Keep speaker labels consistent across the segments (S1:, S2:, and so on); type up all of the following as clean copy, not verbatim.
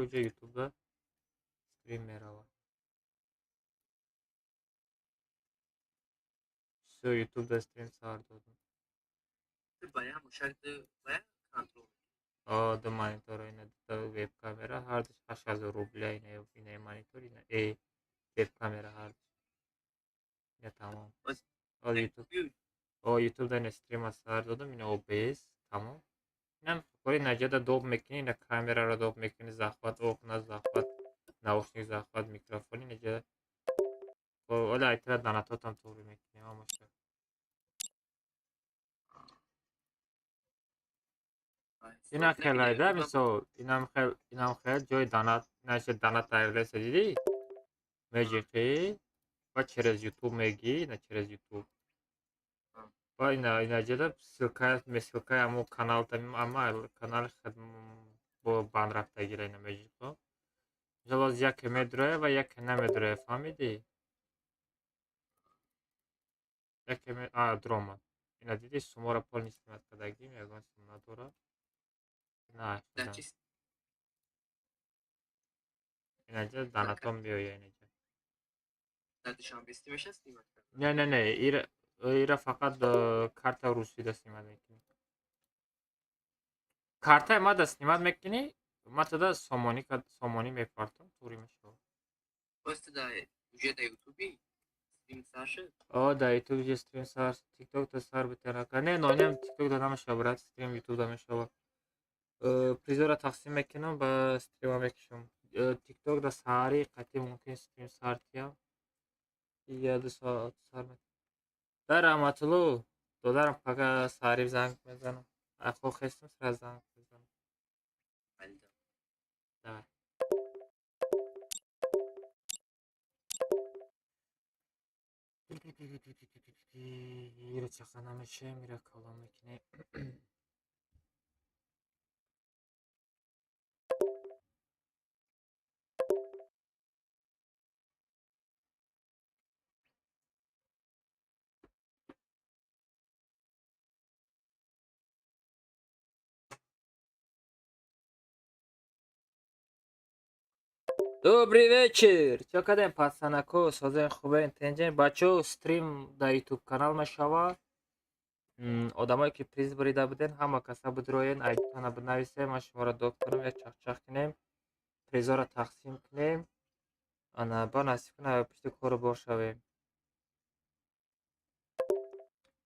S1: Уже ютубда стрим меравад. Всё, ютубда стрим сар додам.
S2: Бая мушак бая контрол.
S1: О, ду монитор, ина дута веб-камера, ҳардуш 8000 рубля, ина монитор, ина веб-камера ҳардуш. Ина тамом. О, ютуб. О, ютубда ина стрима сар додам, ина OBS, тамом. Инам кори наҷада доб мекунӣ, ина камераро доб мекунӣ, захват окна, захват наушник, захват микрофон, инаҷа. Ола айтра донатотам туғри мекунем, ҳамаша. Инам хел айда, мисол, инам хел, инам хел ҷои донат, инаша донат тайёрлеса дидӣ? Меҷиқӣ ва через YouTube мегӣ, ина через YouTube. Ва ина инаҷада ссылка, ссылкаи ҳамо канал ама канали бо банд рафтагира ина меҷиқо. Мисол, оз яке медуроя ва яке намедуроя, фаҳмидӣ? Яке а дуромад. Ина дидӣ, суммаро полный снимать кардагим, ягон сум надорад. На, инаҷа донатон биёя инаҷа.
S2: Дар Душанбе меша снимать кард?
S1: Не, не, не, ира фақат карта русида снимать мекунӣ. Картаи мада снимать мекунӣ, ма тада сомонӣ сомонӣ мепартам, туғри мешавад.
S2: Просто да уже да ютуби стрим сар шуд?
S1: О, да ютуб же стрим сар, тикток да сар битарака. Не, нонем тикток да намешава, брат, стрим ютуб да мешава. Призора тақсим мекунам, ба стрима мекушам. Тикток да саҳари қатъи мумкин стрим сар тиям. Я 2 соат сар мекунам. Да, Раҳматулло, додарам, пага саҳари занг мезанам. Ахо хестам, сразу занг мезанам. Давай. Ира чақа намешем, ира калом мекунем. Добрый вечер! Чо кардем, пацанако, созен, хубен, тенҷен? Бачо, стрим дар ютуб канал мешава. Одамое ки приз бурида буден, ҳама каса бидроен, айдитона бинависем, ман шуморо дод кунам, як чахчах кунем, призоро тақсим кунем. Ана, ба насиб кунам, пишти кору бор шавем.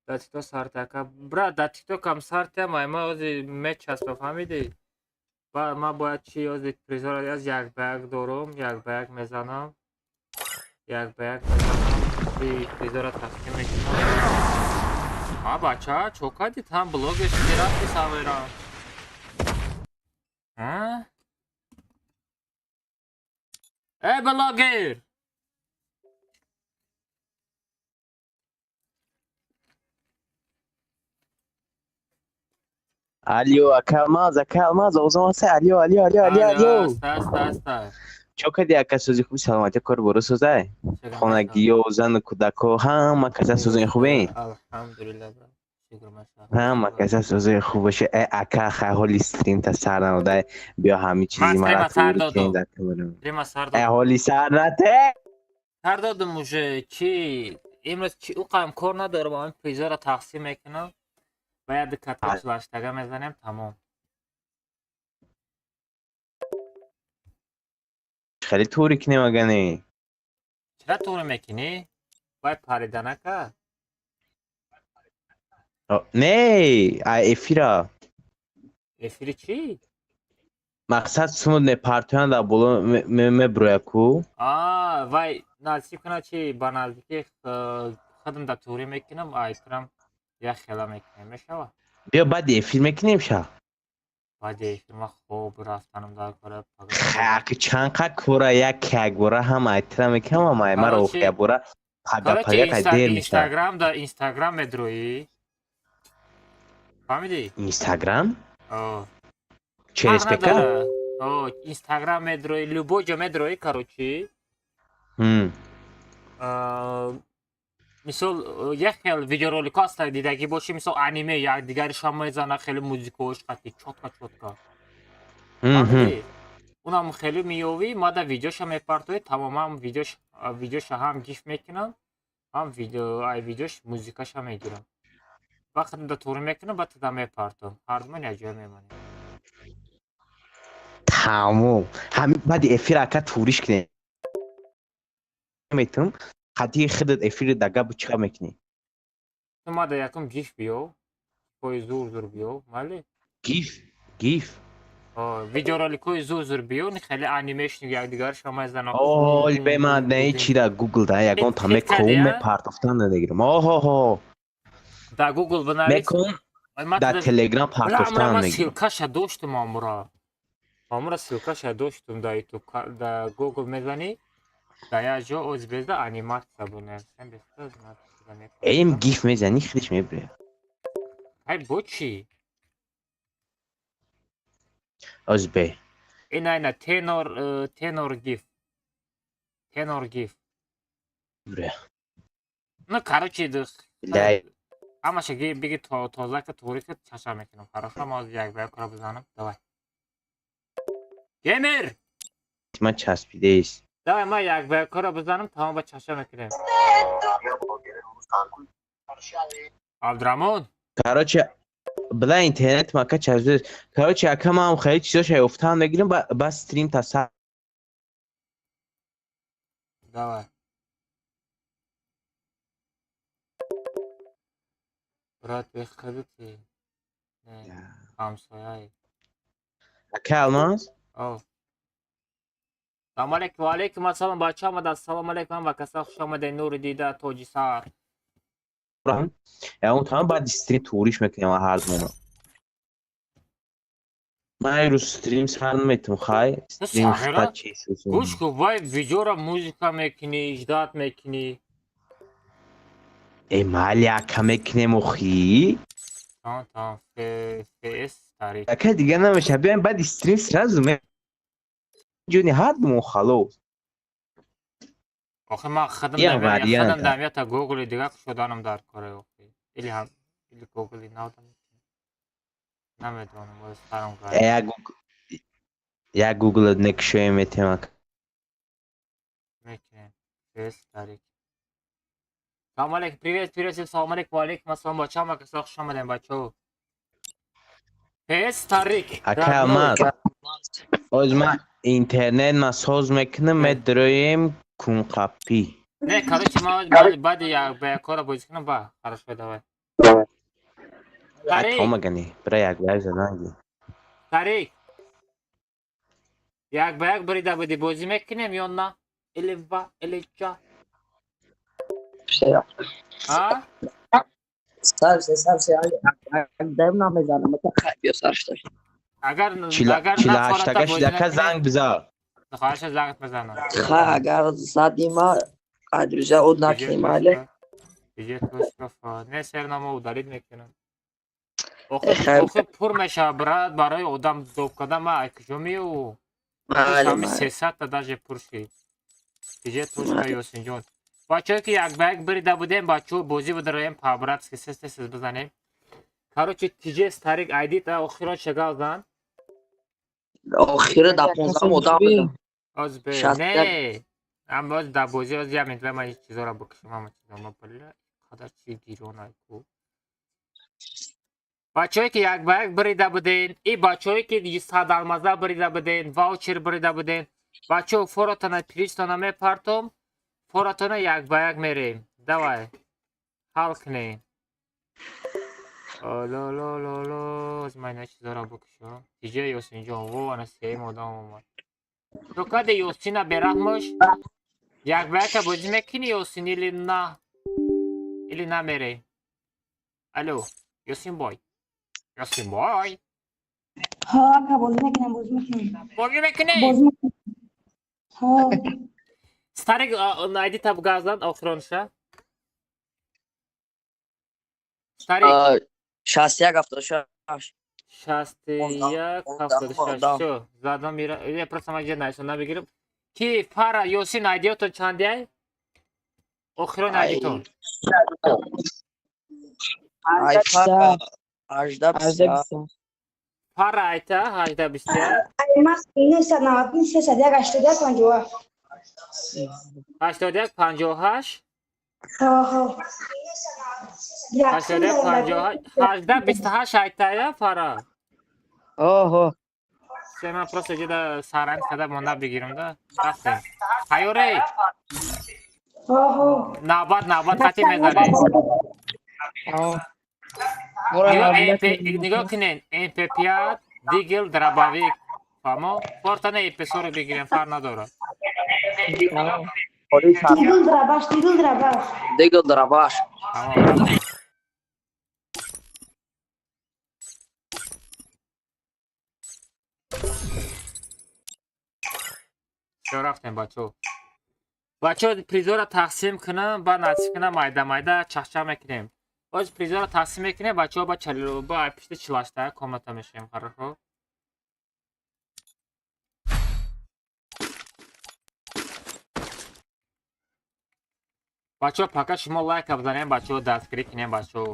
S1: Дар тикток сарти ака. Брат, дар тиктокам сартиам, ай ма ози мечаспа, фаҳмидӣ? Ба ман бояд чи ози призоро аз як ба як дорум, як ба як мезанам. Як ба як мезанам, чи призоро тақсим мекунам. А бача, чо кардӣ? Там блогер шуди, рафти саверам. А? Э, блогер!
S3: Алло, ака Алмаз, ака Алмаз, овозам ҳаст? Алло, алло, алло, алло, алло.
S1: Аста, аста, аста.
S3: Чо кардӣ, ака, сӯзи хуби, саломатӣ, кор боро созай? Хонагиё, зану кӯдако, ҳама каса сӯзои хубе?
S1: Алҳамдулилла, брат. Шукр, машаллах.
S3: Ҳама каса сӯзои хуб боше. Э, ака, хай ҳоли стримта сар наодай, биё ҳами чизи
S1: Ман
S3: мара
S1: стрима сар
S3: тури
S1: додум.
S3: кунем дар камера.
S1: Стрима сар
S3: Э,
S1: додум.
S3: ҳоли сар нате?
S1: Сар додум уже. Чи имрӯз чи уқам кор надорам, ҳамин призоро тақсим мекунам. Ба як катка чилаштага мезанем, тамом.
S3: Хеле тури кунем ага не?
S1: Чира туғри мекунӣ? Бояд парида нака?
S3: Не, ай эфира.
S1: Эфири чӣ?
S3: Мақсад сумуд мепартоянд дар боло меброя ку?
S1: А, вай насиб кунад, чи ба наздики худам да туғри мекунам, айтрам як хела мекунем, мешава?
S3: Биё баъди эфир мекунем ша.
S1: Баъди эфир ман хоб рафтанам дар кора.
S3: Аки чанд қа кора як якбора ҳам айтра мекунам, ҳам ай маро
S1: Короче,
S3: якбора пага
S1: короче,
S3: пага қай дер мешавад.
S1: Инстаграм да Инстаграм медроӣ. Фаҳмидӣ?
S3: Инстаграм?
S1: О.
S3: Через
S1: Фарқ
S3: ПК?
S1: надорад. О, Инстаграм медроӣ, любой ҷо медроӣ, короче. Мисол, як хел видеороликҳо ҳастанд, дидагӣ бошӣ, мисол, аниме якдигаришам мезанад, хеле музикаҳош қатъи чётко чётко. Фаҳмидӣ? Унам хеле меёвӣ, мада видеоша мепартоӣ, тамоман видеоша ҳам гиф мекунам, ҳам ай видеош музикаша мегирам. Вақт да туғри мекунам, баъд туда мепартом. Ҳардумон якҷоя мемонем.
S3: Тамом. Ҳамин баъди эфир ака туриш кунем. Метавонам қадии худат эфири да гапу чӣ мекунӣ?
S1: Ту мада якум гиф биёв, гифҳои зур зур биёв, майли?
S3: Гиф, гиф.
S1: Видеороликҳои зур зур биёв, хеле анимейшн якдигарша мезанам.
S3: Ой, бе ман не чи да Google да ягон та мекун мепартофтан надегирам. Оҳоҳо.
S1: Да Google бинавис.
S3: Мекун да Telegram партофтан мегирам.
S1: Ссылкаша доштум амура. Амура ссылкаша доштум да YouTube, да Google мезанӣ, да як ҷо оз безда аниматсия бинависем, безда.
S3: Эм гиф мезанӣ худиш мебирад.
S1: Ай бо чӣ?
S3: Оз бе.
S1: Ина ина тенор тенор гиф. Тенор гиф.
S3: Бре.
S1: Ну короче, ҳамаша биги тоза ка туғри ка чаша мекунам. Хорошо, ма як ба як кора бизанам. Давай. Геймер!
S3: Ман часпидест.
S1: Давай ма як ба як кора бизанам, тамом ба чаша мекунем. Абдураҳмон.
S3: Короче, бла интернет мака часпидест. Короче, ака ман хеле чизоша ёфтан мегирам, ба стрим та сар.
S1: Давай. Брат, бехудати. Не, ҳамсояи.
S3: Ака Алмаз?
S1: О. Салом алейкум, ва алейкум ассалом, бача омада. Ассалому алейкум ва каса хуш омадед, нури дида тоҷи сар.
S3: Он тамом баъд стрим туриш мекунем ҳар думона. Ман ирӯз стрим сар наметум, хай? Стрим хата чи сусун.
S1: Гӯш кун, вай видеора музика мекунӣ, ждать мекунӣ.
S3: Э, майли ака мекунем охи.
S1: Тамом, тамом, ФС тарик.
S3: Ака дига намеша, биёем баъди стрим сразу ме ҷони ҳар думон халос.
S1: Охи ман худам дамията Google дига кушоданам дар коре охи. Или ҳам или Google навдам. Намедонам, боз сарам гард.
S3: Як Google некушоем метем ака.
S1: Мекунем. ФС тарик. Салом алейкум, привет, привет, салом алейкум, ва алейкум ассалом, бачаҳо, ма каса хуш омадем, бачаҳо. ФС тарик.
S3: Ака Алмаз. Оз ман интернет ма соз мекунам, медроем кунқапӣ.
S1: Не, короче, ман баъди як ба як кора бозӣ кунам, ба, хорошо, давай. Тарик.
S3: Томагани, бира як ба як заданги.
S1: Тарик. Як ба як бирида буди бозӣ мекунем ё на? Или ва, или ча? А?
S2: Сар се, як намезанам, биё сар шуда.
S1: Агар
S3: 48 шидака занг биза.
S1: Хорошо, занг мезанам.
S2: Ха, агар задима, адруза од накунем, але.
S1: Не, сернамо удалить мекунам. Охи пур мешава, брат, барои одам доб кардан ман куҷо меёву? Ҳами 300 та даже пур шид. Диҷе точка Ёсинҷон. Бачаҳое ки як ба як бирида будем, бачаҳо бозӣ бидароем, по-братски сес тес бизанем. Короче, тиҷе старик айдит охирон шагал зан.
S2: Охири да 15 одам будам.
S1: Оз бе, не. Ам оз да бозӣ оз я метавонам ман чизоро бикушам, ҳама чизо ма бля, қадар чи гирон ку. Бачаҳое ки як ба як бирида буден, и бачаҳое ки 100 алмаза бирида буден, ваучер бирида буден, бачаҳо форотона плистона мепартом, форатона як ба як мерем. Давай. Ҳал кунем. Ло-ло-ло-ло, аз ман ина чизоро бикушам. Тиҷа Ёсинҷон, во, ана сеюм одам омад. Ту каде Ёсина бераҳмош? Як ба яка бозӣ мекунӣ Ёсин или на? Или намерем? Алло, Ёсин бой. Ёсин бой.
S4: Ҳа, ака бозӣ мекунем, бозӣ мекунем.
S1: Бозӣ мекунем?
S4: Бозӣ мекунем. Ҳа.
S1: Старик, найди таб газдан охиронша. Старик.
S2: 61 76.
S1: 61 76. Всё, задам мира. Я просто маҷа найсон набигирам. Ки Фара Ёсин айдиётон чандияй? Охирон айдитон.
S2: Ай Фара 18.
S1: Пара айта 18 21.
S4: Ай, 999 301 81 57.
S1: 81 58.
S4: Ҳо, ҳо.
S1: 81 58 18 28 айтая, Фара?
S2: Ҳо, ҳо.
S1: Се, ман просто ҷида саранг када монда бигирам да. Рафтем. Тайёрей?
S4: Ҳо, ҳо.
S1: Навбат навбат қати мезанем.
S2: Ҳо. Мора.
S1: Нигоҳ МП, нигоҳ кунед, МП5, Дигл, дробовик. Фаҳмо? Фортана МП-ро бигирем, фарқ надорад.
S4: Дигл драбаш, дигл драбаш.
S2: Дигл дробаш.
S1: Тамом, рафтем. Всё, рафтем, бачаҳо. Бачаҳо, призора тақсим кунам, баъд насиб кунам, майда майда чахчах мекунем. Боз призора тақсим мекунем, бачаҳо, ба ба пишти чилашта комната мешавем, хорошо? Бачаҳо, пока шумо лайка бизанем, бачаҳо, дастгирӣ кунем, бачаҳо.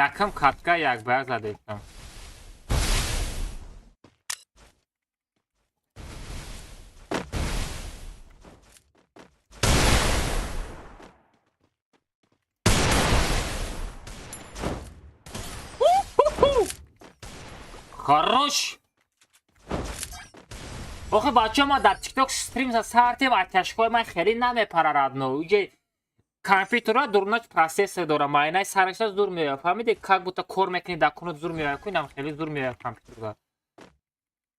S1: Якам катка як ба як задестам. Хорош! Охи, бачаҳо, ма дар тикток стрим сартем, оттяжкаҳои ман хеле намепарарад, но уҷе компютера дурунач процессор дора, майнаи сарашта зур меояд, фаҳмиди? Как будто кор мекунӣ, дар кунут зур меояд, ку инам хеле зур меояд компютерда.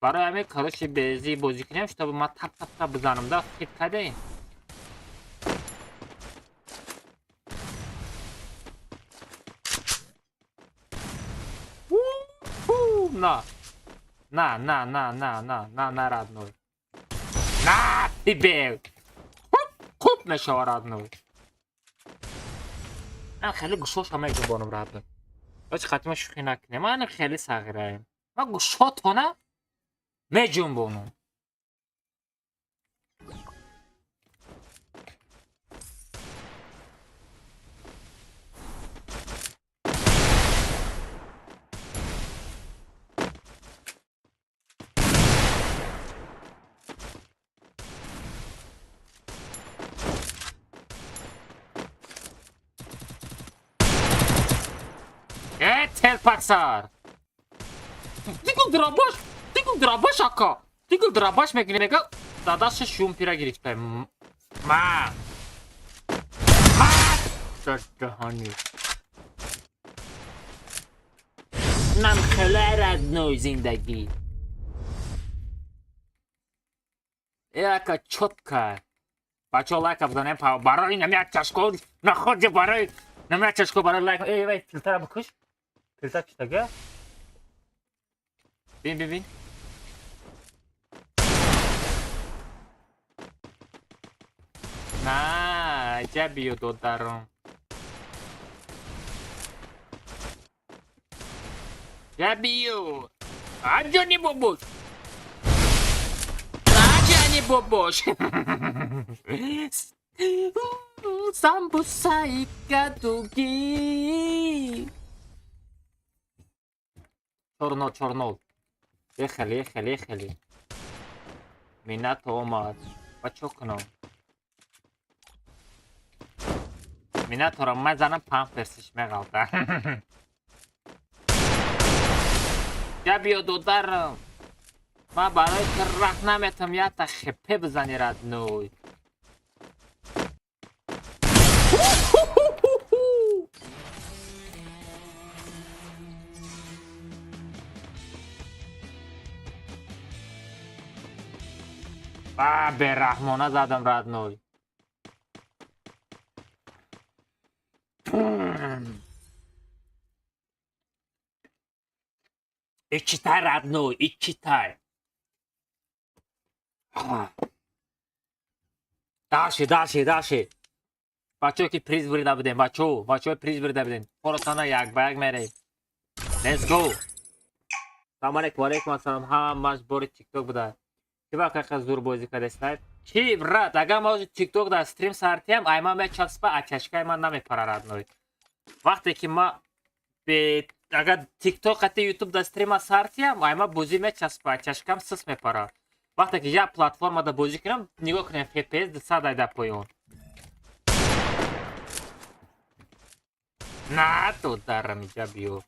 S1: Барои ҳамин, короче, безӣ бозӣ кунем, чтобы ман тап тап тап бизанам да, хит кадаем. На. На, на, на, на, на, на, на, родной. На тебе! Хуп, хуп мешава, родной. Ман хеле гӯшоша меҷунбонам, родной. Оч қатима шӯхӣ накунем. Ман хеле сағираем. Ман гӯшотона меҷунбонам. Э, телпаксар! Дигл дробаш, дигл дробаш, ака. Дигл дробаш мегирем, мега дадаша шумпира гирифта. Ма. Ма. Дадаҳани. Нам хеле, родной, зиндагӣ. Э, ака, чётко. Бачаҳо, лайка бизанем барои нами оттяжко находи, барои нами оттяжко, барои лайк. Эй, вай, филтра бикуш. Филтр читага? Бин, бин, бин. На, ҷа биё, додарам. Ҷа биё. Аҷони бобош. Аҷони бобош. Самбусаи кадугӣ. 4-0, 4-0. Ехали, ехали, ехали. Минато омад. Ба чо кунам? Минаторо мазанам, памперсиш меғалта. Ҷа биё, додарам. Ман барои ту раҳ наметам, якта хепе бизани, родной. Ба бераҳмона задам, родной. Ичитай, родной, ичитай. Дальше, дальше, дальше. Бачаҳо, ки приз бурида будем, бачаҳо, бачаҳо, приз бурида будем. Хоротана як ба як мерем. Let's go. Салом алейкум, алейкум ассалом. Ҳамаш бори тикток буда. Ки вақт ҳаққа зур бозӣ кардестай? Чи, брат, агар ма ҳозир тикток дар стрим сартиям, ай ман мечаспа, оттяжкаи ман намепара, родной. Вақте ки ма Агар TikTok қати YouTube да стрима сартиям, айма бозӣ мечаспа, чашкам сис мепара. Вақте ки як платформада бозӣ кунам, нигоҳ кунем FPS 200 айда поён. На, ту дарам иҷа биё.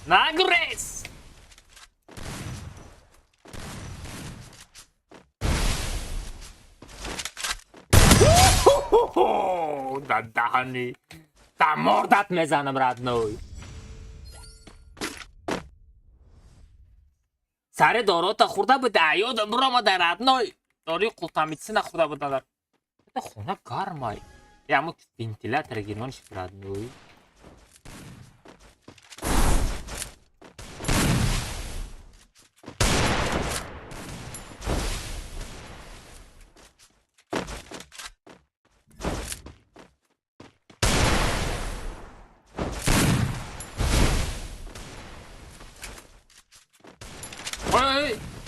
S1: Нагурез! Да даҳани да мордат мезанам родной. Сари дорота хӯрда буда, ёдам биромада родной. Дори қултамитсина хӯрда буда. Это хона гармай. Яму вентилятор гирмон шуд родной.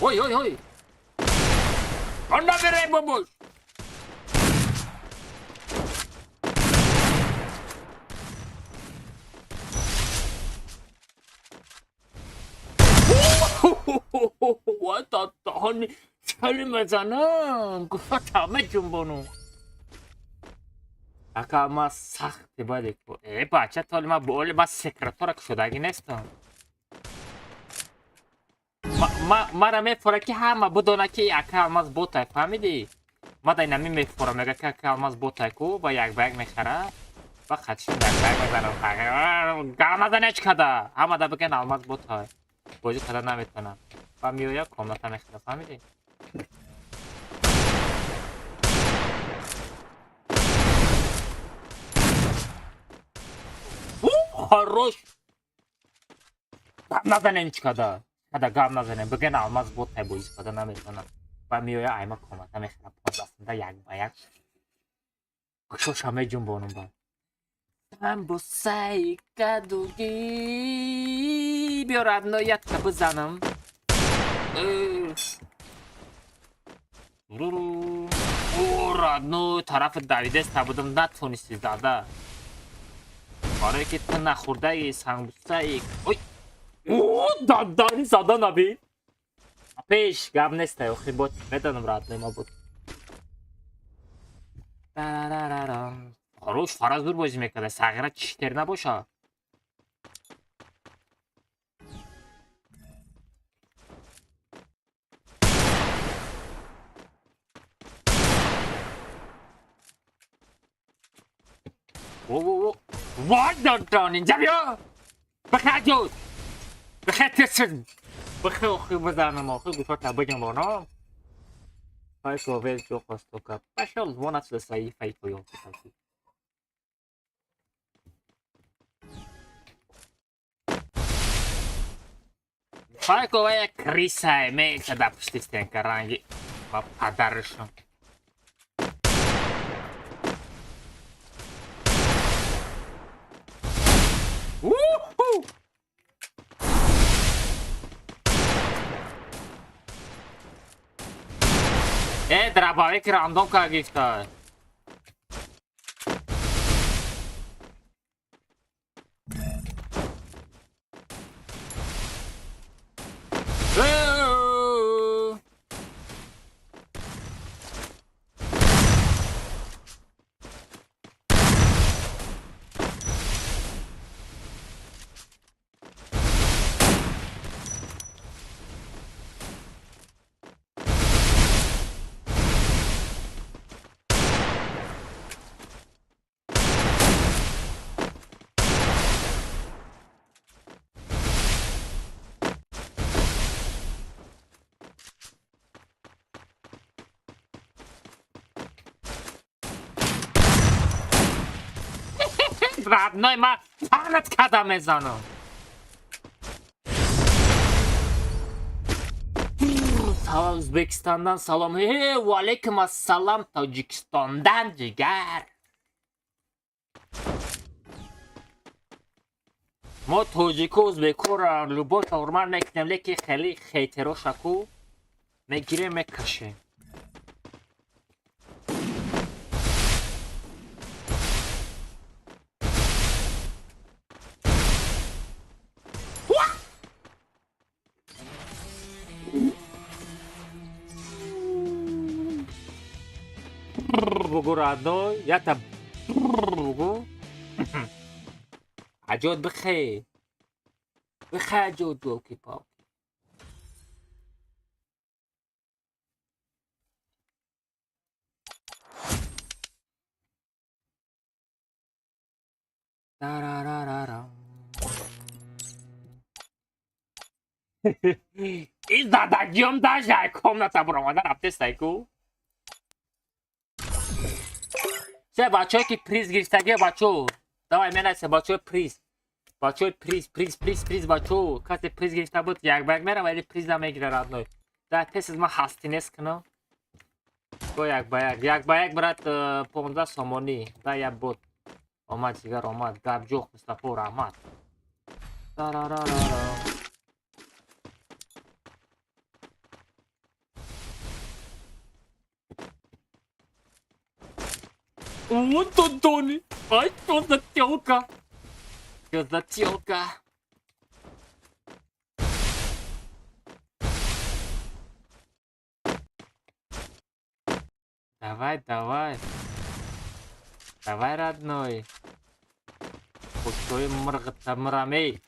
S1: Ой, ой, ой. Онда берей бобош. 와, хеле мезанам. Гуфта тама ҷунбону. Ака ма сахти баде. Э, бача, толи ма боли ма секретора кушодаги нестам. Мара мефора ки ҳама бидона ки ака Алмаз ботай, фаҳмидӣ? Ма дай нами мефора, мега ки ака Алмаз ботай ку, ба як ба як мехара, ба хатшин як ба як мезанам. Гап назан ҳеч када. Ҳама да биган Алмаз ботай. Бозӣ када наметонам. Ба меоя комната мехара, фаҳмидӣ? Хорош! Гап назанем ҳеч када. Када гап назанем, биган Алмаз ботай бозӣ када наметонам. Ба меоя айма комната мехара, понздаҳсонда як ба як. Кушоша меҷунбонум ба. Самбусаи кадугӣ биё родной якта бизанам. О, родной тарафи давидеста будам, натонисти зада. Барое ки ту нахӯрдаи самбусаи. Ой! О, дадани зада наби. Пеш гап нестай, охи бот медонам родной ма буд. Тарарарам. Хорош, Фараз дур бозӣ мекарда, сағира чиштер набоша. О, о, о. Вай, дадани, инҷа биё. Бихе ҷуд. Бихе тисин. Бихе охи бизанам, охи гӯшота биҷунбонам. Файко вез ҷо хостока. Пошел вон отсюда свои файко ёлки-палки. Файко вая крисай меца да пушти стенка ранги. Ва падарышам. Уху! Э, дробовик рандомка гифта. Родной ма фарат када мезанам. Салом Ӯзбекистондан салом. Э, ва алайкум ассалом Тоҷикистондан ҷигар. Мо тоҷику ӯзбекуро любовь ҳурмат мекунем, лекин хеле хейтерошаку мегирем мекашем. бугу родной, ята бугу. Аҷод бихе. Бихе аҷод, ёлки-палки. Тарарарарам. И задагиём даже ай комната буромада рафтестай ку. Се бачаҳое ки приз гирифтагиё, бачаҳо. Давай менависе, бачаҳои приз. Бачаҳои приз, приз, приз, приз, бачаҳо. Касе приз гирифта буд, як ба як мерава или приз намегира, родной. Да тез ман ҳастинес кунам. Бо як ба як, як ба як, брат, 15 сомонӣ. Да я бот. Омад, ҷигар омад. Гап ҷоқ, Мустафо, раҳмат. Тарарарара. Вот он, Тони! Ай, что за тёлка? Что за тёлка? Давай, давай. Давай, родной. Пустой мырғыта мырамей.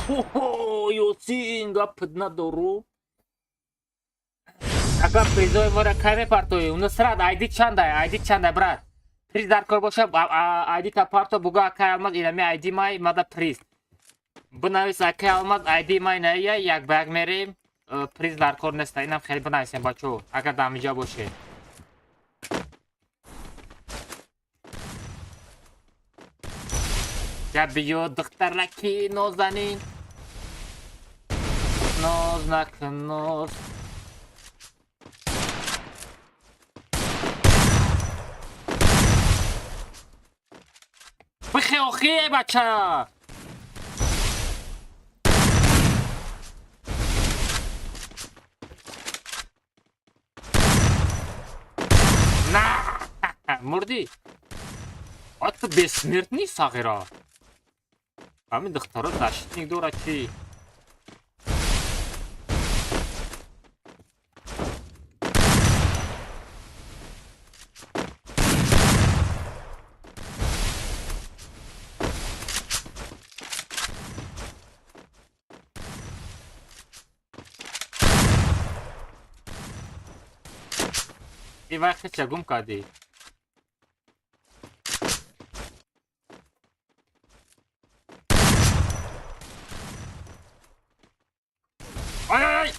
S1: Хо-хо, Ёсин, гапт надору. Ака призои мора кай мепартоӣ? Нусрат, айди чандай? Айди чандай, брат? Приз дар кор боша, айди та парто буга акай Алмаз, инами айди май, мада приз. Бинавис акай Алмаз, айди май наия, як ба як мерем. Приз дар кор неста. Инам хеле бинависем, бачо, агар дамиҷа бошед. Я биё, духтараки нозанин. Ноз накун, ноз. Бихе охи, бача! На! Мурдӣ? А ту бессмертный, сағира. Ҳамин духтаро защитник дорад чӣ? И вай хеча гум кардӣ. Ай, ай, ай!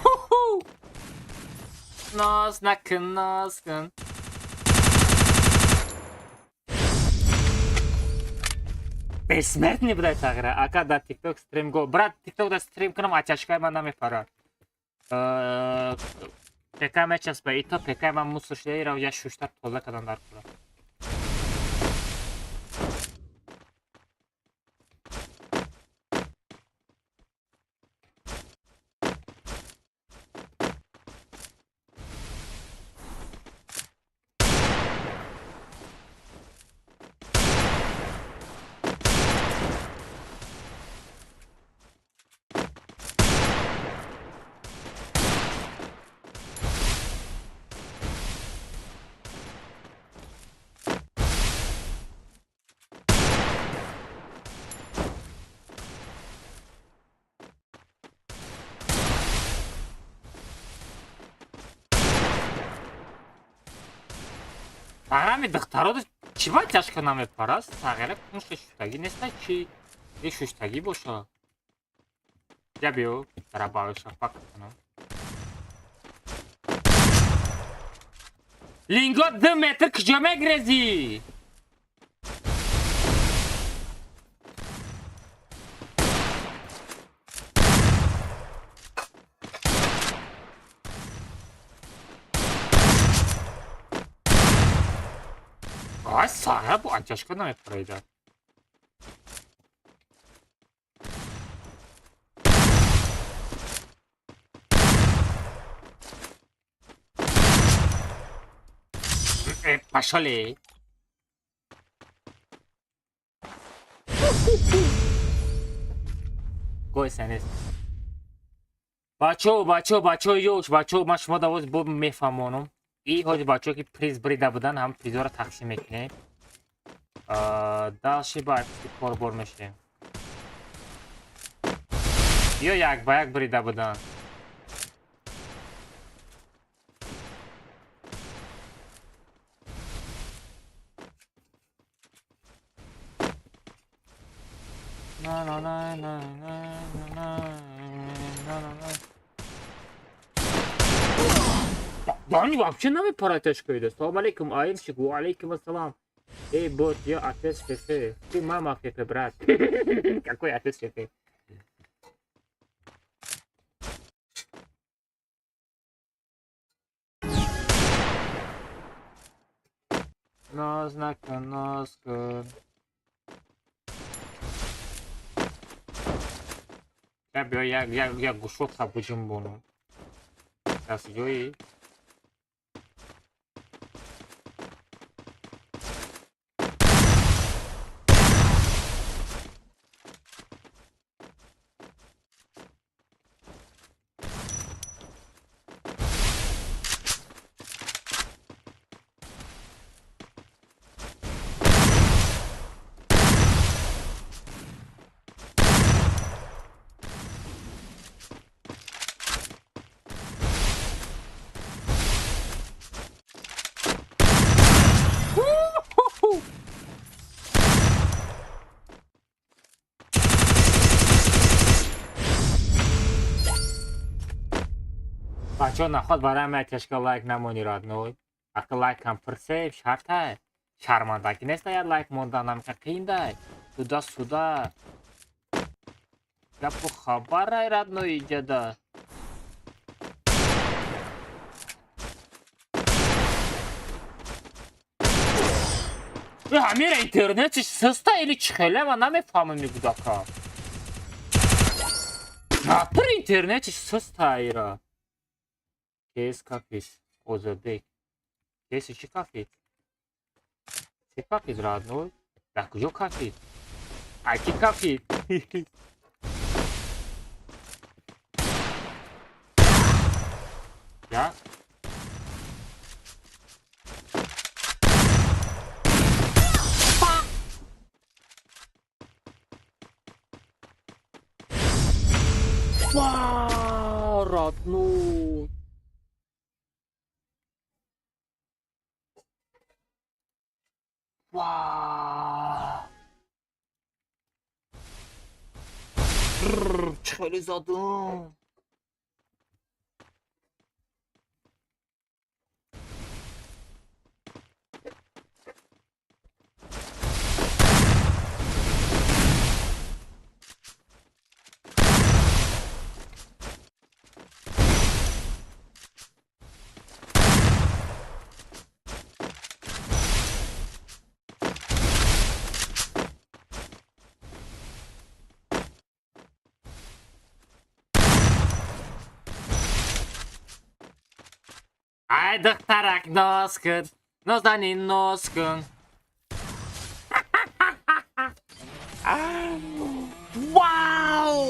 S1: Уху! Ноз накун, ноз кун. Бессмертный будай тағира. Ака дар TikTok стрим го. Брат, TikTok да стрим кунам, ачашкаи ман намепарад. ПК мечаспа. Ито ПК ман мусор шуда, ира я шуштар тоза кадан дар кура. Ҳами духтаро чӣ ба тяжко намепараст? Тағйира кунша шуштагӣ неста чӣ? Е шуштагӣ боша. Я биё, дарабавиша пак кунам. Линго 2 метр куҷо мегрезӣ? Ай, сара бу ачашка намепарида. Пошли. Гой СНС. Бачо, бачо, бачо, ёш, бачо, ман шумо давоз бо мефаҳмонам. И ҳози бачо ки приз брида будан, ҳам призора тақсим мекунем. Дальше ба корбор мешавем. Ё як ба як брида будан. На на на на на на на на на. Дани вообще намепарад ташкида. Салом алейкум, Аимчик, ва алейкум ассалам. Эй, бот, я отец Фефе. Ты мама Фефе, брат. Какой отец Фефе? Нознака, носка. Я я я я гушок сабуҷум бону. Дастҷои. Бачаҳо, наход барои ҳама тяжка лайк намонӣ, родной. Ака лайк ҳам пурсе, шартай. Шармандагӣ нест я лайк мондан, ҳамқа қииндай. Туда сюда. Гапу хабарай, родной, иҷада. Ҳамира интернетиш саста или чӣ хеле ман намефаҳмам мегудака. Напир интернетиш саста ира. Кес кафис, Озодбек. Кеси чӣ кафид? Чӣ кафид, родной? Дар куҷо кафид? Ай ки кафид? Я? Ва, родной. Ва! Хеле задум. Ай, духтарак, ноз кун, нозанин, ноз кун. Вау!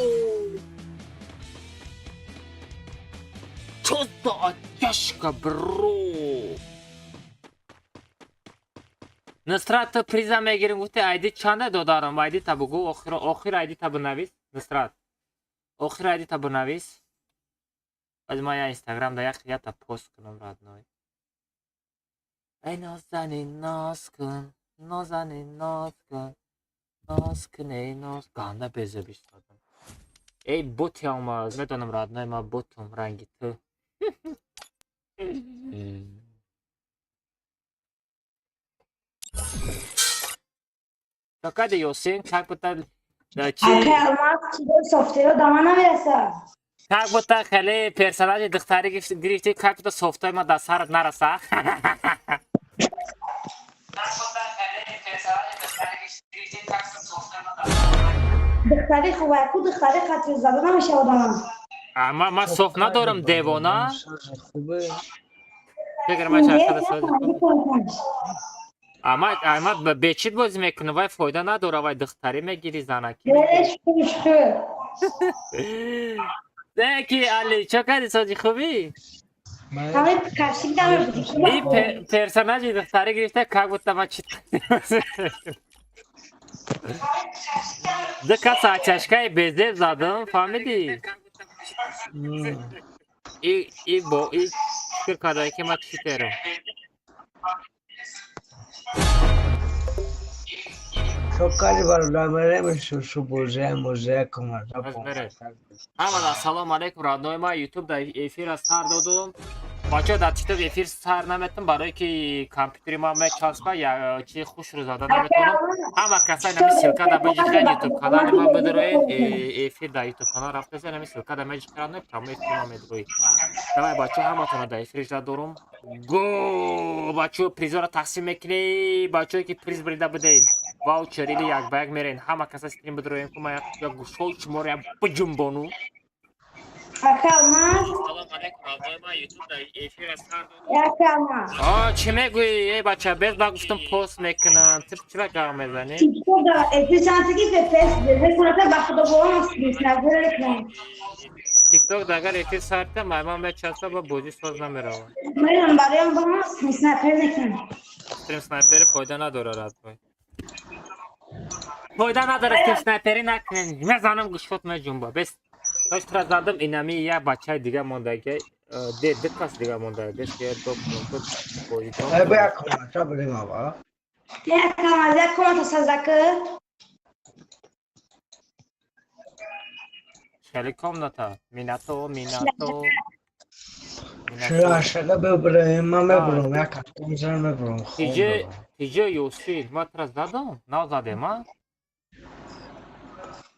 S1: Чё за оттяжка, бро? Нусрат, ту приза мегирим гуфти, айди чанда додарам? Айди та бугу, охир охир айди та бинавис. Нусрат. Охир айди та бинавис. Аз ма я Инстаграм да як ята пост кунам, родной. Эй, нозанин, ноз кун, нозанин, ноз кун. Ноз кун, эй, ноз. Ганда безеб истодам. Эй, боти алмаз, медонам, родной, ма ботум ранги ту. Какаде Ёсин, как будто чи
S4: Акай Алмаз, чидор софтверо да ман намерасад.
S1: Как будто хеле персонажи духтари гирифти, как будто софтои ма дар сарат нараса.
S4: Духтари хуб, ку духтари хатри зада намешавад одам.
S1: Ма соф надорам, девона.
S5: Хубе.
S1: Фикр ма чархада сози хуб. Ама бечит бозӣ мекунам, вай фоида надора, вай духтарӣ мегири, занакӣ. Ки Али, чо кардӣ, сози хубӣ? И персонажи духтарӣ гирифта, как будто ма чит. Ду каса чашкаи безеб задам, фаҳмидӣ? И бо и фикр кардае ки ма читерам.
S5: Шокари бародар, мерем шу бозе мозе команда.
S1: Ҳамада ассалому алайкум, родной ма YouTube дар эфира сар додум. Бачаҳо, дар TikTok эфир сар наметам, барое ки компютери ма мечаспа, чи хушрӯ зада наметавонам. Ҳама каса нами ссылка да биҷиқен, YouTube канали ма бидроед, эфир дар YouTube канал рафтасе, нами ссылка да меҷиқен, прямой эфир ма медроед. Давай, бачаҳо, ҳаматона дар эфир жда дорум. Го, бачаҳо, призора тақсим мекунед, бачаҳое ки приз бурида будед. Ваучер или як ба як мерен. Ҳама каса стрим бидроем, ку ма як гӯшҳои шуморо як биҷунбону. Чӣ мегӯӣ, э бача? Без ба гуфтам пост мекунам. Ту чира гап мезанӣ? Тикток агар эфир сарта, майман мечаспа, ба бозӣ соз намеравад. Стрим снайпери фоида надорад, родной. Фоида надорад, стрим снайпери накунед. Мезанам, гӯшҳот меҷунба. Бес Тош тра задам, инами як бачаи дига мондаги, де ду кас дига монда. Бес я до бозӣ.
S5: Э бая команда бурем ава.
S4: Як команда, як команда сазака.
S1: Хеле комната. Минато, Минато.
S5: Шура шага бибурем, ман мебурам, як кас мебурам.
S1: Тиҷе, тиҷе Юсин, ма тра задам? Нав задем, а?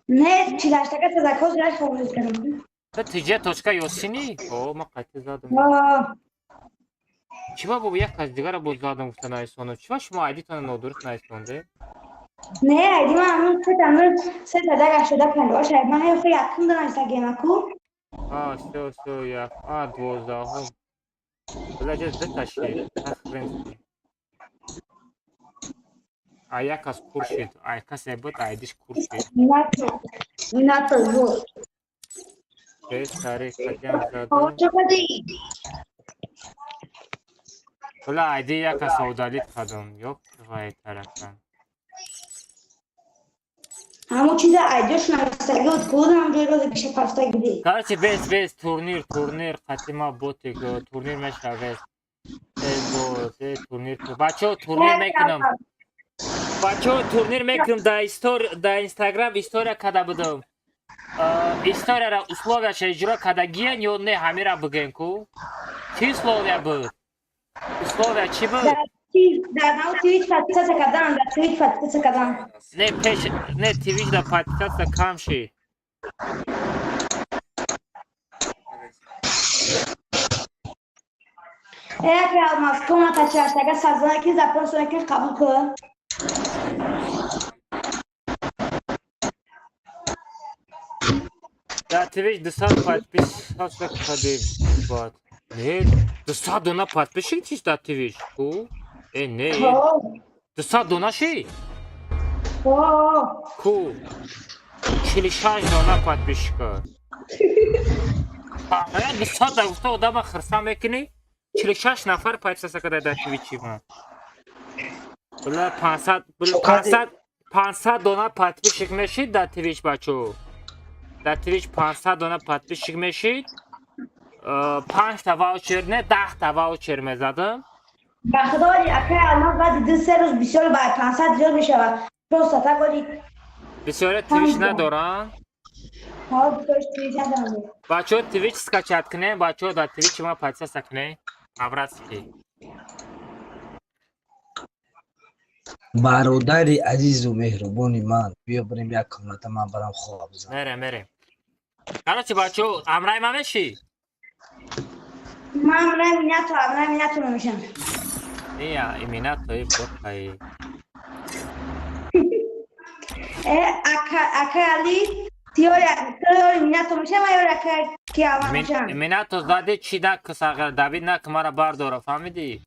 S4: Не, чилаштака сазака зираш хомӯш кардам.
S1: Та тиҷе точка Юсини? О, ма қайти задам. Чиба бо як кас дигара боз задам гуфта нависондам. Чиба шумо айдитона нодуруст нависонде?
S4: Не, айди ман ҳамун сета нул сета даг ҳаштода панҷоҳ шаш. Ман ҳай якум донам гемаку.
S1: А, всё, всё, як. А, 12-ум. Бля, ҷа ду шид. Тахрин. А як кас кур шид. Ай касе буд, айдиш кур шид.
S4: Минато, вот.
S1: Бес тарих қатиам задам. Бля, айди як кас удалить кардам. Ёб твои таракан.
S4: Ҳамон чиза айдиёш навистаги буд, кудам ҷои розе киша пафтаги ди.
S1: Короче, бес, бес, турнир, турнир, қатима ботик, турнир мешава, бес. Бес, бот, турнир. Бачаҳо, турнир мекунам. Бачаҳо, турнир мекунам, дар истор, дар Инстаграм история када будам. Историяра условияша иҷро кардагиян ё не, ҳамира бигӯем ку? Чӣ условия буд? Условия чӣ буд?
S4: Дар нав Твич подписаться кардан, дар Твич подписаться кардан.
S1: Не, пеш, не, Твич да подписаться кам шид.
S4: Як алмаз комната чаштага сазона ки запрос ки қабул кун.
S1: Дар Твич 200 подписаться кардем баъд. Не, 200 дона подписчик чист дар Твич? Ку? Э, не, 200 дона ши? Ку? 46 дона подписчика. А, 200 да гуфта одама хирса мекунӣ? 46 нафар подписаться карда дар Твичи ма. Бля, 500, бля, 500, 500 дона подписчик мешид дар Твич, бачо. Дар Твич 500 дона подписчик мешид. 5 та ваучер, не, 10 та ваучер мезадам.
S4: Ба худо, вали акай алмаз баъди 2-3 рӯз бисёр ба 500 зиёд мешавад. Просто так вали.
S1: Бисёре Твич надоранд.
S4: Ҳа, бисёр Твич надоранд.
S1: Бачаҳо, Твич скачать кунем, бачаҳо, дар Твич ма подписаться кунем. По-братски.
S5: Бародари азизу меҳрубони ман, биё бирем як комната, ман барам хоб бизанам.
S1: Мерем, мерем. Короче, бачаҳо, ҳамраҳи ман мешӣ?
S4: Ман ҳамраҳи Минато, ҳамраҳи Минато мешам.
S1: Ия, Минато, и ботаи.
S4: Ака Али, тиёри минато мешам, ёри ака ки аввал мешам.
S1: Минато зади чи на сағир Давид на мара бардора, фаҳмидӣ?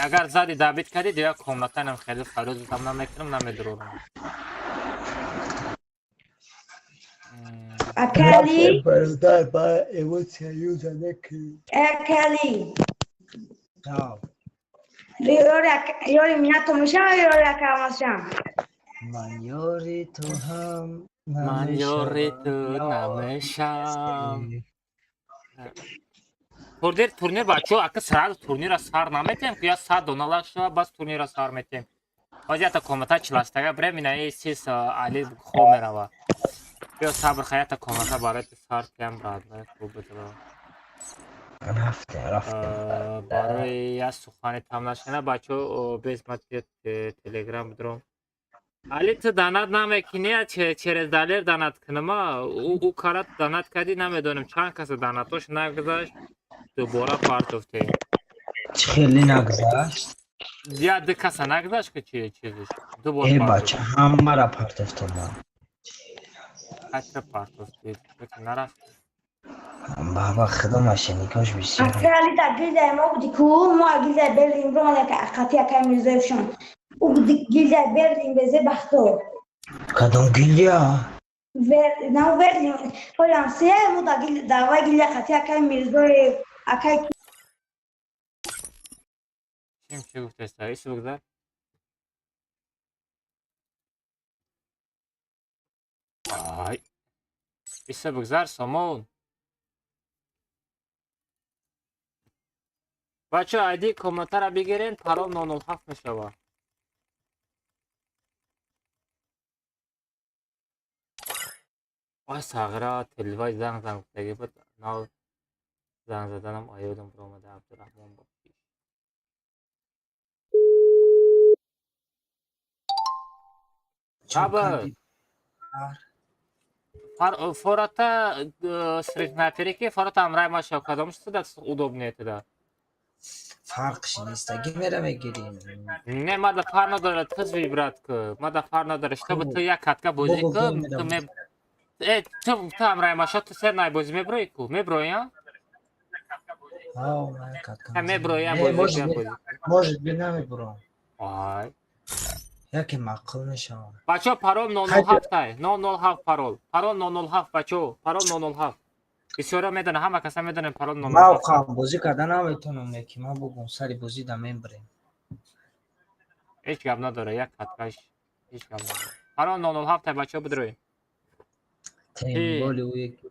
S1: Агар зади Давид кардӣ, дигар комнатанам хеле фарёдам намекунам, намедурорам.
S4: Ака Али,
S5: Бародар, ба эмоция юза накунӣ.
S4: Ака Али.
S5: Ҳав.
S4: Ёри минато мешам, ёри ака аввал мешам.
S5: Ман ёри ту ҳам
S1: Ман ёри ту намешам. Турнир бачаҳо, ака, сразу турнира сар наметем, ки я 100 дона лайк шава, бас турнира сар метем. Боз ята комната чиластага брем, ина сис Али хо мерава. Биё, сабр, хаята комната барои сар тиям, брат, хуб битава.
S5: Рафтем, рафтем.
S1: Барои я сухани там нашана, бачаҳо, без ма Телеграм бидуром. Али, ту донат намекунӣ, через Далер донат кунама? Ӯ кара донат кардӣ, намедонем чанд каса донатош нагузашт, дубора партофтем.
S5: Чӣ хеле нагузашт?
S1: Я ду каса нагузашт, ки чи чизиш дубор.
S5: Э, бача, ҳамара партофтам ман.
S1: Ҳатра партофтед, нарафт.
S5: Баба, худо мошенникош бисёр.
S4: Ака Али, дар гилдияи мо буди ку, мо гилдияи Берлин бромада, қати акаи Мирзоевшон. Ӯ гилдияи Берлин безе бахто.
S5: Кадом гилдия?
S4: На, Берлин. Ҳолам се мо дар дар вай гилдия қати акаи Мирзоев, акаи
S1: Чим чӣ гуфтеста? Ису бигзар. Ай. Иса бигзар, Сомон. Бача, айди комнатара бигирен, парол 007 мешава. Ой, сағира телевай занг гуфтагӣ буд. Нав занг заданам, аёдам биромада. Абдураҳмон бо. Сабр. Фората сригнатере ки фората амрай маша кадом шуда удобнее туда.
S5: Фарқш нест, аги мера мегирим.
S1: Не, мада фар надора, тыз выбрать ку. Мада фар надора, чтобы ту як катка бозӣ ку, ту ме э ту амрай маша, ту сер най бозӣ меброи ку, меброи, а?
S5: Ҳав, ман катка.
S1: Ҳа, меброи, я
S5: Не,
S1: бозӣ,
S5: может
S1: я
S5: быть.
S1: бозӣ.
S5: Может быть, намебурам.
S1: Ай.
S5: Яке маъқул мешавам.
S1: Бачо, парол 007 тай. 007 парол. Парол 007, бачо, парол 007. Бисёро медонам, ҳама каса медонем парол 007.
S5: Ман оқам бозӣ карда наметонам, яки ман бугум сари бозӣ да мебарем.
S1: Ҳеҷ гап надора, як каткаш. Ҳеҷ гап надора. Парол 007 тай, бачо, бидрои.
S5: Темболи ӯ яки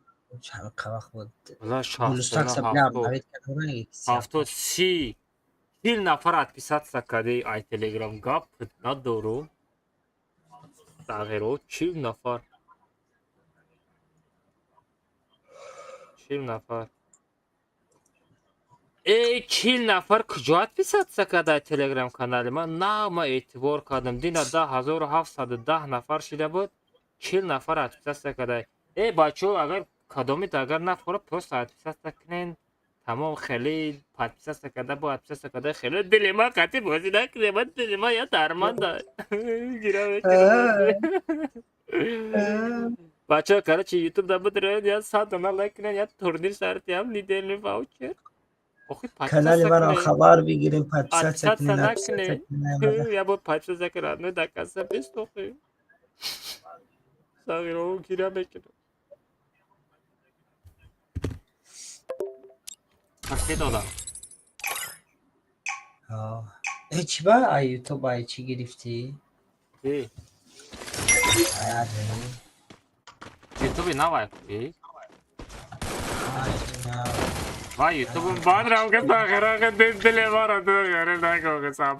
S5: чанд вақт буд.
S1: Вала.
S5: Блюстакса бля обновить кардана.
S1: 70, 30, 40 нафар отписаться кади ай Телеграм, гап надору. Тағйиро 40 нафар. 40 нафар. Эй, 40 нафар куҷо отписаться карда Телеграм канали ман? На, ма эътибор кардам. Дина 10 710 нафар шида буд. 40 нафар отписаться карда. Эй, бачо, агар кадомит агар нафора, просто отписаться кунен. Тамом, хеле подписаться карда бо отписаться карда, хеле дили ма қати бозӣ накунем, ма дили ма я дарманда. Гира мекунам. Бачо, короче, YouTube да бидроед, я 100 дона лайк кунен, я турнир шартиям, недельный ваучер. Охи,
S5: Канали
S1: подписаться
S5: маро
S1: кунен.
S5: хабар бигирем, подписаться
S1: Подписаться
S5: кунен, отписаться
S1: накунен.
S5: кунен.
S1: Я бо подписаться кунам, ну до конца бестохи. Сағиро гира мекунам. Пурсид додам.
S5: Э, чӣ ба ай Ютуб ай чӣ гирифтӣ?
S1: Э,
S5: Ай админ.
S1: Ютуби навай. Э,
S5: Ай, на.
S1: ва Ютуб бад равга тағира дили мара дили накога саб.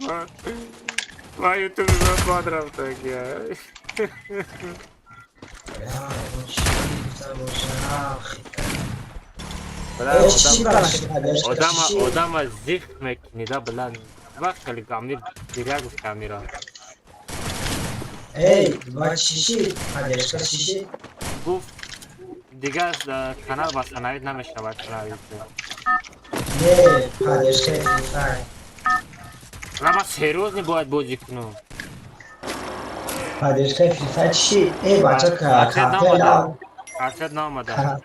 S1: Ва Ютуби бад рафта гия.
S5: Я, чӣ гуфта бошам?
S1: Бля,
S5: Э, чӣ
S1: одам
S5: баш?
S1: одама одама зиқ мекунида, бля. Ва хеле гамни диря гуфта мира.
S5: Эй, ба чӣ шид? Поддержка чӣ шид?
S1: Гуфт дигар канал восстановить намешавад канал Ютуб.
S5: Не, поддержка Free Fire.
S1: Ла, ма серьёзно бояд бозӣ кунам.
S5: Поддержка FIFA чӣ? Э, бача, карта
S1: Ответ наомада.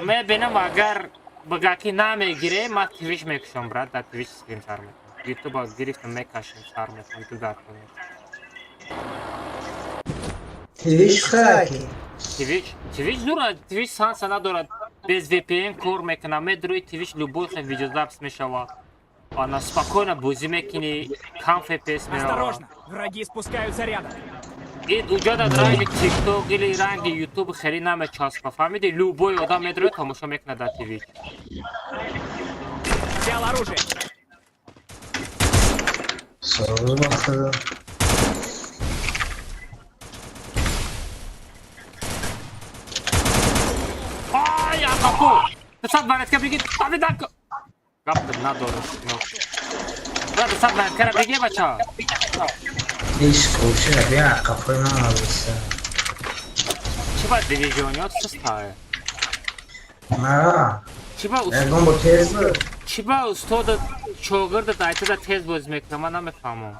S1: Мебинам, агар бага ки намегире, ман Твич мекушам, брат, дар Твич стрим сар мекунам. Ютуба гирифтам, мекашем, сар мекунам, ютуб дар кунем.
S5: Твич хаки?
S1: Твич, Твич дура, Твич санса надорад. Без VPN кор мекунам, медрои Твич любой хел видеозапись мешава. Ана спокойно бозӣ мекунӣ, кам FPS мерава.
S6: Осторожно, враги спускаются рядом.
S1: Ид уҷода ранги TikTok или ранги YouTube хеле намечаспа, фаҳмиди? Любой одам медрои тамошо мекунад дар Твич.
S6: Взял оружие.
S5: Соз бахтада.
S1: Ай, ақапу! Дусад монетка бигир, фаҳмида? Гап надорам. Брат, 200 монеткара бигир, бача.
S5: Иш кӯча, бия қафои ман алиса.
S1: Чӣ ба дивизиониёт сустае?
S5: Мара.
S1: Чӣ ба
S5: Ягон бо тез буд.
S1: Чӣ ба устода шогирдат айтада тез бозӣ мекунад, ман намефаҳмам.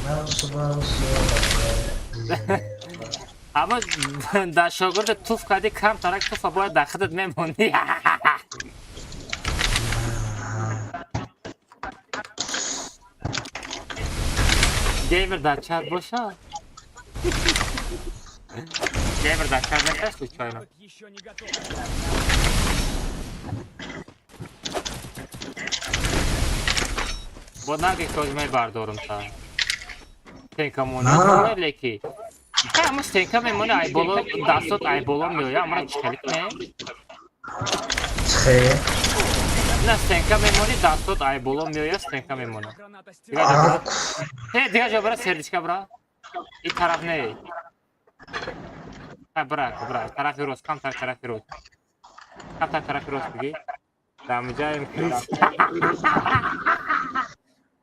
S5: Ман субҳ.
S1: Аммо дар шогирдат туф кардӣ, кам тарак туфа бояд дар худат мемонӣ. Геймер дар чат боша? Геймер дар чат нест случайно?
S6: Навык еще не готов.
S1: Бо наги ки мебардорам та. Стенка
S5: На.
S1: монӣ леки. Ама стенка мемонӣ, ай боло дастот ай боло меоя, амара чӣ хеле кунем?
S5: Чхе?
S1: На стенка мемонӣ, дастот ай боло меоя, стенка мемонад.
S6: Граната стена.
S1: Дига ҷо бра. Э, дига ҷо бра, сердечка бра. И тараф не. Ха, бра, бра, тарафи рост, камтар тарафи рост. Камтар тарафи рост биги. Дамҷаем крис.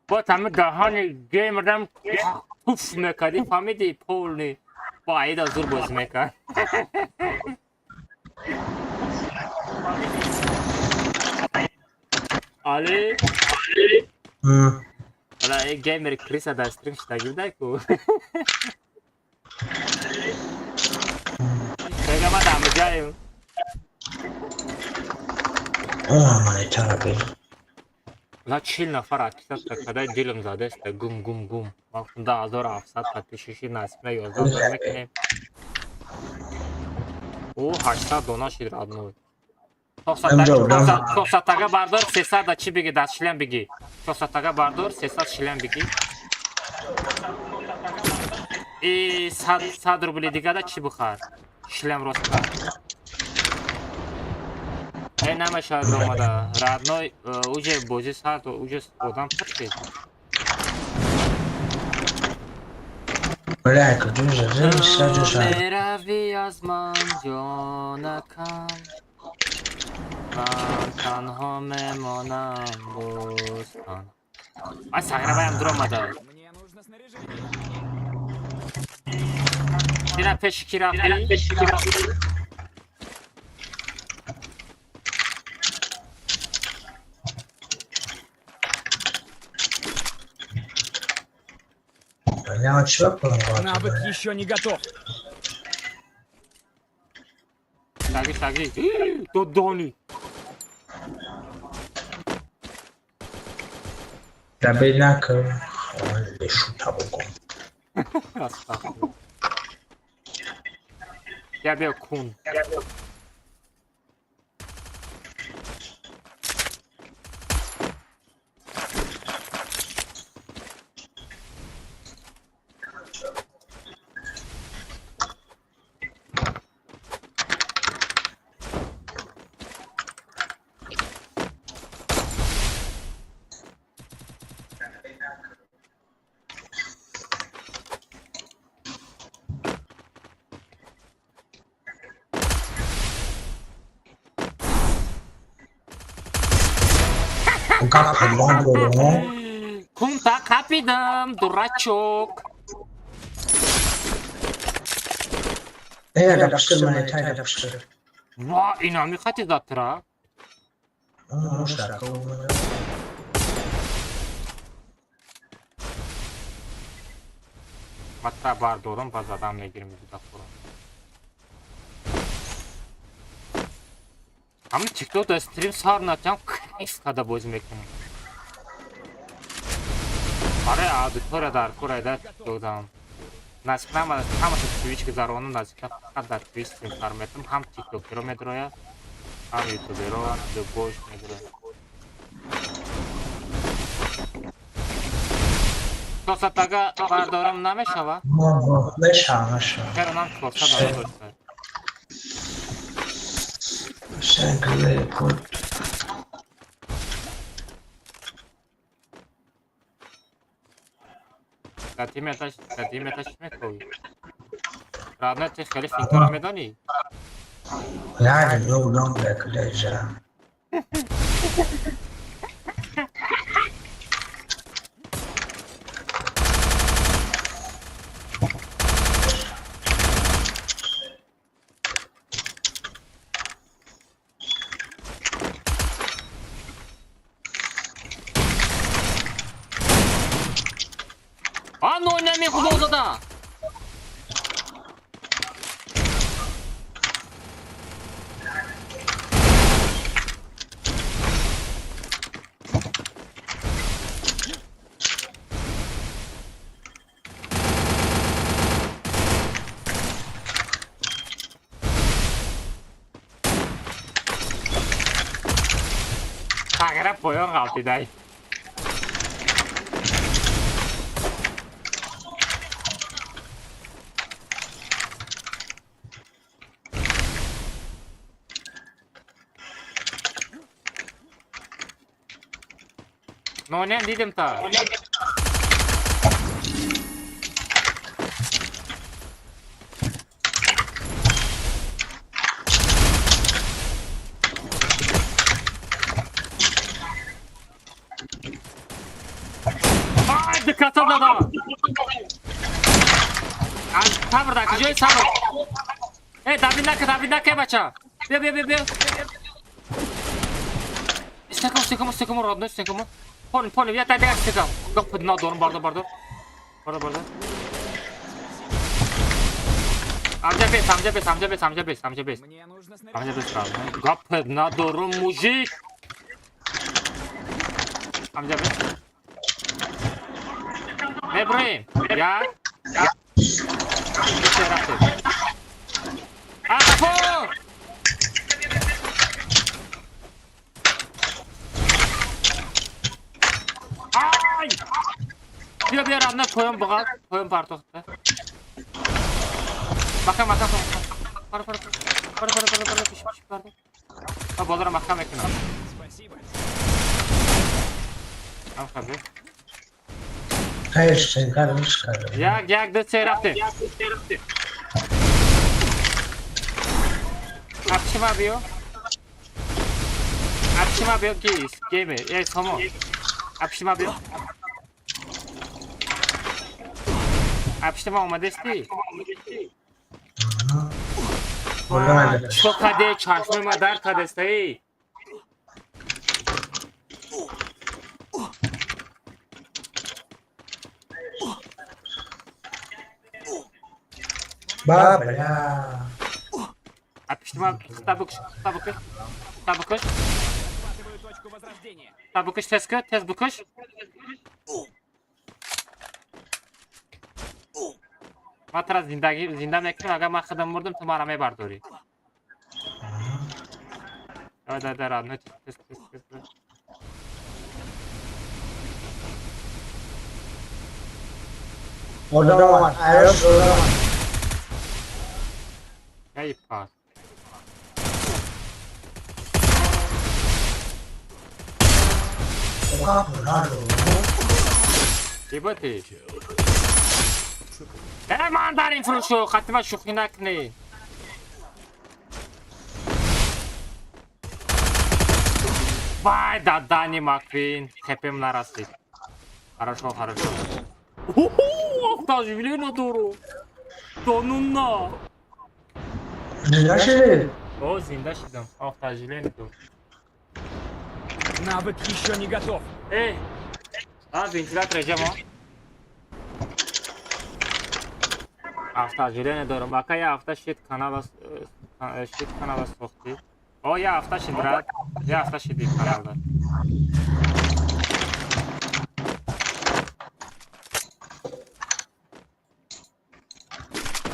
S1: Бо тами даҳани геймердам туф мекардӣ, фаҳмиди, полный. Бо аида зур бозӣ мекард. Али, ҳала э геймери криса дар стрим шидаги будай ку. Мега ма дамҷаем.
S5: О, монетара бин.
S1: Ла 40 нафар отписаться кадай, дилам задеста гум гум гум. Ман гуфтам 2700 подписчики насиб 11 мекунем. О, 800 дона шид, родной. 400 тага бардор, 300 да чӣ биги, даст шлем биги. 400 тага бардор, 300 шлем биги. И 100 рубли дига да чӣ бихар? Шлем рост кар. Э, намешавад омада. Родной, уже бозӣ сар, уже одам пур шид.
S5: Бля, куҷо жа?
S1: Меравӣ аз ман, ҷонакам, ман танҳо мемонам бостон. Ай, сағираваям дур омада.
S6: Мне нужно снаряжение.
S1: Дина пеши ки рафтӣ?
S5: Бля, чӣ кунам?
S6: Навык еще не готов.
S1: Шаги, шаги. Додони.
S5: Дабел накун. Лешу табукун.
S1: Астағфируллоҳ. Я биё кун.
S5: Гап ҳайвон дорум.
S1: Кунта қапидам, дурачок.
S5: Э, гапшир, монета гапшир.
S1: Ва, инами хати затра.
S5: Мушака.
S1: Матра бардорам, ба задам мегирем гудакора. Ҳамин тикток дар стрим сар натиҳам, кайф када бозӣ мекунам. Барои аудитория дар кор айда тиктокдам. Насиб намада ҳамаша твич гузаронам, насиб фақат дар твич стрим сар метам, ҳам тиктокеро медрояд, ҳам ютуберо, любош медрояд. 400 тага бардорам намешава?
S5: Мешава, мешава.
S1: Чаро нам 400 дора дошта?
S5: Шенкли код.
S1: Дар тимета, дар тимета чӣ мекунӣ? Родной, ти хеле финтора медонӣ?
S5: Як дом беклежа.
S1: А нонями худозада! Тағира поён ғалтидай. Нонем дидем та. Ай, дикката дада. Ай, сабр да, куҷои сабр? Э, давид нака, давид нака, бача. Бия, бия, бия, бия. Стекам, стекам, стекам, родной, стекам. Понял, понял, я так стекам. Гап надорам, бардор, бардор. Бардор, бардор. Амҷа бес, амҷа бес, амҷа бес, амҷа бес, амҷа бес.
S6: Мне нужно
S1: Амҷа
S6: снаряжение.
S1: бес, родной. Гап надорам, мужик. Амҷа бес. Меброем. Як. Ду, се, рафтем. Ақафо! Ай! Биё, биё, родной, поён бұғал, поён партохта. Мака, мака, мака. Пара, пара, пара, пара, пара, пара, пиш, пиш, пара. А болара мака мекунам.
S6: Спасибо.
S1: Ам хабе.
S5: Хайр, шенкар мишкар.
S1: Як, як, ду, се, рафтем. Апшима биё. Апшима биё ки гейме. Эй, сомо. Апшима биё. Апшима омадести? Чӣ каде чашми ма дар кадестаи?
S5: Ба, бля.
S1: Апшима хита букш, хита букш. Хита букш.
S6: Захватываю точку возрождения.
S1: Хита букш тез ку, тез букш. Ма тара зиндагӣ зинда мекунам, агар ман худам мурдам, ту мара мебардорӣ. Давай, давай, давай, родной, тез, тез, тез, тез.
S5: Одаман, айрош одаман.
S1: Эй, пас.
S5: Оқа надо.
S1: Чӣ будӣ? Э, ман дар ин фурӯшу хатима шӯхӣ накунӣ. Вай, да Дани Маквин, хепем нарасид. Хорошо, хорошо. Автоживление надору. Да ну на.
S5: Зинда шиди?
S1: О, зинда шидам. Автоживление дору.
S6: Навык еще не готов.
S1: Эй, а вентилятор ҷамо. Ҳафта аҷеле надорам. Ака, я ҳафта шид канала, шид канала сохтӣ. О, я ҳафта шид, брат. Я ҳафта шиди каналда.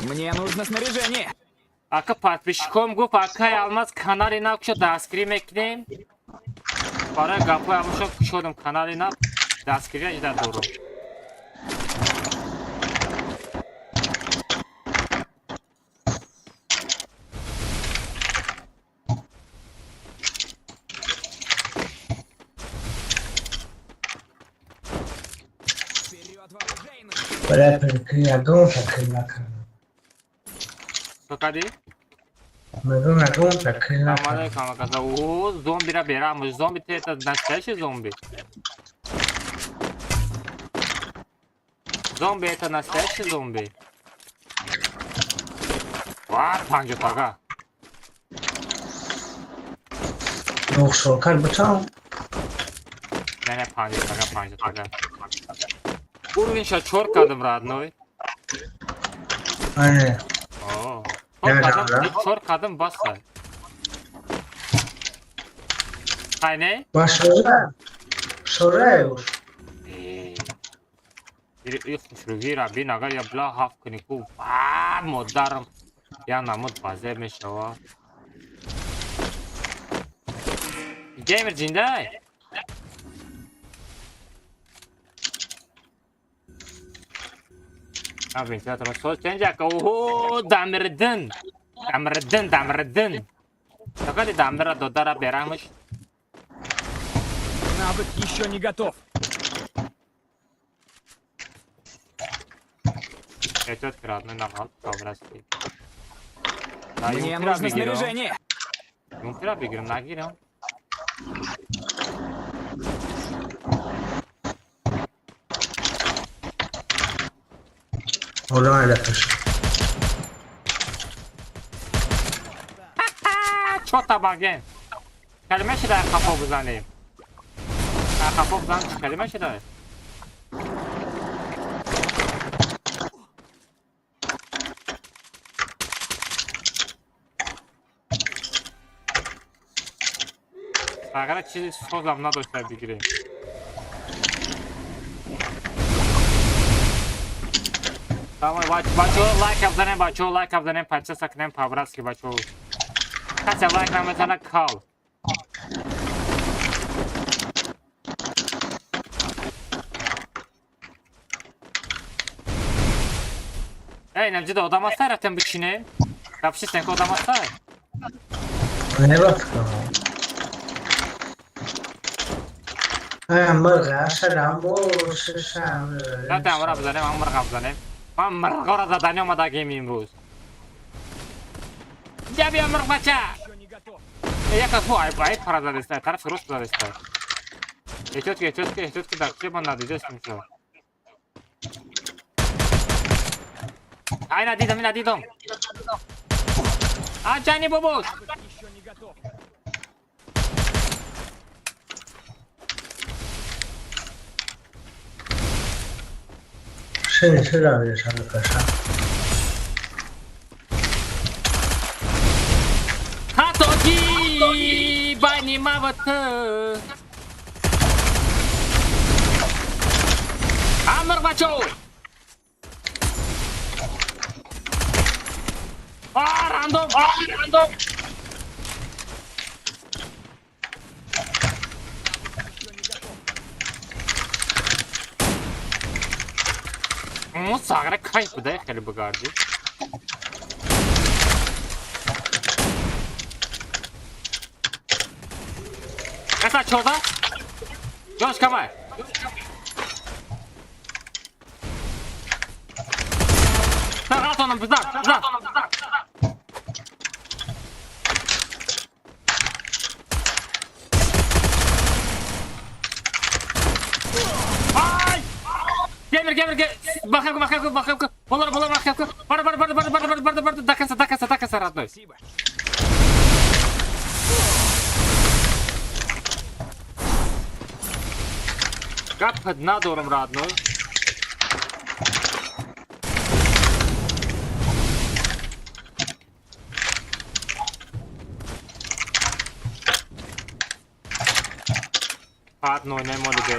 S6: Мне нужно снаряжение.
S1: Ака, подписчиком гуфт, акай Алмаз канали нав кушо, дастгирӣ мекунем. Барои гапҳои ҳамошо кушодам канали нав, дастгирӣ ида дорам.
S6: Вперед, вооружейный!
S5: Рэпер, ягон фикр накардам.
S1: Ту кадӣ?
S5: Мегӯм, ягон фикр
S1: Салом
S5: накардам.
S1: алейкум, ака. О, зомбира берам. Зомби, ты это настоящий зомби? Зомби, это настоящий зомби? Ва, панҷо тага.
S5: Нохшокар бутам.
S1: Не, не, панҷо тага, панҷо тага. Уровень ша чор кардам, родной.
S5: Ане.
S1: О, чор
S5: Не,
S1: кардам,
S5: да.
S1: чор кардам, баса. Ҳай, не?
S5: Ба шора. Шораевуш.
S1: Э, и хушругира бин, агар я бла ҳафт кунӣ ку, ва модарам, я намуд базе мешава. Геймер зиндай? А вентилятор соз ченҷака. Оҳо, дамирдин. Дамирдин, дамирдин. Такади дамира додара берамаш.
S6: Навык еще не готов.
S1: Эҳтиёт ки, родной, нағал таврасти.
S6: Мне
S1: Юнкера
S6: нужно
S1: бигирам.
S6: снаряжение.
S1: Юнкера бигирам, нагирам.
S5: Ҳоло рэпер.
S1: Чота баген. Калима шида хафо бизанем. Хафо бизан, калима шида. Фақат чизи созам надошта бигирем. Давай, бачо, лайк бизанем, бачо, лайк бизанем, подписка кунем, по-братски, бачо. Касе лайк намезана, кал. Эй, намҷида одам ҳастай, рафтем бичинем? Рафшистен ки одам ҳастай?
S5: Не, ба фикрам. Ай, мирға шарам бошишам.
S1: Рафтем амра бизанем, ам мирға бизанем. Ман мирғоро задани омадагим имрӯз. Ҷа бия, мирғ бача!
S6: Еще не готов.
S1: Як аз ай ай пара задеста, тарафи рост задеста. Эҳтиёт ки, эҳтиёт ки, эҳтиёт ки, дар куҷо ман надидастам шо. Ай, надидам, надидам. А ҷани бобош!
S6: Навык еще не готов.
S5: Шин чира бешам каша.
S1: Хатоги байни ма ва ту. А мирғ бачо! А рандом, а рандом.
S6: Еще не готов.
S1: Мо сагра кайф будай, хеле бигардӣ. Эса чорда? Ҷош камай. Сағатонам бизан, бизан. Ай! Гемер, гемер, гемер. Махавка, махавка, махавка. Болар, болар, махавка. Бар, бар, бар, бар, бар, бар, бар, бар, до конца, до конца, до конца, родной.
S6: Спасибо.
S1: Гап надорам, родной. Фақат нойнаи моли бе.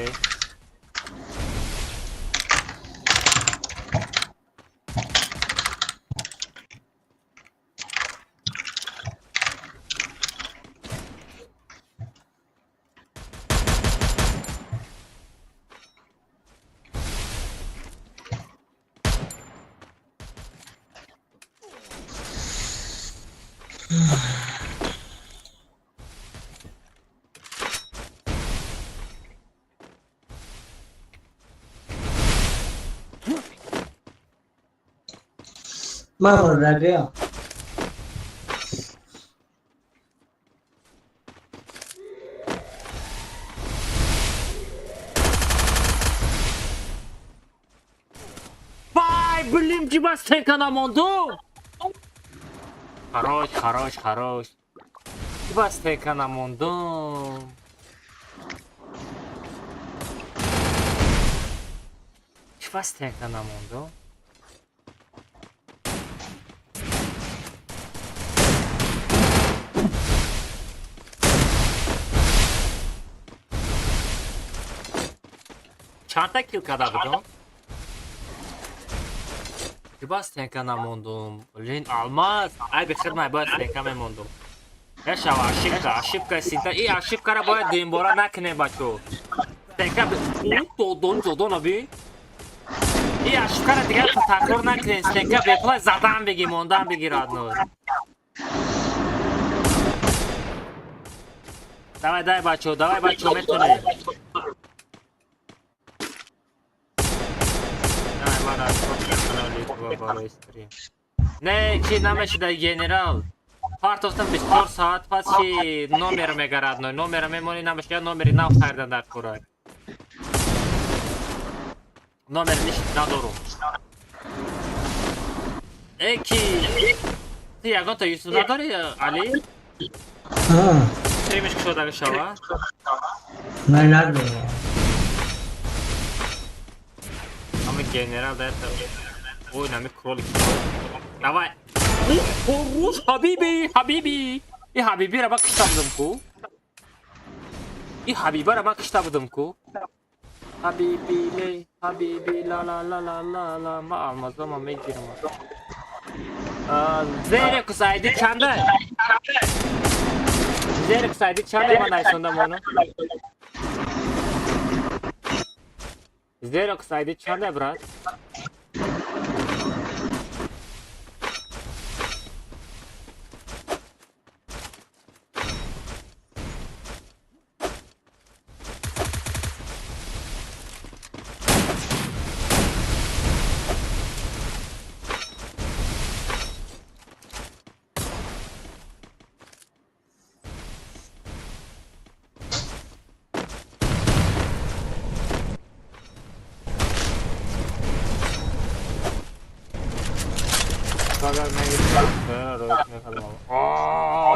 S5: Мама, рабио.
S1: Вай, блин, ҷиба стенка намонду. Хорош, хорош, хорош. Ҷиба стенка намонду. Ҷиба стенка намонду. Чандта кил карда будам? Ҷиба стенка намондум. Блин, алмаз. Ай бихир, бояд стенка мемондум. Яшава, ошибка, ошибка синта. И ошибкара бояд дуюмбора накунем, бачо. Стенка додон додон аби. И ошибкара дигар такрор накунем. Стенка бепулай задан беги, мондан беги родной. Давай, давай, бачо, давай, бачо, метонем. Не, чи намешуда генерал. Партофтам 24 соат пас чи номер мегарад, но номера мемони намешуда, номери нав харда дар курай. Номер ниш надорум. Э ки ти ягон та Юсуф надори, Али? Стримиш кушода шава?
S5: Не надорам.
S1: Ами генерал да это. Ой, нами кролик. Давай. Хорош, хабиби, хабиби. И хабиби ра ма кишта будам ку. И хабиба ра ма кишта будам ку. Хабиби ле, хабиби ла ла ла ла ла ла. Ма алмаза ма мегирам. Зерекс айди чанда? Зерекс айди чанда ма найсондам ону? Зерекс айди чанда, брат?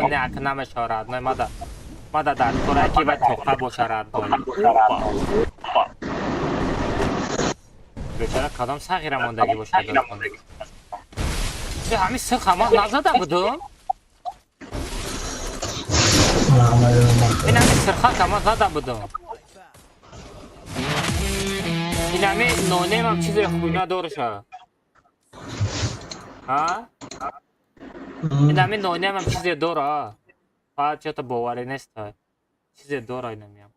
S1: Не, намешорад, не мада. Мада дар кораки ва тоқа бошарад. Бечара кадом сағира мондагӣ бошад. Ҳамин сих ҳама назада будум? Ин ҳамин сирхак ҳама зада будум. Ин ҳамин нонемам чизе хуйна дорша. Ҳа? Ин ҳамин нонемам чизе дора. Фақат чё-то боварӣ нест. Чизе дора инамиам.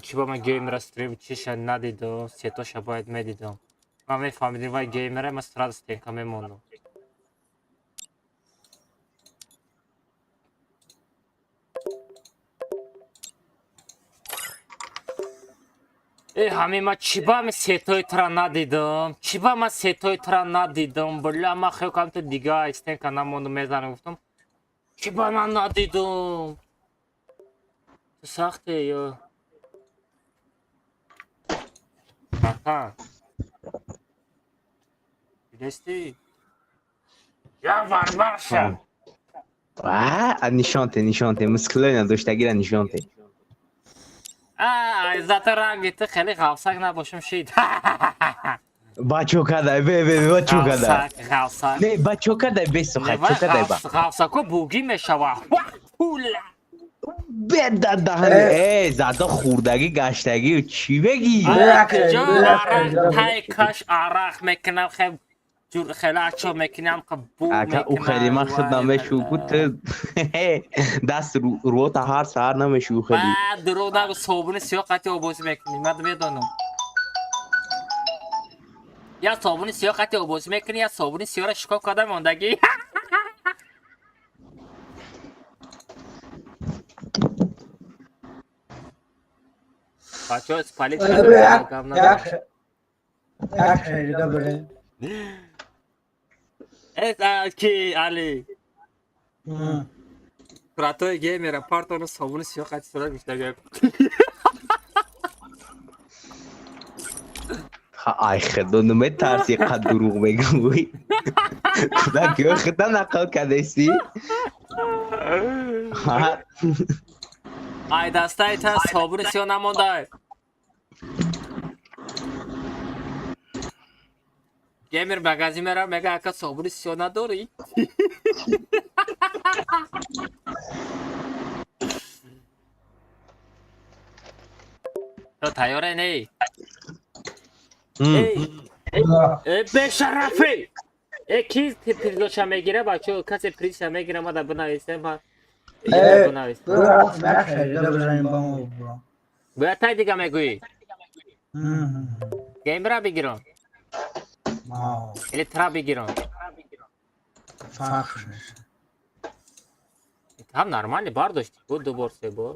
S1: Ки ба ман геймера стрим чиша надидам, сетоша бояд медидам. Ман мефаҳмидим вай геймера, ман сразу стенка мемондам. Э, ҳамин ман чӣ ба ҳамин сетои тра надидам? Чӣ ба ман сетои тра надидам? Бля, ман хел кардам ту дига стенка намондум, мезанам, гуфтам. Чӣ ба ман надидам? Ту сахте ё? Братан. Дидести? Я варварша.
S3: А, нишонте, нишонте, мускулои надоштагира нишонте.
S1: А, зато ранги ту хеле ғафсак набошам шид.
S3: Ба чо кадай? Бе, бе, ба чо кадай?
S1: Ғавсак, ғавсак.
S3: Не, ба чо кадай? Бе суха, чо кадай ба?
S1: Ғавсако бугӣ мешава. Пула.
S3: Бе да даҳани, э, зада хурдагӣ гаштагӣ, чӣ бегӣ?
S1: Куҷо арақ тай каш арақ мекунам, хе ҷур хела чо мекунам, ка бу
S3: Ака, ӯ хеле ман худ намешӯ, ку ту даст рӯота ҳар саҳар намешӯ хеле.
S1: Ба дурӯғ нагӯ, собуни сиёҳ қати обозӣ мекунӣ, ман медонам. Я собуни сиёҳ қати обозӣ мекунӣ, я собуни сиёҳро шикоф карда мондагӣ. Бачаҳо, спалит гап надорам.
S5: Як шарига бирем.
S1: Э, ки Али? Кратои геймера партону собуни сиёҳ қати сурат гирифта.
S3: Ай худо, наметарси қад дурӯғ мегӯӣ? Кӯдакиҳо худа нақл кардесӣ?
S1: Ай дастаи та собуни сиёҳ намондай. Геймер магазин мерав, мега, ака, собуни сиёҳ надорӣ? То тайёре не? Э, бешарафӣ! Э, ки призоша мегира, бачо? Касе призша мегира, мада бинависем, ма бинависем.
S5: Як шарига бизанем, ба мо биром.
S1: Бояд тай дига мегӯӣ. Геймера бигирам или тра бигирам?
S5: Фарқш нест.
S1: Ҳам нормально бардошти, бу ду бор, се бор.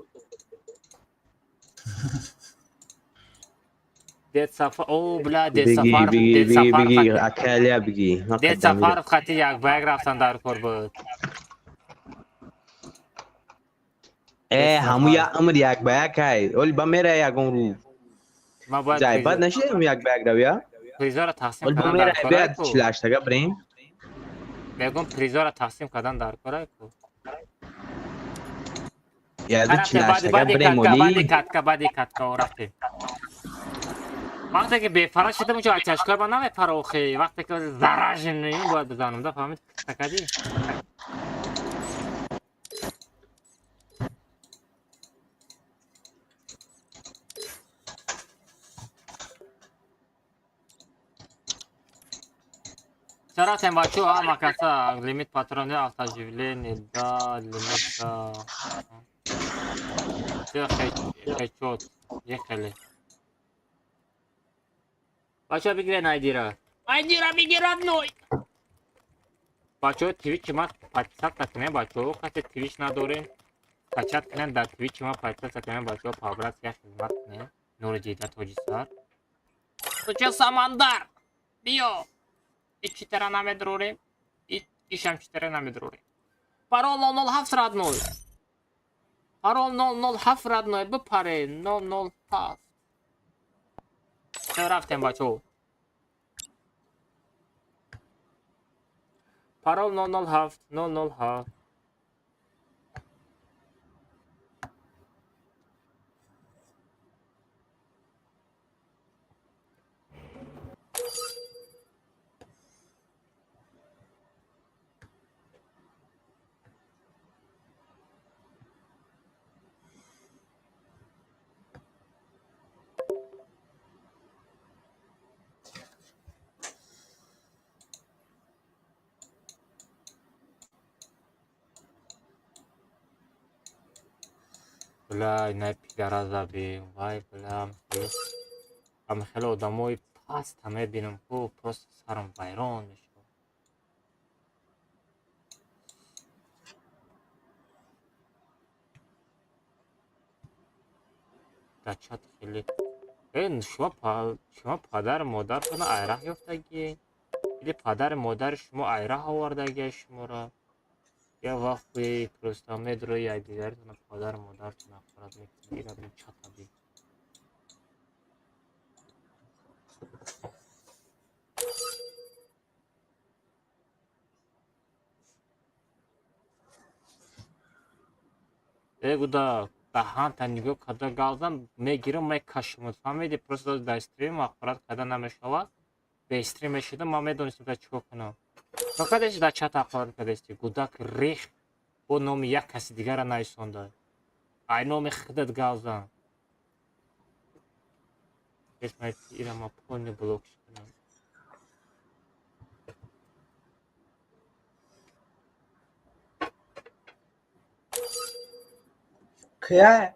S1: Дед Сафар, о, бля, Дед Сафаров, Дед Сафаров.
S3: Акалия бигӣ.
S1: Дед Сафаров хати як ба як рафтан дар кор буд.
S3: Э, ҳаму як умр як ба як ай. Оли ба мера ягон рӯз.
S1: Ма бояд
S3: Ҷай, баъд нашидем як ба як равия?
S1: Призора тақсим
S3: Оли ба
S1: кардан
S3: мера
S1: дар кор
S3: бият
S1: ай ку.
S3: 48-тага бирем.
S1: Мегӯм, призора тақсим кардан дар кор ай ку.
S3: Яду
S1: Рафтем, баъди
S3: 48-тага
S1: баъди
S3: бирем
S1: катка, баъди
S3: оли.
S1: катка, баъди катка о рафтем. Вақте ки бефара шудам, унҷо ачашкор ба намепара охи. Вақте ки зараженный бояд бизанам, да фаҳмид такади? Чаро рафтем, бачо, ҳама каса лимит патрони автооживление, да, лимит, да. Всё, хечот, ехали. Бачо, бигирен айдира. Айдира бигир, родной! Бачо, твичи ма подписаться кунем, бачо, касе твич надорем. Скачать кунем дар твичи ма подписаться кунем, бачо, по-братски як хизмат кунем. Нури дида тоҷисар. Куча Самандар! Биё! Ичитера намедурорем. Ишам читера намедурорем. Парол 007, родной. Парол 007, родной, бипаре 007. Всё, рафтем, бачо. Парол 007 007. Бля, инай пигараза би, вай, бля, ам хеле одамои паста мебинам ку, просто сарам вайрон мешавад. Дар чат хеле э шумо падару модаратонро айраҳ ёфтагӣ или падару модари шумо айраҳ овардагия шуморо? Я вақте просто медрои якдигаритонро падару модаратон ҳақорат мекунед, ира бин, чата бин. Э, гуда даҳанта нигоҳ карда галзам, мегирам, мекашам, фаҳмиди? Просто дар стрим ҳақорат карда намешавад. Бестрим мешидам, ман медонистам ка чикор кунам. Фақат еш дар чат ҳақорат кардасти. Гудак рех бо номи як каси дигара нависонда. Ай номи худат гап зан. Ира ма полный блок кунам.
S5: Кия?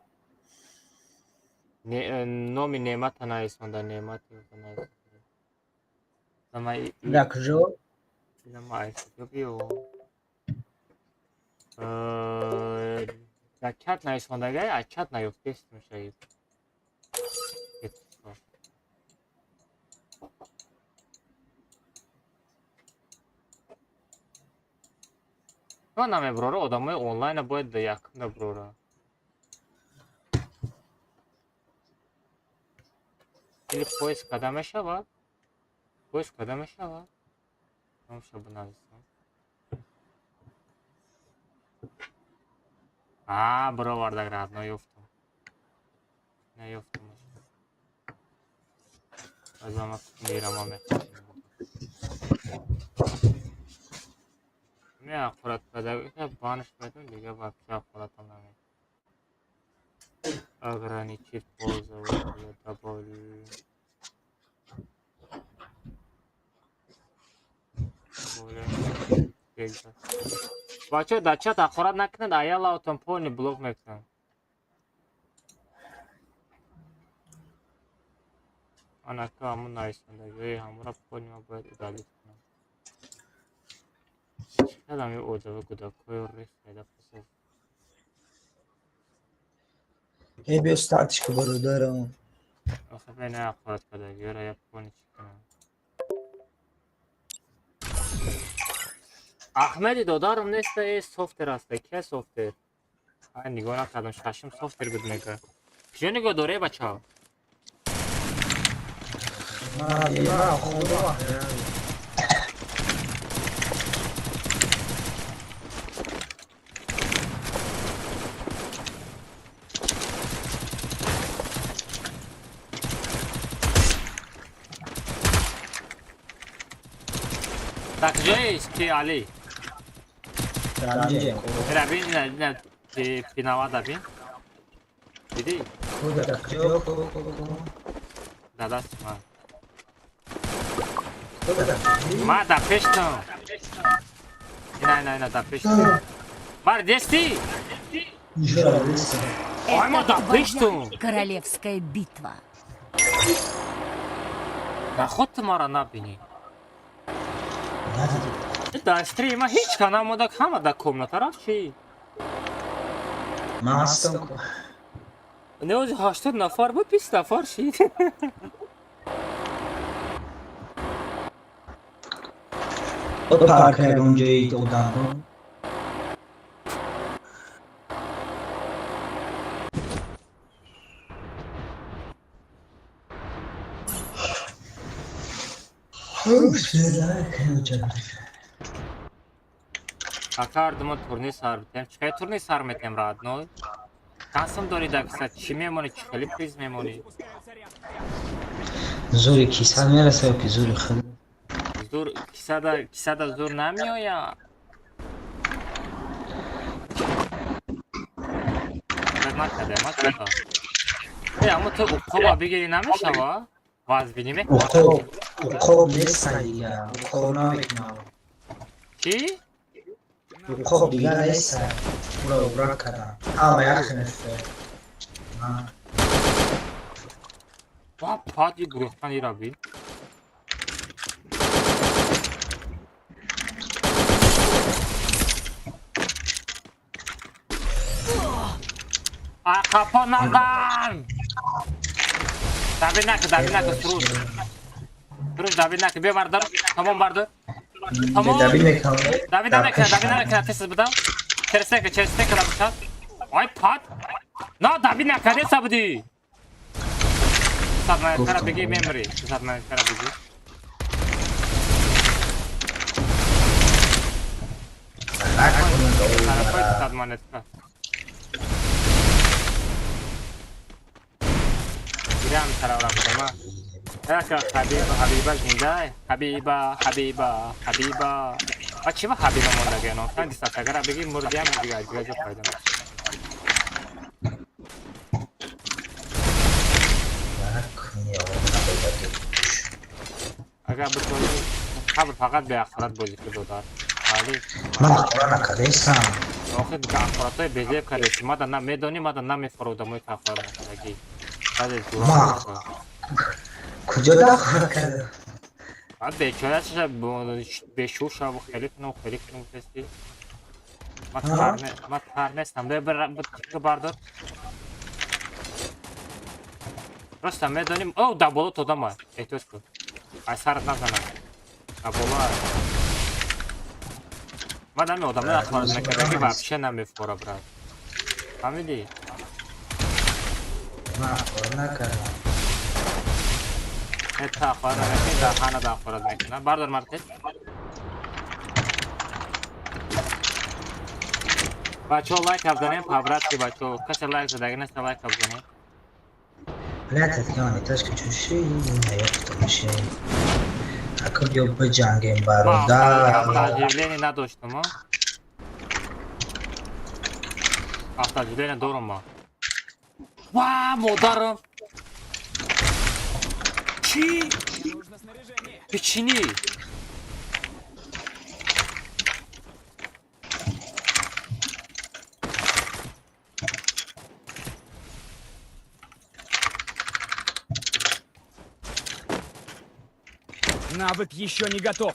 S1: Номи Неъмата нависонда, Неъмат нависонда.
S5: Да куҷо?
S1: Дар чат нависондагай, аз чат наёфтест мешавид. Ман намебурора, одамои онлайна бояд якум набурора. Или поиск карда мешавад? Поиск карда мешавад? Номша бинависам. А, бароварда родной ёфтам. Наёфтам. Азама мирама мехоҳам. Ме ҳақорат карда, банш медам, дига вообще ҳақоратам намекунам. Ограничить пользователя, добавить. Бачаҳо дар чат ҳақорат накунед, аялаотон полный блок мекунам. Анака ҳамун нависондагиҳои ҳамура полный ман бояд удалить кунам. Чӣ кардам ин одами гудакҳои рех пайда пасаз.
S5: Эй, биё стартишка бародарам.
S1: Охи бе на ҳақорат кардагиҳоро я полный чӣ кунам. Аҳмеди додарам неста, э софтер аста. Ке софтер? Ай нигоҳ накардам, шашум софтер буд мега. Куҷо нигоҳ дорӣ бачаҳо?
S5: Ман худам.
S1: Дар куҷоест ки Али? Бин, на пинавада бин. Дидӣ? Дар дасти ман. Ма дар пештам. Ина, ина, ина, дар пештам. Мар дести? Ай, ма дар пештам.
S7: Королевская битва.
S1: Наход ту маро набинӣ? Дар стрима ҳеҷ ка намода, ҳама дар комната рафт чӣ?
S5: Ман ҳастам.
S1: Не, ози 80 нафар буд, 20 нафар шид.
S5: Парк ягон ҷои одамҳо.
S1: Акар дума турнир сар битем. Чӣ хел турнир сар метем родной? Чанд сум дорӣ дар киса? Чӣ мемонӣ? Чӣ хели приз мемонӣ?
S5: Зури киса мераса ё ки зури худ?
S1: Зур кисада, кисада зур намеояд. Накарда, накарда. Э, аммо ту уқоба бигирӣ намешава? Вазбинӣ мекунӣ?
S5: Уқоб, уқоб нестан дига, уқоб намекунам.
S1: Чӣ?
S5: Уқоб дига нестан. Ура ура кардам. Ҳама як хел.
S1: Ва пади гурехтан ира бин. Қапо назан! Давид нака, давид нака, суруш. Суруш, давид нака, биё бардор. Тамом бардор. Тамом.
S5: Давид мекунам.
S1: Давид намекунад, давид намекунад, тез бидам. Через стека бишад. Ай пад. На, давид накарде будӣ. Садмайкара бигӣ мемрӣ. Садмайкара бигӣ. Садманетка. Гирам таравра будам. Яка Хабиба, Хабиба зинда, Хабиба, Хабиба, Хабиба. А чива Хабиба мондаге, но там дистатагара беги мурдиам дига дига ҷо пайдо мешавад. Агар битонӣ қабр фақат беахрат бозӣ ки додар. Али
S5: Ман ахора накардаистам.
S1: Охир ахоратҳои безеб кардеси. Мада на медонӣ, мада намефора одамои ки ахорат накардагӣ. Баъзе
S5: Ма куҷо дахора кардам?
S1: Баъд бечора шаша бешур шаву хеле кунам, хеле кунам гуфтести. Ма тар нестам. Бардор. Просто медоним. О, да боло тодама. Эҳтиёт кун. Ай сарат назанам. Да боло. Ман ҳами одамои ахорат накардагӣ вообще намефора, брат. Фаҳмидӣ?
S5: Ман ахора накардам.
S1: Не, та ахорат намекунӣ, даҳана да ахорат мекунад. Бардор мартет. Бачаҳо лайк абзанем, по-братски бачаҳо. Касе лайк задаги нест, лайк абзанем.
S5: Блядь, я этажка чуши, наёфта. Ака биё биҷангем, бародар.
S1: Автооживление надоштам, а? Автооживление дорам ма. Ва, модарам! Чӣ?
S6: Нужно снаряжение.
S1: Печени!
S6: Навык еще не готов.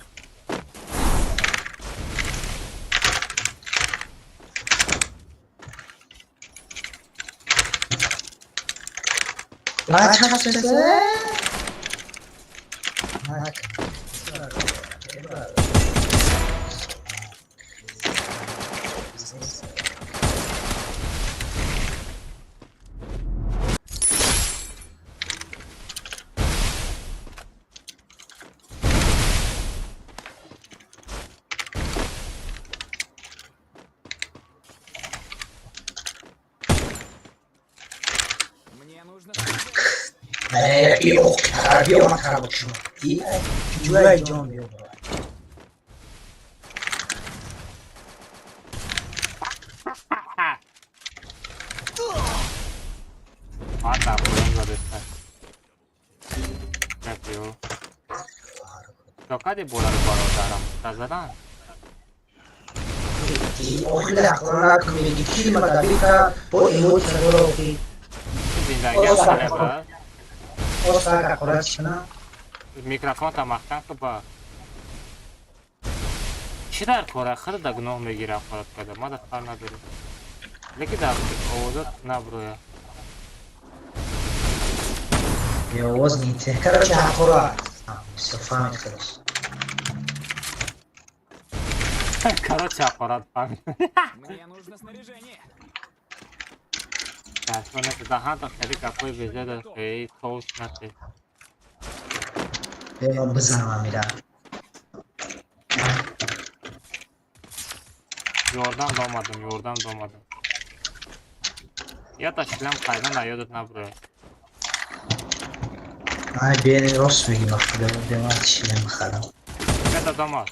S6: Мне нужно
S5: Биё, биё.
S1: Ата, поён задеста. Рафио. Чокади боларо бародарам. Тазадан? Зиндагӣ аст, брат. Микрофонта маҳкам ку ба. Чӣ дар кора? Худа да гуноҳ мегира ахорат карда. Ма да фар надорем. Лекин дар овозот наброя.
S5: Овоз не. Короче, ахора. Всё, фаҳмид худаш.
S1: Короче, аппарат фаҳмид.
S6: Мне нужно снаряжение.
S1: Даҳанта хеле гапҳои безеда хеле тош нате.
S5: Бема бизанам амира.
S1: Ёрдам домадам, ёрдам домадам. Ята шлем хайдан да ёдат наброя.
S5: Ай, бени рост меги, ба худо, бема шлем харам.
S1: Ята домад.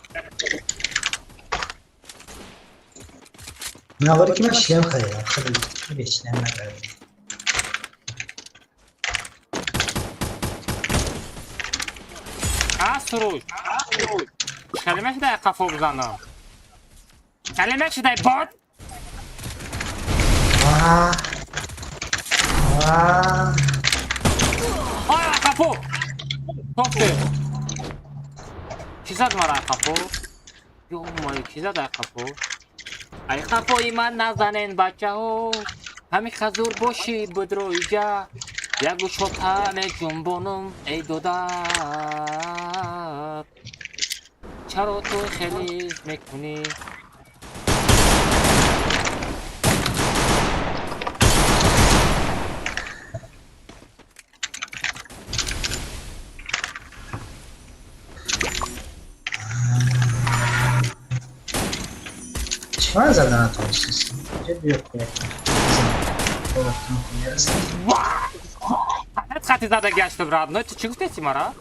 S5: Навори ки ман шлем харидам, худо бе шлем накардам.
S1: А, суруш. Калима шудай қафо бизанам. Калима шудай бот.
S5: Ва. Ва.
S1: А, қафо. Тофте. Чӣ зад мара қафо? Ё мой, чӣ зад ай қафо? Ай қафои ман назанен бачаҳо. Ҳами хазур бошӣ будро иҷа. Як гӯшота меҷунбонум эй додар. Чаро ту хеле мекунӣ?
S5: Чӣ ман зада натонистӣ? Биё кӯяк.
S1: Хати зада гаштам, родной. Ту чӣ гуфтеси мара?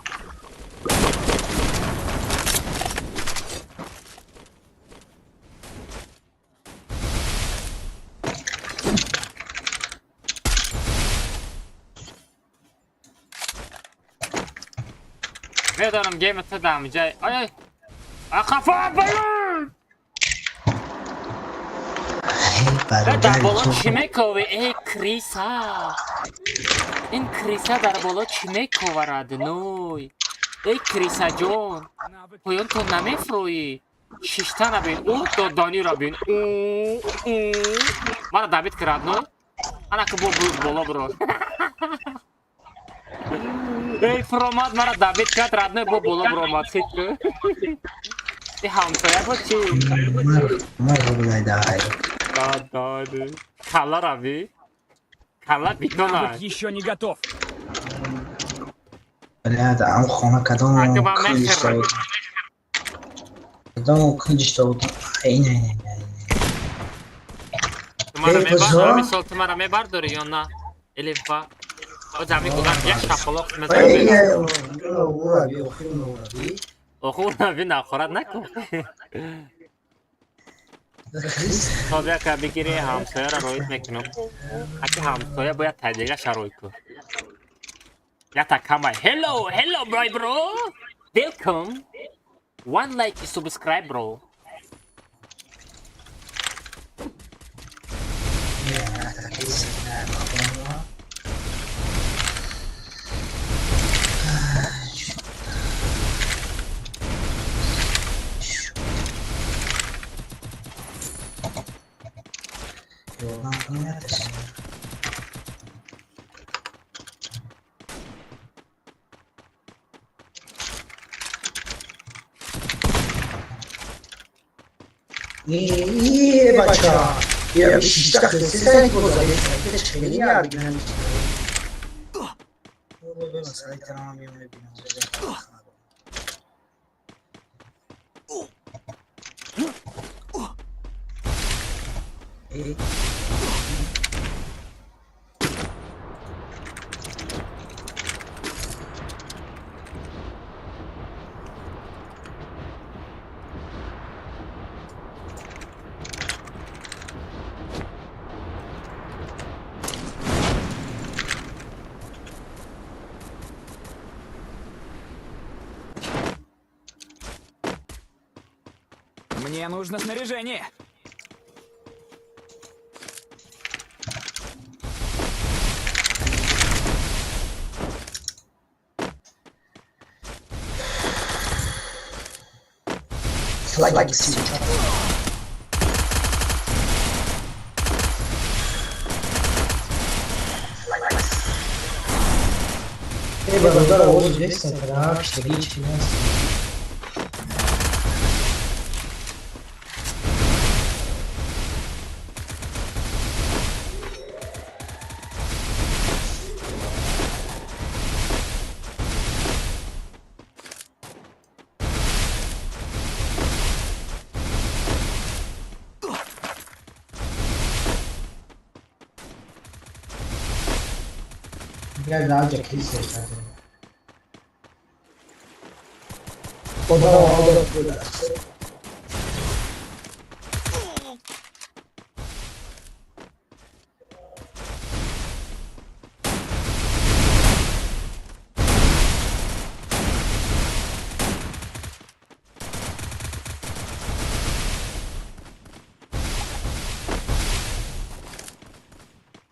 S1: Медонам гейм ту дамҷай. Ай ай. Ақафо балон! Дар боло чӣ мековӣ? Эй криса! Ин криса дар боло чӣ мековарад? Ной! Эй крисаҷон! Поён ту намефурӯӣ? Шиштана бин, ӯ додониро бин. Ӯ ӯ мара давид ки родной. Ана ки бо боло биро. Эй фуромад мара давид кард родной бо боло биромад. Хит ку. И ҳамсоя буд чӣ?
S5: Марғ будай дай.
S1: Додони. Калла рави? Калла битона.
S6: Навык еще не готов.
S5: Бля, ам хона кадом
S1: Ака ба
S5: кунҷиш
S1: мехӯрад.
S5: буд. Кадом кунҷиш буд. Ай, не, не, не.
S1: Ту мара
S5: Эй,
S1: мебар,
S5: бозор.
S1: ҳамин сол ту мара мебардорӣ ё на? Элифа. О ҷамъи гузашт як шапалоқ мезанам.
S5: Ай, не, ура би, охир ура би.
S1: Оху рави нахорат накун. То яка бигири ҳамсояро роид мекунам. Аки ҳамсоя бояд тадига шароит кун. Ята камай. Hello, hello, bro, bro. Welcome. One like subscribe, bro.
S5: Ёрдам кунед. Е, бача. Я шишта хесисан коза, хеле аргумент. Масалаи тарамам мебинам.
S6: Мне нужно снаряжение.
S5: Флаги сейчас. Эй, бародар, овоз нест, киштагӣ чӣ нест. Бля, даҷа крис дошта. Ода, ода, ода.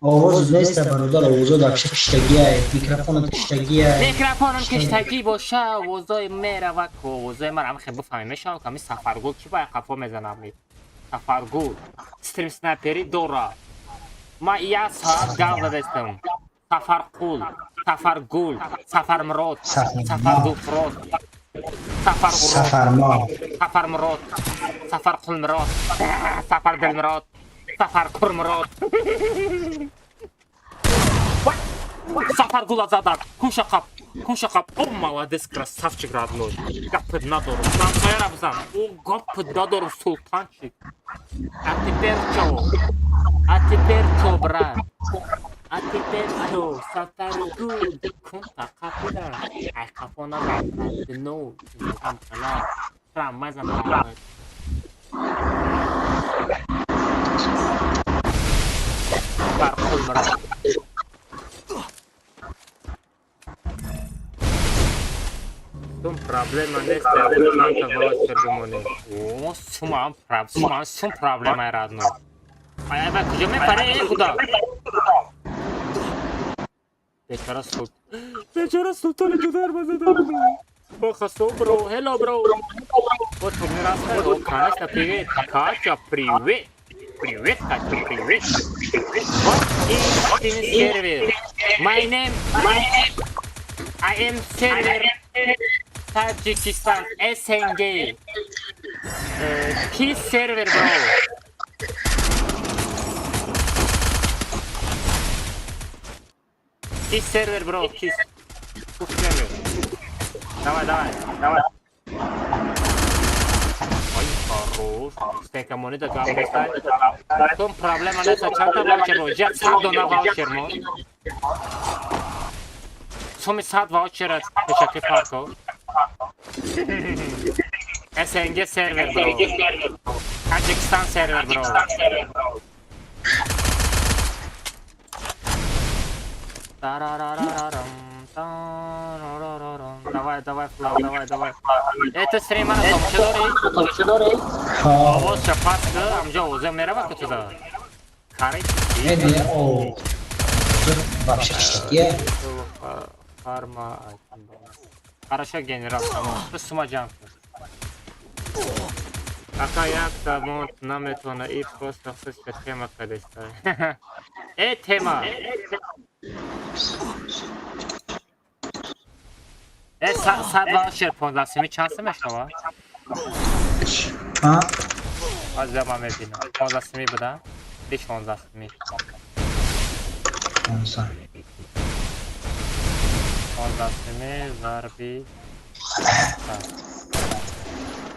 S5: Овоз нест, бародар, овозо дар киштагия, микрофонат киштагия.
S1: Микрофонам киштагӣ боша, овозои мерава ку овозои мара ам хел бифаҳмем мешавам ки ами Сафаргул чӣ ба қафо мезанам. Сафаргул стрим снайпери дора. Ма як соат гап задастам. Сафарқул, Сафаргул, Сафармурод, Сафаргулфурод, Сафарурод,
S5: Сафармо.
S1: Сафармурод, Сафарқулмурод, Сафардилмурод, Сафаркурмурод. Сафаргула задак, кушақап, кушақап. О, молодец, красавчик родной. Гапит надорум. Ҳамсояра бизан. О, гапит надорум, султанчик. А теперь чё? А теперь чё, брат? А теперь что? Сафаргул, кунта қапида. Ай қафо назад. Но, там кала. Прям мазан. Барқул брат. Сум проблема нест, чанта ваучер бимонӣ. О, сумам сумам сум проблема родной. Ай, ай, куҷо мепаре, э, куда? Бечора султ. Бечора султони ду дарвоза дорад. Бохасо, бро, hello, бро. Вот турнир аст. О, конечно, привет. Катя, привет. Привет, Катя, привет. What is in server? My name, I am server Tajikistan SNG. Peace server, bro. Peace server, bro. Peace. Peace server. Давай, давай, давай. Ой, хорош. Стека монета гап нестай. Том проблема неста. Чанта ваучер мо? Я 100 дона ваучер мо. Суми 100 ваучера пешаки парко. СНГ сервер, бро. Таджикистан сервер, бро. Тарарарарам, тарарарарам. Давай, давай, Флав, давай, давай. Это стримара тамошо дорӣ? Овоз шапас ки, амҷо овоза мерава ку туда. Кари.
S5: Не, не, о. Вообще чистие.
S1: Фарма. Хорошо, генерал, тамом. Ту сума ҷамъ кун. Ака як тамон наметавона и просто худша тема кадеста. Э, тема. Э, 100 ваучер 15 сими чанд сим мешава?
S5: А?
S1: Аз ман мебинам. 15 сими буда? Би 16 сими.
S5: 15.
S1: 15 сими зарби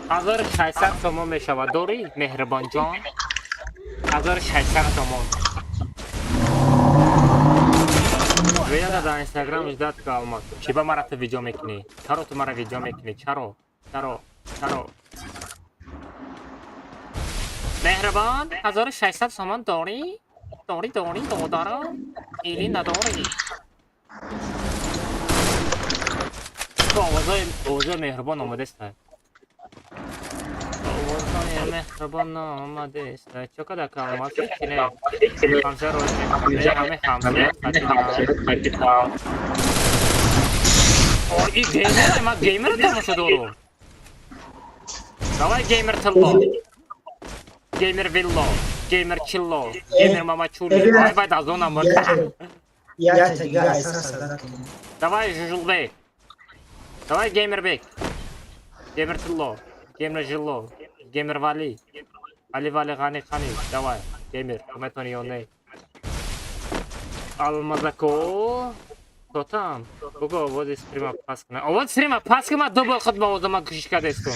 S1: 1600 сомон мешавад. Дорӣ, меҳрибонҷон? 1600 сомон. Видео дар Инстаграм ждать ка алмаз. Чӣ ба мара ту видео мекунӣ? Чаро ту мара видео мекунӣ? Чаро? Чаро? Чаро? Меҳрибон, 1600 сомон дорӣ? Дорӣ, дорӣ, додарам? Или надорӣ? Ту овозои меҳрибон омадеста. Овозои меҳрибон омадеста. Чо када ка алмаз? Ҳечи не. Ҳамсоя роҳ мекунад. Ҳаме ҳамсоя қатиҳам. О, и геймер, ма геймер тамошо дорум. Давай, геймер тилло. Геймер вилло. Геймер чилло. Геймер мамачули. Вай, вай, да зона мурд.
S5: Я тебя эсас.
S1: Давай, Жужулбек. Давай, геймербек. Геймер тилло. Геймер жилло. Геймер вали. Али вали ғани қани. Давай, геймер. Метони ё не? Алмазако. Тотам. Буго овози стрима пас кна. Овози стрима пас кна, ду бор худ ба овозама кӯшиш кардестум.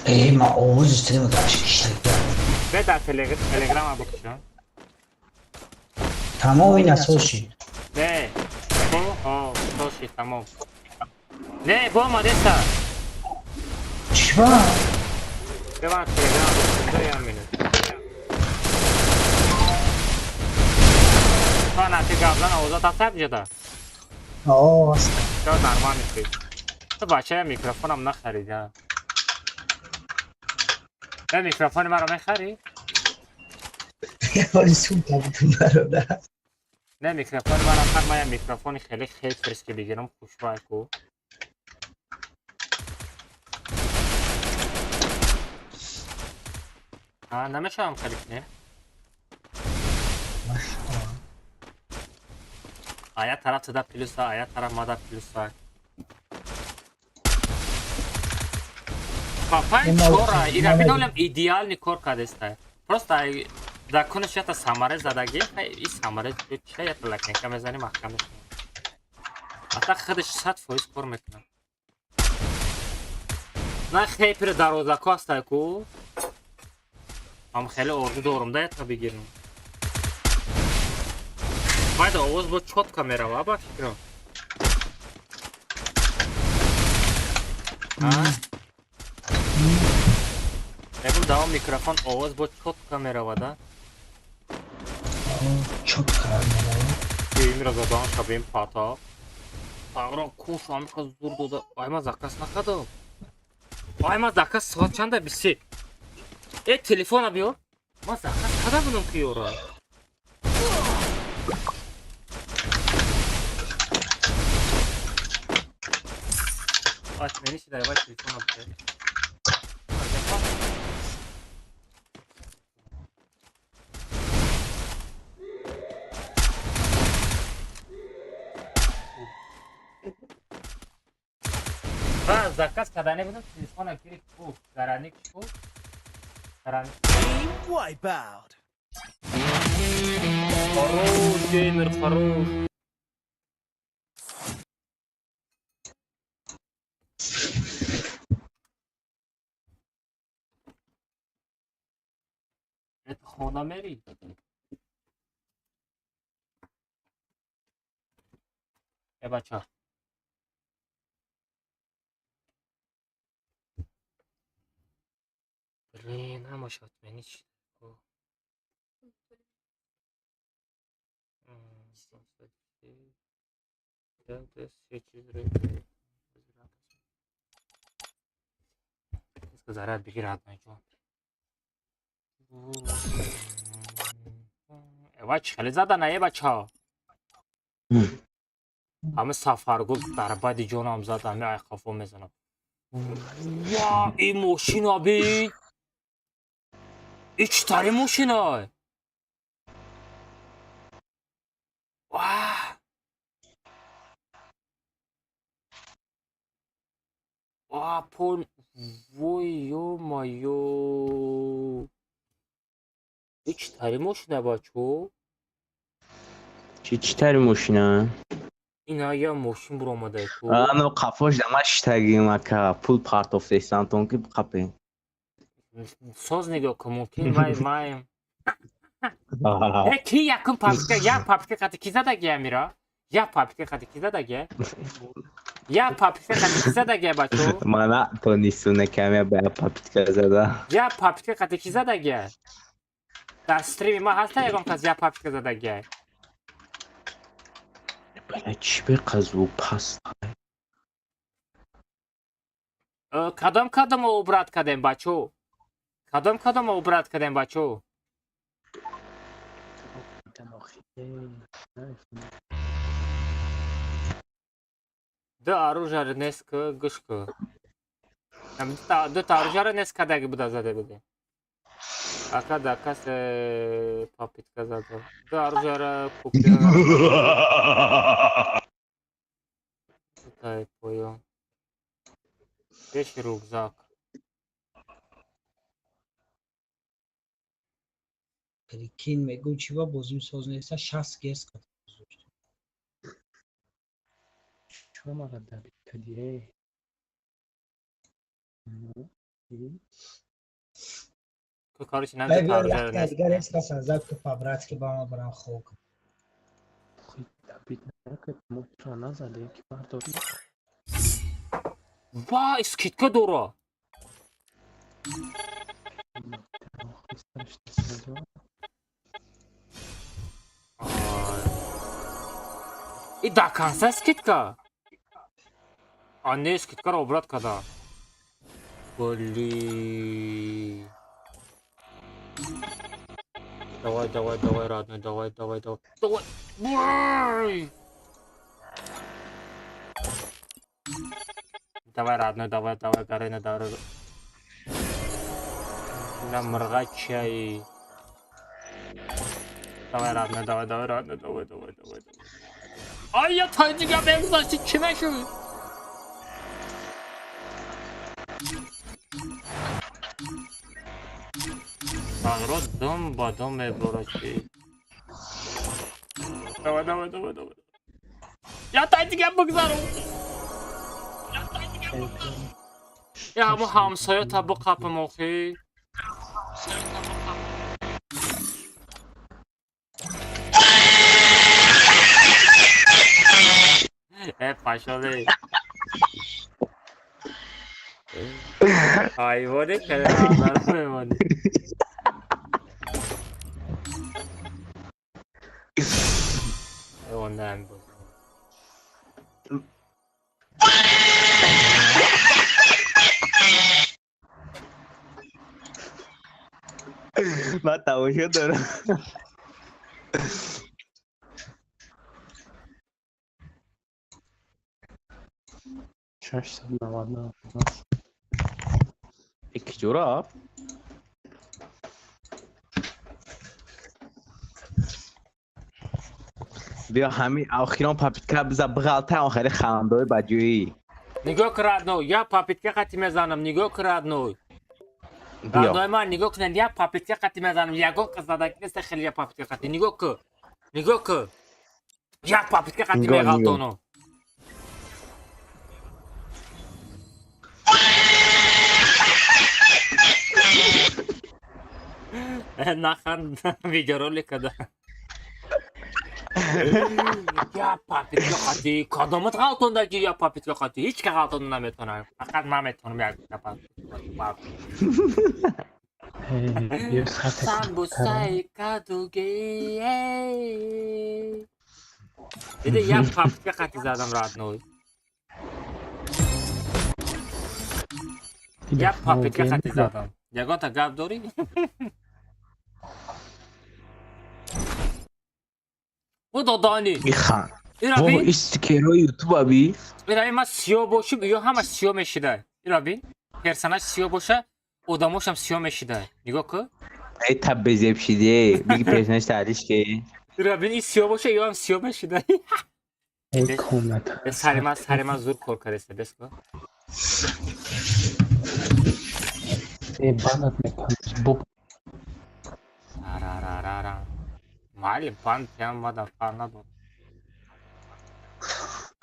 S5: Э, ма овози стрима вообще киштак.
S1: Бе дар телеграма бикушам.
S5: Тамом ина соши.
S1: Не. Бо, о, соши, тамом. Не, бо омадеста.
S5: Чӣ ба?
S1: Бе ман телеграма бикушам, да я минут. То на ти гап зан, овозат аст як ҷода?
S5: О, аст.
S1: Чо нормал нести? Ту бача микрофонам нахарида. Не, микрофони маро мехарӣ?
S5: Вали сум табутун бародар.
S1: Не, микрофони маро хар, ман як микрофони хеле хеле бигирам, хушрӯй ку. А, намешавам харид, не? А я тараф туда плюса, а я тараф мада плюса. Папай чора, ира бидонам идеальный кор кардеста. Просто дар кунаш ята самарез задаги, и самарез ча ята лакнека мезани маҳкам мекунад. Ата худаш 100% кор мекунад. На хепиро дарвозако ҳастай ку. Ам хеле орзу дорум да ята бигирам. Вайда овоз бо чётко мерава, ба фикрам. А? Мегум, давом микрофон овоз бо чётко мерава, да?
S5: Чётко мерава.
S1: Геймера задан шабем пата. Тағро куш амиқа зур дода. Ай, ма заказ накардам. Ай, ма заказ соат чанда? 23. Э, телефона биёр. Ма заказ карда будам ки ёра. Отмени сюда, давай телефона биёр. Ва заказ кардане будам, телефона гирифт ку, гараник ку. Гараник.
S6: Team wipeout.
S1: Хорош, геймер, хорош. Это хона мери. Э, бача. Блин, ҳамаш отменить шуд. Се чиз заряд бигир, родной ҷон. Эва, чӣ хеле зада на, э, бача. Ҳами Сафаргул дар бади ҷонам зад, ҳами ай қафо мезанам. Ва, и мошина би. И чӣ тари мошина? Ва! Ва, пол вой, ё-моё. И чӣ тари мошина, бачо?
S3: Чӣ тари мошина?
S1: Ина я мошин буромада ку.
S3: Ано қафош дама шитагим, ака, пул партофтестантон ки қапе.
S1: Соз нигоҳ кун, мумкин вай маем. Э, ки якум папка, як папка қати ки задаги амира? Як папка қати ки задаги? Як папка қати ки задаги, бачо?
S3: Мана тонисту каме ба попытка зада.
S1: Як папка қати ки задаги? Дар стрими ма ҳаста ягон кас як папка задаги?
S3: Бля, чӣ беқазу паст.
S1: Э, кадом кадомо убрать кардем, бачо? Кадом кадомо убрать кардем, бачо? Ду оружие нест ку, гӯш ку. Дута оружие нест кадаги буда зада будем. Ака да кас попытка зада. Ду оружие купил. Дутай поён. Пеш рюкзак.
S5: Прикинь, мегум, чӣ ба бозим соз неста, 60 герц қат гузошт.
S8: Чё мара добить кади, эй?
S1: Ку, короче, нам
S5: Ай,
S1: дута
S5: биёр,
S1: оружие
S5: якта
S1: нест.
S5: дигар эскаса зад ку, по-братски ба ма барам хок.
S8: Добить накард, мо тура назадем ки бардорӣ.
S1: Ва, скидка дора.
S8: Сараш сазо.
S1: И до конца скидка. А не, скидка ро убрать када. Блин. Давай, давай, давай, родной, давай, давай, давай. Давай. Ой! Давай, родной, давай, давай, Гарина, давай. На мрачай. Давай, родной, давай, давай, родной, давай, давай, давай, давай. Ай, я тайдига бегзашти чима шуд? Тағро дум ба дум мебора чи. Давай, давай, давай, давай. Я тайдига бигзарум. Я ҳамо ҳамсоя та биқапам охи. Э, пашоле. Ҳайвоне калимаро мемонӣ. Ондаам боз.
S3: Ман тамошо дорам.
S8: 699.
S3: Киҷо рафт? Биё, ҳамин охирон попытка биза, бғалта, охири хандаи баҷоӣ.
S1: Нигоҳ кун, родной, я попытка қати мезанам, нигоҳ кун, родной.
S3: Биё.
S1: Родной ман, нигоҳ кунед, я попытка қати мезанам, ягон қиз задаки неста хеле я попытка қати. Нигоҳ кун. Нигоҳ кун. Я попытка қати
S3: Нигоҳ, нигоҳ.
S1: меғалтонам. Наханд, видеоролик када. Я попытка қати кадомат ғалтондаги, я попытка қати ҳеҷ ка ғалтонда наметавонам, фақат ман метавонам як попытка.
S8: Биё, сарте.
S1: Самбусаи кадуги дида, як попытка қати задам, родной, як попытка қати задам. Ягонта гап дорӣ? О, додани.
S3: Ихан.
S1: Ира
S3: Во,
S1: бин.
S3: Стикерҳои ютуба би.
S1: Ира, ман сиёҳ бошим, ё ҳама сиёҳ мешида. Ира бин, персонаж сиёҳ боша, одамошам сиёҳ мешида. Нигоҳ кун.
S3: Эй, та безеб шиде. Биги, персонаж таҳлиш ки.
S1: Ира бин, ин сиёҳ боша, ё ҳам сиёҳ мешида.
S8: Эй, комната.
S1: Сари ман зур кор кардаста, бес кун.
S8: Эй, банат мекунам. Боб.
S1: Арарарара, майли, бан тиям, мадам фар надор.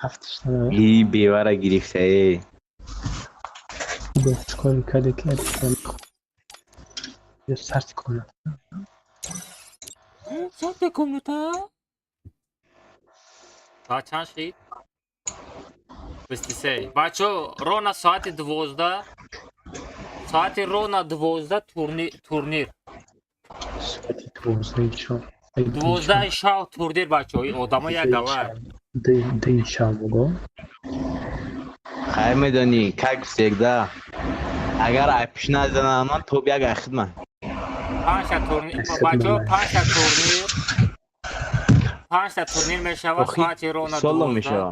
S8: Ҳафташ надорад.
S3: И бевара гирифта, э.
S8: Чикор мекарде ки ё сарти комната.
S1: Сарти комната. Соат чанд шид? 23. Бачо, ровно соати 12, соати ровно 12 турнир.
S8: Соати 12 шаб.
S1: 12 шав турнир, бачо, одамо як гала.
S8: Дии шаб буго.
S3: Хайр, медонӣ, как всегда. Агар айпиш назанам, ман топ як айхидман.
S1: Панҷта турнир, бачо, панҷта турнир, панҷта турнир мешавад соати ровно
S3: Соло
S1: 12.
S3: мешава.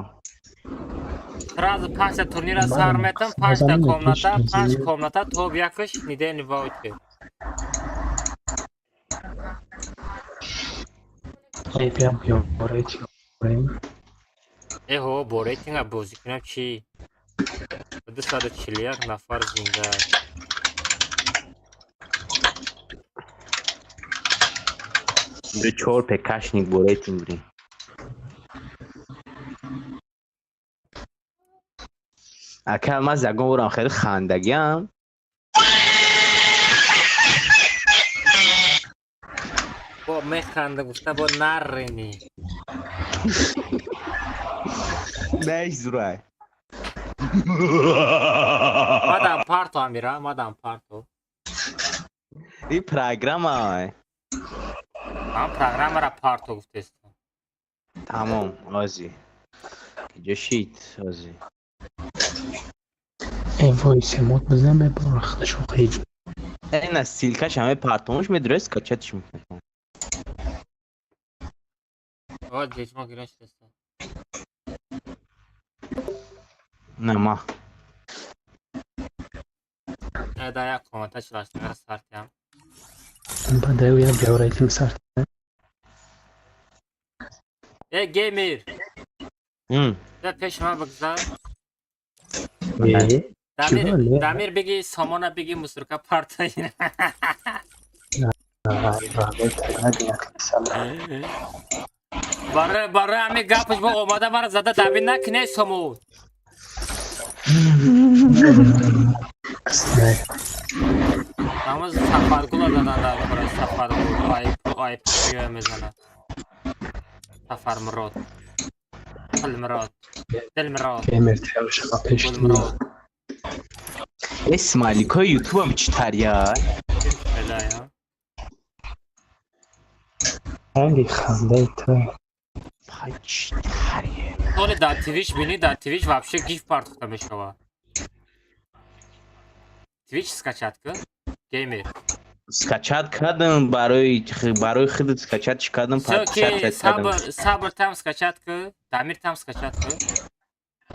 S1: Сразу панҷта турнира сар метам, панҷта комната, панҷ комната, топ якаш недельный ваучер.
S8: Эй, биям, ё рейтинг.
S1: Эҳо, бо рейтинга бозӣ кунам чӣ? 241 нафар зинда.
S3: Ду чор пекашник бо рейтинг будем. Ака, ман ягон борам хеле хандагиам.
S1: Бо механда гуфта, бо наррени.
S3: Неш зурай.
S1: Мадам парто, Амира, мадам парто.
S3: И программа.
S1: Ман программара парто гуфтестам.
S3: Тамом, ози. Киҷо шид, ози.
S8: Эй, вой, семот бизан, мебурам худашон хеле.
S3: Ина ссылка ш ҳаме партомуш медурест, скачать ш мекунам.
S1: О, дечмо гирон шудеста.
S3: На ма.
S1: Да, як комната чилаштагара сартиям.
S8: Баъд я биё рейтинг сарт.
S1: Э, геймер. Да пеши ман бигзар.
S8: Э,
S1: Дамир,
S8: Чӣ не?
S1: Дамир, биги сомона, биги мусорка парта.
S8: Вай, вай, так нагӯ.
S1: Барои ҳамин гапаш бо омада мара зада дави накуней, сомон. Ҳамаз Сафаргула задан дар кора, Сафаргул айп айп мезанад. Сафармурод. Қилмурод. Дилмирод.
S8: Геймер тайёр шава пешти.
S1: Гулмирод.
S3: Э, смайликҳои ютубам чӣ тария?
S1: Хелая.
S8: Ранги хандаи ту.
S3: Пай, чӣ тария?
S1: Толи дар Twitch бинӣ, дар Twitch вообще гиф партохта мешава. Twitch скачать кун. Геймер.
S3: Скачать кардам, барои худат скачать чӣ кардам,
S1: Всё ки
S3: подписаться кардам.
S1: сабр, сабр там скачать кун, Дамир там скачать кун.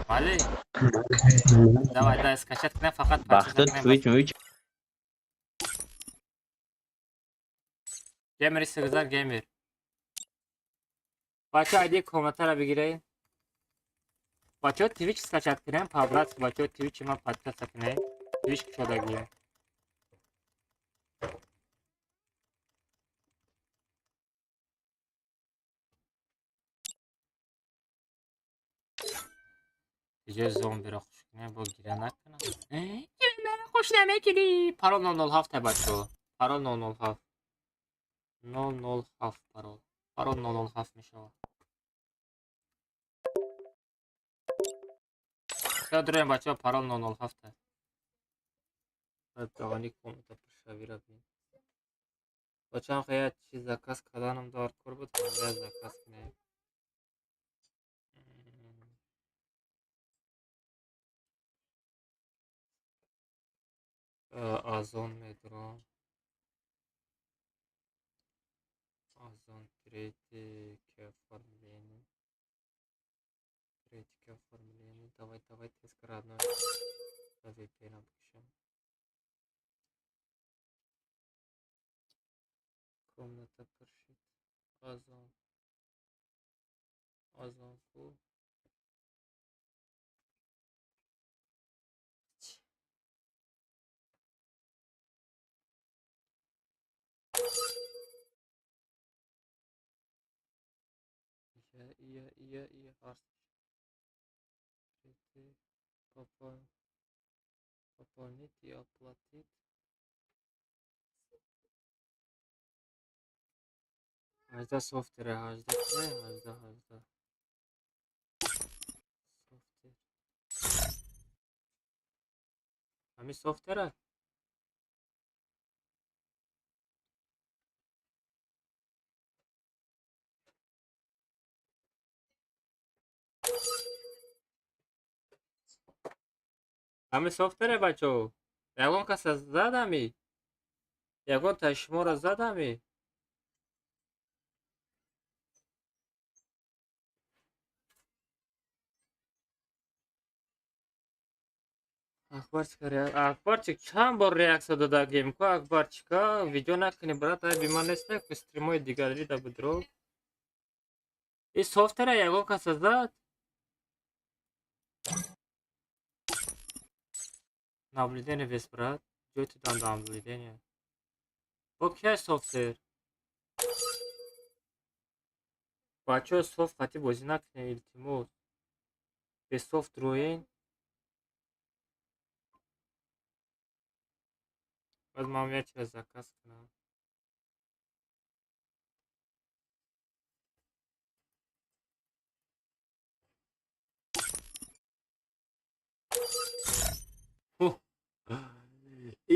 S1: Бале, давай, давай скачать кунем, фақат
S3: Бахта
S1: подписаться кунем.
S3: Твич мвич.
S1: Геймер истигзар геймер. Бача айди комнатара бигиред. Бачаҳо Twitch скачать кунем, по-братски бачаҳо Twitch ма подписаться кунем. Twitch кушодагия. Иҷои зомбиро хуш кунем, бо гиря накунам. Геймера хуш намекунӣ. Парол 007 бачаҳо. Парол 007. 007 парол. Парол 007 мешавад. Всё, дуроем бачаҳо, парол 007. Дағани комната пуршавира бин. Бачаам хая чиз заказ карданам дар кор буд, ҳамира заказ кунем. Озон медурам. Озон третий к оформлению. Третий к оформлению. Давай, давай, тест родной. За VPN бикушам. Комната пуршид. Озон. Озон ку. Ия, ия, ия, ия, ҳаст. Третий. Пополнить и оплатить. 18 софтера, 18 не, 18, 18. Софтер. Ҳамин софтера? Ҳамин софтере бачаҳо? Ягон каса задами? Ягон та шуморо задами? Акбарчика, Акбарчик чанд бор реаксия додагем ку Акбарчика, видео накунӣ, брат, ай бима неста ку стримои дигари да будро. И софтера ягон каса зад? Наблюдение вес, брат. Ҷой ту дан наблюдение. Бо кия софтер? Бачаҳо софт қатӣ бозӣ накунед, илтимос. Бе софт роен. Баъд ман як чиз заказ кунам.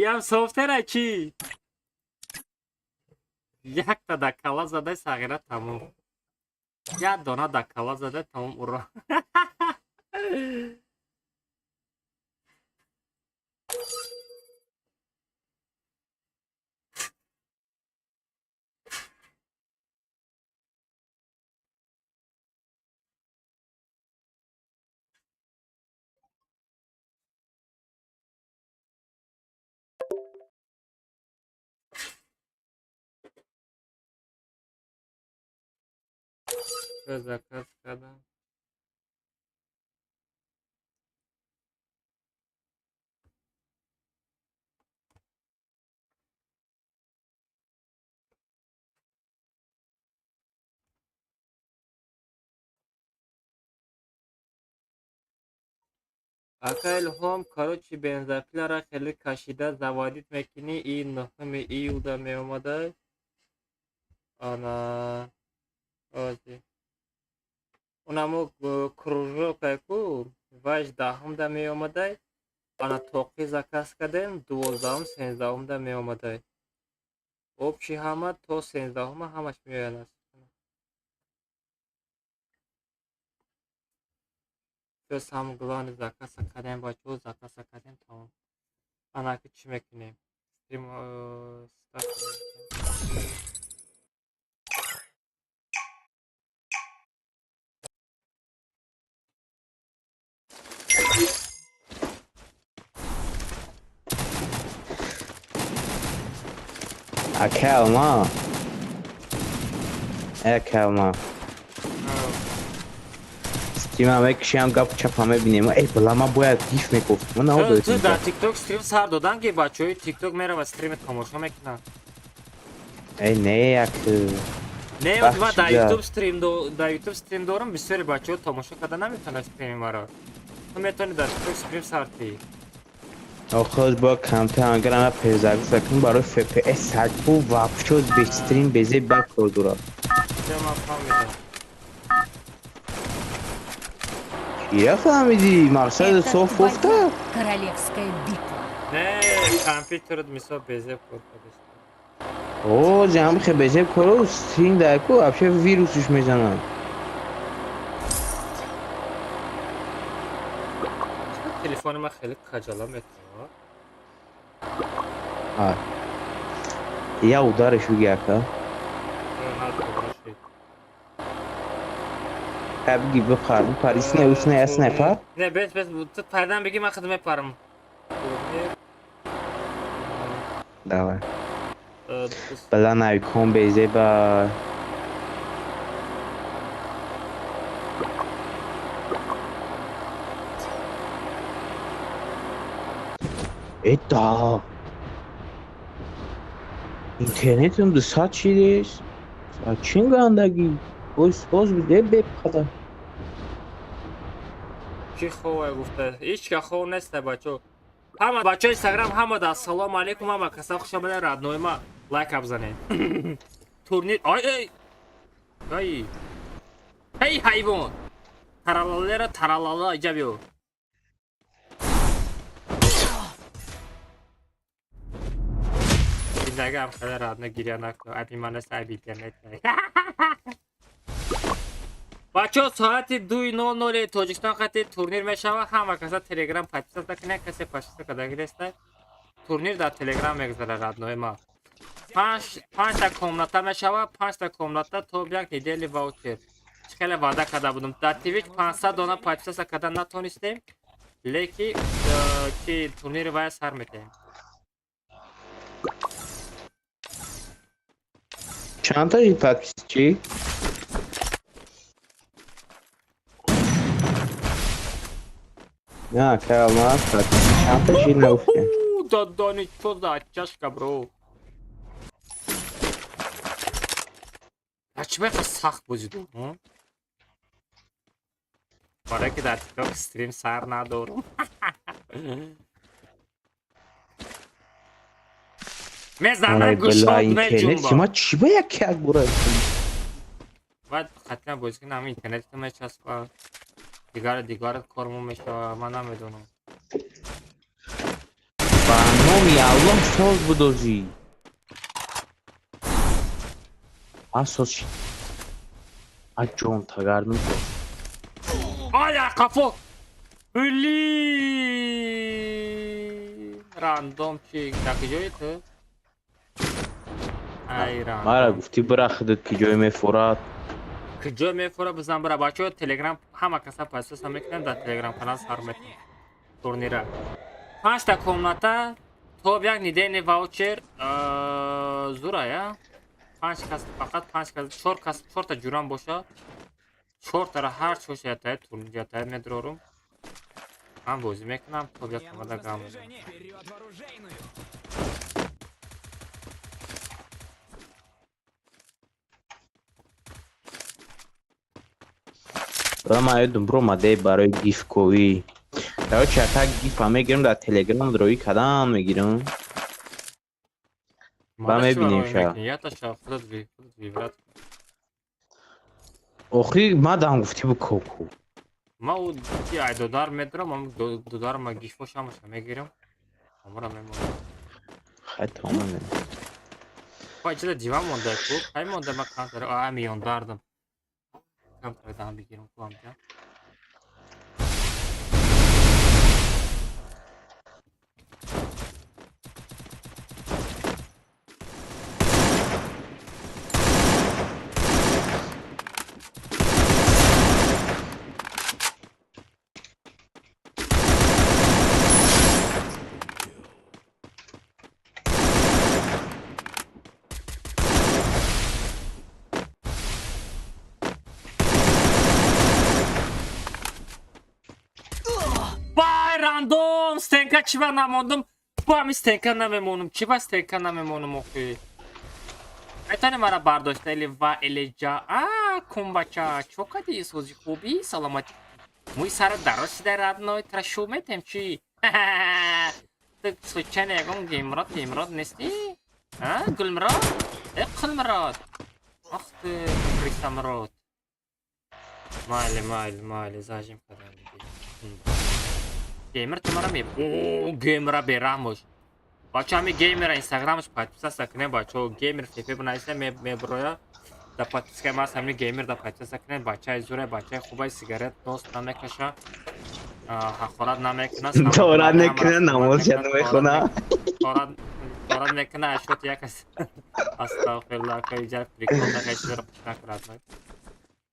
S1: Иам софтера чӣ? Якта дар калла задай сағира тамом. Як дона дар калла задай тамом ура. Заказ кардам. Ака Илҳом, короче, бензопиларо хеле кашида заводить мекунӣ, и 9 июлда меомада. Ана ози. Унамо кружок ку вайш 10-да меомадай. Ана тоқи заказ кардем, 12-ум, 13-умда меомадай. Общий ҳама то 13-ума ҳамаш меояд аст. Всё, самое главное заказ кардем, бачаҳо, заказ кардем, тамом. Ана ки чӣ мекунем? Стрим старт.
S3: Акалма. Акалма. Стрима мекушам, гап чапа мебинем. Эй, бала, ман бояд гиф мекуфтам. Ман наодоистам.
S1: Ту дар TikTok стрим сар додан ки бачаҳои TikTok мерава стрими тамошо мекунанд.
S3: Эй, не, як
S1: Не, ман дар YouTube стрим дар YouTube стрим дорам, бисёри бачаҳо тамошо карда наметавонанд стрими маро. Ту метавонӣ дар TikTok стрим сар кунӣ.
S3: Охир бо камтар агар ана перезагрузка кунем барои FPS садбу вообще бе стрим безе ба кор дорад.
S1: Ман фаҳмидам.
S3: Чия фаҳмидӣ? Мақсад соф гуфта?
S7: Королевская битва.
S1: Не, компютерот мисол безеб кор кардааст.
S3: О, ҷамъ хе безеб кору стрим дар ку вообще вирусш мезанад.
S1: Телефони ман хеле каҷала метавад.
S3: Я удариш бигӣ, ака. Ха, бигӣ, бипар, бипар, исне, усне, ясне, пар.
S1: Не, бес, бес, ту пардан бигӣ, ман худ мепарам.
S3: Давай. Бала навикон безеба. Эта. Интернетам 200 шидес. Чин гандагӣ? Боз боз биде бепқада.
S1: Чӣ ховай гуфта? Ҳеҷ ка хов нест, бачо. Ҳама бачаҳои Инстаграм, ҳама да ассалому алайкум, ҳама каса хуш омадед, родной ма лайк бизанед. Турнир, ай ай. Ай. Эй ҳайвон. Таралалера таралала иҷа биё. Зиндагиам хеле родной, гиря накун. Айби ман нест, айби интернет. Бачаҳо, соати 2:00 Тоҷикистон қати турнир мешавад. Ҳама каса Телеграм подписаться кунед, касе подписаться кардаги неста. Турнир дар Телеграм мегузарад, родной ма. 5 та комната мешавад, 5 та комната то як недели ваучер. Чӣ хеле ваъда карда будам. Дар Twitch 500 дона подписаться карда натонистем, леки ки турнири вая сар метаҳем.
S3: Чанд та подписчик? Не, калма, чанд та шид нагуфтем.
S1: Додони чо за чашка, бро. Чӣ беқа сахт бозӣ дорам? Барое ки дар TikTok стрим сар надорам. Мезанам гӯшот меҷунбам.
S3: Ма чӣ ба як як бура?
S1: Баъд қатъиян бозӣ кунам, интернет мечаспад. Дигар дигар кормон мешавад, ман намедонам.
S3: Ба номи Аллоҳ соз будозӣ. А соз шид. А ҷон тагардум.
S1: Ай, қафо! Блин! Рандом чи дар куҷои ту? Ай, рандом.
S3: Мара гуфтӣ бира худат ки ҷой мефурад.
S1: Куҷо мефура, бизан бира. Бачаҳо, Телеграм ҳама каса подписаться мекунанд, дар Телеграм канал сар метавонанд. Турнира. 5 та комната, то як недельный ваучер, зура, я? 5 кас, фақат 5 кас, 4 кас, 4 та ҷурам боша. 4 тара ҳар чош ятая турнир ятая медрорум. Ман бозӣ мекунам, то як команда гам мезанам.
S6: Вперед в оружейную!
S3: Ман ёдум биромаде барои гифковӣ. Короче, ака гифа мегирам дар Телеграм роӣ кадан мегирам. Ба мебинем ша.
S1: Ята ша худат ви худат вибрат.
S3: Охи мадам гуфти бу коку.
S1: Ма у ти ай додар медрам, ам додар ма гифош ҳамаша мегирам. Амра мемонам.
S3: Хай тамом.
S1: Пай чида дива монда ку? Хай монда ма кантар, а миён дардам. Камтар дам бигирам кулам ҷа. Рандом стенка чива намондум, бо ҳами стенка намемонум, чива стенка намемонум охи. Метавонӣ мара бардошта или ва или ҷа. А кумбача, чо кади сози хуби, саломатӣ. Мӯи сара дароз шида родной, тра шу метем чи? Ту случайно ягон гемрод, гемрод нестӣ? А, гулмирод? Э, қулмирод. Ах ты, крисамрод. Майли, майли, майли, зажим кардам. Геймер ту мара ме... О, геймера бераҳмош. Бача ҳами геймера инстаграмаш подписаться кунем, бачаҳо. Геймер фф бинависа меброя. Да подписка мас ҳами геймер да подписаться кунем. Бачаи зуре, бачаи хубай, сигарет нос намекаша. Ҳақорат намекуна.
S3: Торат мекуна, намозша намехона.
S1: Торат мекуна, ашот як аст. Астағфируллоҳ, иҷа прикол накай чизаро пуш накунад.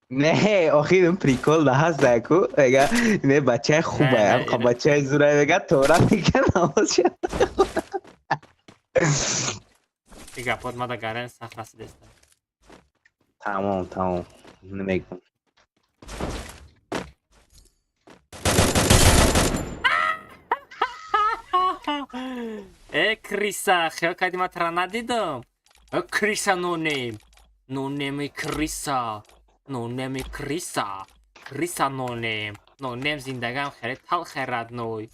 S3: Не, охир прикол да ҳаст ку, мега не бачаи хубай, ам бачаи зурай мега торат мекуна, намозша.
S1: И гапот мада гарен сахт расидеста.
S3: Тамом, тамом, намегум.
S1: Э, криса, хел кади ма тра надидам. Э, криса нонем. Нонеми криса. Нонеми криса. Криса нонем. Нонем зиндагам хеле талхе родной.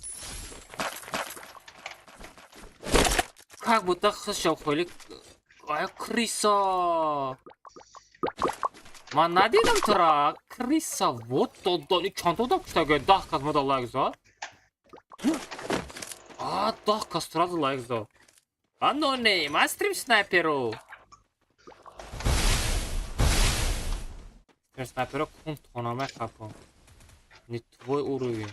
S1: Как будто хушо хеле. Ай, криса. Ман надидам тра. Криса, вот то дони чанд одам куштага 10 кас мада лайк зад. А, 10 кас сразу лайк зад. А нонем, а стрим снайперу. Стрим снайперу кун тонаме хапон. Не твой уровень.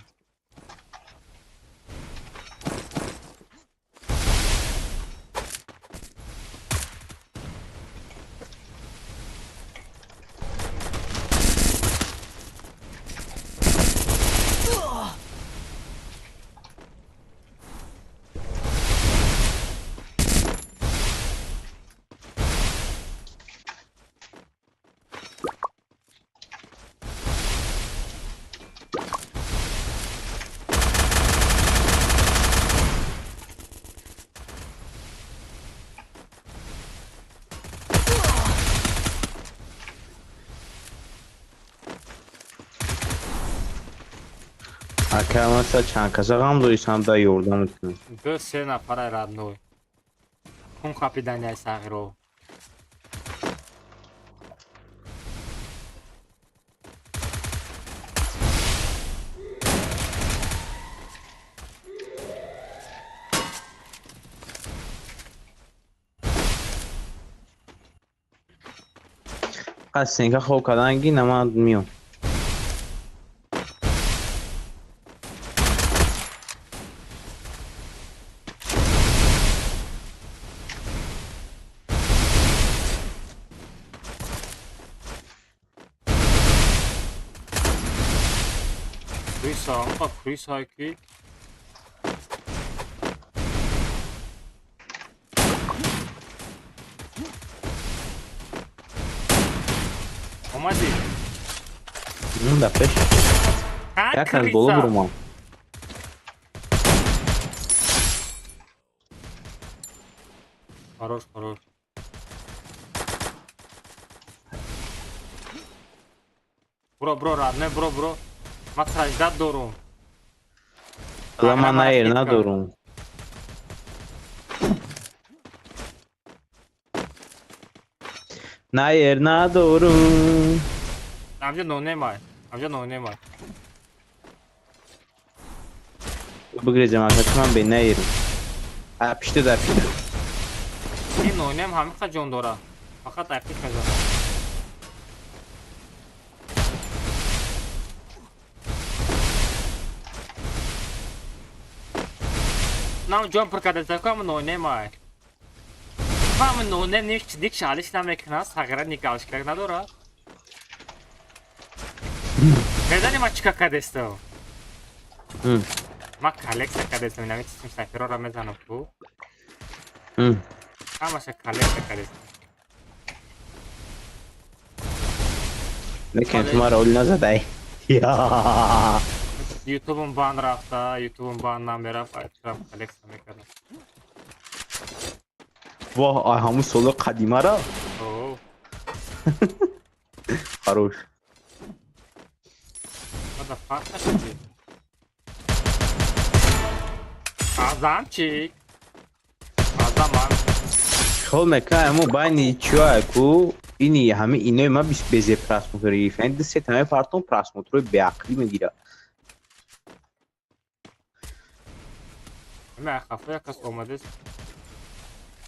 S3: Ака маса чанд каса ғам дорисам да ёрдам мекунам.
S1: Ду се нафара родной. Кун хапидани сағиро.
S3: Пас сенка хоб кардан ги на ман миём.
S1: Криса, амқа криса ки омадӣ?
S3: Да пеш. Як аз боло бурумам.
S1: Хорош, хорош. Бро, бро, родной, бро, бро. Ма саждат дорум.
S3: Ла ман наер надорум. Наер надорум.
S1: Амҷа нонемай. Амҷа нонемай.
S3: Бигрезем, ака ман бе наирам. А пишта да пишта.
S1: Ин нонем ҳамиқа ҷон дора. Фақат айпиш мезанад. Нам ҷон пур карда, кам нонемай. Фам нонем ниш дик шалиш намекунад, сағира никалшкак надорад. Медани ма чика кардестам? Ма коллекция кардестам, инами чисм сафирора мезанам ку. Ҳамаша коллекция кардестам.
S3: Лекин ту маро оли назадай.
S1: Ютубам бан рафта, ютубам бан намерафт, айтрам коллекция мекардам.
S3: Воҳ, ай ҳамун соло қадимара?
S1: О.
S3: Хорош.
S1: What the fuck нашуди? Азамчик. Азаман.
S3: Хол мека ҳамун байни чиа ку ини ҳами инои ма бис безе просмотр гирифтан. Ду се таме партон просмотрои беақлӣ мегирад.
S1: Ме хафа як кас омадест.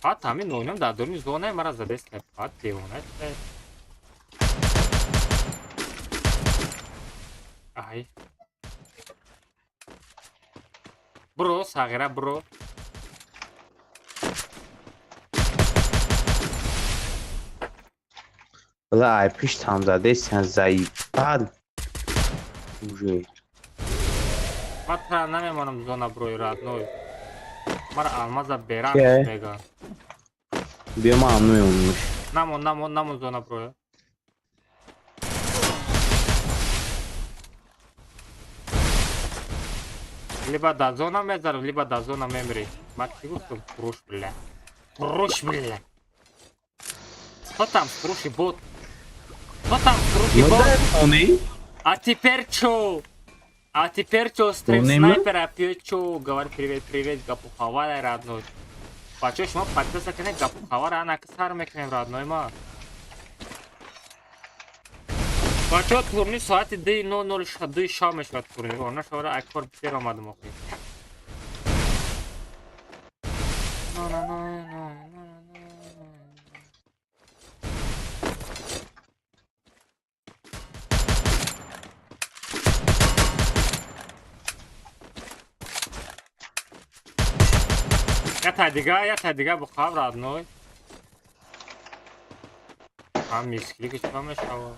S1: Фат ҳамин нонам дар дуруни зонаи мара задест. Фат девона. Ай. Бро, сағира бро.
S3: Бла, ай пишт ҳам задест, заибад. Уже.
S1: Ман тра намемонам зона брои родной. Мара алмаза берам мега.
S3: Биё ман ҳам намемонам.
S1: Намон, намон, намон зона броя. Либо до зона мезарам, либо до зона мемри. Ман чӣ гуфтам? Фурӯш, бля. Фурӯш, бля. Кто там фурӯши бот? Кто там фурӯши бот? А теперь чё? А теперь чё, стрим снайпера пьет чё? Говорит, привет, привет, гапухавара, родной. Бачо, шумо подписка кунед, гапухавара, ана сар мекунем, родной ма. Бачо, турнир соати 2:00 шом мешавад турнир. Она шавара акор бисер омадам охи. Я та дига бухав родной. Ҳам мискили ки чӣ мешавад?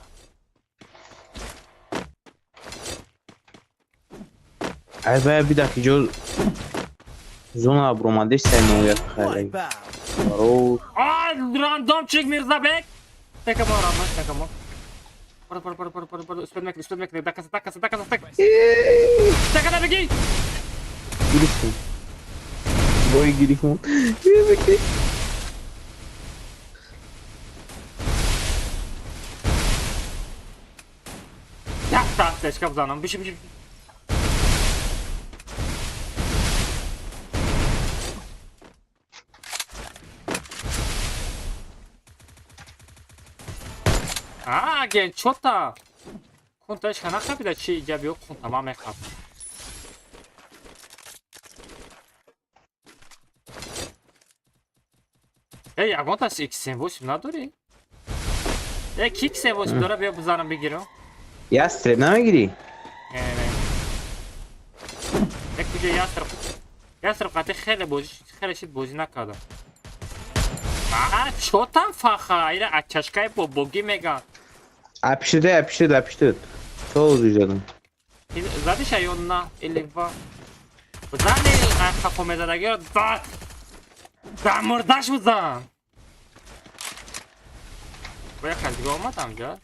S3: Ай бая бида ки ҷо зона бромадеш сай ноят хайр. Хорош.
S1: Ай, рандомчик Мирзабек. Тека мо родной, тека мо. Пор пор пор пор пор пор успед мекни, успед мекни. Дакаса, дакаса, дакаса, так. Тека на беги.
S3: Гирифтем. Бой гирифтем. Беги.
S1: Якта, тешка бзанам. Биши, биши. А, ген чота. Кунташ хана хабида чи иҷа биё кунта ман мехаб. Эй, ягонташ X78 надорӣ? Э, ки X78 дора биё бизанам бигирам.
S3: Ястреб намегирӣ?
S1: Не, не. Як куҷо ястреб. Ястреб қати хеле бозӣ, хеле шид бозӣ накардам. А, чо там фаха? Ира ачашкаи бобогӣ меган.
S3: Апишида, апишида, апишида. Сол зидам.
S1: Задиша ё на или ва? Бизани хафо мезадагиро зад. Да мурдаш бизан. Боя кас дига омад амҷа?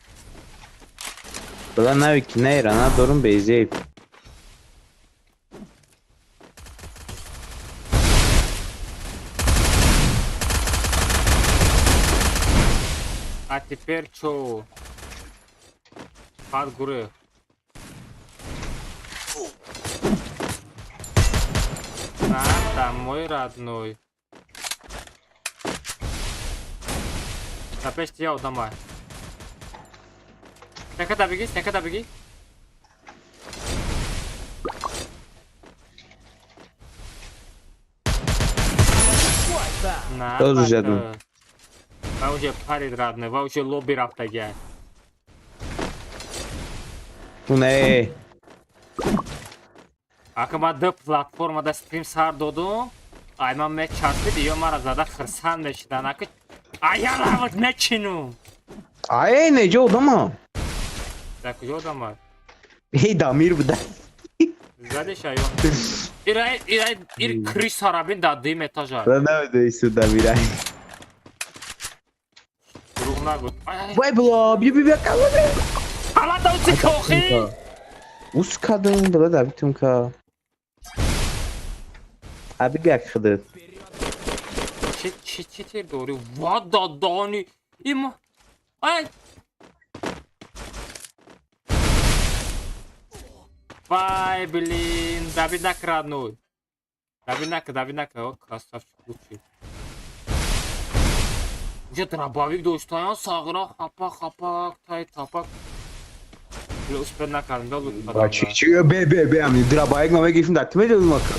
S3: Бала нави ки наира надорум безеб.
S1: А теперь чё? Под горы. На, домой, родной. Опять я домой. Снеката беги, снеката беги. На,
S3: Тоже жадно.
S1: Ва уже парид радне, ва уже лобби рафтагия.
S3: Не.
S1: Ака ма д платформада стрим сар додум. Ай ман мечаспид, ё мара зада хирсанд мешидан. Ака аярават мечинум.
S3: Ай, не ҷо одама.
S1: Дар куҷо одама?
S3: Эй, Дамир буда.
S1: Задиш аю. Ира ира ир крис харабин дар дуюм этажа.
S3: Намедонисту Дамира.
S1: Дурӯғ нагӯ. Ай, ай.
S3: Вай бла, бия бия бия калла.
S1: Ала давси кохи.
S3: Ус кадым, бла да битум ка. А биг як хидит.
S1: Чи чи чи тир дори? Ва дадани. Има. Ай. Вай, блин, Давид накрадной. Давид нак, Давид нак, о, красавчик лучший. Уже дробовик доштаян, сағра, хапак, хапак, тай, тапак. Бля, успел накардам, да, лут
S3: Ба чи чи бе бе бе ами дробовик ма мегирифтем дар ту медодум ака.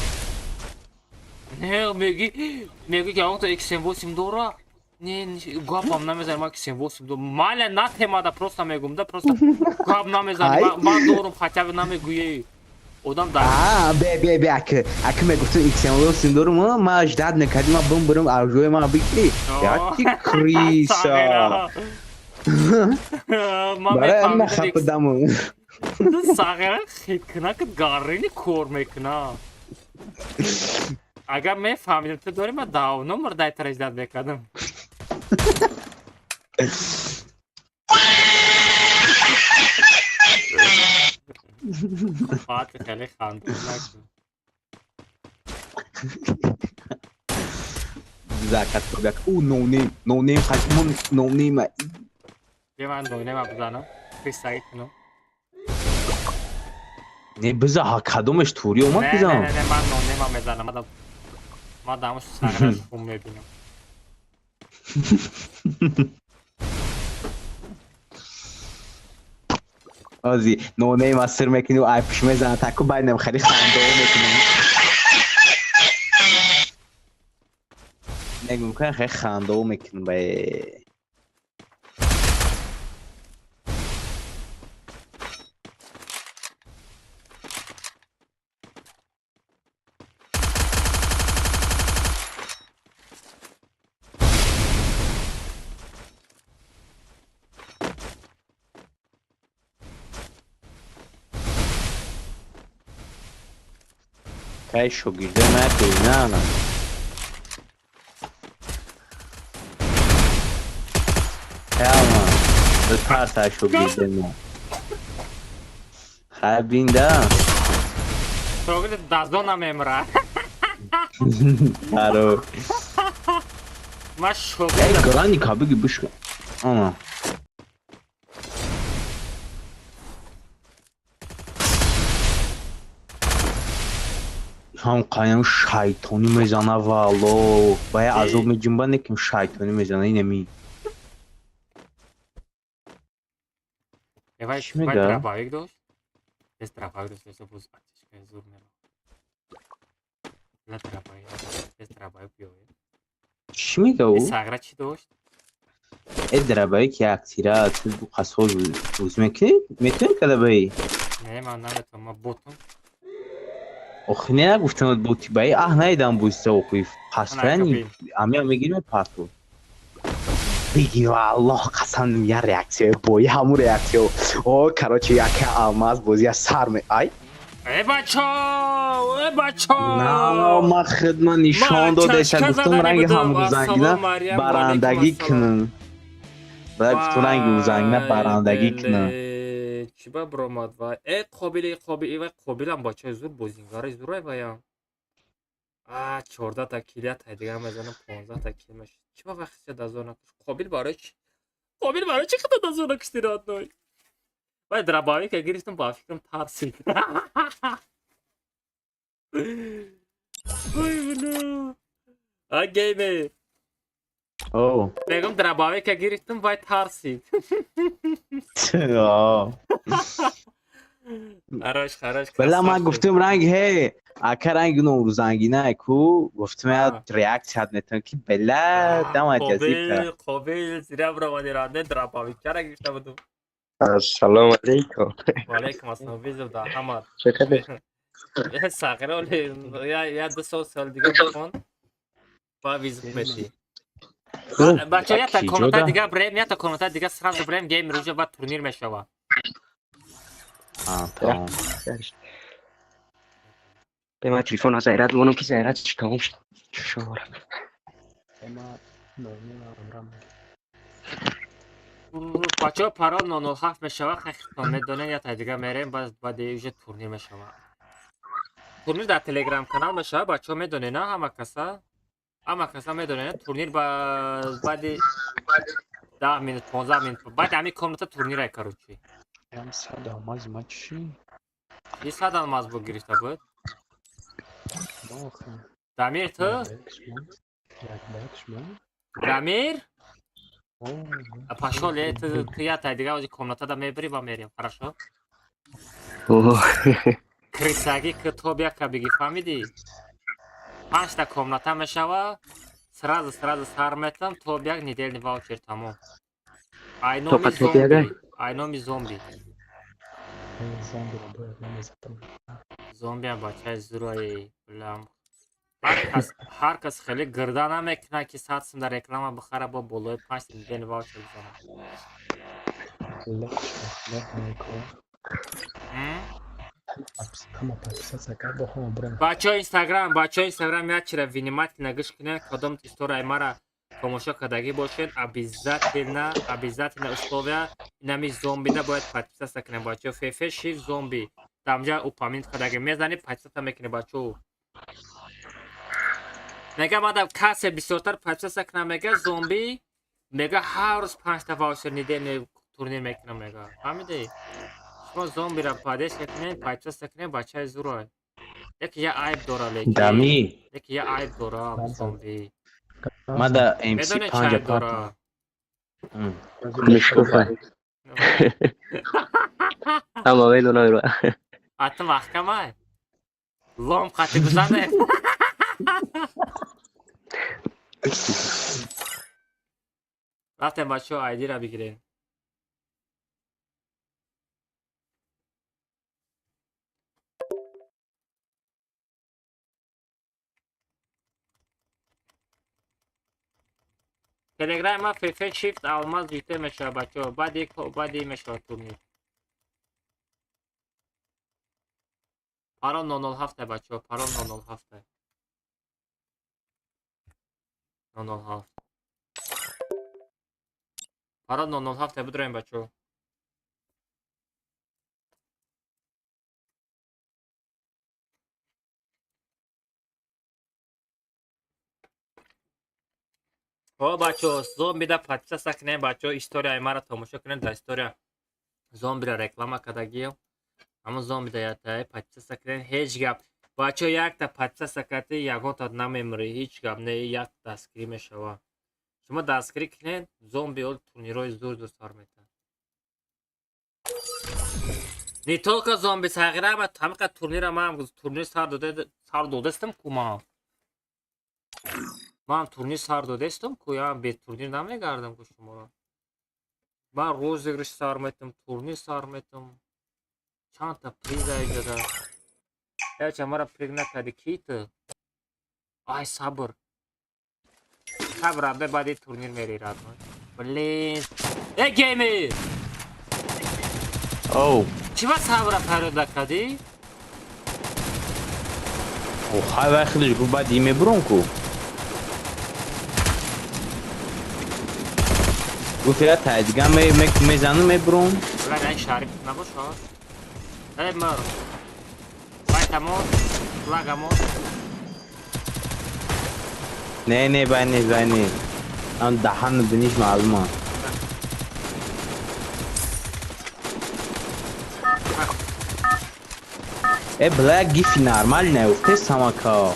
S1: Не, меги, меги, ки авто XM8 дора. Не, гапам намезанем, ма XM8 дора. Маля на темада просто мегум, да, просто гап намезанем,
S3: Ай.
S1: ман дорум, хотя бы намегӯяй. Одам дар
S3: А, бе бе бе ака. Ака мегуфтум XM8 дорум, ма ждать накардим, ма бум бурум аржои ма бигири. Яки криса.
S1: Ман
S3: Барои ама
S1: мефаҳмидам
S3: хапидаму.
S1: сағира хиткуна ки гарини кор мекуна. Агар мефаҳмидам ту дорӣ, ман давно мурдай тара ждать мекардам. Фати хеле хандон накун.
S3: Закат кобяк. У no name, no name хатмон no name.
S1: Бия ман дойнема бизанам. Фристайл кунам.
S3: Не биза ҳа кадомеш тури омад
S1: Не, не,
S3: бизам.
S1: не, не, ман нонема мезанам. Ман дамош сағираш хун мебинам.
S3: Ози no name аз сир мекунӣ ай пуш мезана таку байнам хеле хандоо мекунам. Мегум кан хеле хандоо мекунам бе. Кай шогирда ма бинана. Яма. Битарса шогирда ма. Хай бинда.
S1: Шогирд даздон намемра.
S3: Аро.
S1: Ман
S3: Эй,
S1: шогирд
S3: граника биги бишка. Ана. Ҳам қаям шайтонӣ мезана валло. Бая азоб меҷунба неким шайтонӣ мезана инами.
S1: Вай,
S3: Чӣ
S1: вай
S3: мега?
S1: дробовик дошт? Без дробовик дошт, если боз атишкаи зур мерав. Ла дробовик, без дробовик биёед.
S3: Чӣ мега ӯ?
S1: Э сағра чӣ дошт?
S3: Э дробовик як тира ту қасоз бӯз мекунӣ? Метавонӣ када баи?
S1: Не, ман наметавонам, ман ботам.
S3: Охи не нагуфтам боти баи аҳ наидам бӯзиса охи пастрани амиам мегирим парту. Биги валлоҳ қасам я реаксия бои ҳамун реаксия. О короче яка алмаз бозия сар ме ай.
S1: Э бачо! Э бачо!
S3: На ма хидма нишон
S1: Ма
S3: додеша
S1: чашка
S3: гуфтам
S1: задани
S3: ранги
S1: будам.
S3: ҳамрӯзангина
S1: Ассалому Марьям,
S3: барандагӣ
S1: алейкум
S3: кунам. Баъд гуфтам ранги ӯзангина барандагӣ кунам.
S1: Чӣ ба биромад вай? Э қобил, э қобил, э вай қобилам бачаи зур бозингари зурай ваям. А 14 та килия тай дигар мезанам 15 та кил мешид. Чӣ ба вақт ча дазор накуш? Қобил барои чӣ? Қобил барои чӣ хита дазор накушти родной? Вай дробовика гирифтам ба фикрам тарсид. Ой, бля. А геймер.
S3: О.
S1: Мегум дробовика гирифтум, вай тарсид. Хорош, хорош.
S3: Бала ман гуфтум ранг ҳе, ака ранг нурзангина ку, гуфтум я реаксия метам ки бела дамат язик.
S1: Қобил, зира бромади радне дробовика гирифта будум.
S9: Ассалому алейкум.
S1: Ва алейкум ассалом, визов да ҳама.
S9: Чӣ кардӣ?
S1: Сағира оли я ду сол сол дига бихон. Ба визов мети. Бача ята комната дига брем, ята комната дига сразу брем гейм рӯза ба турнир мешава.
S3: Тамом.
S9: Бе ман телефон аз айрат монам ки зайрат чӣ тамом шуд. Шумора.
S1: Бачаҳо парол 007 мешава, хехтон медонед, ята дига мерем, баъд уже турнир мешава. Турнир дар Телеграм канал мешава, бачаҳо медонед, на ҳама каса? Ҳама каса медонед, турнир баъди 10 минут, 15 минут, баъд ҳамин комната турнирай, короче.
S8: Ям сад алмаз ма чӣ?
S1: И сад алмаз бу гирифта буд? Дамир ту? Дамир? Пошёл, ту ята дига ози комнатада мебири ва мерем, хорошо? Крисаги ки тоб яка биги, фаҳмидӣ? Панҷта комната мешава, сразу сразу сар метам, тоб як недельный ваучер тамом. Айноми зомби, айноми зомби. Зомби бачаи зураи, билам. Ҳар кас хеле гирда намекунад ки 100 сум дар реклама бихара, бо болои 5 недельный ваучер бизанад. Бачаҳо Инстаграм, бачаҳо Инстаграм як чира внимательно гӯш кунед, кадом историяи мара тамошо кардагӣ бошед, обязательно, обязательно условия инами зомбида бояд подписаться кунед, бачаҳо. Фф шифт зомби. Дамҷа упоминт кардагӣ мезанӣ, подписаться мекунед, бачаҳо. Мега мада касе бисёртар подписаться кунад, мега зомби, мега ҳар рӯз 5 та ваучер недельный турнир мекунам, мега. Фаҳмидӣ? Шумо зомбира поддержка кунед, подписаться кунед, бачаи зурай. Яке я айб дора, лекин.
S3: Дами.
S1: Яке я айб дора, зомби.
S3: Мада MC 5
S1: дора.
S9: Мишкофа. Ҳама медонам.
S1: А ту маҳкамай? Лом қати бизане. Рафтем бачаҳо айдира бигирем. Телеграм ма фф shift алмаз ҷите мешава, бачаҳо. Баъди мешава турнир. Парол 007, бачаҳо, парол 007. 007. Парол 007 бидроем, бачаҳо. О, бачаҳо, зомбида подписаться кунед, бачаҳо, историяи маро тамошо кунед, дар история зомбира реклама кардагием. Ҳамон зомбида ятаи подписаться кунед, ҳеҷ гап. Бачаҳо, якта подписаться кардӣ, ягонта намемирӣ, ҳеҷ гап не, як дастгирӣ мешава. Шумо дастгирӣ кунед, зомби ол турнирҳои зур зур сар метавад. Не только зомби сағира, ама ҳамиқа турнира ман турнир сар додастам ку ман. Ман турнир сар додастам ку, я бе турнир намегардам ку шуморо. Ман розыгрыш сар метам, турнир сар метам. Чандта приз айҷода. Яча мара приг накарди, ки ту? Ай, сабр. Сабр, абе баъди турнир мери, радмон. Блин. Э, геймер!
S3: Оу.
S1: Чӣ ба сабра фарёд накардӣ?
S3: Охай, вай худаш гуфт баъди мебурам ку. Гуфт я тайдига мезанам, мебурам.
S1: Бля, ай шариф набошад. Эй, мар. Байтамон, флагамон.
S3: Не, не, бай не, бай не. Ам даҳан биниш маълума. Э, бля, гифи нормал неуфте самака.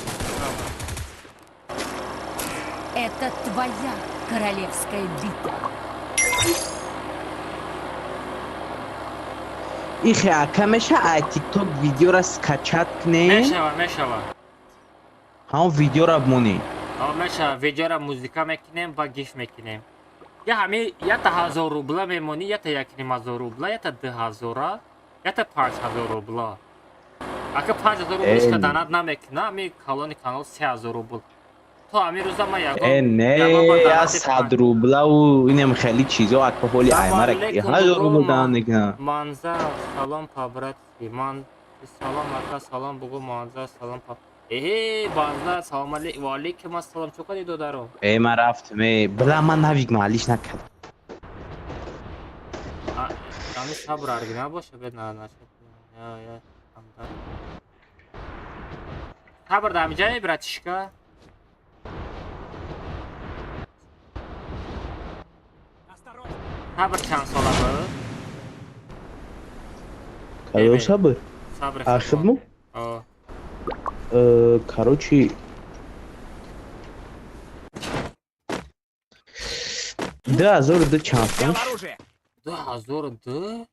S7: Это твоя королевская битва.
S3: Ихе, ака меша ай ТикТок видеора скачать кне?
S1: Мешава, мешава.
S3: Ҳамон видеора бимонӣ.
S1: Меша, видеора музыка мекунем ва гиф мекунем. Я ҳами ята 1000 рубла мемонӣ, ята 1500 рубла, ята 2000, ята 5000 рубла. Ака 5000 рубл ишка данат намекуна, ами калони канал 3000 рубл. То ами рӯза ма ягон
S3: не, я 100 рублаву инам хеле чизо ака ҳоли аймара 1000 рубл данат мекуна.
S1: Манзар, салом по-братски. Ман салом ака, салом бугу манзар, салом по. Эҳе, банзар, салом алейкум, ва алейкум ассалом. Чӣ кардӣ додаро?
S3: Э, ман рафтам, э, била ман навик маҳаллиш накардам.
S1: Ами сабр оригинал боша, бед на нашад. Я, я, амдар. Сабр дар ҳамиҷае, братишка? Сабр чанд сола буд?
S3: Кадом сабр?
S1: Сабр
S3: Ахидму?
S1: О.
S3: Короче, 2002 чанд сол?
S1: 2002?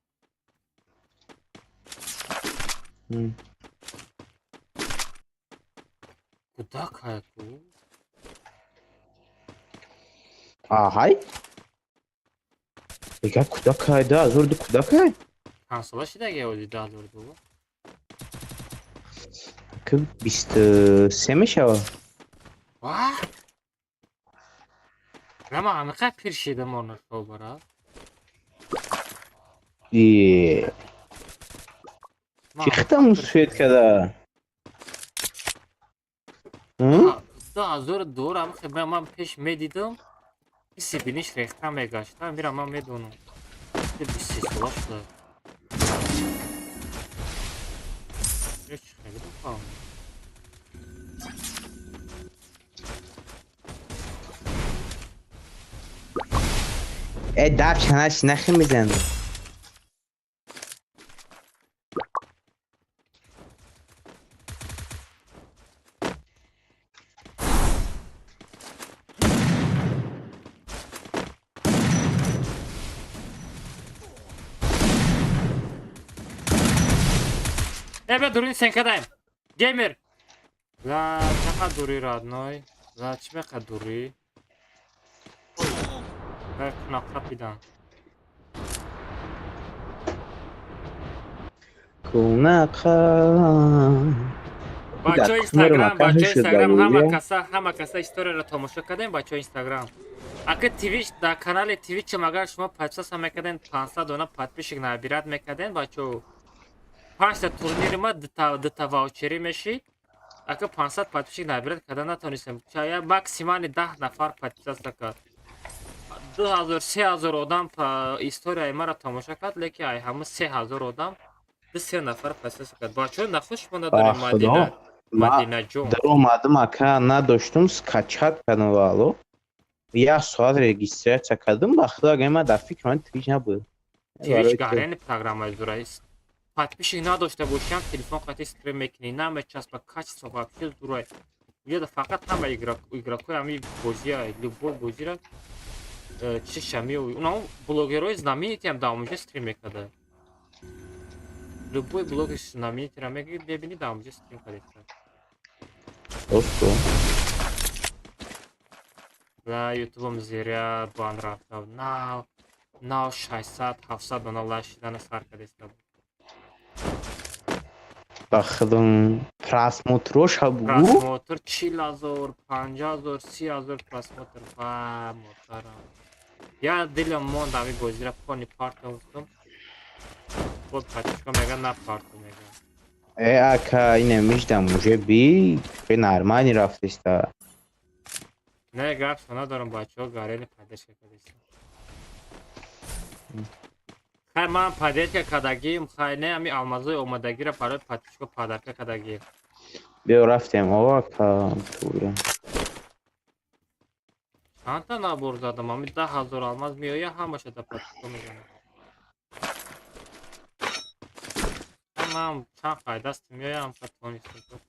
S1: Кудак ку?
S3: Аҳай? Мегам кудакай, 2002 кудакай?
S1: Чанд сола шидаги ози 2002?
S3: Ки 23 мешава.
S1: Ва? Нама ҳамиқа пир шидам она шобара.
S3: Е. Чӣ хитам мусфет када?
S1: 2002 ам хе ман пеш медидам. Киси биниш рехта мегашта, мира ман медонам. 23 сола шуда. Чӣ хеле бифаҳмам.
S3: Э, даф чанаш нахи мезанад.
S1: Э, бе дурин сенкадаем. Геймер. Ла, чақа дури родной? Ла, чӣ беқа дури? Ла, кунақа пидан.
S3: Кунақа.
S1: Бачаҳои Инстаграм, бачаҳои Инстаграм, ҳама каса историяро тамошо кардем, бачаҳои Инстаграм. Ака Твич, дар канали Твичам агар шумо подписаться мекарден, 500 дона подписчик набират мекарден, бачаҳо. 5та турнири ма дута ваучерӣ мешид. Ака 500 подписчик набират карда натонистем. Чая максимали 10 нафар подписаться кард. 2000, 3000 одам историяи маро тамошо кард, лекин ай ҳама 3000 одам 2-3 нафар подписаться кард. Бачаҳо нахуш шумо надорем Мадина. Мадинаҷон.
S3: Даромадам ака надоштум, скачать кардам вало. Як соат регистрация кардам, ба худо агар ман дар фикр ман Твич набуд.
S1: Твич гарени программаи зураист. Подписчик надошта бошам, телефон қати стрим мекунӣ, намечаспа, качество вообще зурай. Уяда фақат ҳама игрокои ҳами бозия, любой бозира чиша меои. Унао блогерои знаменитиам дар омӯҷа стрим мекарда. Любой блогер знаменитиро мебини дар омӯҷа стрим карда.
S3: Просто.
S1: Ла ютубам зиря бан рафта. Нав 600, 700 дона лайк шидана сар кардеста.
S3: Бахудум просмотроша бугу?
S1: Просмотр 40,000, 50,000, 30,000 просмотр. Ва модарам. Я дилам монд ами бозира пони парта гуфтам. Бод пачка мега на парту мега.
S3: Э, ака ине миждам уже би бе нормали рафтиста.
S1: Не гап надорам бачаҳо гарени поддержка кардеста. Хай ман поддержка кардагим, хай не ами алмазои омадагиро барои подписчико подарка кардагим.
S3: Биё рафтем, о ака тура.
S1: Чандта набор задам, ами 10,000 алмаз меоя, ҳамаша да подписчико мезанам. Ман чанд қайдаст меоям, ха тонистам.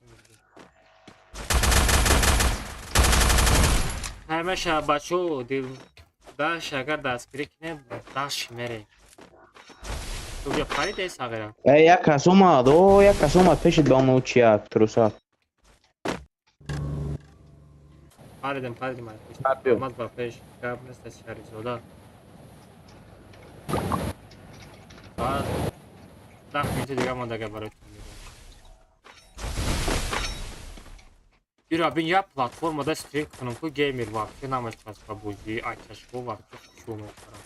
S1: Каймаша бачо дил даш агар дастгирӣ кунем даш мерем. Ту бия париде сағира.
S3: Э як кас омад, о як кас омад пешит ба оно чия трусат.
S1: Паридем, паридем. Омад ба пеш. Гап нест Шарифзода. Баъд 10 минути дига мондага барои турнир. Ира бин я платформада стрим кунам ку геймер вообще намечаспа бозӣ, ачашко вообще хушрӯ мехӯрам.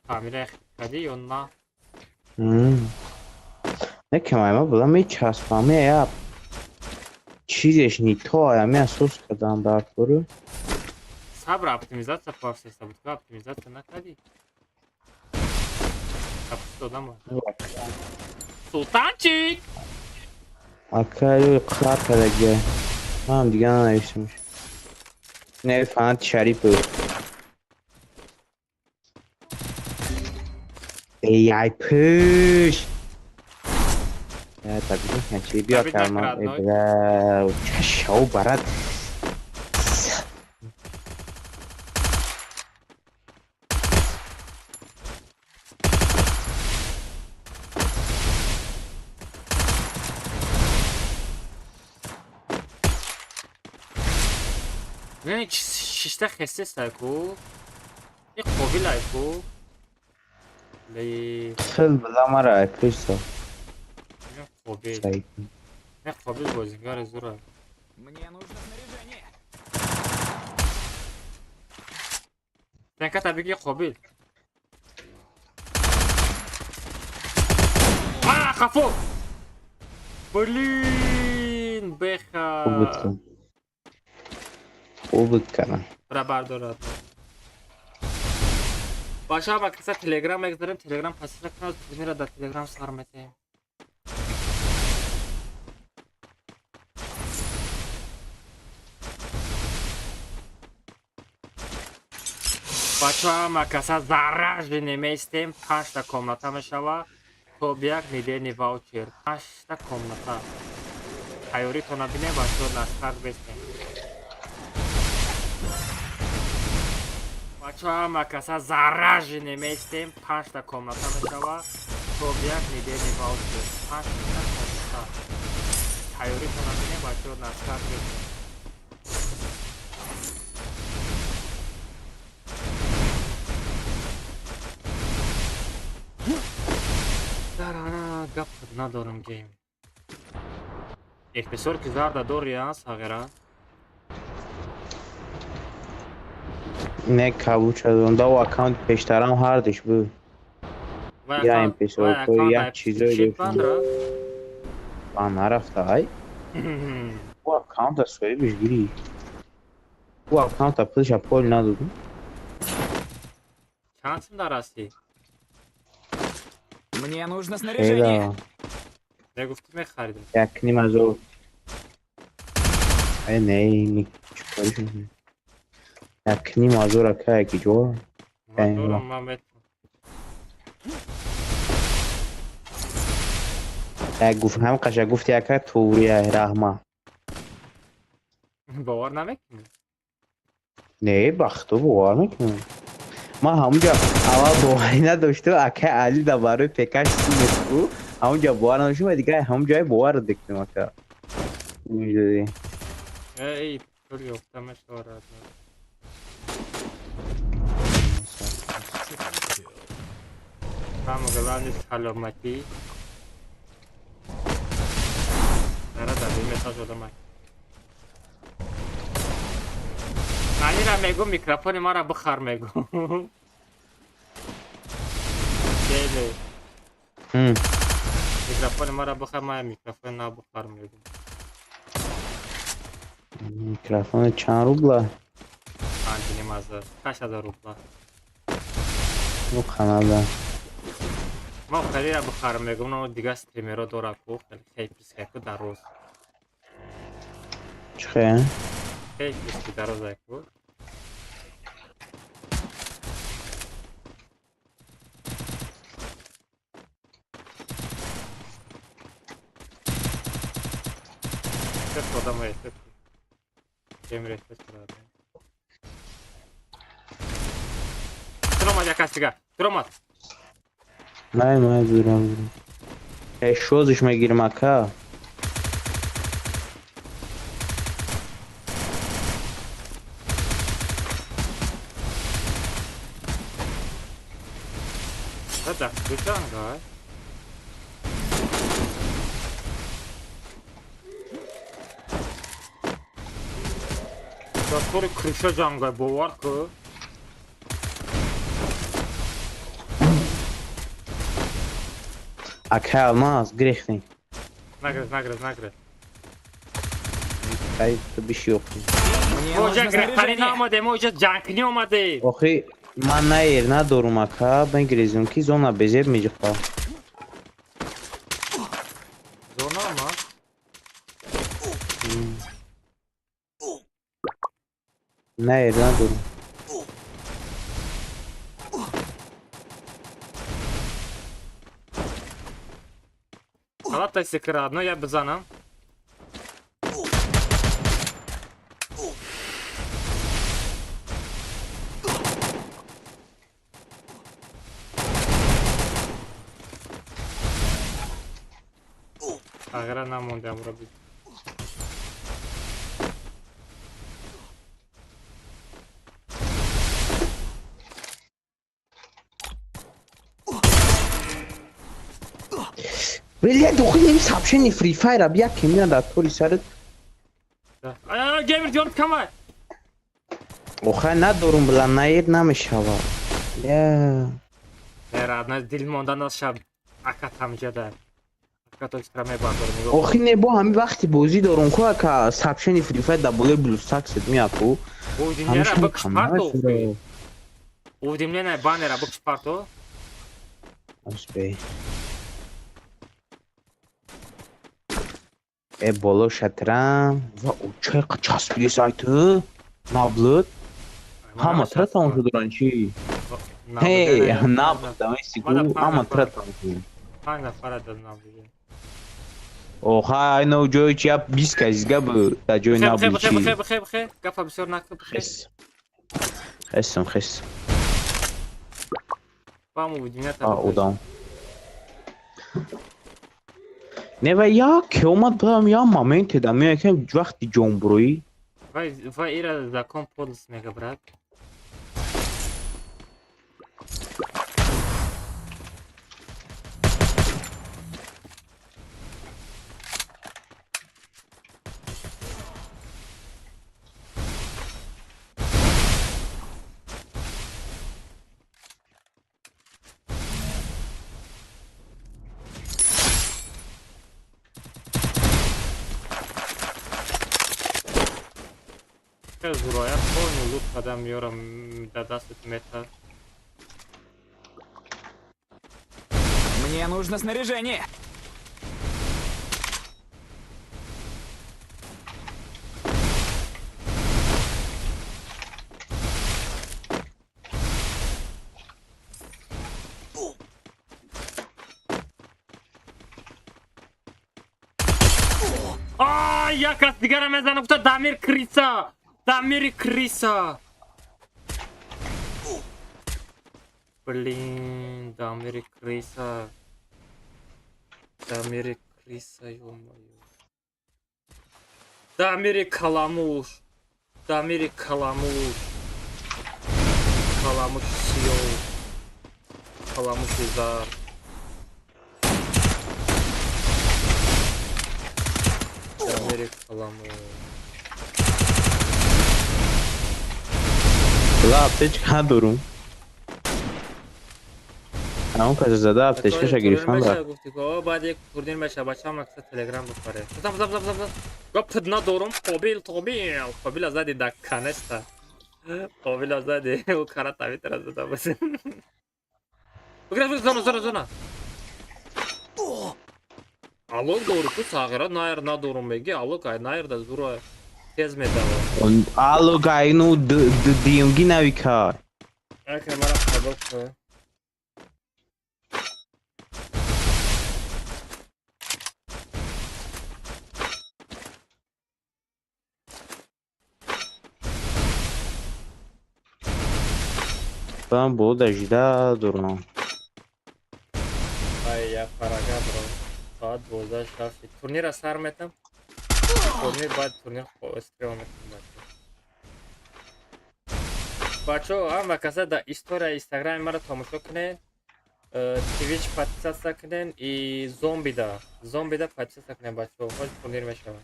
S1: Камера кади ё на?
S3: Не камайма була мечаспам я чизеш не то, ами асос кардам дар кору.
S1: Сабр оптимизация пафсеста буд, оптимизация накади. Капс додам. Султанчик!
S3: Акай қар кадаге. Ман дига нанавиштамш. Не фанат Шарипов. Эй, ай пӯш. Я так не чи биё карма. Э, чашау барат.
S1: Не, шишта хестеста ку. И қобил ай ку. Ли
S3: хел била мара ай пӯшса.
S1: Не қобил. Не қобил бозингар зура.
S6: Мне нужно снаряжение.
S1: Тенка биги қобил. А, хафо! Блин, беха.
S3: Хуб кардам.
S1: Бра бардорад. Бача ба каса Телеграм мегзарем, Телеграм пасира кунад, турнира дар Телеграм сар метаем. Бача ҳама каса заражи неместем, 5та комната мешава, то як недельный ваучер, 5та комната. Тайёритона бинем, бачо на старт бестем. Бачо ҳама каса заражи неместем, 5та комната мешава, то як недельный ваучер, 5та комната. Тайёритона бинем, бачо на старт бестем. Дар гап надорам гейм. Эфпесор ки зарда дори а сағира.
S3: Не кабуча дорам. Да аккаунт пештарам ҳардиш буд. Я эмпесор ко як чизое доштам. Ба нарафта ай. Ӯ аккаунта соҳибиш гирифт. Ӯ аккаунта пулша пол надодум.
S1: Чанд сум дар ҳастӣ?
S6: Мне нужно снаряжение.
S1: Я гуфту мехаридам.
S3: Як ним азор. Ай не, не чикориш. Як ним азор ака ки ҷо.
S1: Ман ман
S3: Як гуфт ҳам қаша гуфт яка туғрия раҳма.
S1: Бовар намекунӣ?
S3: Не, бахто бовар мекунам. Ман ҳамунҷа аввал боварӣ надошту, ака Али да барои пекаш симеску, ҳамунҷа бовар надоштум ва дигар ҳамунҷае бовар дектум ака. Миждодӣ.
S1: Эй, пул ёфта мешавад. Самое главное саломатӣ. Нара да месаж одамай. Алира мегу микрофони мара бихар мегу. Хеле. Микрофони мара бихар, ман микрофон на бихар мегу.
S3: Микрофон чанд рубла?
S1: 5,5 8000 рубла.
S3: Ну канада.
S1: Ман хеле бихар мегу, но дигар стримеро дора ку, хеле писаку дар рӯз.
S3: Чӣ?
S1: Хеле писки дар рӯз ку. одам эҳтиёт. Геймер эҳтиёт кунад. Туромад як кас дига. Туромад.
S3: Най, май зурам. Шозиш мегирим ака.
S1: Да, кучанга. Дастори крыша ҷанга бовар ку.
S3: Ака алмаз гирехтем.
S1: Нагрез, нагрез, нагрез.
S3: Ай, ту биши охи.
S1: Оҷа гирехтани наомадем, оҷа ҷангкунӣ омадем.
S3: Охи ман наер надорум ака, мегирезем ки зона безеб меҷиқа.
S1: Зона омад?
S3: Наер надорум.
S1: Халата секра одно, я бизанам. Тағира намонде амро бит.
S3: Блядь, охи сообщение Free Fire бия кемина дар тори сарат.
S1: Ай, геймер ҷон камай.
S3: Охай надорум бла наер намешава. Я.
S1: Ра, дил монда нашаб ака тамҷада.
S3: Охи не бо ҳами вақти бозӣ дорум ку ака сообщение Free Fire дар болои BlueStacks меяку.
S1: Уведомление бикш парто. Уведомление баннера бикш парто.
S3: Успей. Боло шатрам ва чай часпиди сайту наблуд ҳама тра тамошо доран чи? Ҳей, наблуд дамесигу ҳама тра тамошо.
S1: Панҷ нафара дар наблуд.
S3: Оха, айно ҷои чи я 20 кас гап дар ҷои наблуд чи?
S1: Бихе, бихе, бихе, гапа бисёр накун, бихе.
S3: Хестам, хестам.
S1: Бам уведомление.
S3: А, одам. Не ва я ки омад будам я моменте да меояд ки вақти ҷонбурӯӣ.
S1: Ва ира закон подлость мега брат. Зуроя полный лут кадам меёрам да дастат мета.
S6: Мне нужно снаряжение.
S1: А, я кас дигара мезанам, гуфта Дамир Криса. Дамири Криса. Блин, Дамири Криса. Дамири Криса, ё-моё. Дамири Каламуш. Дамири Каламуш. Каламуш сиё. Каламуш изар. Дамири Каламуш.
S3: Ла аптечка надорум. Ҳамон каса зада аптечкаша гирифтан рафт.
S1: Гуфти ко баъд як турнир меша бачаам акса телеграм бихоре. Зам зам зам зам. Гап надорум қобил қобил. Қобил зади да канеста. Қобил зади у карата витра зада бас. Бигра зона зона зона. Алло дору ку сағира найр надорум меги алло кай найр да зуро тез медава.
S3: Алло кай ну димги навика.
S1: Ака мара қабул ку.
S3: Бахтам бо дажида дорам.
S1: Ай, я парага бро. Соат 12 шафт. Турнира сар метам. Турнир баъд турнир стрема метам бачо. Бачо, ҳама каса да история Инстаграми маро тамошо кунед. Твич подписаться кунед и зомбида. Зомбида подписаться кунед бачо. Ҳоз турнир мешавад.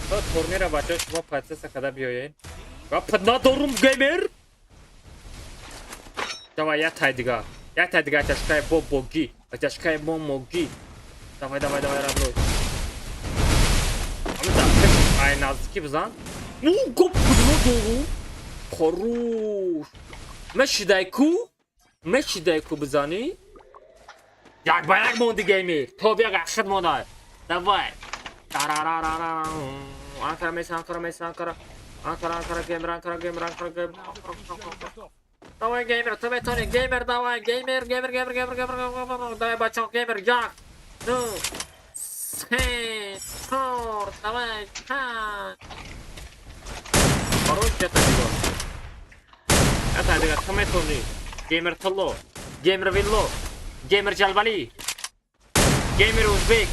S1: То турнира бачо шумо подписаться када биёед. Гап надорум геймер. Давай, я тай дига. Я тай дига, тяжкая бо боги. Тяжкая бо моги. Давай, давай, давай, родной. Ай, наздики бизан. Ну, гоп, надорум. Хорош. Мешидай ку? Мешидай ку бизани? Як ба як монди геймер. То бия гахшад мондай. Давай. Тарарарара. Анкара меса, Анкара меса, Анкара. Анкара, Анкара, геймер, Анкара, геймер, Анкара, геймер. Давай, геймер, ту метони, геймер, давай, геймер, геймер, геймер, геймер, геймер, геймер, давай, бачо, геймер, як, ду, се, чор, давай, панҷ. Хорош, ята дига. Ята дига, ту метони. Геймер тилло, геймер вилло, геймер ҷалвалӣ, геймер узбек.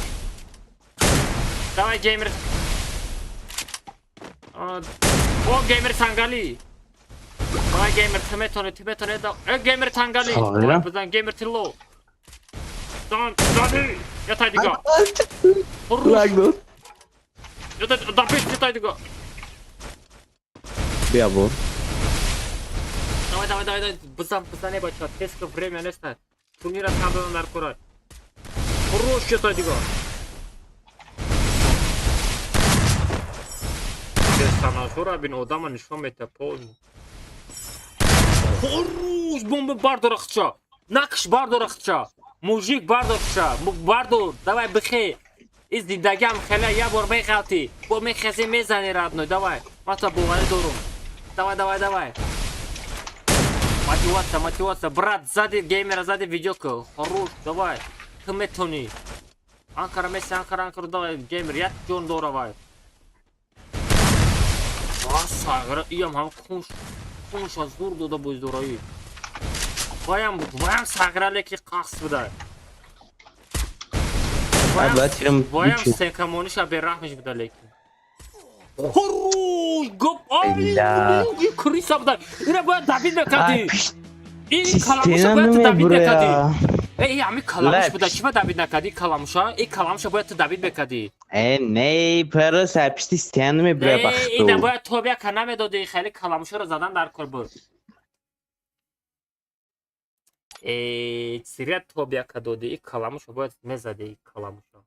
S1: Давай, геймер. О, геймер сангалӣ. Давай, геймер, ту метони, ту метони. Э, геймер тангали. Давай, бизан, геймер тилло. Дан, дани. Ята дига. Хорош. Ята, да пеш, ята дига.
S3: Бия бо.
S1: Давай, давай, давай, давай. Бизан, бизан, бача. Теска время нест. Турнира сардан дар кора. Хорош, ята дига. Персонажҳоро бин, одама нишон мета полный. Хорош, бомба бардор ахча. Нақш бардор ахча. Мужик бардор ахча. Бардор, давай бихе. Из зиндагиам хеле я бор мехалти. Бо мехези мезани родной, давай. Ман та боварӣ дорум. Давай, давай, давай. Мотивация, мотивация. Брат, сзади геймера, сзади видеока. Хорош, давай. Ту метони. Анкара меси, Анкара, Анкара, давай, геймер, як ҷон дора вай. Сагра, иям ҳам кунш, кунш аз зур дода боз дораи. Ваям, ваям сагра леки қақс буда. Ваям секамониша бераҳмиш буда леки. Хорош, гоп, ай, криса буда. Ина бояд давид мекарди. Ин каламуша бояд ту давид мекарди. Эй, ами каламуш буда, чӣ ба давид накарди каламуша? Эй, каламуша бояд ту давид мекарди.
S3: Э, не, просто пишти стену мебура бахту.
S1: Ина бояд тобия ка намедоди, хеле каламушаро задан дар кор буд. Э, сирия тобия ка доди, и каламуша бояд мезади, и каламуша.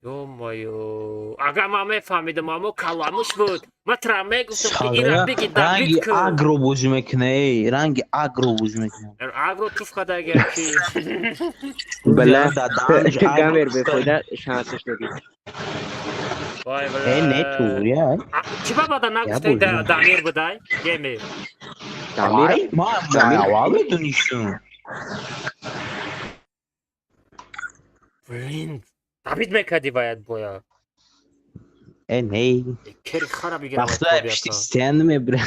S1: Ё-моё. Агар ман мефаҳмидам, амо каламуш буд. Ман тра мегуфтам, ки ира биги давид
S3: Ранги
S1: кун.
S3: Агро бозӣ мекунӣ, ранги агро бозӣ мекунӣ.
S1: Агро туф када агар ки.
S9: Бля, гамер бефоида шансаш додӣ.
S1: Вай,
S3: Э, не ту, я.
S1: Чӣ ба бада нагуфтаи Дамир будай? Геймер.
S9: Дамир,
S3: Ман аввал медонистам.
S1: Блин, давид мекарди бояд бояд.
S3: Э, не.
S1: Кери хара бигирам.
S3: Бахту пишти стену мебура.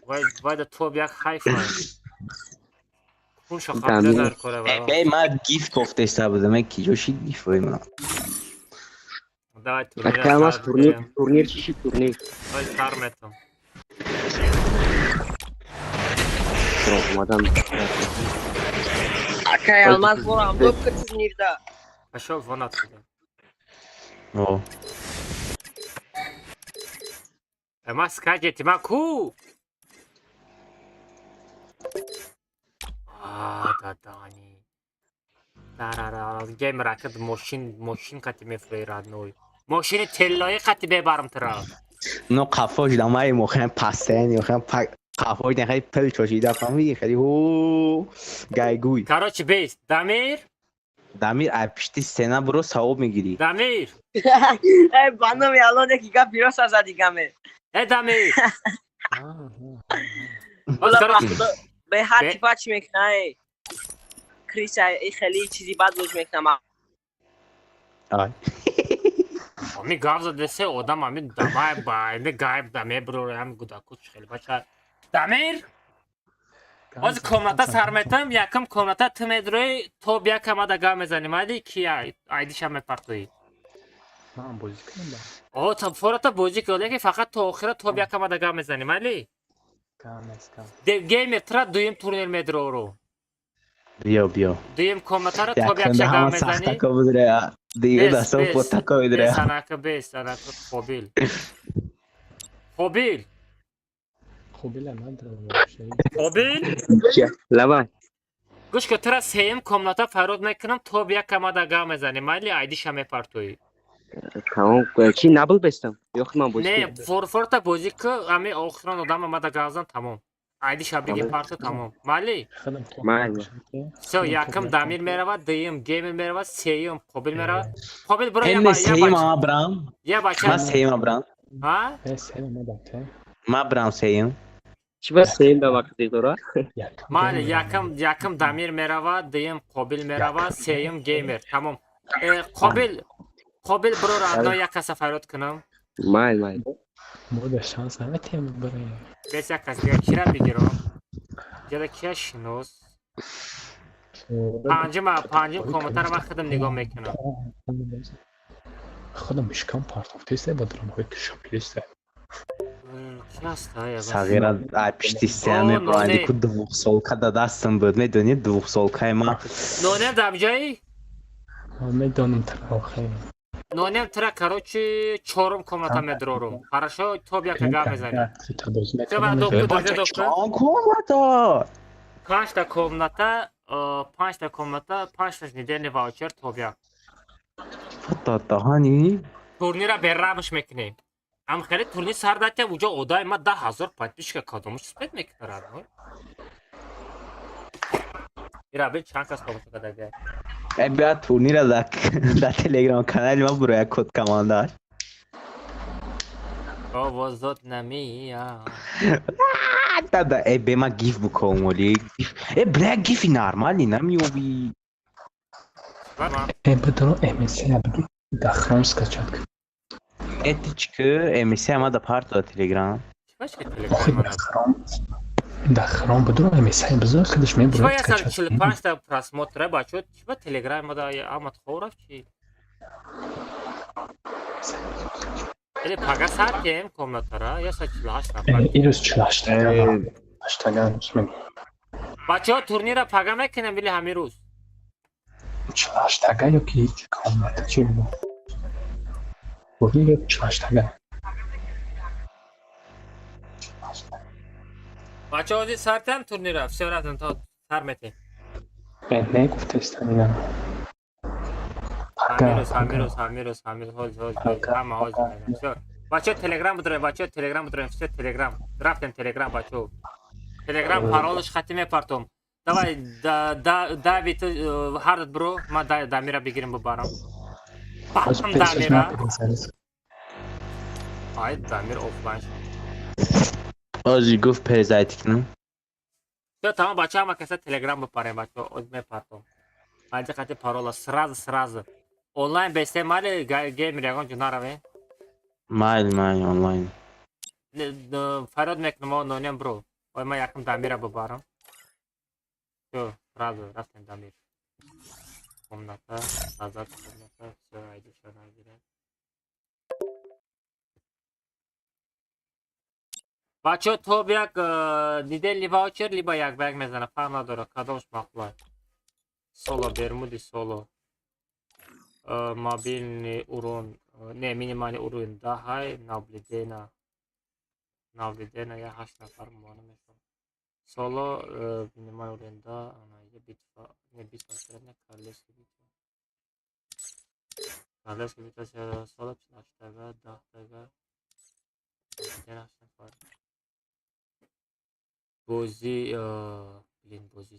S1: Вай, вай да тобия хайфа. Кунша хабда дар кора
S3: Э, бе, ман гифт кофтеста будам, э, ки ҷоши гифт ман.
S1: Давай турнир.
S9: Акамас турнир, турнир чӣ шид турнир?
S1: Давай сар метам.
S9: Омадам.
S2: Акай Алмаз борам, доп турнирда.
S1: Пошел вон отсюда.
S3: О.
S1: Ма скажете, ма ку? А, да, Дани. Да-да-да, геймер акад мошин, мошин қати мефурей родной. Мошини теллои қати бебарам тра.
S3: Но қафо шудам, ман мохам пастен, мохам қафо шудам, хеле пил чошида, фаҳмидӣ? Хеле ҳу гайгуй.
S1: Короче, бейс, Дамир.
S3: Дамир, ай пишти стена буро савоб мегирӣ.
S1: Дамир.
S2: Эй, ба номи Алло, неки гапи рост зади гаме.
S1: Э, Дамир.
S2: Бе ҳар типа чӣ мекуна, эй? Криса, и хеле чизи бад боз мекунам.
S3: Ай.
S1: Ами гап заде се одам, ами давай ба, ами гайб да меброра, ами гудаку хеле бача. Дамир? Ози комната сар метам, якум комната ту медрои, то бия камада гап мезанӣ, майли ки айдиша мепартоӣ.
S8: Ман бозӣ кунам ба.
S1: О, та фората бозӣ кун, лекин фақат то охира то бия камада гап мезанӣ, майли?
S8: Кам нест, кам.
S1: Геймер тра дуюм турнир медрору.
S3: Биё, биё.
S1: Дуюм комнатаро то бия
S3: Якунда
S1: ча гап
S3: ҳама
S1: мезанӣ.
S3: сахтако будре. Дига
S1: Бес,
S3: дастон
S1: бес.
S3: потако будре.
S1: Бес, анака бес, анака қобил. Қобил.
S8: Қобила надорам вообще.
S1: Қобил?
S9: Лабай.
S1: Гӯш кун, тура сеюм комната фарёд мекунам, то бия камада гап мезанӣ, майли айдиша мепартоӣ.
S9: Тамом. Чи набл бестам? Ё худ ман бозӣ
S1: Не,
S9: кунам?
S1: Форфорта бозӣ ку, ами охирон одам омада гап зан, тамом. Айдиша биги парто, тамом. Майли?
S8: Худам топ.
S9: Майли.
S1: Всё, якум Дамир меравад, дуюм Геймер меравад, сеюм Қобил меравад. Қобил, буро
S3: Э, не, сеюм ама брам.
S1: я бача.
S3: Ма сеюм абрам.
S1: А?
S8: Э, сеюм ма бача.
S3: Ма брам сеюм.
S9: Чи ба сеюм ба вақти дора?
S1: Майли, якум Дамир меравад, дуюм Қобил меравад, сеюм Геймер. Тамом. Э, Қобил, Қобил, буро родной, як каса фарёд кунам.
S9: Майл, майл.
S8: Мо да шанс наметем барои.
S1: Бес, як кас дига кира бигирам. Ҷада кия шинос? Панҷум комнатаро ман худам нигоҳ мекунам.
S8: Худам ишкам партофтеста ба драмҳои кишопилиста.
S1: Ки аст, а, ягон?
S3: Сағира ай пишти сея
S1: О,
S3: мебаранди
S1: ноне.
S3: Ку двухсолка да дастам буд, медонӣ двухсолкаи ма.
S1: Нонем дар ҷои?
S8: Ман медонам тарафхе.
S1: Нонем тра, короче, чорум комната медрорум. Хорошо, то бия ка гап мезанӣ.
S8: Та бозӣ
S1: Всё, бара
S8: мекардам.
S1: доктор,
S3: Бача,
S1: доктор.
S3: чанд комната?
S1: Панҷта комната, панҷта комната, панҷта недельный ваучер то бия.
S3: Фататахани.
S1: Турнира берамш мекунем. Ам хеле турнир сар датя, уҷо одаи ма 10 000 подписчика кадомаш успеть мекунад, родной? Ира бин чанд кас тамошо кардага.
S3: Э, бия турнира да телеграм канали ма буро як код командаш.
S1: Овозот намия.
S3: Да, да, э, бе ма гиф букомоли. Гиф. Э, бля, гифи нормали намёби.
S8: Э, бидро МС буду да хром скачать.
S3: Э, ти чӣ ку? МС ама да парто да телеграм.
S1: Чӣ
S8: Охи
S1: телеграм?
S8: да хром. Да хром бидро МС бизор худаш
S1: Чӣ
S8: мебурад
S1: я сар
S8: скачать.
S1: 45 та просмотра бачо, чӣ телеграм ма да амад хораф чи? Эле пага сар кем комнатара, я сар 48 нафар.
S8: Э, ирӯз 48 тага. 8 тага рӯз мегӯям.
S1: Бачаҳо, турнира пага мекунем или ҳамин рӯз?
S8: 48 тага ё ки комната чи буд? Бурни ё 48 тага.
S1: Бачаҳо, ҳозир сар тиҳам турнира, всё, рафтем, то сар метем.
S8: Э, не гуфтестан ина. Пага,
S1: Ҳамин рӯз, ҳамин
S8: пага.
S1: рӯз, ҳамин рӯз, ҳамин рӯз, ҳозир, ҳозир, ҳозир, ҳама ҳозир мегӯям. Всё. Бачаҳо, телеграм бидорем, бачаҳо, телеграм бидорем, всё, телеграм. Рафтем телеграм, бачаҳо. Телеграм паролаш хати мепартом. Давай, да, да, Давид, ҳардат бро, ман Дамира бигирем бибарам.
S8: Ҳозир
S1: Бахм
S8: пешаш
S1: Дамира.
S8: напурсед.
S1: Ай, Дамир офлайн шуд.
S3: Ҳозир гуфт перезайти кунам.
S1: Всё, тамом, бачаҳо, ҳама каса телеграм бипарем, бачаҳо, ҳозир мепартом. Айди хати парола сразу, сразу. Онлайн бесте майли, геймер ягон ҷо наравем.
S3: Майл, майл, онлайн.
S1: Фарёд мекунам, о, нонем бро. Ой, ман якум Дамира бибарам. Всё, сразу рафтем Дамир. Комната, назад комната, всё, айдиша нагирем. Бачаҳо, то як недельный ваучер, либо як ба як мезана, фарқ надорад, кадомаш маъқулай. Соло, бермуди соло. Мобильный урон, не, минимальный урон даҳай, наблюдена. Наблюдена я ҳашт нафар муона мешавад. Соло, минимальный урон да, ана, я битва, не битва, не королевский битва. Королевский битва соло 48 тага, 10 тага. Наблюдена ҳашт нафар. Бозӣ, блин, бозӣ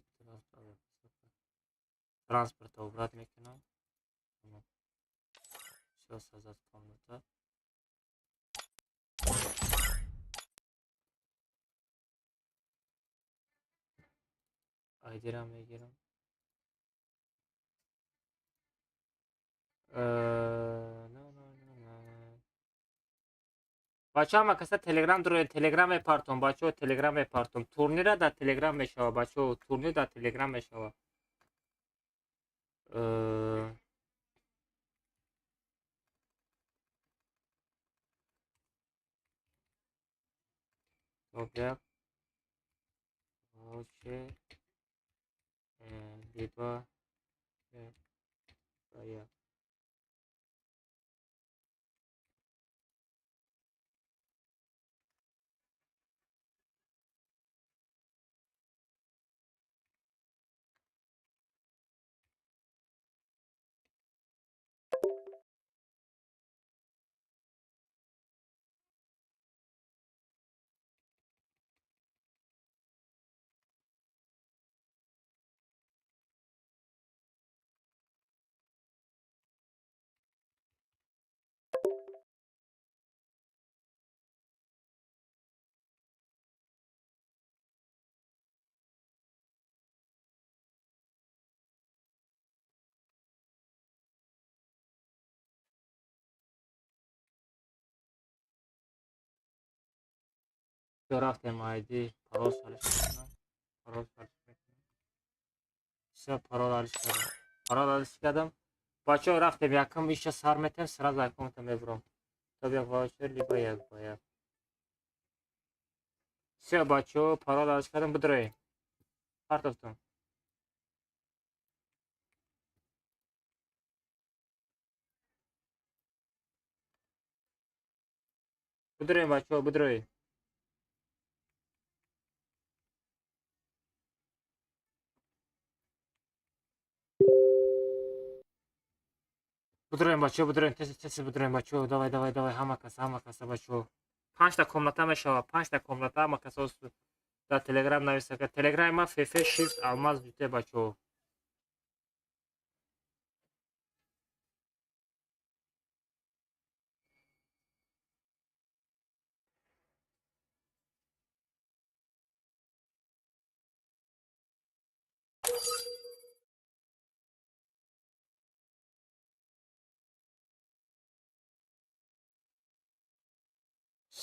S1: транспорта убрать мекунам. Всё, создать комната. Айдира мегирам. На, на, на, на. Бачаҳо, ҳама каса Телеграм дуроед, Телеграм мепартом, бачаҳо, Телеграм мепартом. Турнира дар Телеграм мешава, бачаҳо, турнир дар Телеграм мешава. Топ як, ваучер, либо як ба як. Рафтем айди, парол шалиш мекунам, парол шалиш мекунам. Всё, парол алиш кардам, парол алиш кардам. Бачаҳо, рафтем, якум иша сар метем, сразу якумта мебурам. Топ як ваучер, либо як ба як. Всё, бачаҳо, парол алиш кардам, бидроед. Партофтум. Бидроем, бачаҳо, бидроед. Бидроем, бачаҳо, бидроем, тез тез бидроем, бачаҳо. Давай, давай, давай, ҳама кас, ҳама каса, бачаҳо. Панҷта комната мешава, панҷта комната, ҳама каса дар Телеграм нависа. Телеграми ман фф shift алмаз ҷуте, бачаҳо.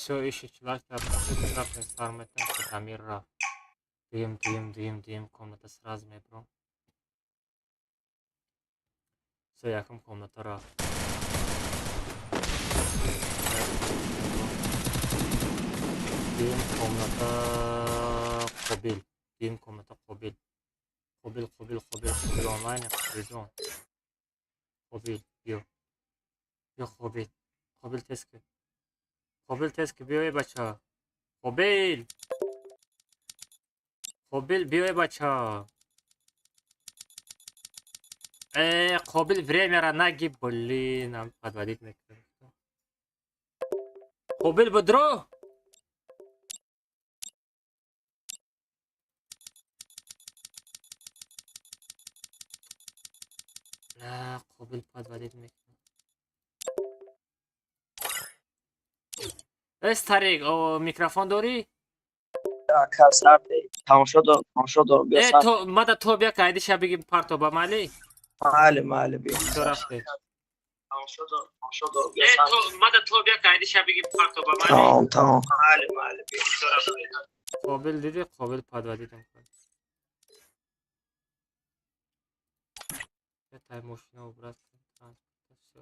S1: Всё, иши чилашта рафтем, сар метем, Дамир рафт. Дуюм, дуюм, дуюм, дуюм комната сразу мебурам. Всё, якум комната рафт. Дуюм комната Қобил, дуюм комната Қобил. Қобил, Қобил, Қобил, Қобил онлайн, Қобилҷон. Қобил, биё. Биё, Қобил. Қобил тез ки. Қобил тез ки, биёй, бача. Қобил. Қобил, биёй, бача. Қобил, время ра наги, блин, нам подводить мекунем. Қобил, будро. На, Қобил подводить мекунем. Э, старик, о, микрофон дорӣ?
S2: Ака, сар тамошо дорам, тамошо дорам.
S1: Э, то мада то бия кайдиша биги парто ба майли?
S2: Майли, майли, биё.
S1: То рафте.
S2: Тамошо дорам, тамошо дорам.
S1: Э, то мада то бия кайдиша биги парто ба майли?
S2: Тамом, тамом. Майли, майли, биё.
S1: То рафте. Қобил диди, Қобил подводить кун. Я машина убрать, транспорт, всё.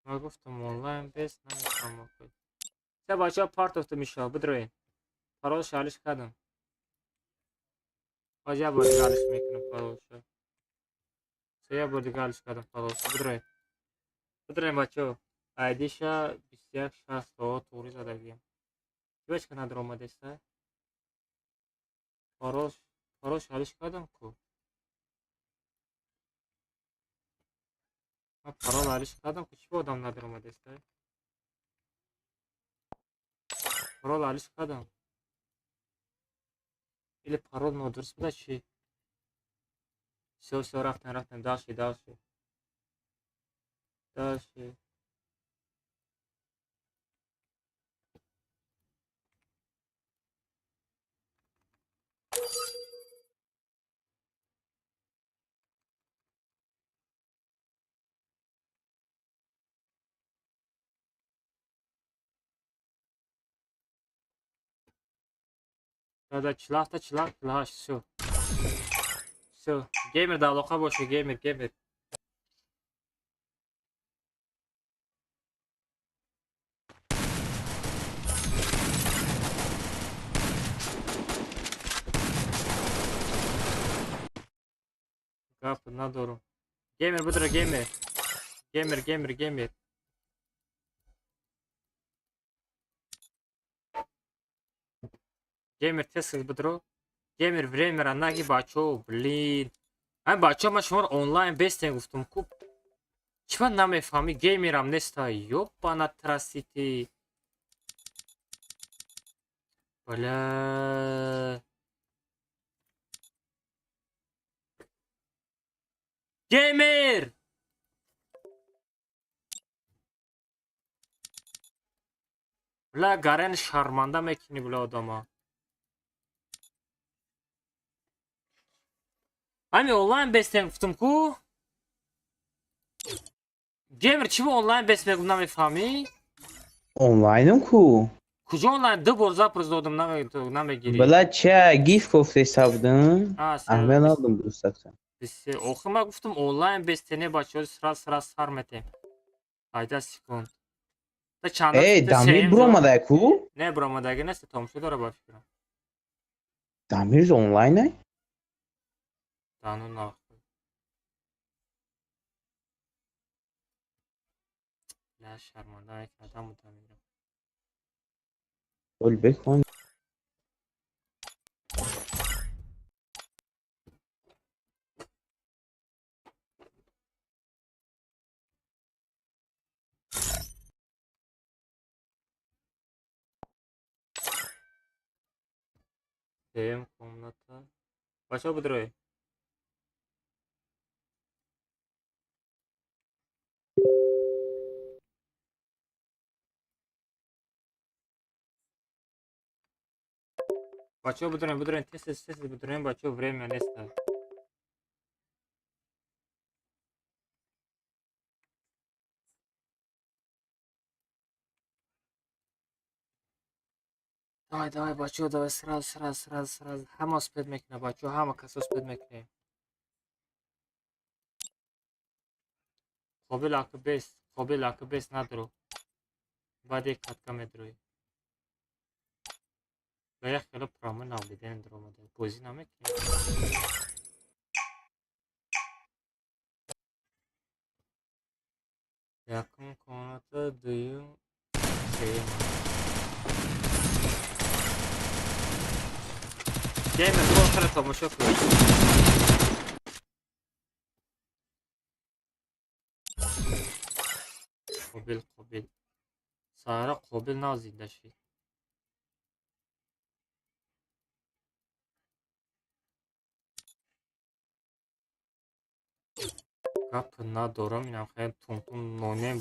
S1: Ма гуфтам онлайн бес намехоҳам. Се бачаҳо, партофтум ишо, бидроед. Паролша алиш кардам. Боз як бор дига алиш мекунам паролша. Се як бор дига алиш кардам паролша. Бидроед. Бидроем, бачаҳо. Айдиша 21 60 туғри задагиям. Чӣ ка надаромадеста? Парол, паролша алиш кардам ку. Ман парол алиш кардам ку, чӣ ба одам надаромадеста? Парол алиш кардам. Или парол нодуруст буда чӣ? Всё, всё, рафтем, рафтем, дальше, дальше. Дальше. Да, 47, 47, 48, всё. Всё. Геймер дар алоқа боше, геймер, геймер. Гап надорам. Геймер будра, геймер. Геймер, геймер, геймер. Геймер тез будро. Геймер времяра наги бачо, блин. Ай бачо, ман шуморо онлайн бестен гуфтум ку. Чӣ намефаҳмӣ? Геймерам неста. Ёбана трасити. Бля. Геймер! Бля, гарен шарманда мекунӣ, бля, одама. Ами онлайн бестен гуфтум ку. Геймер, чӣ онлайн бест мегум намефаҳмӣ?
S3: Онлайном ку?
S1: Куҷо онлайн? Ду бор запрос додам, намегирӣ.
S3: Бля, ча гиф кофтеса будам? Аҳмед надодам дӯстакса.
S1: Охир ман гуфтам онлайн бестене бачаҳо сразу сразу сар метем. 18 секунд.
S3: Э, Дамир буромадай ку?
S1: Не, буромадаги нест, тамошо дора ба фикрам.
S3: Дамир онлайн ай?
S1: Да ну нахуй. Бля, шарманда мекардам Дамирам.
S3: Ол бекон.
S1: Сеюм комната. Бачаҳо будроед. Бачаҳо будроем, будроем, тез тез тез будроем, бачаҳо время нест. Давай, давай, бачаҳо, давай, сразу, сразу, сразу, сразу. Ҳама успеть мекунад, бачаҳо, ҳама кас успеть мекунем. Қобил ака бес, қобил ака бес надро. Баъд як катка медроӣ. Ба як хело промо навдиден дромада. Бозӣ намекунем. Якум комната, дуюм, сеюм. Геймер, бро, охира тамошо кун. Қобил, қобил. Саҳара қобил нав зинда шид. Гап надорам, инам хеле тунтун нонем.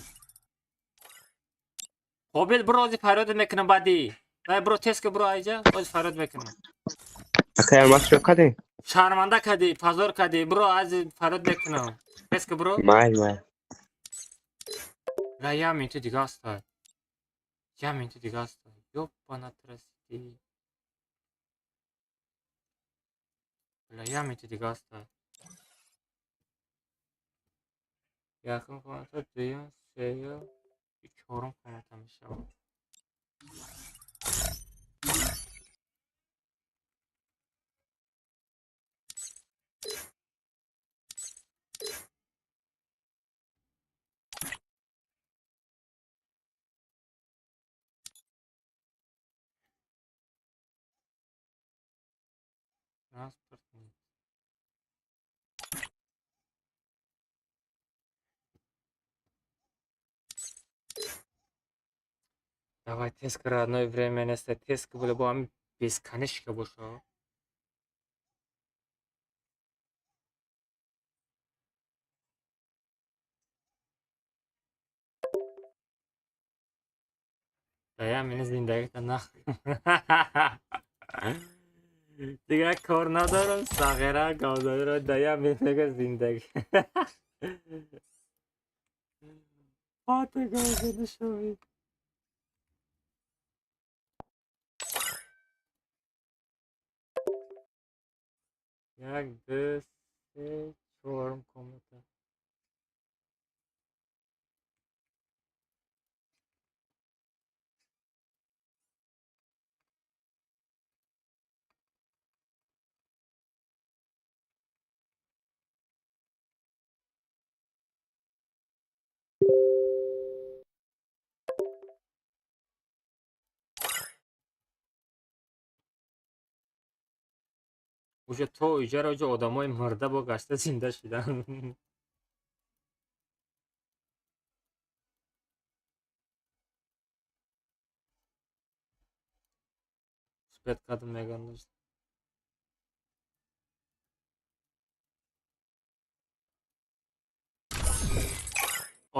S1: Қобил, бро, ози фарёд мекунам баъди. Вай, бро, тез ка бро, айҷа, ози фарёд мекунам.
S9: Акай, алмаз чё кадӣ?
S1: Шарманда кадӣ, позор кадӣ, бро, ази фарёд мекунам. Тез ка бро.
S9: Май, май.
S1: Ла, я минути дига аста. Я минути дига аста. Ёбана трасити. Ла, я минути дига аста. Якум комната, дуюм, сеюм, чорум комната мешавад. Транспорт нет. Давай, теска родное время нест, теска было бы ами бесконечно боша. Да я меня зиндагита нах. Дигар кор надорам, сағира гавзаро дая мега зиндагӣ. Фата гавзада шавӣ. Як, ду, се, чорум комната. Уже то иҷара уҷа одамои мурда бо гашта зинда шидан. Успеть кардам меган.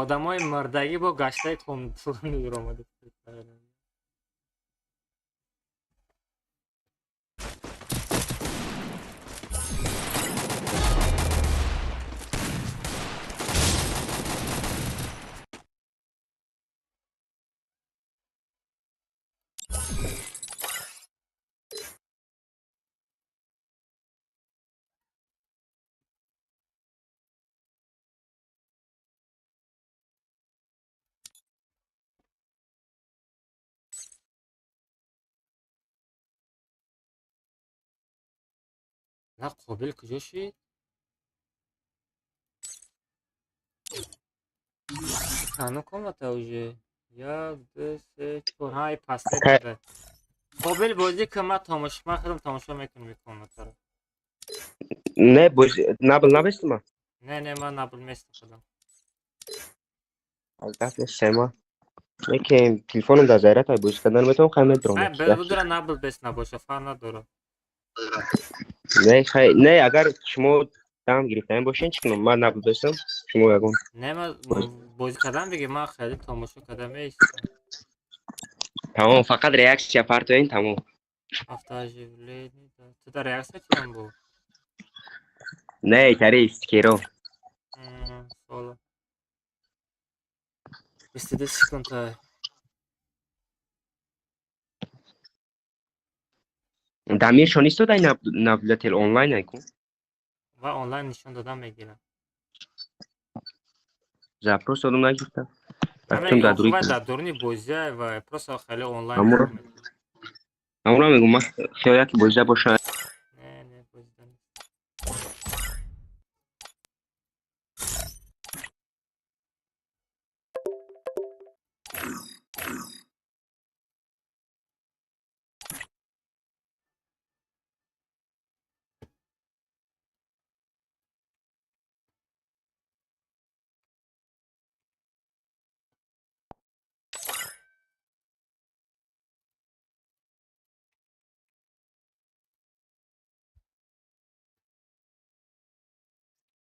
S1: Одамои мурдагӣ бо гаштаи комнатур омада. На қобил куҷо шид? Чандум комната уже? Як, ду, се, чор. Ҳай, пасте. Қобил бозӣ кун, ман тамошо, ман худам тамошо мекунам ин комнатаро.
S9: Не, боз набл набестима?
S1: Не, ман набл местам худам.
S9: Албатта сема. Лекин телефонам дар заряд ай бозӣ кардан метавонам, хай медурам.
S1: Хай, будура набл бес набоша, фарқ надорад.
S9: Не, хай, не, агар шумо дам гирифтаем бошен, чӣ кунам? Ман набл бестам, шумо ягон.
S1: Не, ман бозӣ кардан бигир, ман хеле тамошо кардам меистам.
S9: Тамом, фақат реаксия партоен, тамом.
S1: Автооживление. Ту дар реаксия чиам бу?
S9: Не, тари стикеро.
S1: Соло. 22 секунд.
S9: Дамиршон истодай наблюдатель онлайн айку?
S1: Ва онлайн нишон додам мегирам.
S9: Запрос додам нагирифтам.
S1: Дар дуруни бозия ва просто хеле онлайн.
S9: Амура мегум, ман хиёл ки бозия боша.
S1: Не, бозида нест.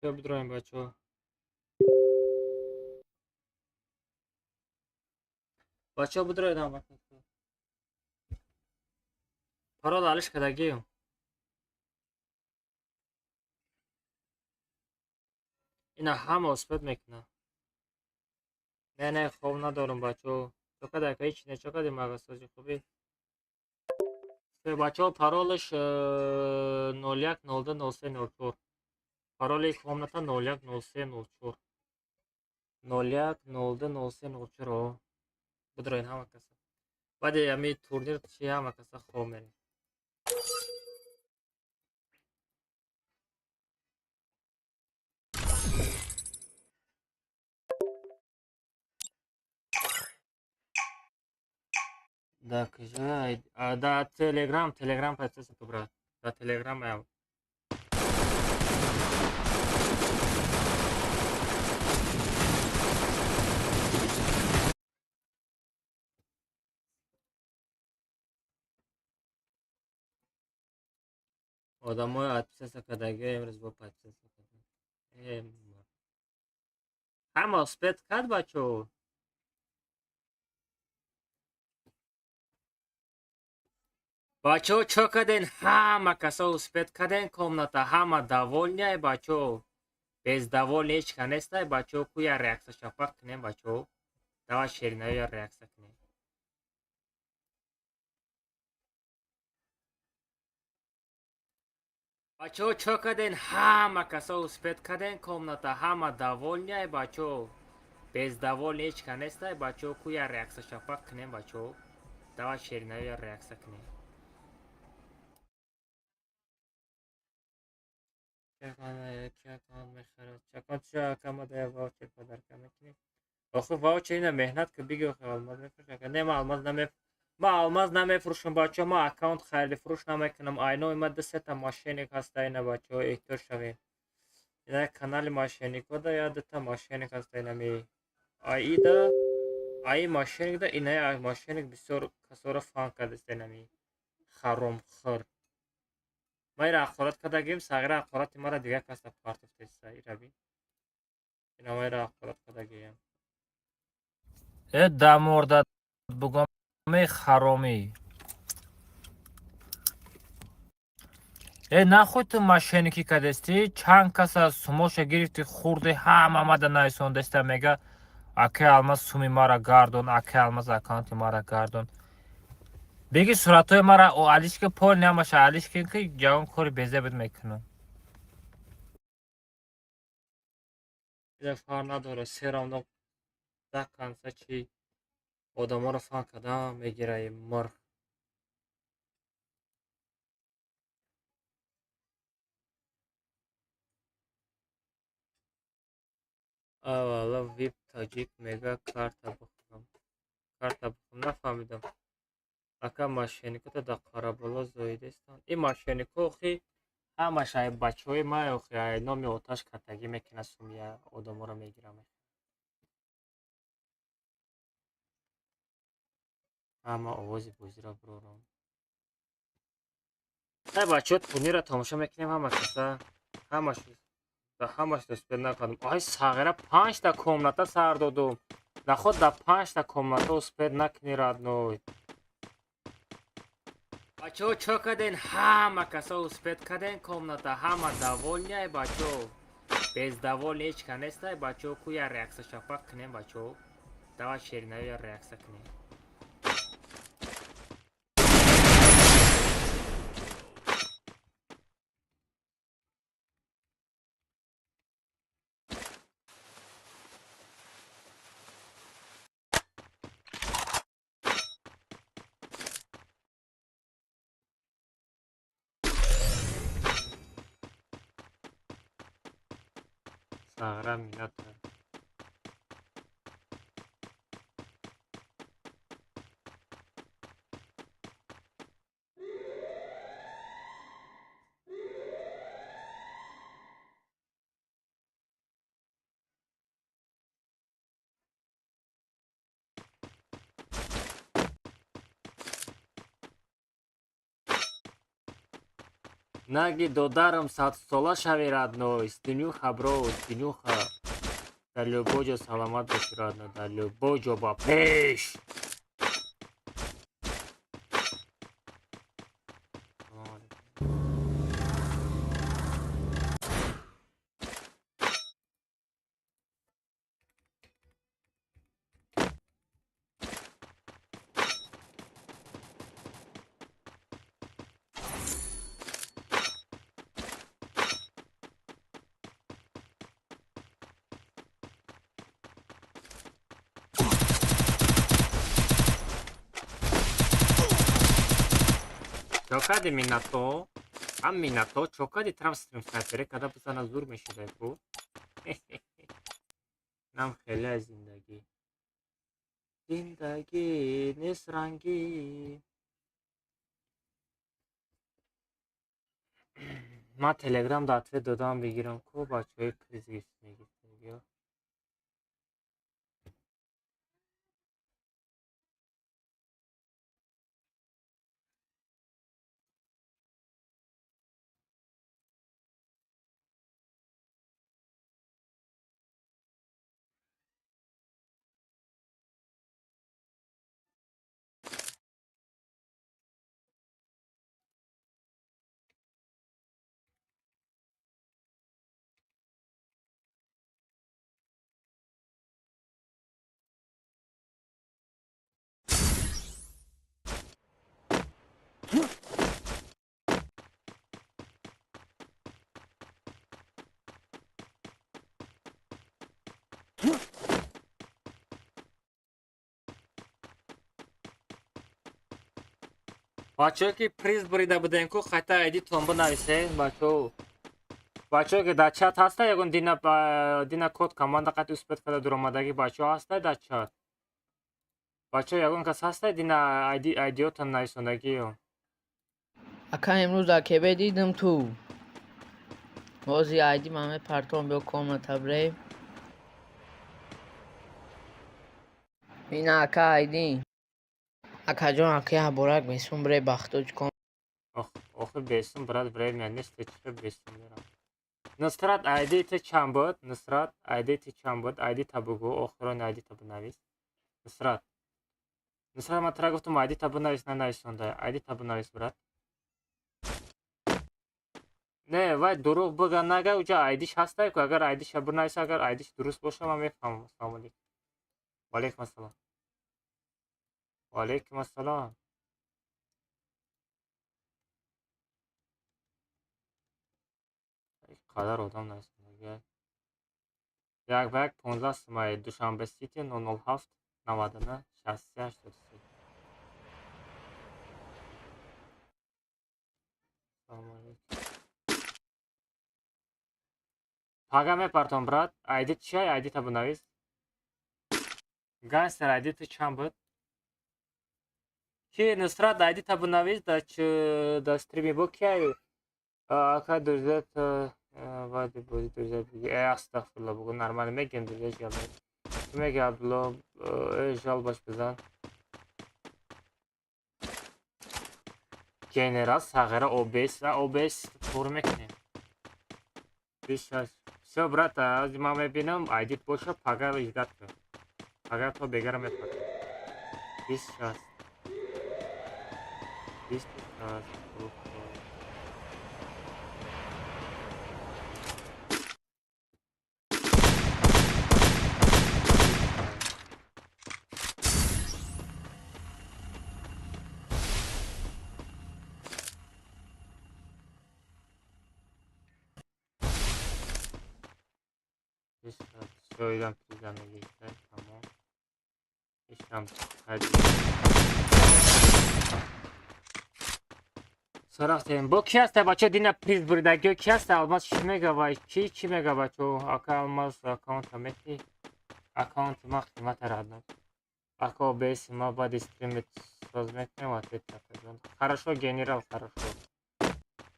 S1: Биё бидроем, бачаҳо. Бачаҳо бидроед ҳама. Парол алиш кардагием. Ина ҳама успет мекунад. Не, хоб надорам, бачаҳо. Чо кадай ка ҳеч не, чо кади мағазсозӣ хубӣ? Бачаҳо, паролаш 01 02 03 04. Пароли комната 01 03 04. 01 02 03 04. Бидроен ҳама каса. Баъди ҳами турнир чи ҳама каса хоб мерем. Да куҷо? Да Телеграм, Телеграм процесс брат. Да Телеграм ая. Одамои подписаться кардагиҳо имрӯз бо подписаться карданд. Ҳама успеть кард, бачаҳо? Бачаҳо, чо карден? Ҳама касо успеть карден комната, ҳама довольный ай, бачаҳо. Без довольный ҳеч ка нестай, бачаҳо. Ку я реаксия шапақ кунем, бачаҳо. Давай шеринаё я реаксия кунем. Бачаҳо, чо карден? Ҳама касо успеть карден комната, ҳама довольный ай, бачаҳо. Бездовольный ҳеч ка нестай, бачаҳо. Ку я реакция шапак кунем, бачаҳо. Давай, шеринаё, я реакция кунем. Чакон мехарад? Чакон чакамада ваучер подарка мекунӣ? Охи, ваучер ина меҳнат ки биги. Охи, алмаз мефурӯш? Не, ма алмаз намеф ма алмаз намефурӯшам, бачаҳо. Ма аккаунт хариди фурӯш намекунам. Айнои ма ду сета мошенник ҳаста ина, бачаҳо, эҳтиёт шавем. Ина канали мошенникҳо да я дута мошенник ҳаста. Инами аида, аи мошенник да, инаи мошенник бисёр касоро фан кардааст. Инами харомхӯр ма ира ҳақорат кардагим, сағира ҳақорати мара дигар каса партофтеста. Ира бин, ина ма ира ҳақорат кардагиям. Э, даморда бугоми харомӣ, э, нахуй ту мошенникӣ кардестӣ? Чанд каса сумоша гирифти, хурди, ҳама мада найсондаста, мега: «Акай Алмаз, суми мара гардон, акай Алмаз, аккаунти мара гардон». Беги, суратҳои мара алишки, пол намаша алишки, ки ҷавон кори безебет мекунам. Фарқ надорад, все равно до конца чи одаморо фан кардан мегираи мурғ. Аввала вип таҷик мега: «Карта бихӯрам, карта бихӯрам». Нафаҳмидам, ака, мошенникото дар Қараболо зоидестанд? Ин мошенникҳо, охи, ҳамаш ай бачаҳои май, охи, ай номи оташ катагӣ мекунад, сумия одаморо мегирам. Ҳама овози бозиро бирорам. Ай, бачаҳо, турнирро тамошо мекунем. Ҳама каса, ҳамаш ҳамаш успеть накардам. Ай, сағира, панҷта комната сар додум. Наход да панҷта комната успеть накунӣ, родной. Бачаҳо, чо карден? Ҳама касо успеть карден комната, ҳама довольный ай, бачаҳо. Бездовольный ҳеч ка нестай, бачаҳо. Ку я реакция шапак кунем, бачаҳо. Давай, шеринаё, я реакция кунем. Сағира мината. Наги додарам, садсола шави, родной. С днюха, бро, с днюха. Дар любой ҷо саломат бошӣ, родной, дар любой ҷо ба пеш. Салому алейкум. Чо кардӣ, Минато? Ам Минато, чо кардӣ? Трам стрим снайпере када бизана, зур мешидай ку. Нам хеле аз зиндагӣ. Зиндагӣ нест рангӣ. Ман телеграм да ответ додам, бигирам ку бачаҳои приз мегирифтагиё. Бачаҳо ки приз бурида будем ку хайта айдитон бинависед бачаҳо. Бачаҳо ки дар чат ҳаста ягон дина код команда қати успет карда дуромадагӣ бачаҳо ҳаста дар чат. Бачаҳо ягон кас ҳаста дина айдиотон нависондагиё.
S10: Ака имрӯз дар КБ дидам ту. Бози айди ман мепартом биё комната бирем. Ина ака айди. Акаҷон ака яборак бесун бире бахтоҷ ком.
S1: Охи бесун брат время нест чӣ бесун берам. Нусрат айди ту чанд буд? Нусрат айди ту чанд буд? Айди та бугӯ охирон айди та бинавис. Нусрат. Нусрат ман тура гуфтам айди та бинавис нанависонда. Айди та бинавис брат. Не вай дурӯғ буга нага уҷа айдиш ҳастай ку агар айдиша бинависа агар айдиш дуруст боша ман мефаҳмам. Ассалому алайкум. Ва алайкум ассалом. Ва алайкум ассалом. Қадар одам нависондага. Як ба як 15 сумаи Душанбе Сити 007 99 63 83. Ассалому алайкум. Пага мепартом брат. Айди чия? Айди та бинавис. Гангстер айди ту чанд буд? Ки Нусрат айди та бинавис дар стрими бо кияй? Ака друзья вади бози друзья биги. Астағфирулло бугу нормально мегем друзья жал. Чӣ меги Абдулло? Жал баш бизан. Генерал сағира ОБС, ОБС тур мекунем. 26. Всё, брат, аз ман мебинам, айдит боша, пага ждать кун. Пага то бегара мепартам. 26. 26. Всё, приза мегирифта, тамом. Ишам сарафтем. Бо ки ҳаста бача дина приз буридагиё ки ҳаста? Алмаз чӣ мега вай? Ки чӣ мега бачо? Ака Алмаз аккаунта мети? Аккаунти ма қимата радно. Ака ОБС ма баъди стримит соз мекунем ответ такаҷон. Хорошо, генерал, хорошо.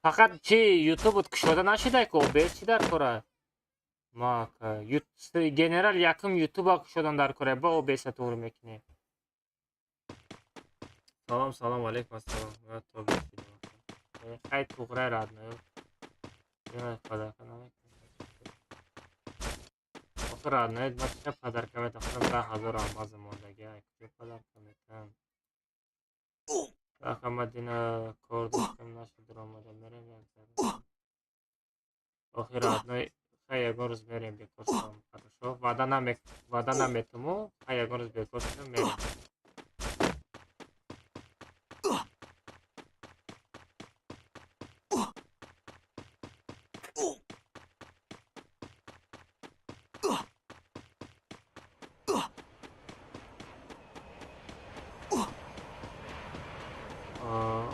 S1: Фақат чи ютуб кушода нашидай ку ОБС чӣ дар кора? Ма генерал якум ютуба кушодан дар кора ба ОБС-а туғри мекунем. Салом, салом, алейкум ассалом. Хай туғрай радно. Подарка намекунем. Охир радно, ма чӣ подарка метам? Худам 10,000 алмаз мондаги, куҷо подарка метам? Ака ма дина кор доштам нашуд омада мерем як зарра. Охир радно хай ягон рӯз мерем бекор шавам. Хорошо. Ваъда наметуму, хай ягон рӯз бекор шавам мерем.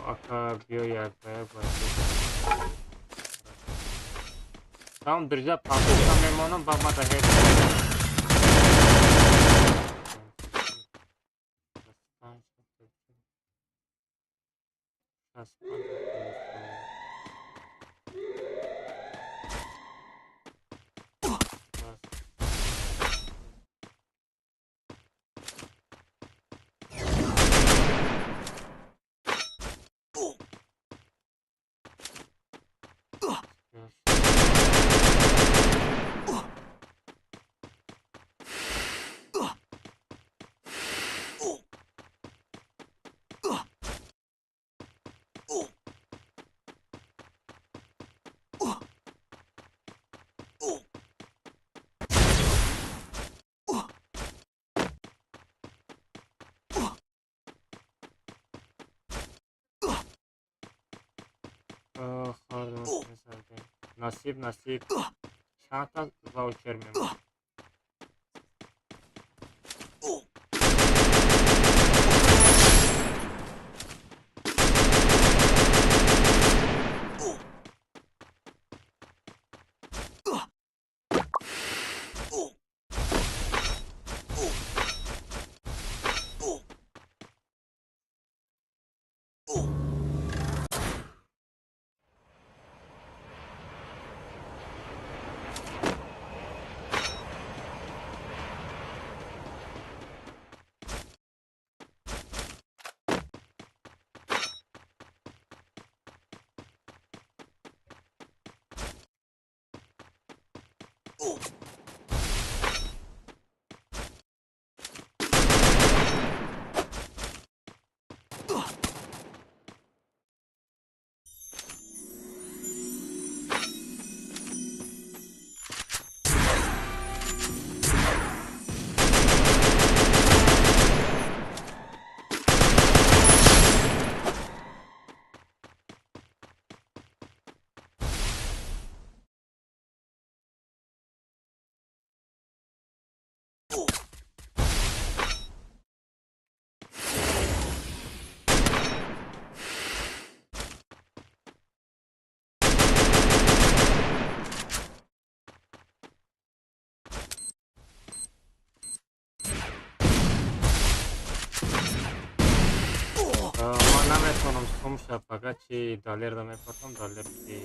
S1: Ака биё як ба як бача. Там, друзья, папука мемонам, ба ма да ҳеҷ. Насиб, насиб. Чанд та ваучер мемонад? Ман наметавонам сумша, фақат чи далерда мепартам, далер ки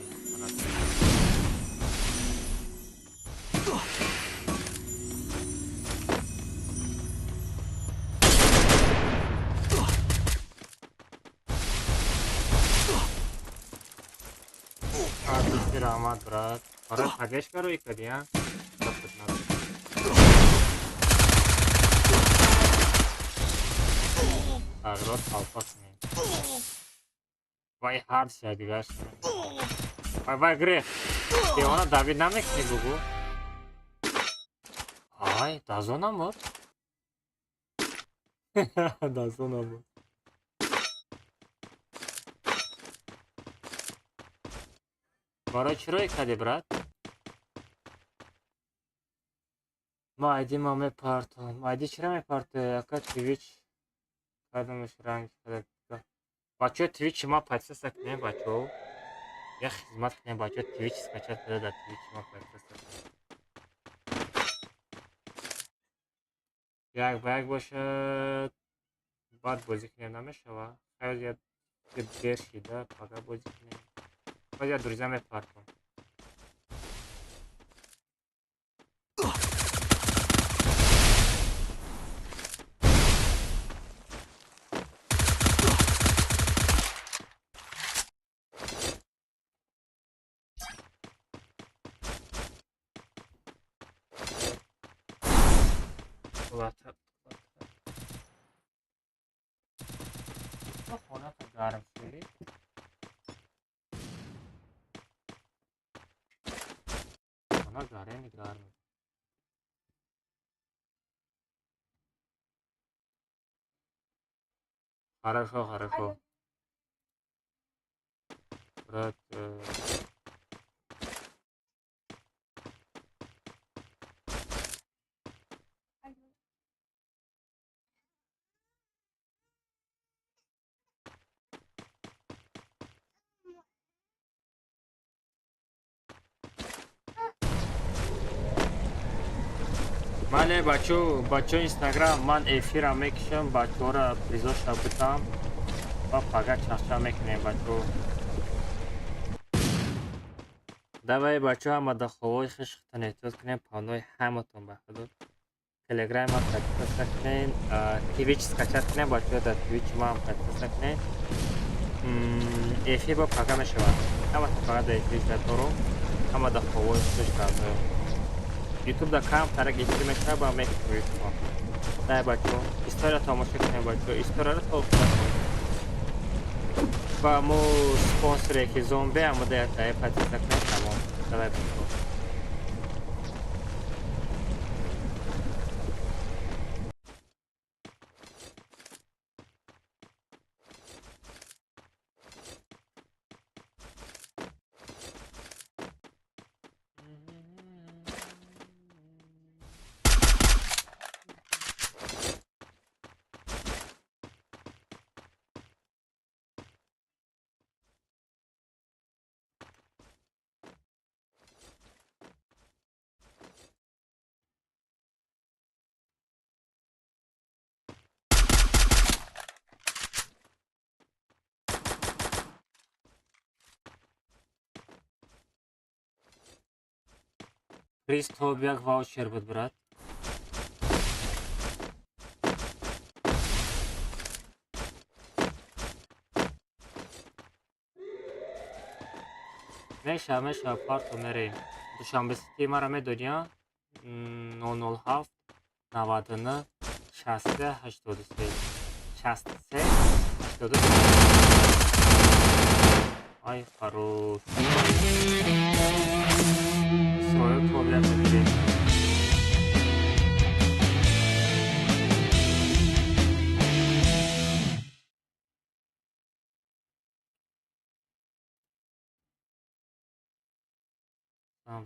S1: раҳмат, брат. Барои пагешка рӯй кардӣ, а? Тағйирот қалпа кунем. Вай ҳар шай дигар. Вай вай грех. Девона давид намекунӣ бугу. Ай, дазо намуд. Дазо намуд. Барои чӣ рӯй кардӣ, брат? Ма айди ма мепартам. Айди чира мепартӣ? Ака Twitch кардамаш ранг карда. Бачаҳо, Twitch ма подписаться кунем, бачаҳо. Як хизмат кунем, бачаҳо, Twitch скачать карда дар Twitch ма подписаться кунем. Як ба як бошад, баъд бозӣ кунем намешава? Хайр, як дер шида, пага бозӣ кунем. Баъд як друзья мепартам. Хона гарм шуд. Хона гарми гарм. Хорошо, хорошо. Брат, Мале бачо, бачо Инстаграм ман эфира мекушам, бачора призоша бутам ва пага чахча мекунем, бачо. Давай, бачо, ҳама даховои хишхтон эҳтиёт кунем, панои ҳаматон ба худо. Телеграм ман подписаться кунем, Twitch скачать кунем, бачо, дар Twitch ман подписаться кунем. Эфир ба пага мешавад. Ҳаматон фақат дар эфир дорум, ҳама даховои хиш дар YouTube да кам тарак эфир мешава, ба мекунем YouTube. Дай, бачо, история тамошо кунем, бачо, историяро то ба мо спонсоре ки зомби амода ятае подписаться кунем, тамом. Давай, бачо. Приз як ваучер буд, брат. Меша, меша, парто мерем. Душанбе Сити мара медонӣ, 007 99 63 83 63 83. Ай, хорош. Свою проблему мегирем.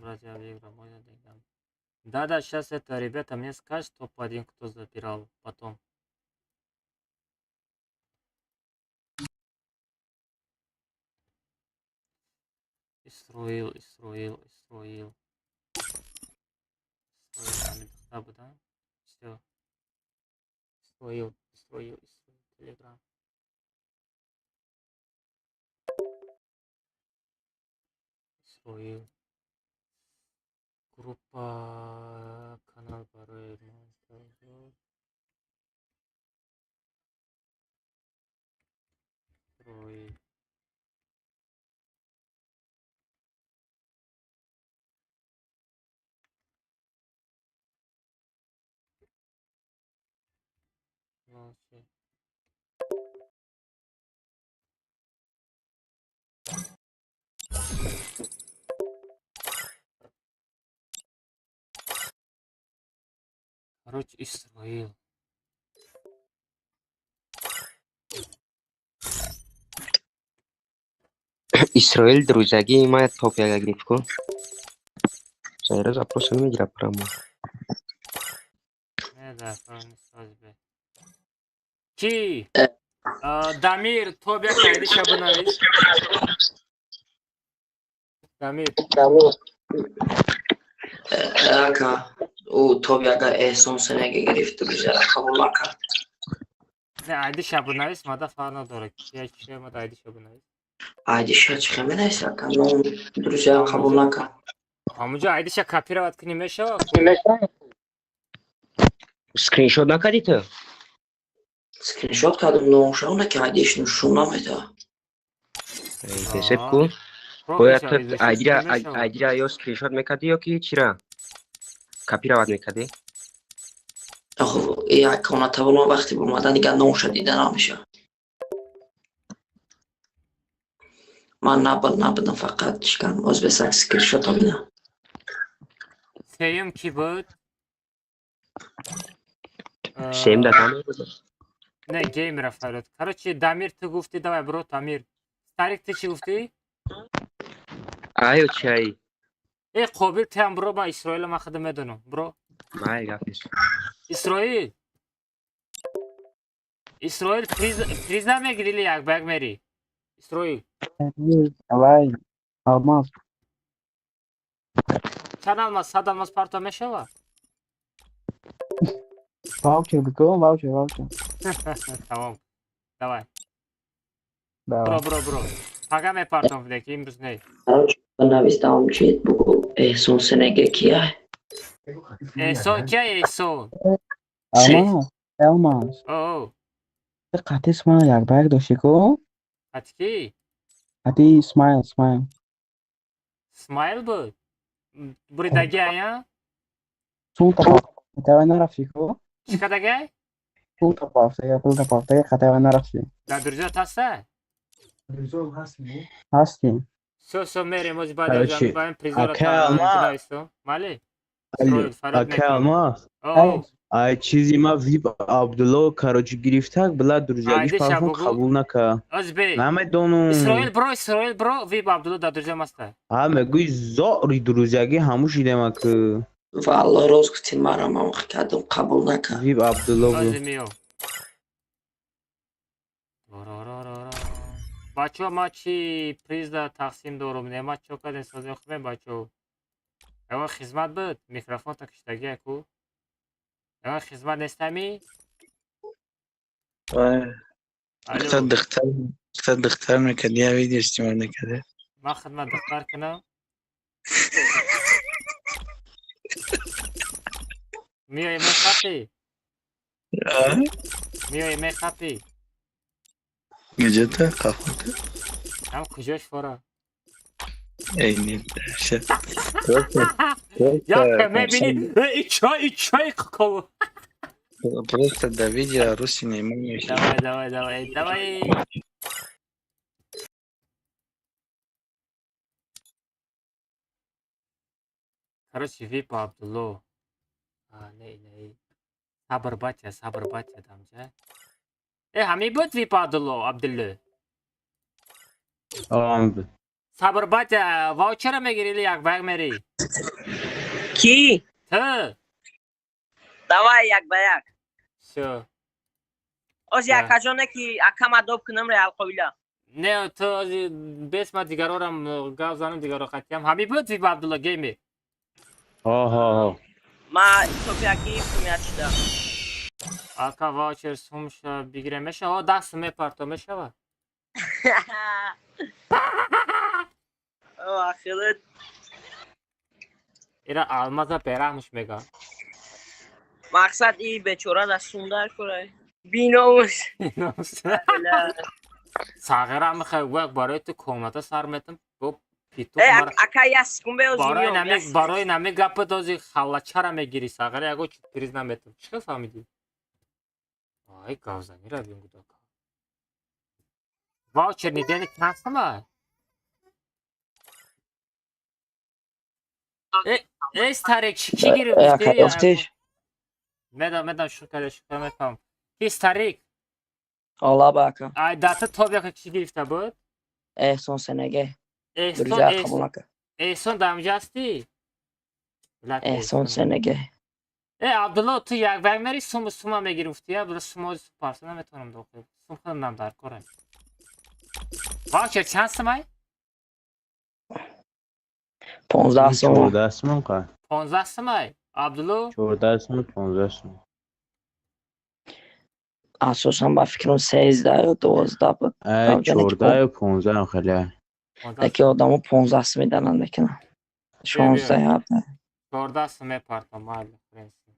S1: Брат, я выиграл, можно деньгам. Да-да, сейчас это, ребята, мне скажут топ-1, кто забирал потом. Исроил, Исроил, Исроил. Исроил, да? Все. Исроил, Исроил, Исроил, Телеграм. Исроил. Группа, канал барои монтажёр. Исроил. Молчи. Короче, Исроил.
S9: Исроил друзьяги ма топ яга гирифт ку. Сайра запрос мегира прамо.
S1: Не да, правильно сразу. Ки? Дамир, топ як айди шабунавис. Дамир.
S10: Ака, у топ яга эҳсон сенеге гирифт, друзьяра қабул накард.
S1: Не, айди шабунавис, мада фарқ надорад. Ки чи мада айди шабунавис.
S10: Айдиша чӣ хел менависа, ака? Ном друзьяра қабул накард.
S1: Ҳамунҷо айдиша копировать кунӣ мешавад?
S9: Скриншот накардӣ ту?
S10: Скриншот кардам, номша она ки айдиш нушон намедиҳад.
S9: Бесеб ку. Бояд ту айдира ё скриншот мекардӣ ё ки чира? Копировать мекардӣ?
S10: Охо, як конатаволон вақти омадан дигар номша дида намешавад. Ман набудам, фақат чӣ кардам, оз бесак скриншото бинам.
S1: Сеюм кӣ буд?
S9: Сеюм да Дамир буд.
S1: Не, геймера фарёд. Короче, Дамир, ту гуфтӣ, давай, бро, Дамир. Старик, ту чӣ гуфтӣ?
S9: Айо чай.
S1: Э, Қобил, ту ҳам бро, ман Исроила ман худам медонам, бро.
S9: Май гап нест.
S1: Исроил. Исроил приз намегирӣ или як ба як мерӣ? Исроил.
S8: Давай, алмаз.
S1: Чанд алмаз? 100 алмаз парто мешавад?
S8: Ваучер бикун, ваучер, ваучер.
S1: Тамом. Давай.
S8: Давай.
S1: Бро, бро, бро. Пага мепартом леки имрӯз не.
S10: Короче, навистам чит бугу эҳсон сенеге кия?
S1: Эҳсон кия эҳсон?
S8: Алмаз, алмаз.
S1: О.
S8: Қати Исмаил як ба як дошти ку?
S1: Қати ки?
S8: Қати Исмаил, Исмаил.
S1: Исмаил буд? Буридаги ая?
S8: Сул тапа. Нарафти ку?
S1: Чӣ кардагай?
S8: Пул тапафтага, пул тапафтага, қатава нарафти.
S1: Дар друзья ҳаста?
S8: Ҳастӣ.
S1: Всё, всё, мерем, ози баъд
S3: Короче,
S1: баъд призора
S3: ака алмаз.
S1: Мале?
S3: Ака алмаз. Ай чизи ма вип Абдулло, короче, гирифтак, била друзьягиш
S1: Айди
S3: парфум
S1: шабугу.
S3: қабул нака.
S1: Ози бе.
S3: Намедонум.
S1: Исроил бро, Исроил бро, вип Абдулло дар друзья маста.
S3: Ҳа, мегӯи зори друзьяги ҳаму шидема ку.
S10: Валло роз гуфти мара ман кардам қабул накард.
S3: Вип Абдулло буд.
S1: Ози миё. Бачаҳо, ма чи приза тақсим дорум? Неъмат чо кардем созем хубем бачаҳо? Ягон хизмат буд? Микрофонта киштагия ку? Ягон хизмат нестами? Алло.
S11: Духтар духтар мекард, я видео снимать накард.
S1: Ман хидмат духтар кунам? Миёи мехапӣ? Миёи мехапӣ?
S11: Где-то қафота.
S1: Ҳам куҷош фора?
S11: Эй, не, сейчас. Просто,
S1: Як
S11: просто,
S1: мебини, ичой, ичой кол.
S11: Просто до видео Руси не имеешь.
S1: Давай, давай, давай, давай. Короче, вип Абдулло. А, не, не. Сабр батя, сабр батя дамҷа. Э, ҳамин буд вип Абдулло, Абдулло.
S3: Ам буд.
S1: Сабр батя, ваучера мегири или як ба як мери?
S2: Ки?
S1: Ту.
S2: Давай як ба як.
S1: Всё.
S2: Ози
S1: Да.
S2: акаҷоне ки акама доб кунам реал қобила.
S1: Не, ту ози бес ма дигарорам гап занам дигаро қатиям. Ҳамин буд вип Абдулло геймер.
S3: Ҳо, ҳо, ҳо.
S2: Ма топия гирифтум як шуда.
S1: Ака ваучер сумша бигирем мешава? О, даст мепарто мешава?
S2: О, ахират.
S1: Ира алмаза бераҳмш мега.
S2: Мақсад и бечора да сумдар курай. Биномус.
S1: Сағира михай вак барои ту комната сар метам бо питух
S2: Э,
S1: мара
S2: ака як секунд беози
S1: барои
S2: миём.
S1: нами барои нами гапат ози халлачара мегири сағира яго чиз приз наметам. Чӣ хел фаҳмидӣ? Ай гавзанира бин гудака. Ваучер недели чанд сама? Э, э, старик, чӣ кӣ гирифт?
S10: Ака ёфтиш?
S1: Медам, медам, шукр, шукр мефаҳмам. Ки старик?
S10: Аллаба ака.
S1: Ай дата тобяка чӣ гирифта буд?
S10: Эҳсон Сенеге.
S1: Эҳсон,
S10: Друзья қабул ака.
S1: Эҳсон дамҷа ҳастӣ? Лак
S10: Эҳсон
S1: Эҳсон.
S10: Сенеге.
S1: Э, Абдулло, ту як ба як мери сум сума мегирифтӣ, Абдулло сумо парса наметавонам дохил. Сум худам нам дар корам. Ваучер чанд сумай?
S10: 15 сом.
S3: 14 сум қа.
S1: 15 сумай. Абдулло,
S3: 14 сум, 15 сум.
S10: Асосан ба фикрам 13 ё 12 буд.
S3: Ай,
S10: Равҷане ки
S3: 14 ё 15 ам хеле.
S1: 15
S10: Яке одамо 15 сум медананд мекунанд.
S1: Биё, биё.
S10: 16 17.
S1: 14 сум мепартам, майли, френси.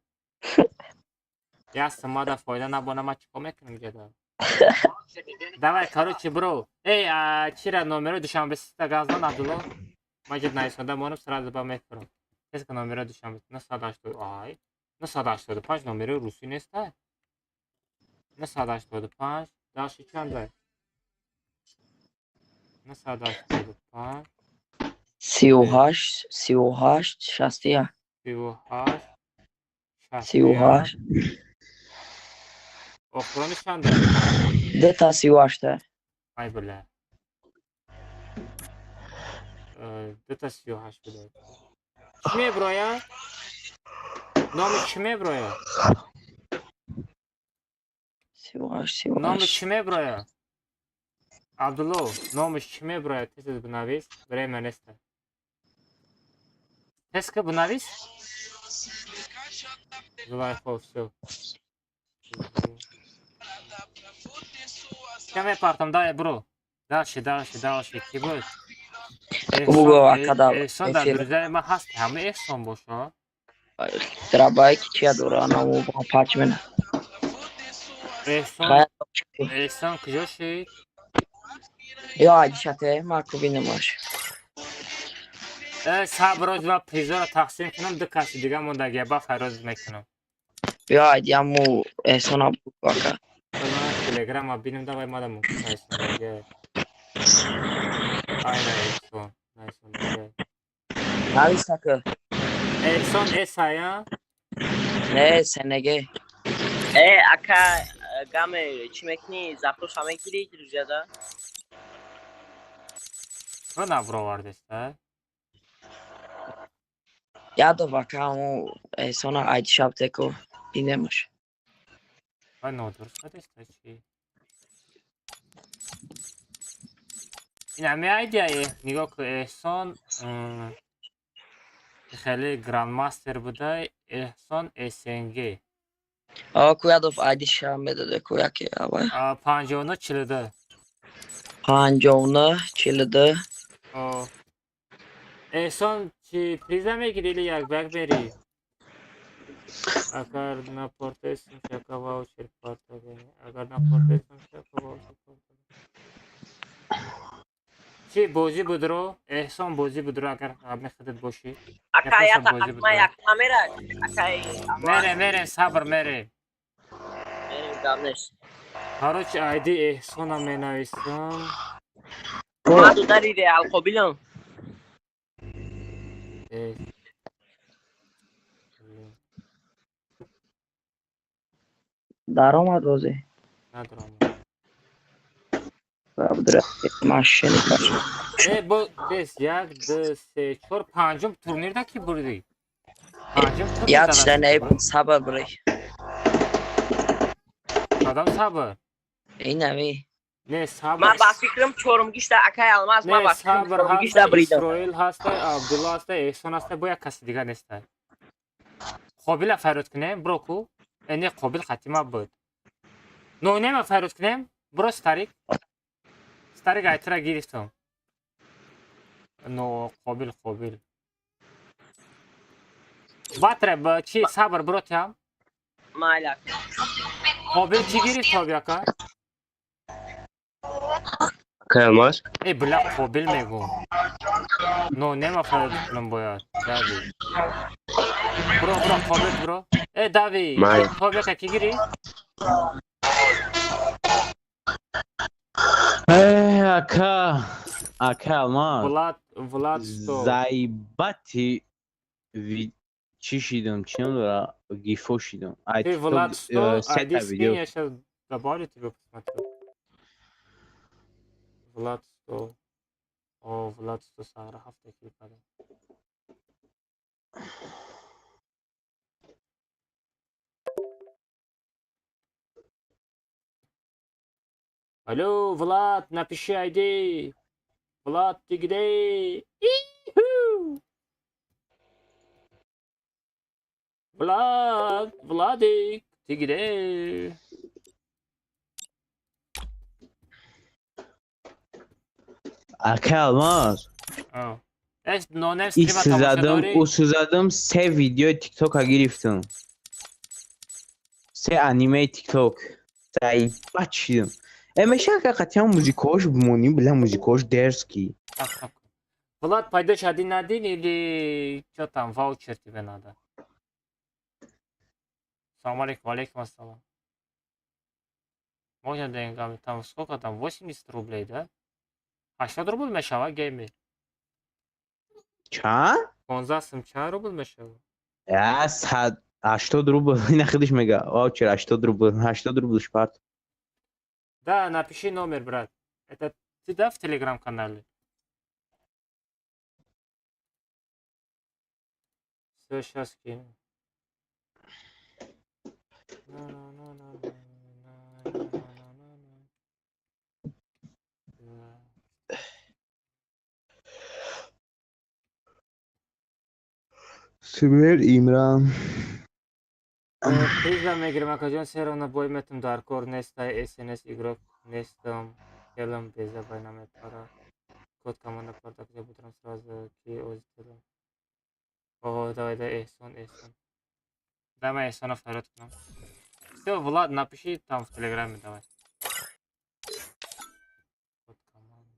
S1: Як сумада фоида набона ман чӣ кор мекунам ҷада? Давай, короче, бро. Эй, а, чира номеро Душанбе сита газдан, Абдулло? Ман ҷад нависонда монам, сразу ба мефурам. Теска номеро Душанбе 980, ай. 985 номерои русӣ неста? 985, дальше чанда? 985,
S10: 38 38 61.
S1: 38, 61.
S10: 38.
S1: Охирони чанда?
S10: Дета 38.
S1: Ай бля. Дета 38 буда. Чӣ меброя? Номи чӣ меброя?
S10: 38
S1: Номи
S10: 38.
S1: чӣ меброя? Абдулло, номиш чӣ меброя? Тез бинавис, время неста. Тезка бинавис? Зулайхо, всё. Чӣ мепартам, давай, бро. Дальше, дальше, дальше. Ки буд?
S10: Буго
S1: Эҳсон,
S10: ака да
S1: Эҳсон дар
S10: эфир.
S1: друзьяи ман ҳаст, ҳама Эҳсон боша.
S10: Трабайки чия дора наму пач мена.
S1: Эҳсон,
S10: Хая
S1: Эҳсон куҷо шид?
S10: ё айдишате ма кубинамаш.
S1: Э, сабр, оз ма призоро тақсим кунам, ду каси дига мондагия, ба файроз мекунам.
S10: Ё айдиаму Эҳсона буго ака.
S1: Ман телеграма бинам, давай мада мумкин нависондагия. Ай, на Эҳсон, нависондагия.
S10: Нависака.
S1: Эҳсон эсая?
S10: Не, Сенеге.
S2: Э, ака гаме чӣ мекунӣ? Запроса мегирӣ друзьяда?
S1: Чӣ набровардеста?
S10: Ядов ака аму Эҳсона айдишаб теко бинемаш.
S1: Ай нодуруст кардеста чӣ? Ин ҳами айдия нигоҳ кун Эҳсон хеле грандмастер буда Эҳсон СНГ.
S10: А ку ядов айдиша медоде ку яке авай.
S1: 59 42.
S10: 59 42.
S1: О. Эҳсон чӣ приза мегири или як ба як мери? Агар напортесум шака ваучер партагани. Агар напортесум шака ваучер партагани. Чи бозӣ будро? Эҳсон бозӣ будро, агар мехудат бошӣ.
S2: Ака, ята ма як камера. Акай.
S1: Мерем, мерем, сабр, мерем.
S2: Мерем, гап нест.
S1: Короче, айди Эҳсона менависам.
S2: Ма дудари Реал қобилам.
S10: Даромад бозӣ?
S1: Надаромад.
S10: Машини.
S1: Э, бо бес, як, ду, се, чор, панҷум турнирда ки бурдӣ? Панҷум турнир.
S10: Як чида не, сабр бурӣ.
S1: Кадом сабр?
S10: Инами.
S1: Не, сабр.
S2: Ман ба фикрам чорумгишта, акай Алмаз, ман ба фикрам чорумгишта буридам.
S1: Исроил ҳаста, Абдулла ҳаста, Эҳсон ҳаста, бо як каси дигар неста. Қобила фарёд кунем, бро ку? Э, не, Қобил хатима буд. Нонема фарёд кунем, бро, старик. Старик айтра гирифтам. Но Қобил, Қобил. Батре, чи сабр, бро, тиам?
S2: Майла.
S1: Қобил чӣ гирифт, тоби ака?
S9: Акай Алмаз.
S1: Э, бля, Қобил мегум. Но нема фарёд кунам бояд. Дави. Бро, бро, Қобил, бро. Э, дави. Тоби ака кӣ гирифт?
S3: Э, ака, ака Алмаз.
S1: Влад, Влад сто.
S3: Заебати чӣ шидам, чӣ ном дора? Гифо шидам.
S1: Ты Влад 100, айди скинь, я сейчас добавлю тебе, посмотрю. Влад 100. О, Влад 100 сара ҳафта ки кардам. Алло, Влад, напиши айди. Влад, ты где? Иху! Влад, Владик, ты где?
S3: Ака Алмаз. Исизадам, се видеои тиктока гирифтам. Се анимеи тикток. Заебать шидам. Э, меша ака қатъиян музикаош бимонӣ, бля, музикаош дерзкий.
S1: Влад, пойдешь один на один или что там, ваучер тебе надо? Салам алейкум, алейкум ассалам. Можно деньгами? Там сколько там? 80 рублей, да? 80 рубль мешава геймер?
S3: Чанд?
S1: 15 сум чанд рубл мешава?
S3: Я, 80 рубл, ина худиш мега. Ваучер 80 рубл, 80 рубл шпарт.
S1: Да, напиши номер, брат. Это ты, да, в телеграм-канале? Все, сейчас кину.
S3: Сумер Имран.
S1: Приза мегирем, акаҷон, серона бой метум, дар кор нестай, СНС игрок нестам, келам беза бай намепара. Код команда партакҷа будрам сразу ки ози телам. О, давай, давай, Эҳсон, Эҳсон. Дай ман Эҳсона фарёд кунам. Все, Влад, напиши там в телеграме, давай. Код команда.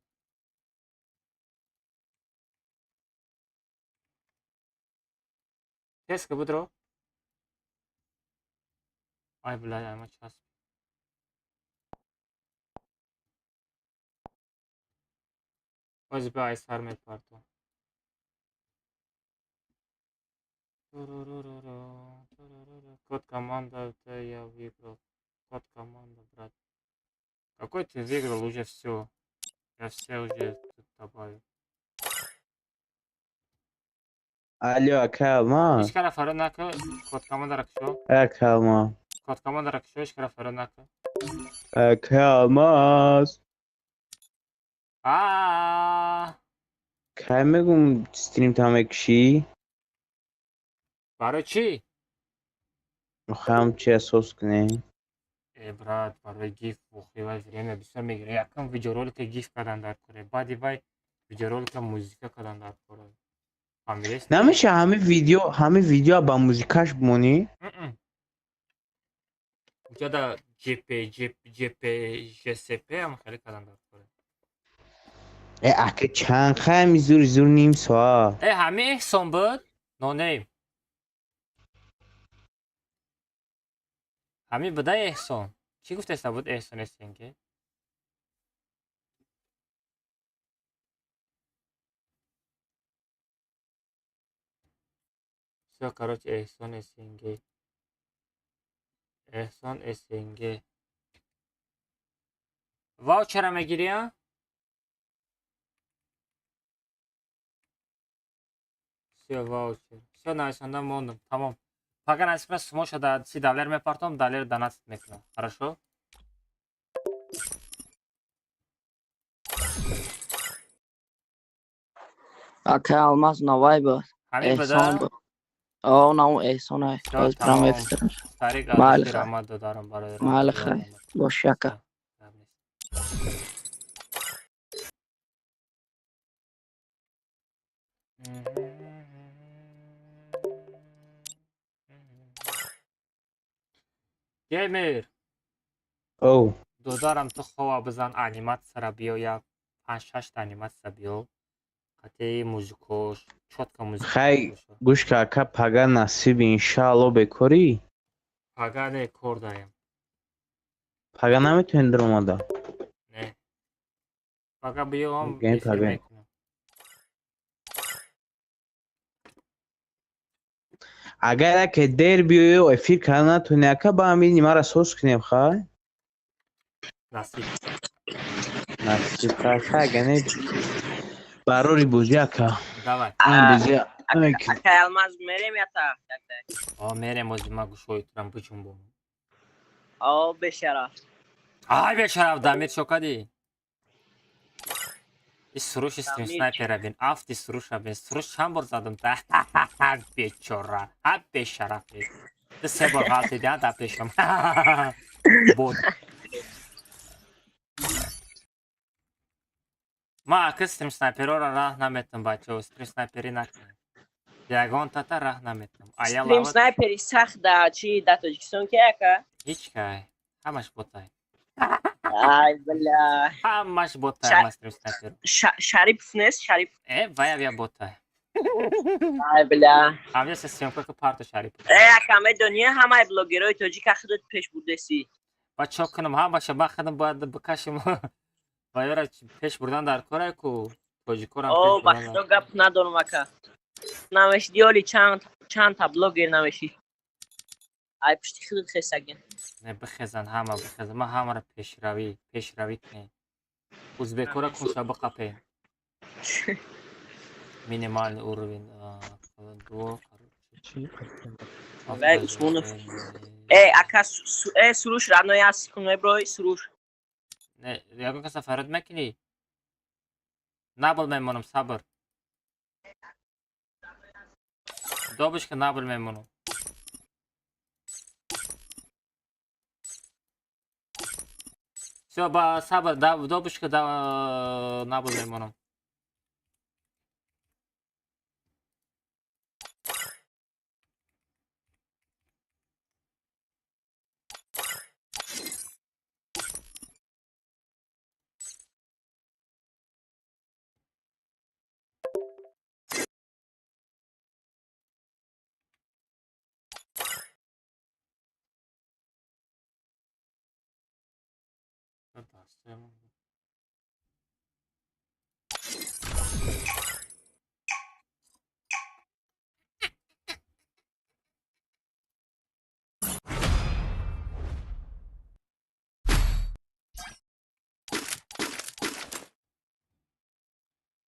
S1: Теска будро? Ай, блядь, ай, ма час. Ози ба ай сар мепарту. Код команда, это я выиграл. Код команда, брат. Какой ты выиграл уже все. Я все уже тут добавил.
S3: Алло, ака Алмаз.
S1: Ҳеҷ кара фарёд нака, код команда кушо.
S3: Ака Алмаз.
S1: Код команда кушо, ҳеҷ кара фарёд нака.
S3: Ака Алмаз.
S1: А.
S3: Кай мегум стрим та мекушӣ?
S1: Барои чӣ?
S3: Мехоҳам чи асос кунем?
S1: Э, брат, барои гиф охи вай время бисёр мегирад. Якам видеоролика гиф кардан дар коре. Баъди вай видеоролика музика кардан дар коре. Фаҳмидест?
S3: Намеша ҳами видео ба музикаш бимонӣ?
S1: Уҷада JP, JP, JSP ҳам хеле кардан дар коре.
S3: Э ака чанд хами зур зур ним соат.
S1: Э ҳами эҳсон буд? Нонейм. Ҳами буда эҳсон. Чӣ гуфтеста буд эҳсон СНГ? Всё, короче, эҳсон СНГ. Эҳсон СНГ. Ваучера мегирӣ, а? Всё, ваучер. Всё, нависонда мондам. Тамом. Пага насиб кунад сумоша да си далер мепартом, далер донат мекунам. Хорошо?
S10: Ака Алмаз навай буд.
S1: Ҳамин буда?
S10: Эҳсон буд. О, на он эҳсон ай.
S1: Всё,
S10: Боз прям
S1: тамом.
S10: эфир.
S1: Старик
S10: Майли
S1: Алишер
S10: хай.
S1: омад додарам барои
S10: Майли хай. Бош ака.
S1: Геймер,
S3: Оу.
S1: додарам ту хова бизан аниматсияра биё як панҷ шашта аниматсия биё. Қатъи музикош, чётко музика.
S3: Хай гӯш ка ака пага насиб иншаалло бекорӣ?
S1: Пага не кор даем.
S3: Пага наметавонӣ даромада?
S1: Не. Пага биём
S3: Мегӯем
S1: эфир
S3: пага.
S1: мекунам.
S3: Агар яке дер биёю эфир карда натавонӣ ака ба ҳамин нимаро соз кунем хай?
S1: Насиб.
S3: Насиб хай хай ага не барори бозӣ ака.
S1: Давай.
S3: Ин бозӣ
S2: Ака Алмаз мерем ята.
S1: О, мерем ози ма гӯшҳои турам биҷунбом.
S2: О, бешараф.
S1: Ай бешараф, Дамир чо кадӣ? И суруши стрим
S2: Дамир.
S1: снайпера бин, афти суруша бин. Суруш чанд бор задам та? Бечора. Ҳа бешараф. Ту се бор ғалтиди, ҳа дар пешам. Бот. Ма ака стрим снайпероро раҳ наметам, бачаҳо, стрим снайперӣ накунед. Ягон тата раҳ наметам. Ая
S2: Стрим
S1: лава
S2: снайпери сахт да чи да Тоҷикистон ки ака?
S1: ҳеҷ кай. Ҳамаш ботай.
S2: Ай бля.
S1: Ҳамаш ботай, ма стрим снайпер.
S2: Шарипов нест, Шарипов.
S1: Э, вая вия ботай.
S2: Ай бля.
S1: Ҳамҷа се съёмка ки парто Шарипов.
S2: Э ака медонӣ ҳамаи блогерҳои тоҷика худат пеш бурдесӣ.
S1: Ба чо кунам, ҳамаша ба худам бояд бикашем. Ва ёра пеш бурдан дар корай ку тоҷикорам пеш
S2: О, ба
S1: бурдан
S2: худо
S1: дар
S2: гап надорам ака. Намешди оли чанд чанд та блогер намеши. Ай пушти худат хесагин.
S1: Не бихезан, ҳама бихезан. Ман ҳамаро пешравӣ, пешравӣ кунем. Узбекора кунша биқапем. Минимальный уровень дуо, короче.
S2: Вай Усмонов. Э ака э Суруш родной аст кун меброй Суруш.
S1: Не, ягон каса фарёд мекунӣ? Набл мемонам, сабр. Добушка набл мемонам. Всё, ба сабр, да, добушка да набл мемонам.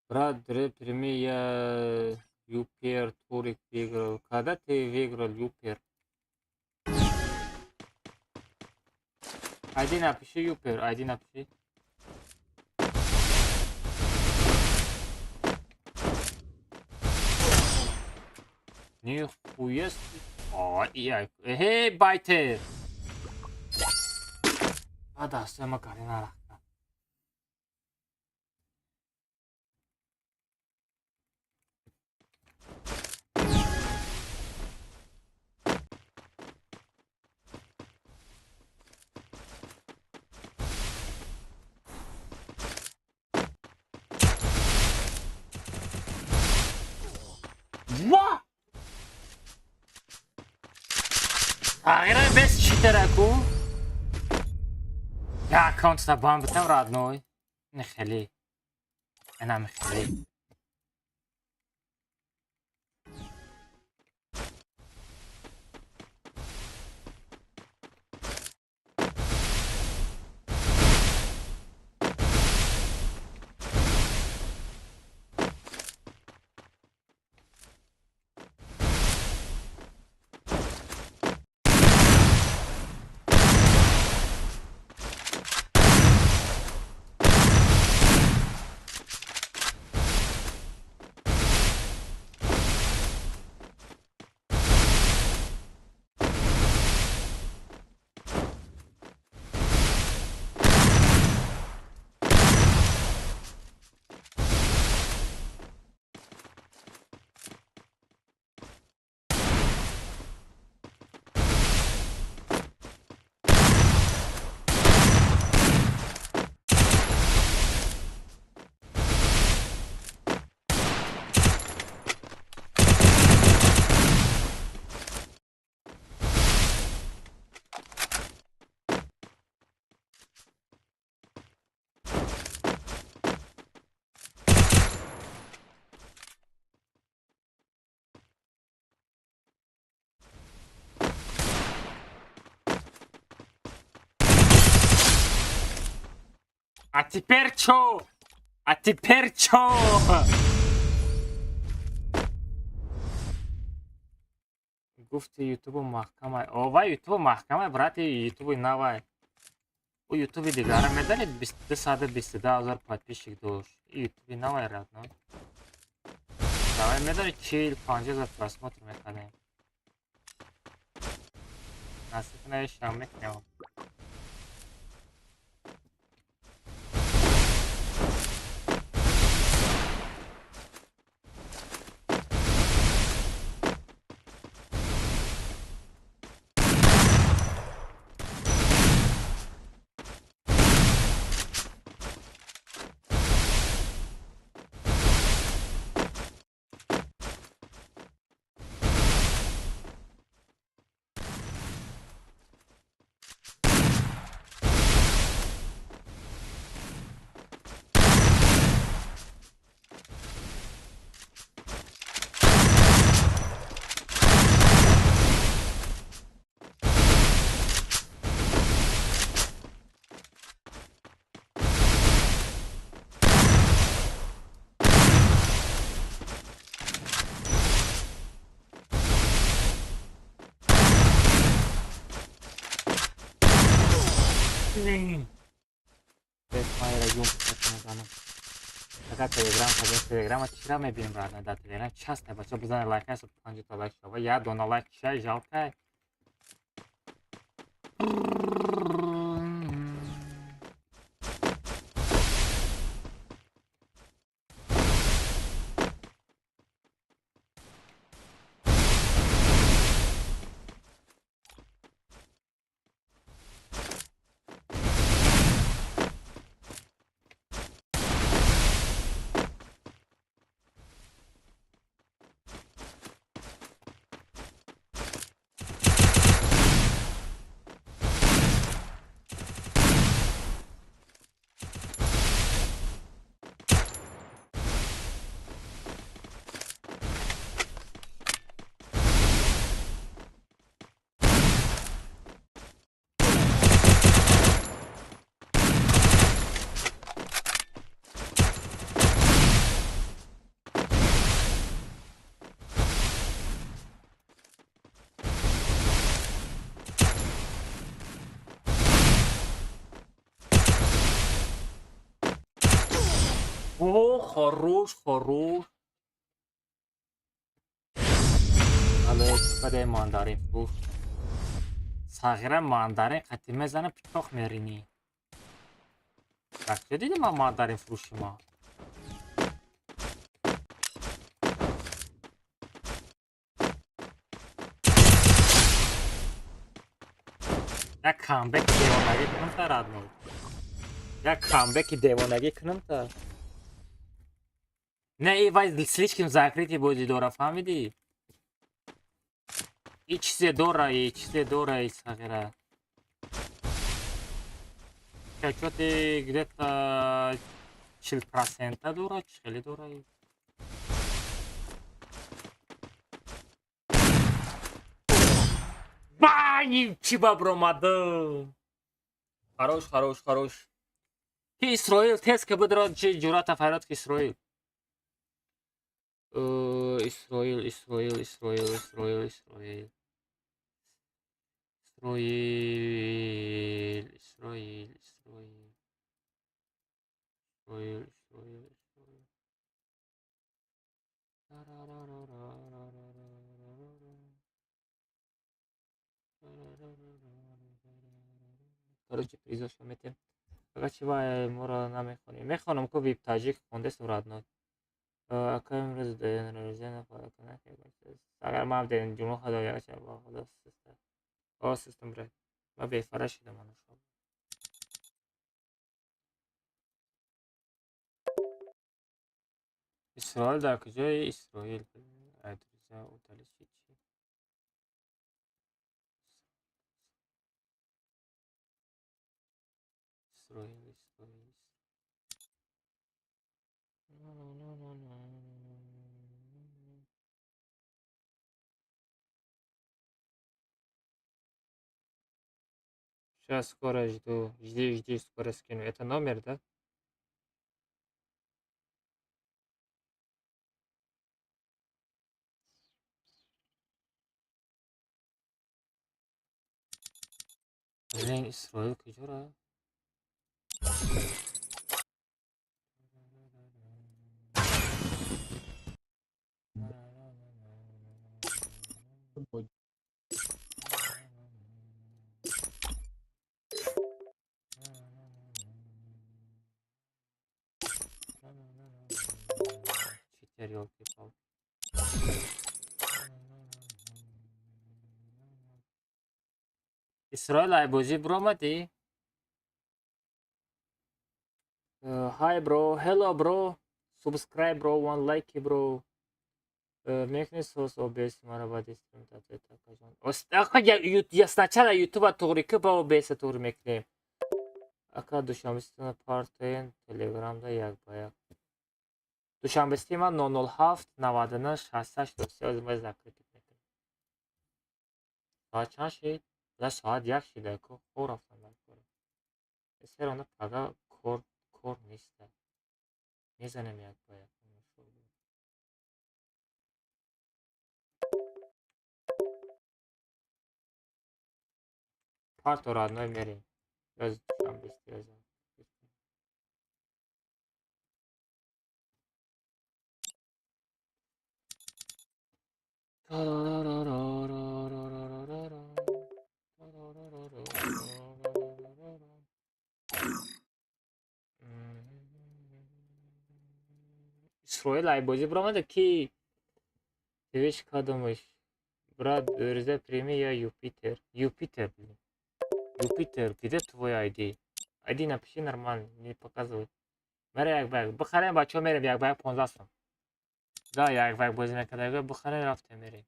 S1: Брат, прими, я Юпер Турик выиграл. Когда ты выиграл Юпер? Один напиши Юпер, один напиши. Нихуя себе. О, я... Эй, байтер! А да, все, Макарина. Ва! Тағйира без читераку. Я аккаунтта бан битам родной. Не хеле. Ана хеле. А теперь чё? А теперь чё? Гуфти ютубу маҳкамай. Ова ютубу маҳкамай, брати ютуби навай. У ютуби дигара медонед 222 ҳазор подписчик дошт. Ютуби навай родной. Давай медонед 40-50 ҳазор просмотр мекардем. Насиб наешам мекунем. Агар телеграм кардем, телеграма чира мебинем родной дар телеграм часто бача бизанед лайк 150 та лайк шава, як дона лайк чай жалкай. О, хорош, хорош. Ало, баде мандарин фурӯш. Сағира мандарин қатӣ мезана пичоқ меринӣ. Бача диди ман мандарин фурӯши ма? Як камбеки девонагӣ кунам та родной. Як камбеки девонагӣ кунам та. Не, и вай слишком закрытый бозӣ дора, фаҳмидӣ? И чизе дора, и чизе дора, и сағира. Чоти где-то 40 процента дора, чӣ хеле дора. И Бай, чӣ ба бромада? Хорош, хорош, хорош. Ки Исроил тез ки бидро, чи ҷуръата фарёд ки Исроил. Исроил, Исроил, Исроил, Исроил, Исроил. Исроил, Исроил, Исроил. Исроил, Исроил, Исроил. Короче, призошо метем. Ага, чи вай моро намехонем? Мехонам ку, вип таҷик хондестум, родной. Ака, имрӯз день рождения. Агар ман ден ҷумо худо яча ба худо систа. О, систам брат. Ма бефара шидам ана шо. Исроил дар куҷои Исроил? Ай, друзья, удали чи чи? Исроил, Исроил. Ну, ну, ну, ну, ну. Сейчас скоро жду. Жди, жди, скоро скину. Это номер, да? Блин, Исроил куҷора? Читер, ёлки-палки. Исроил, ай бозӣ биромадӣ? Hi bro, hello bro, subscribe bro, one like bro. Мекни сос OBS мара баъди стрим татвет, акаҷон. Ака, я сначала ютуба туғри ки, ба OBS туғри мекунем. Ака, душанбестона партоен телеграмда як ба як. Душанбести ман 007 99 68 23 ма закрыть мекунем. Соат чанд шид? Ла, соат 1 шида ку, хоб рафтам дар кор. Эсер онда пага кор неста. Мезанем як ба як. Парто, родной, мерем. Ёз душанбести ёзам. Исроил ай бозӣ биромада ки Твич кадомаш? Брат, друзья, прими, я Юпитер. Юпитер, блин. Юпитер, где твой ID? ID напиши нормально, не показывай. Мере як ба як. Бихарем, бачаҳо, мерем як ба як, 15 сом. Да, як ба як бозӣ мекарда, бихарем, рафтем, мерем.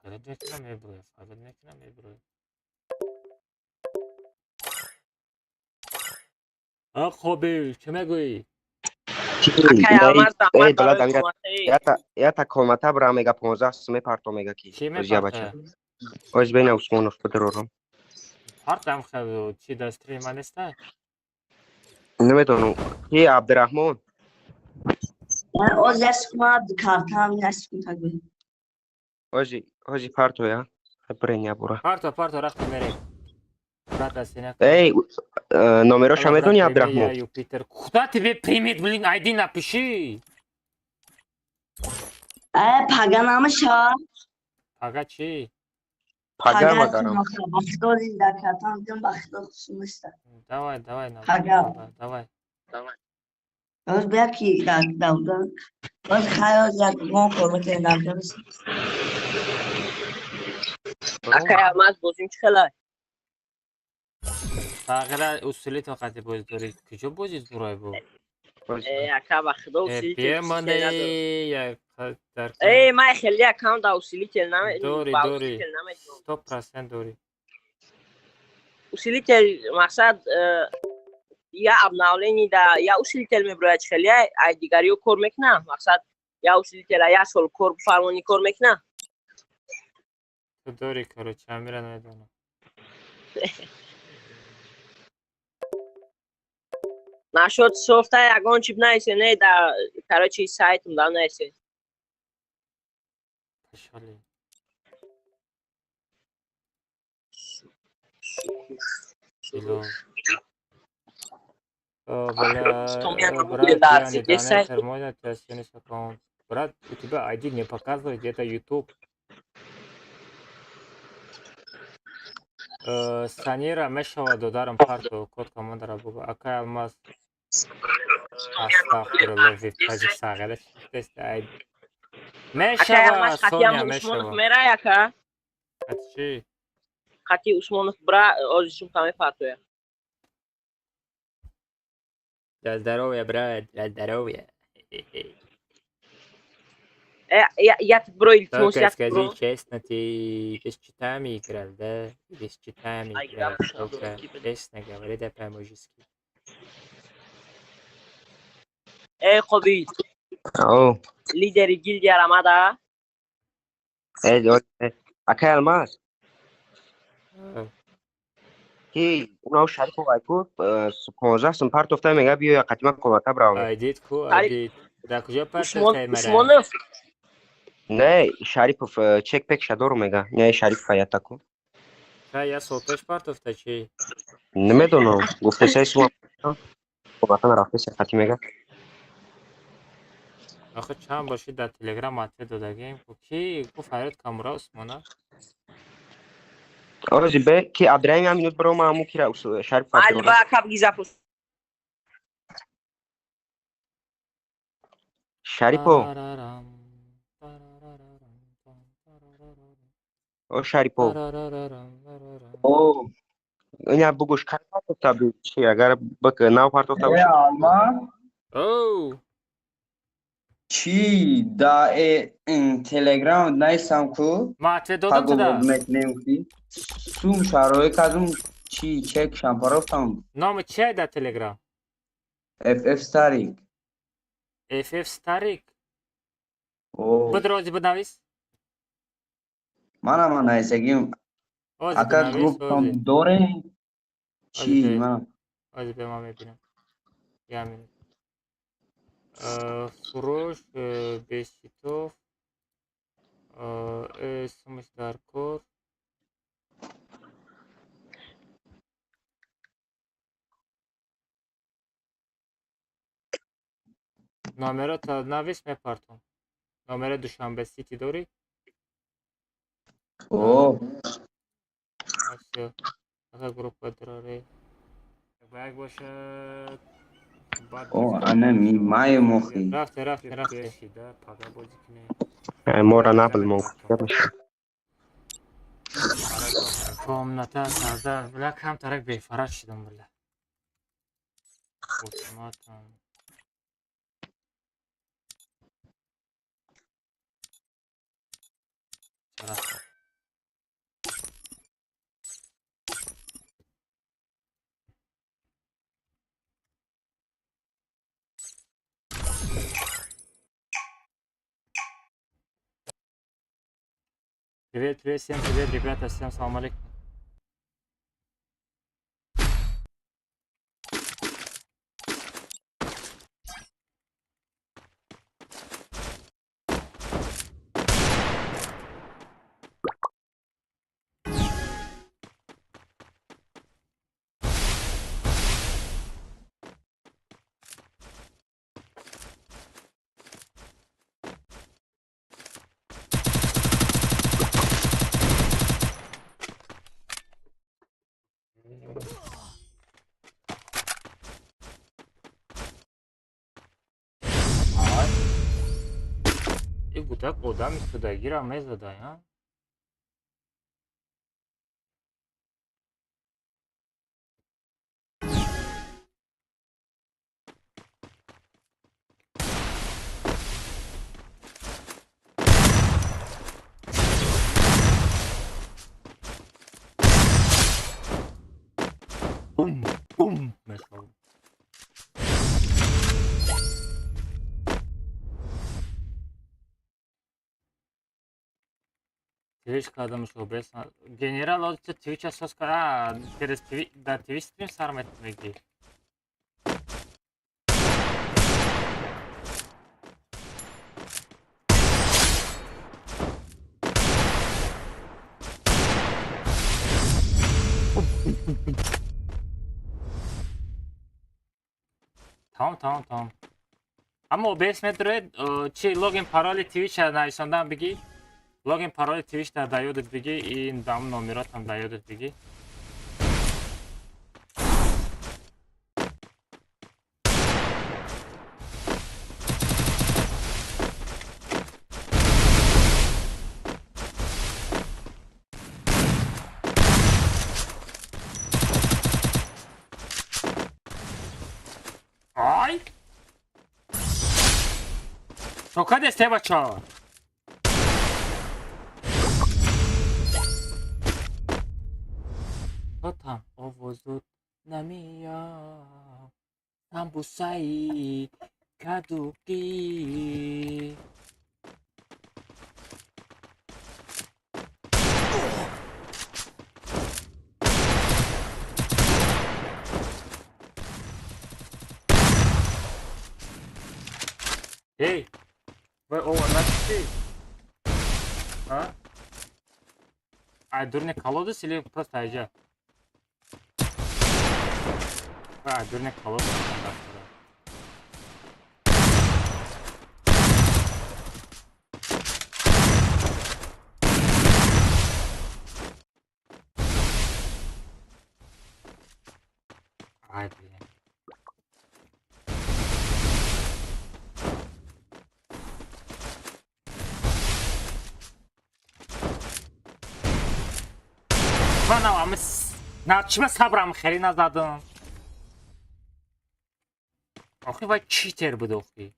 S1: Фарёд мекунам, меброя, фарёд мекунам, меброя. А Қобил, чӣ мегӯӣ?
S2: Акай, Алмаз, раҳмат барои кӯмакӣ.
S9: Ята комната бира, мега 15 сум мепарто, мега ки.
S1: Чӣ
S9: Оз я бача.
S1: мепарта?
S9: Оз бена Усмонов бидурорам.
S1: Партам хел, чи дар стрима неста?
S9: Намедонам. Ки Абдурахмон?
S12: Оз як секунд, картам як секунд тагбе.
S9: Ози, ози партоя. Бреня бура.
S1: Парто, парто, рафтем, мерем. Брат, асина.
S9: Эй, номероша
S1: Брат,
S9: медони
S1: прими, я
S9: Абдурахмон?
S1: Юпитер. Куда тебе примет, блин, ID напиши.
S12: Э, пага намаша.
S1: Пага чӣ?
S9: Пага магарам.
S12: Бахто зинда картам дим, бахто хусуниста.
S1: Давай, давай, на.
S12: Пага.
S1: Давай.
S12: Оз бия ки дар давда. Оз хай, оз як гон кор мекунем дар.
S2: Акай Алмаз бозим чӣ хела?
S1: Тағйира усули тоқати боз дорӣ. Куҷо бози зурай бу?
S2: Э, ака ба худо усилитель
S1: Бемане
S2: надорам.
S1: як дар
S2: Э, ман хеле аккаунт да усилитель наме
S1: дорӣ
S2: ба
S1: дорӣ.
S2: усилитель наметавонам.
S1: 100% дорӣ.
S2: Усилитель мақсад я обновление да я усилитель меброяд чӣ хеле ай дигариё кор мекунам. Мақсад я усилитель я сол кор фармонӣ кор мекунам.
S1: Ту дорӣ, короче, амира намедонам.
S2: Нашод софта ягон чип наисе, не да, короче, сайтм да наисе.
S1: Пошали. Било. О, бля, брат, я не донатор, можно тебя скинуть аккаунт? Брат, у тебя ID не показывает, это YouTube. Санира мешава додарам парту, код командара бугу. Акай Алмаз. Астағфируллоҳ, вип таҷик сағира чист ай.
S2: Акай
S1: Мешава,
S2: Алмаз
S1: Соня,
S2: қатиам Усмонов
S1: мешава.
S2: мерай ака?
S1: Ати чӣ?
S2: Қати Усмонов бра озишум каме партоя.
S1: Для здоровья, брат, для здоровья.
S2: Э, я тут бро илтимос
S1: Только
S2: я
S1: скажи
S2: бро.
S1: честно, ты без читами играл, да? Без читами
S2: Ай,
S1: играл.
S2: гап
S1: Только честно говори, да, по-мужски.
S2: Э, Қобил,
S9: Ау.
S2: лидери гилдия рамада.
S9: Э, э, акай Алмаз. Ки унав Шарипов айку 15 сум партофта мега биё я қатима комата бравам.
S1: Айдид ку, айдид. Да куҷо партофтай мара?
S2: Усмонов.
S9: Не, Шарипов чек пек шадору мега. Не, Шарипов аятаку.
S1: Ка я сол пеш партофта чи?
S9: Намедонам. Гуфтесай сум комата нарафтеса қати мега.
S1: Охи чанд боши дар Телеграм ответ додагем. Ку ки ку Фарид Камура Усмона?
S9: Ози бе ки Абдраим ям минут бро ма аму кира Шарипов
S2: Али ба ака бги запуск.
S9: Шарипов. О Шарипов.
S5: О,
S9: Иня бугуш кай партофта би чи агар бак нав партофта
S5: э,
S9: боша.
S5: Алмаз.
S1: Оу.
S5: Чӣ да Телеграм найсам ку?
S1: Ма ответ додам туда.
S5: Мекунем ки сум шарои казум чӣ чек шампарофтам.
S1: Номи чи дар Телеграм?
S5: FF Старик.
S1: FF Старик.
S5: О,
S1: Бидрози бинавис.
S5: Мана ман найсагим.
S1: Ози
S5: Ака
S1: бинавис,
S5: группам
S1: ози.
S5: дорем? Чӣ
S1: Ози бе.
S5: ман?
S1: Ози бе ма мебинам. Я минут. Фурӯш беситов сумаш дар кор. Номеро та навис мепартом. Номеро Душанбе Сити дорӣ?
S5: О,
S1: Асё. Ака группа дораре. Ба як бошад. Бад
S5: о, ана ми май мохи.
S1: Рафте, рафте, рафте.
S9: Мора набл мон.
S1: Комната сардар. Бля, камтарак бефарак шидам, бля. Автоматом. Рафте. Привет, привет, всем привет, ребята, всем салам алейкум. И гудак одами судагира мезадай, а? Твич кардамш OBS. Генерал ҳозир Твич асос кар. Через Твич дар Твич стрим сар мегӣ. Тамом, тамом, тамом. Аммо OBS медроед, чи логин пароли Twitch нависондан бигӣ? Логин пароли Twitch дар ёдат бигӣ, ин дам номеротам дар ёдат бигӣ. Ай! Чокадесте бачо? Там овозот намеяд, самбусаи кадуки. Эй, вай ова нашти? А? Ай дурне колодец или просто айҷа? А, дурне колодец. Ай, блин. На чима сабрам хеле назадам. Охи вай читер буд охи.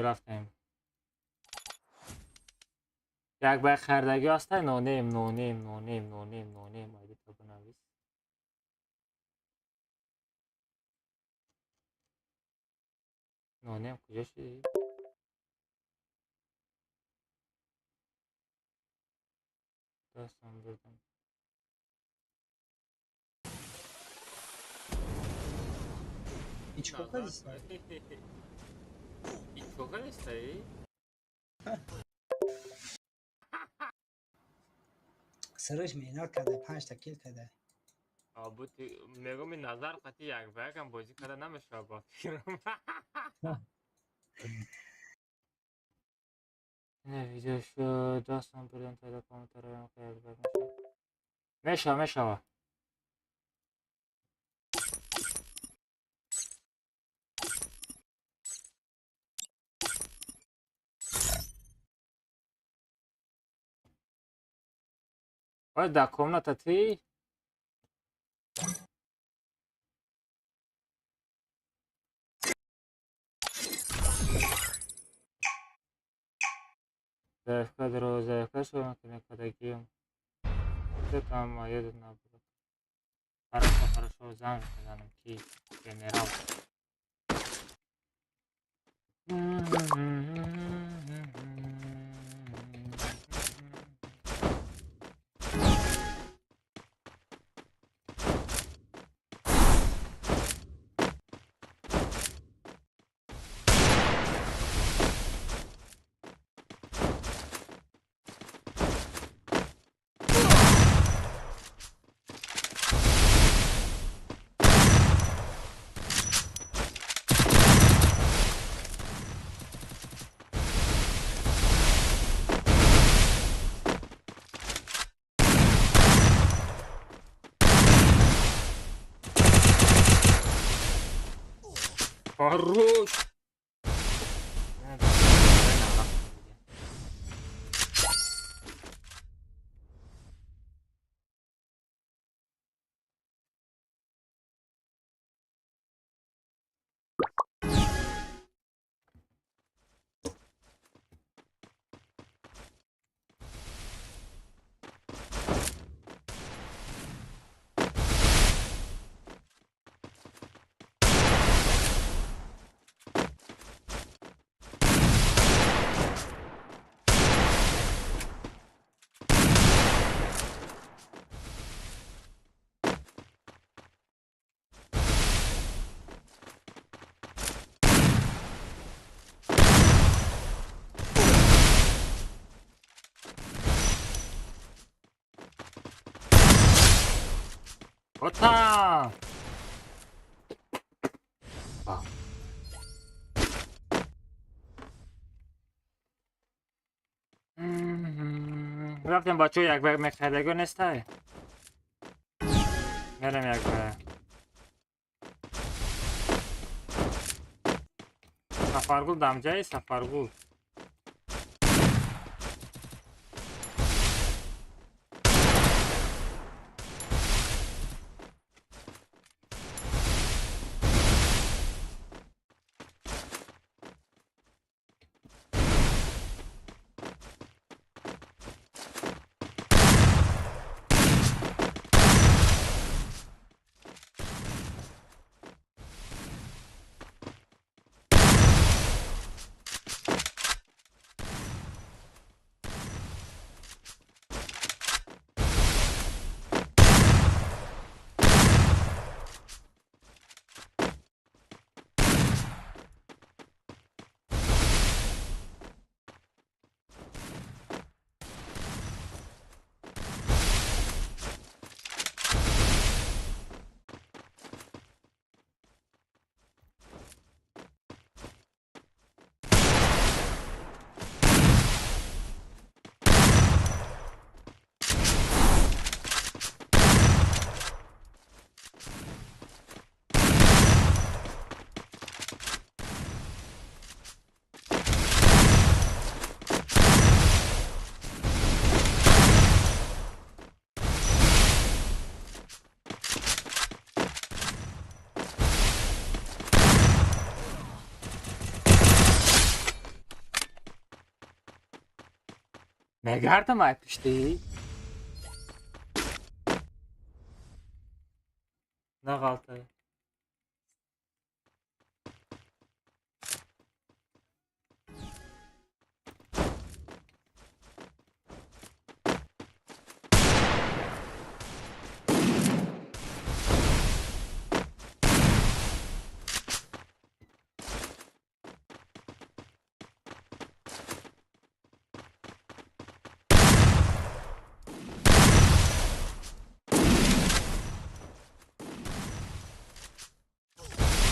S1: Рафтем. Як бай хардагӣ ҳастай нонем, нонем, нонем, нонем, нонем. Айди то бинавис. Нонем куҷо шудӣ? Дастам бурдам.
S11: Ичко кардисти?
S1: Ичко кардисти?
S11: Сараш меҳнат карда, 5 та кил карда.
S1: Мегӯм ин назар қатъи як ба якам бозӣ карда намешавад ба фикрам. Не видео шуд, дастам бурдам тада комментариям як ба як мешавад. Мешава, мешава. Ой, да, комната ты. Заявка, заявка, что мы Что там едут на. Хорошо, хорошо, занг, ки, генерал. Хорош! Ота! Рафтем бачаҳо як ба як мехаридагиҳо нестай? Мерем як ба як. Сафаргул дамҷаи Сафаргул. Мегардам ай пишти? Нағалтай.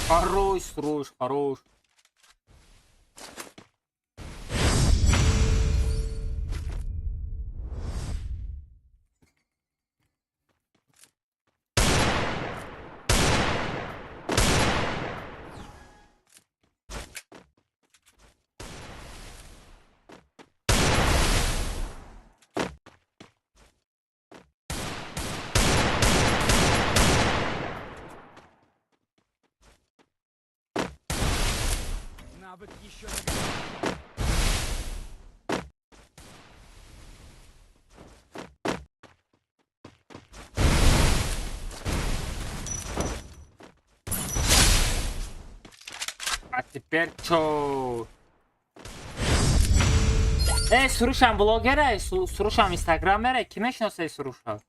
S1: Хорош, хорош, хорош.
S6: Навык еще не готов.
S1: А теперь чё? Эй, Сурушам блогера, Сурушам инстаграмера, киме шиносай Суруша?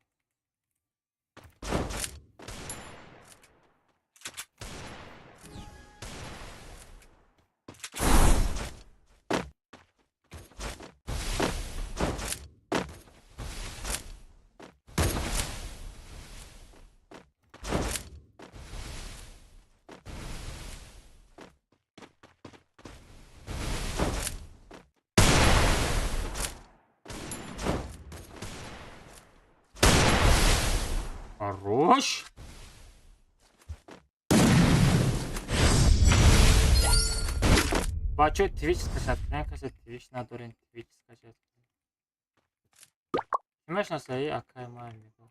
S1: Хорош. Бачо Twitch скачать, не качать Twitch надорен Twitch скачать. Кимеш насаи акай май мего.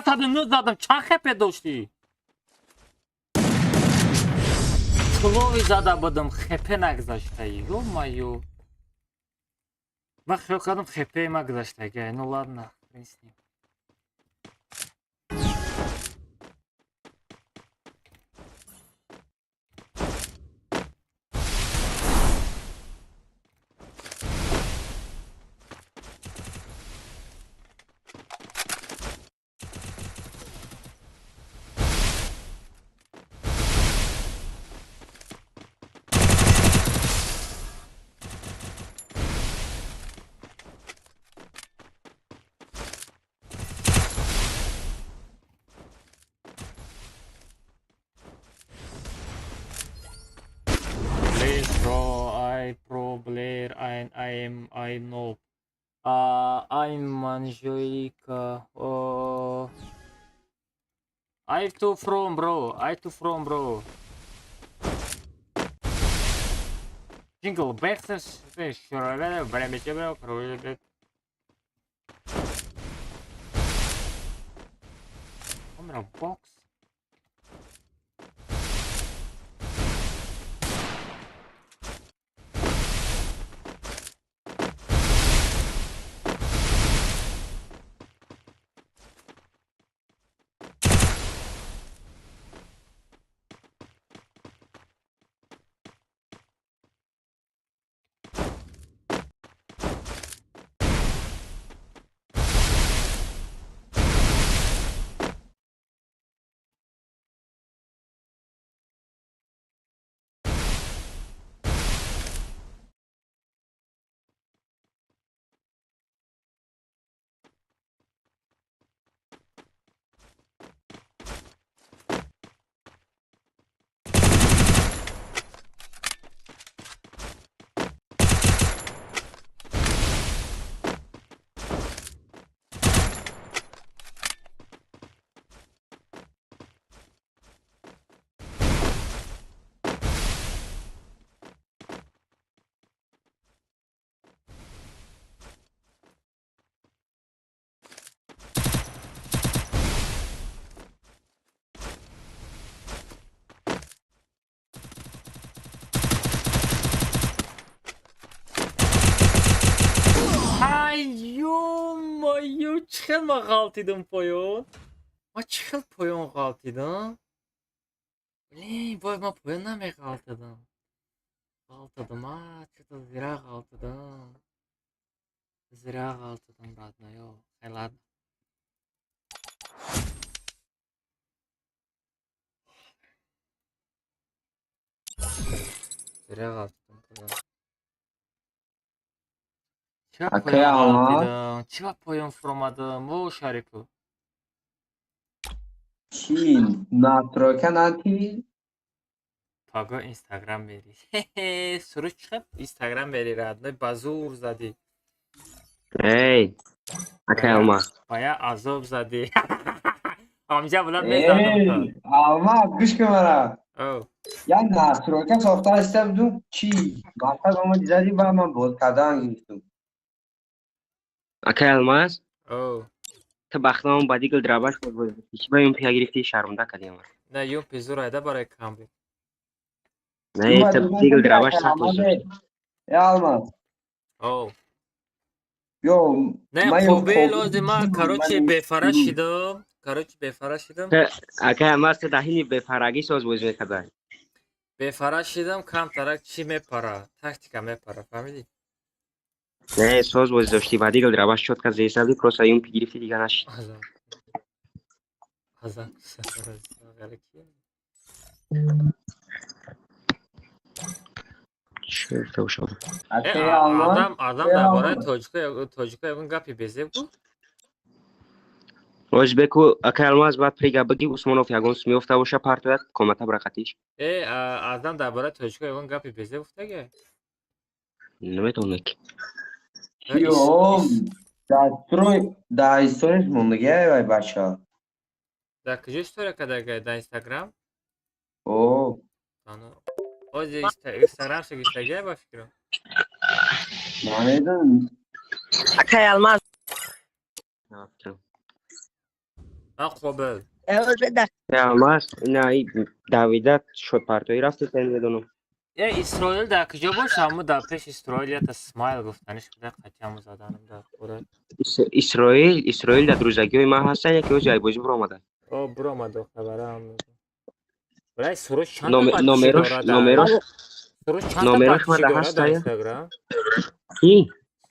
S1: 109 задам, чанд хп доштӣ? Клови зада будам, хп нагзаштаи. Ё-моё. Ман хиёл кардам хп ма гузаштага. Ну ладно, хрен с ним. Please, bro, I pro player and I am I know. I'm Angelika. I too from bro. I too from bro. Jingle bells, Камера бокс. Ай, ё-моё, чӣ хел ман ғалтидам поён? Ман чӣ хел поён ғалтидам? Блин, бой ман поён намеғалтидам. Ғалтидам, а, чё-то зира ғалтидам. Зира ғалтидам, родной. Хай ладно. Зира ғалтидам поён. Чӣ ба
S9: Акай
S1: поён
S9: Алмаз.
S1: ғалтидам? Чӣ ба поён фуромадам? О, Шарипов.
S9: Чӣ настройка надӣ?
S1: Пага Инстаграм мери. Хе-хе, суруд чӣ хел Инстаграм мери, родной, ба зур задӣ.
S9: Эй, акай
S1: Бая,
S9: Алмаз.
S1: бая азоб задӣ. Ҳамҷа буланд мезадам то.
S9: Эй, Алмаз, гӯш кун мара.
S1: О,
S9: Як настройка сохта иста будум, чӣ? Мақсад омади задӣ, баъд ман боз кардан гирифтум. Акай Алмаз,
S1: о.
S9: ту бахтамон ба дигл драбаш боз чӣ ба юмпия гирифтӣ, шармда кардӣ мара.
S1: На, юмпи зур айда барои камбек.
S9: Не, ту дигл драбаш сахт боз дошт. Алмаз.
S1: О.
S9: Ё,
S1: Не,
S9: ман ё
S1: қобил ози ман, короче, бефара шидам. Короче, бефара шидам.
S9: Акай Алмаз, ту даҳини бефарагӣ соз боз мекардай.
S1: Бефара шидам, камтарак чӣ мепара? Тактика мепара, фаҳмидӣ?
S9: Не, соз боз доштӣ, ба дигл драбаш чётко зесадӣ, просто юмпи гирифтӣ, дига нашид.
S1: Азам. Азам.
S9: Чӣ гуфта бошам?
S1: Э, Адам, Адам дар бораи тоҷико ягон гапи безеб гуфт?
S9: Оз беку, акай Алмаз, баъд прига бигӣ, Усмонов ягон меёфта боша, партояд комната брақатиш.
S1: Э, Адам дар бораи тоҷико ягон гапи безеб гуфтага?
S9: Наметавонам ки.
S1: Ё,
S9: Дар дар историяш мондагиай вай бача.
S1: Дар куҷо история кардага? Дар Инстаграм?
S9: О,
S1: Ано. Ози Инстаграм шагистагия ба фикрам.
S9: намедонам.
S2: Акай Алмаз.
S9: Нафикрам.
S1: Қобил.
S9: Алмаз, ина давида шод партоӣ рафти, намедонам.
S1: Э, Исроил дар куҷо боша? Ҳаму дар пеш Исроил ята смайл гуфтаниш буда, қатиаму заданам дар кора.
S9: Исроил дар друзагиҳои ман ҳастан, яке ози айбозӣ буромада.
S1: О, буромад, хабарам. Брай, Суруш чанд
S9: номерош номерош
S1: Суруш чанд
S9: номерош мада
S1: ҳаста Инстаграм?
S9: Ки?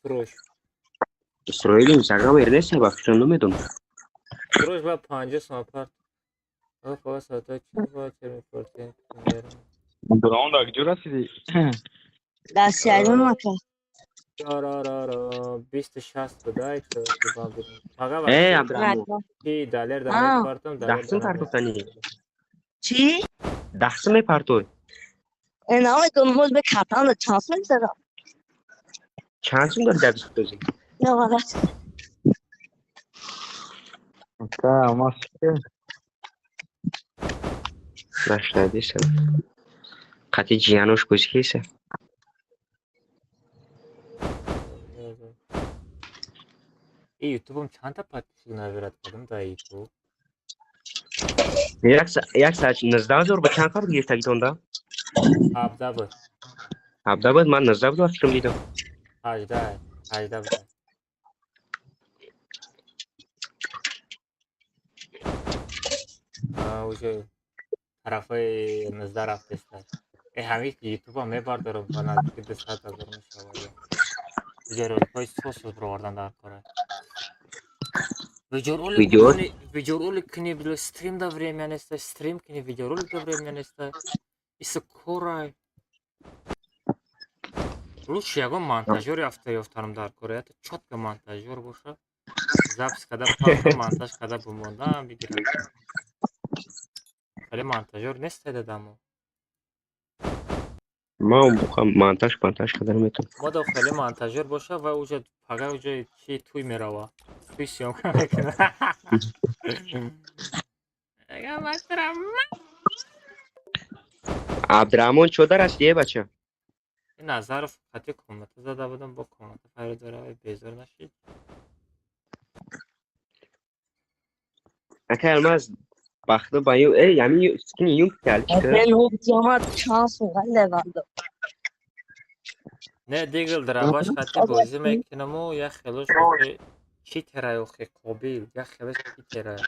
S1: Суруш.
S9: Исроил Инстаграм эрнест, ба фикрам, намедонам.
S1: Суруш ба 50 сом парт. О, фала сата чи ба черми фортен.
S13: Абдурахмон, дар куҷо расидӣ?
S12: Дар сиарон, ака.
S1: Ра 20 60 будай то.
S9: Э, Абдурахмон.
S1: Ки далер да мепартам.
S9: Даҳсум партофтанӣ?
S12: Чӣ?
S9: Даҳсум мепартой?
S12: Э, намедонам, боз бе картам чанд сум мегзарам.
S9: Чанд сум дори дар бистозӣ?
S12: Наварат.
S13: Ака, Алмаз.
S9: Нашнадиса. Қати ҷиянош бозӣ кеса.
S1: И ютубам чандта подписчик набират кардам дар ютуб?
S9: Як саат 19 0 ба чанд қабр гирифтагитонда?
S1: 17 буд.
S9: 17 буд, ман 19 буд, фикрам дидам.
S1: 18, 18 буд. Уже тарафаи 19 рафтеста. Э, ҳамин ютубам мебардорам, ба наздики 200 000 мешавад. Видеороликҳои сос бировардан дар кора. Видеоролик.
S9: Видео?
S1: Видеоролик кини, стрим да время неста, стрим кини, видеоролик да время неста. Иса корай. Лучше ягон монтажёр ёфта ёфтанам дар кора. Ята чётко монтажёр боша. Запись када палка, монтаж када бимонда бигирад. Вале монтажёр нест дадамо.
S9: Ман монтаж кардан метавонам.
S1: Мо хеле монтажёр боша ва уже пага уже чи туй мерава. Туй съёмка мекунад. Ага, мастрам.
S9: Абдурахмон, чо дар ҳасти, э бача?
S1: Ин Назаров қати комната зада будам, бо комната файр дора, безор нашид.
S9: Акай Алмаз, бахто ба ю, э, ҳамин скини юм кали чӣ?
S12: Хеле омад, чанд сум левандо.
S1: Не, дигл драбаш қати бозӣ мекунаму як хелош охи читерай, охи қобил, як хелош читерай.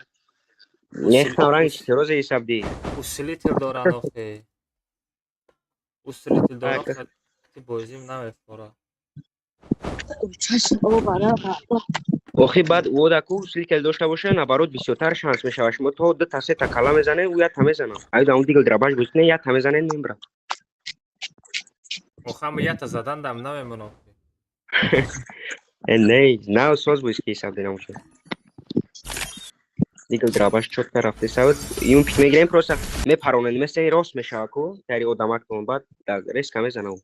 S9: Не, ранг читероза ҳисаб ди.
S1: Усилитель доранд охи. Усилитель доранд, қати бозим намефора.
S9: Охи, баъд водаку усилитель дошта боша, наоборот, бисёртар шанс мешавад. Шумо то дута сета кала мезанед, ӯ якта мезанад. Аюда он дигл драбаш бозӣ кунед, якта мезанед, мебарад.
S1: Охама якта задан дам намемонам.
S9: Э, не, на соз бозӣ ки ҳисаб динам шуд. Дигл драбаш чётко рафта савд. Юм пик мегирем, просто мепаронед, мисли рост мешавад ку, дари одамактон, баъд резко мезанам.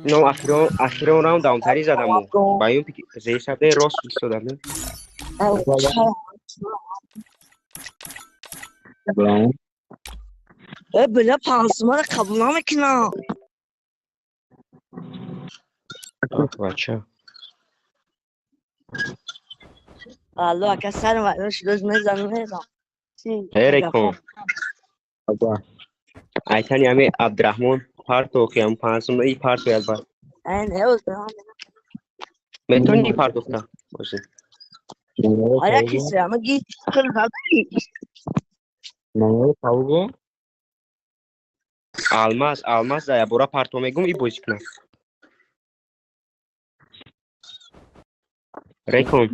S9: Но ахирон раунд даунтари задаму. Ба юм пик зеҳисаб не рост истодам.
S12: Э, бля, пансумара қабул намекунам.
S9: Бача.
S12: Алло, ака, сарам вайрон шуд, мезанам, мезанам.
S9: Эрекон. Айтани ҳами Абдурахмон партохи ҳам пансум и партояд ба.
S12: Э, не,
S9: Метавонӣ партохта? Боши.
S12: Ая кисе, ама ги хел задаи.
S13: Павго?
S9: Алмаз, Алмаз да ябора парто мегум и бозӣ кунам. Рекон.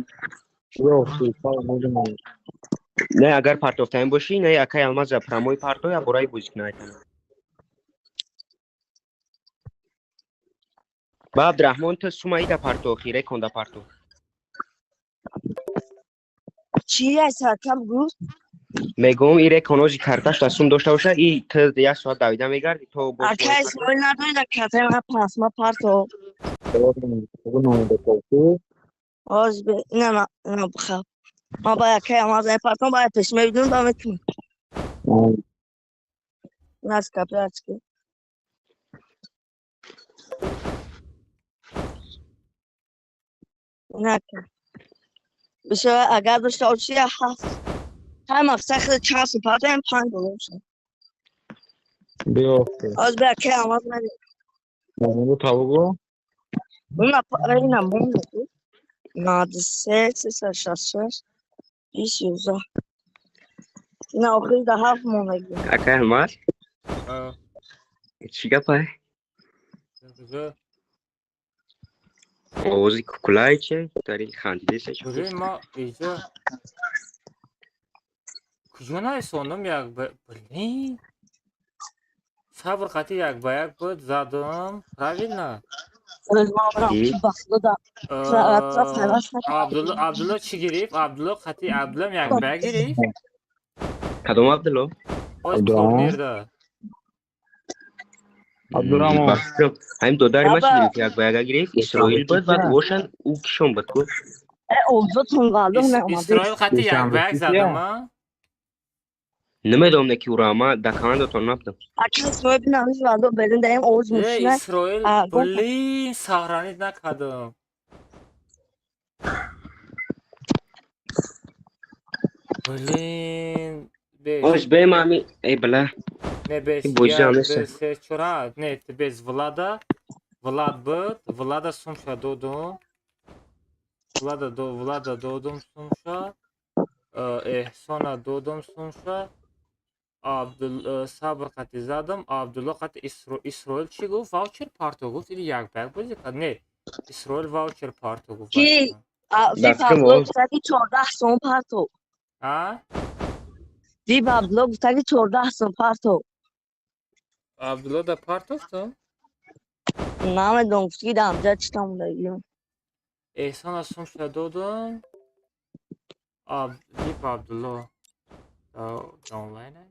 S9: Не, агар партофтаем бошӣ, не, акай Алмаз за прамои парто ябораи бозӣ кунам айтана. Ба Абдурахмон, ту сумаи да партохи, рекон да парто.
S12: Чӣ ай саркам гӯ?
S9: Мегӯм, и рекон ози карташ да сум дошта боша, и ту як соат давида мегарди то боз.
S12: Ака, Исмоил надори да картаи ман пасма парто. Оз бе, ина на, ина бихаб. Ман ба акай Алмаз партом, ба пеш мебинам да метунам. Нас капрачки. Нака. Бисёр агар дошта бошӣ ҳафт. Ҳар мақсад хеле чанд сум партоем $5 шуд.
S13: Биё.
S12: Ҳоз бия ки Алмаз нади.
S13: Мазмуну табугу.
S12: Уна ина монда ку. 93 366 20 11. Ина охири да ҳафт мондагӣ.
S9: Акай Алмаз? Чӣ гапай?
S1: Куҷо?
S9: Овози кукулай че? Дари хандидеса чӣ?
S1: Куҷои ма иҷо? Куҷо нарасондам як ба блин. Сабр қати як ба як буд задам. Правильно? Абдулло Абдулло чӣ гирифт? Абдулло қати Абдуллом як ба як гирифт?
S9: Кадом Абдулло?
S1: Оз турнирда.
S13: Абдурахмон.
S9: Ҳамин додари ма чӣ гирифт? Як ба яка гирифт. Исроил буд, баъд бошанд ӯ кишон буд ку?
S1: Исроил қати як ба як задам, а?
S9: Намедонам ки ӯро ма дар командатон набудам.
S1: Э, Исроил, блин, сохранить накардам. Блин, беш.
S9: Ош бем ами, эй бала.
S1: Не без
S9: Ин бозӣ
S1: як,
S9: ҳам
S1: ду,
S9: нест.
S1: се, чор, а, не, без Влада. Влад буд, Влада сумша додум. Влада до Влада додум сумша. Эҳсона додум сумша. Абдул Сабр қати задам, Абдулло қати Исроил чӣ гуфт? Ваучер парто гуфт или як ба як бозӣ кард? Не, Исроил ваучер парто гуфт.
S12: Ки Вип Абдулло гуфтаги 14 сом парто.
S1: А?
S12: Вип Абдулло гуфтаги 14 сом парто.
S1: Абдулло да партофтам?
S12: Намедонам, гуфтаги дар ҳамҷа чӣ тамондагӣ.
S1: Эҳсона сумша додум. Вип Абдулло да онлайн ай?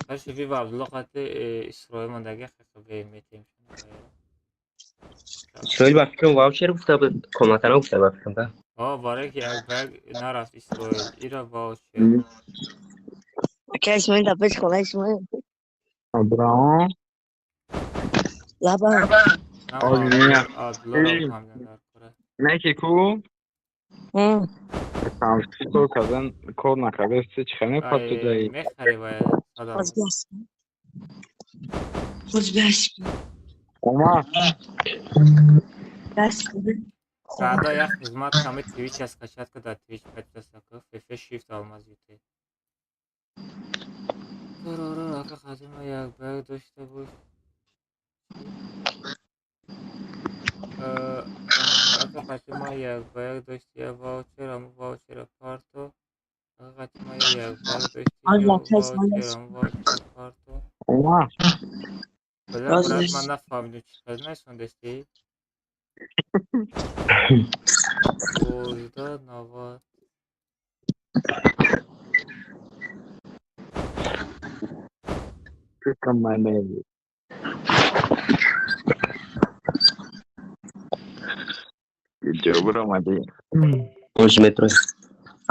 S1: Короче, Вип Абдулло қати Исроил мондаги хақи метем.
S9: Исроил ба фикрам ваучер гуфта буд, комната нагуфта ба фикрам да.
S1: О, барои ки як ба як нарафт Исроил. Ира ваучер.
S12: Ака Исмоил дар пеши хонаи Исмоил.
S13: Абдурахмон.
S12: Лаба.
S1: Абдулло фаҳмидам дар кора.
S13: Не ки ку? Самси кор кардан кор накарда чӣ хеле партодаи.
S1: Мехари вая садам.
S13: Омар.
S1: Саада як хизмат ками Twitch аз скачать ка дар Twitch подписаться ка FF Shift алмаз юте. Турурур ака хазима як ба як дошта бош. Ака хатима як ба як дошти я ваучер, аму ваучера парто. Ака хатима як ба як дошти я ваучер, аму ваучера парто.
S13: Омар.
S1: Бля, брат, ман нафаҳмидам чӣ кардӣ насондасти? 12 90.
S13: Pick омадӣ.
S9: Ош метро.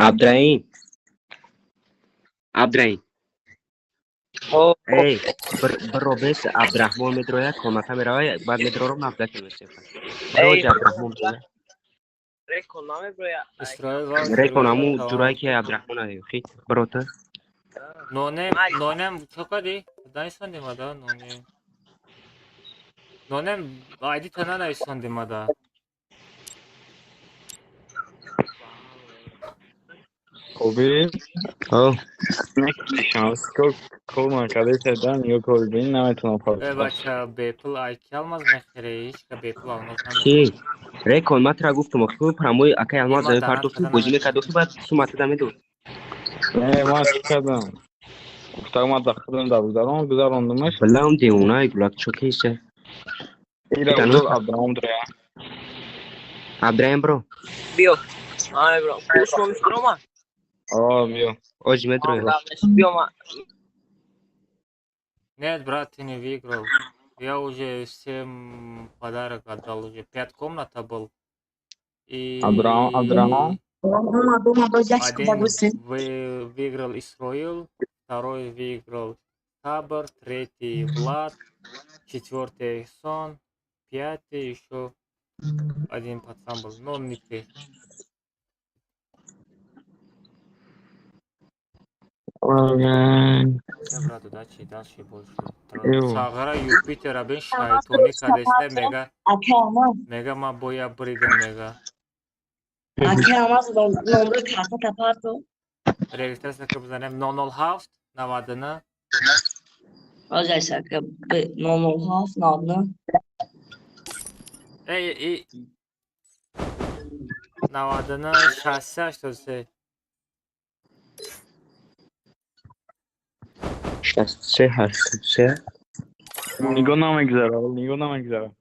S9: Абдраим. Абдраим. Эй, бир бес Абдурахмон медрояд, комната меравад, баъд медрорам навдаки месефа. Роҷ Абдурахмон медрояд.
S2: Рекон намеброя.
S9: Рекон аму ҷурае ки Абдурахмон аюхи, бирота.
S1: Нонем, нонем чо кардӣ? Нависондем ада, нонем. Нонем айди та нанависондем ада.
S13: Хубӣ?
S9: О.
S13: Кор кор накарда ё кор бин наметавонам
S1: Э,
S13: партофтам.
S1: бача, бепул айки алмаз мехӯре, ҳеҷ ка бепул алмаз
S9: Чи?
S1: намехӯре.
S9: Рекон ман тра гуфтам, охи прамои акай алмаз
S1: Ма
S9: зои
S1: данат
S9: партофту,
S1: карда
S9: бозӣ
S1: наметавонам.
S9: мекард, баъд сумата да медод.
S13: Не, ман чӣ кардам? Гуфтам ман дар худам дар гузарон гузарондумаш.
S9: Балам девонаи гулак чо кейса.
S13: Ира узор Абдурахмон дроя.
S9: Абдраим бро.
S2: Биё. Ай бро. Куш мо мисрома?
S13: О, биё.
S9: Оҷ метроя.
S2: Биё ма.
S1: Нет, брат, ты не выиграл. Я уже всем подарок отдал уже. Пять комната был. И
S13: Абдурахмон, Абдурахмон.
S1: один выиграл Исроил, второй выиграл Сабр, третий Влад, четвертый Эхсон, пятый еще один пацан был, но он не ты. Брат, удачи, дальше больше. Сағара Юпитера бин шайтони кадесте мега. Мега ма боя бридам мега.
S12: Ака амаз номер карта тапарто.
S1: Регистрация ки бизанем 007 99.
S12: Озайса ка 007 99.
S1: Эй, эй. 99 63 83.
S9: 63 83.
S13: Нигоҳ намегзара, нигоҳ намегзара.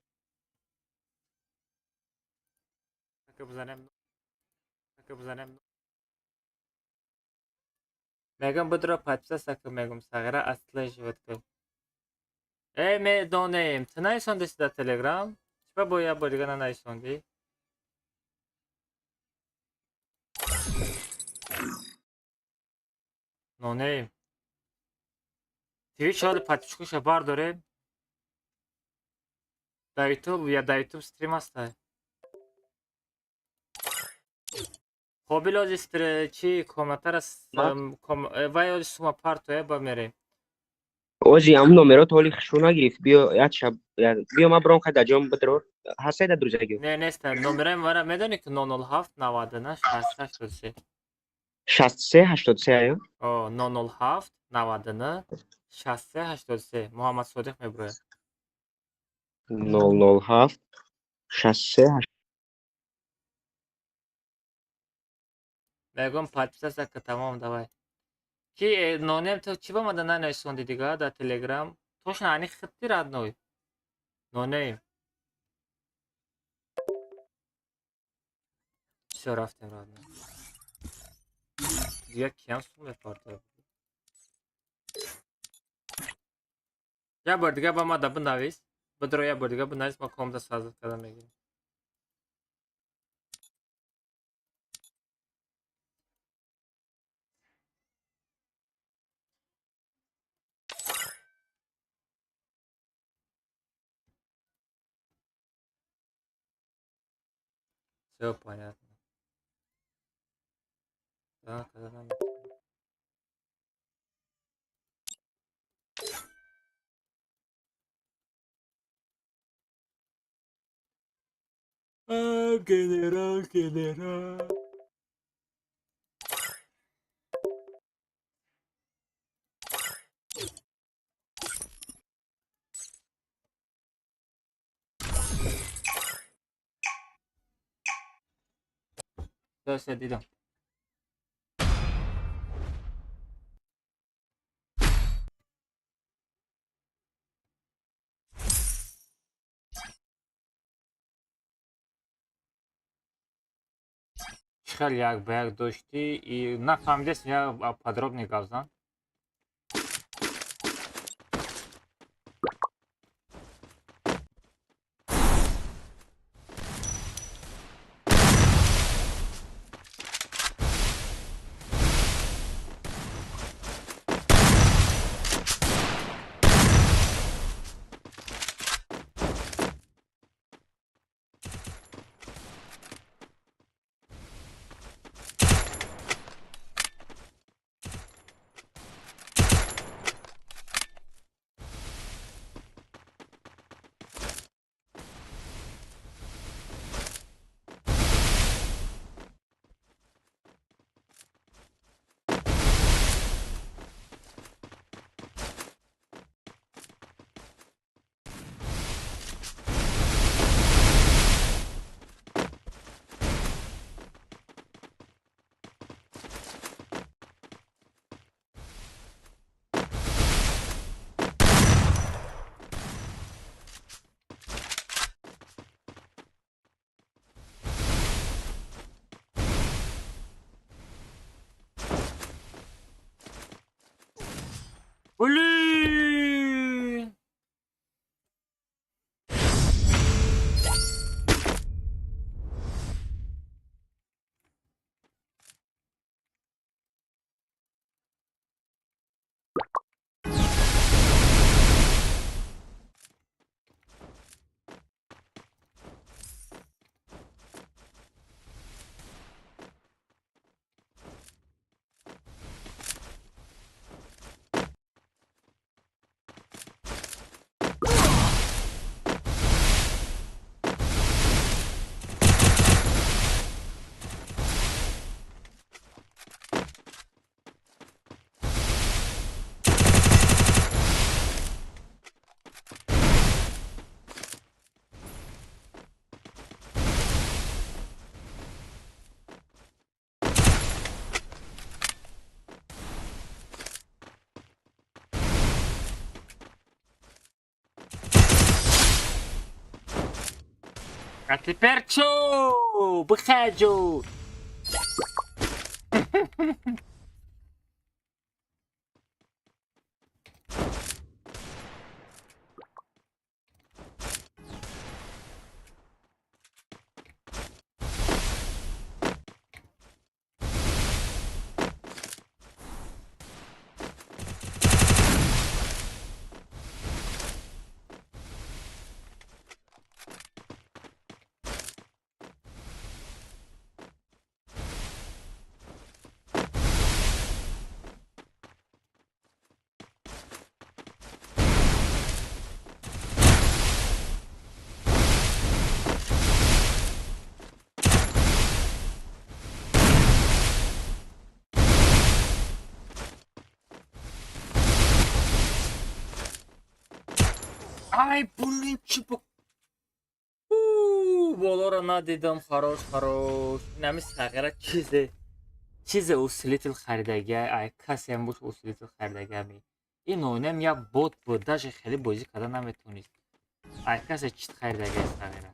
S1: Бизанем. Мегам будро подписаться ка мегам сағира отслеживать ка. Эй, медонем. Ту наисондиси дар Телеграм? Чӣ ба як бор дига нанаисондӣ? Нонем. Твич ҳоли подписчикоша бардорем. Дар Ютуб я дар Ютуб стрим ҳастай. Қобил ози чи комнатара вай ози сума партоя ба мерем.
S9: Ози ам номерот ҳоли хушрӯ нагирифт. Биё як шаб биё ман биром хай дар ҷом бидро. Ҳастай дар друзьягӣ?
S1: Не, неста. Номераи мара медонӣ ки 007 99 63 83.
S9: 63 83 аю?
S1: О, 007 99 63 83. Муҳаммад Содиқ меброяд.
S9: 007 63.
S1: Мегӯям подписаться ка тамом давай. Ки нонем ту чӣ ба мада нанависонди дига дар Телеграм? Точно ани хитти родной. Нонем. Всё рафтем родной. Дига киям сум мепартояд. Як бор дига ба мада бинавис. Бидро як бор дига бинавис ма комната сазат карда мегирем. Всё понятно. Так, когда нам... А, генерал, генерал. Всё, дидам. Чӣ хел як ба як доштӣ и нафаҳмидест, я подробнее гап зан. Блин! А теперь чё? Выходю. Ай, блин, чипок. Болора надидам, хорош, хорош. Инами сағира чизе. Чизе усилитель харидага, ай касем буш усилитель харидага ми. Ин оинам як бот буд, даже хеле бозӣ карда наметонист. Ай касе чит харидага сағира.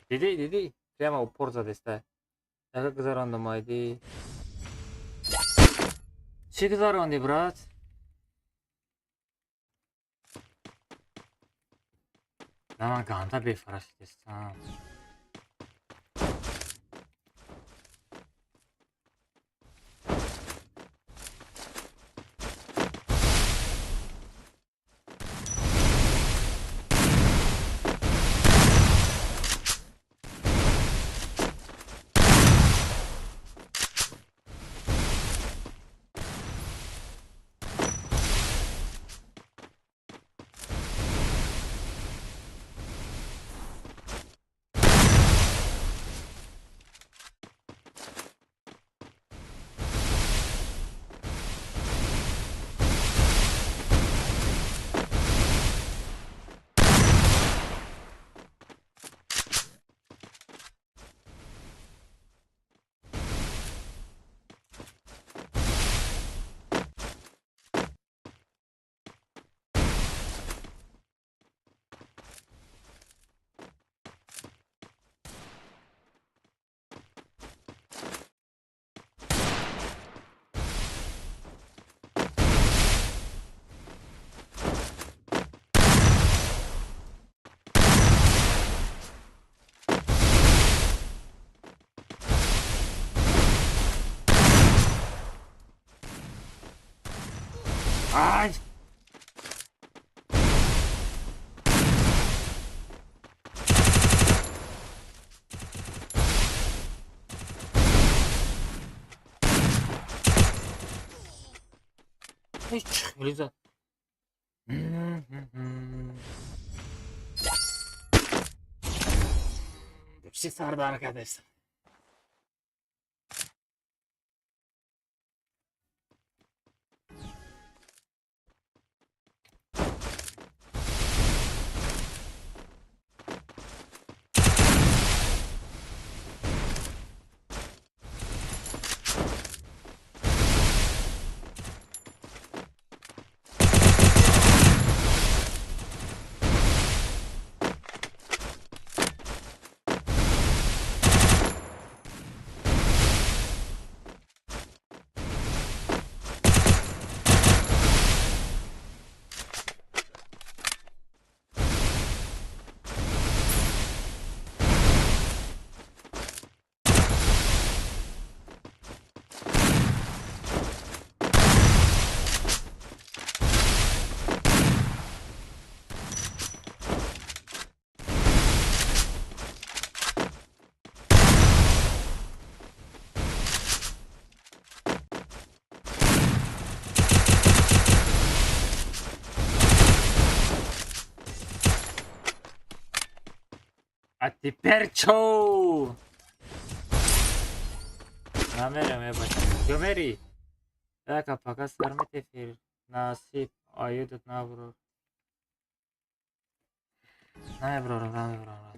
S1: Диди, диди, прямо упор задеста. Яка гузарондам айди. Чӣ гузаронди, брат? На ман ганда бефара шудестам. Ай! Эй, Hepsi sardı arkadaşlar. А теперь чё? Намерам, э бача. Куҷо мерӣ? Яка пока сар метефир. Насиб оюдат набурор. Намебурорам, намебурорам.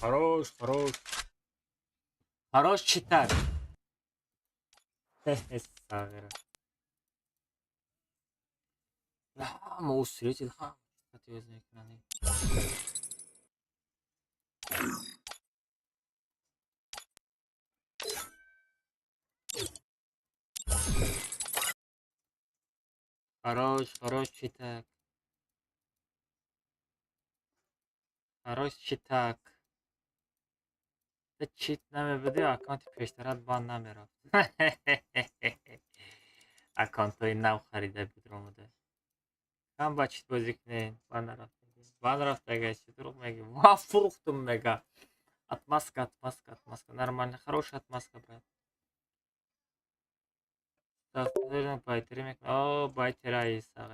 S1: Хорош, хорош. Хорош читать. Савера. Ҳама усилитель, ҳама мекунанд. Хорош, хорош читак. Хорош читак. Чит намебуди, аккаунти пештарат бан намерафт. Аккаунтҳои нав харида бидромуда. Кам ба чит бозӣ кунед, бан нарафт. Бан рафт, ага чи дурӯғ мегӣ. Ва фурӯхтум мега. Отмазка, отмазка, отмазка. Нормально, хорошая отмазка, брат. Байтери мекунад. О, байтера иса.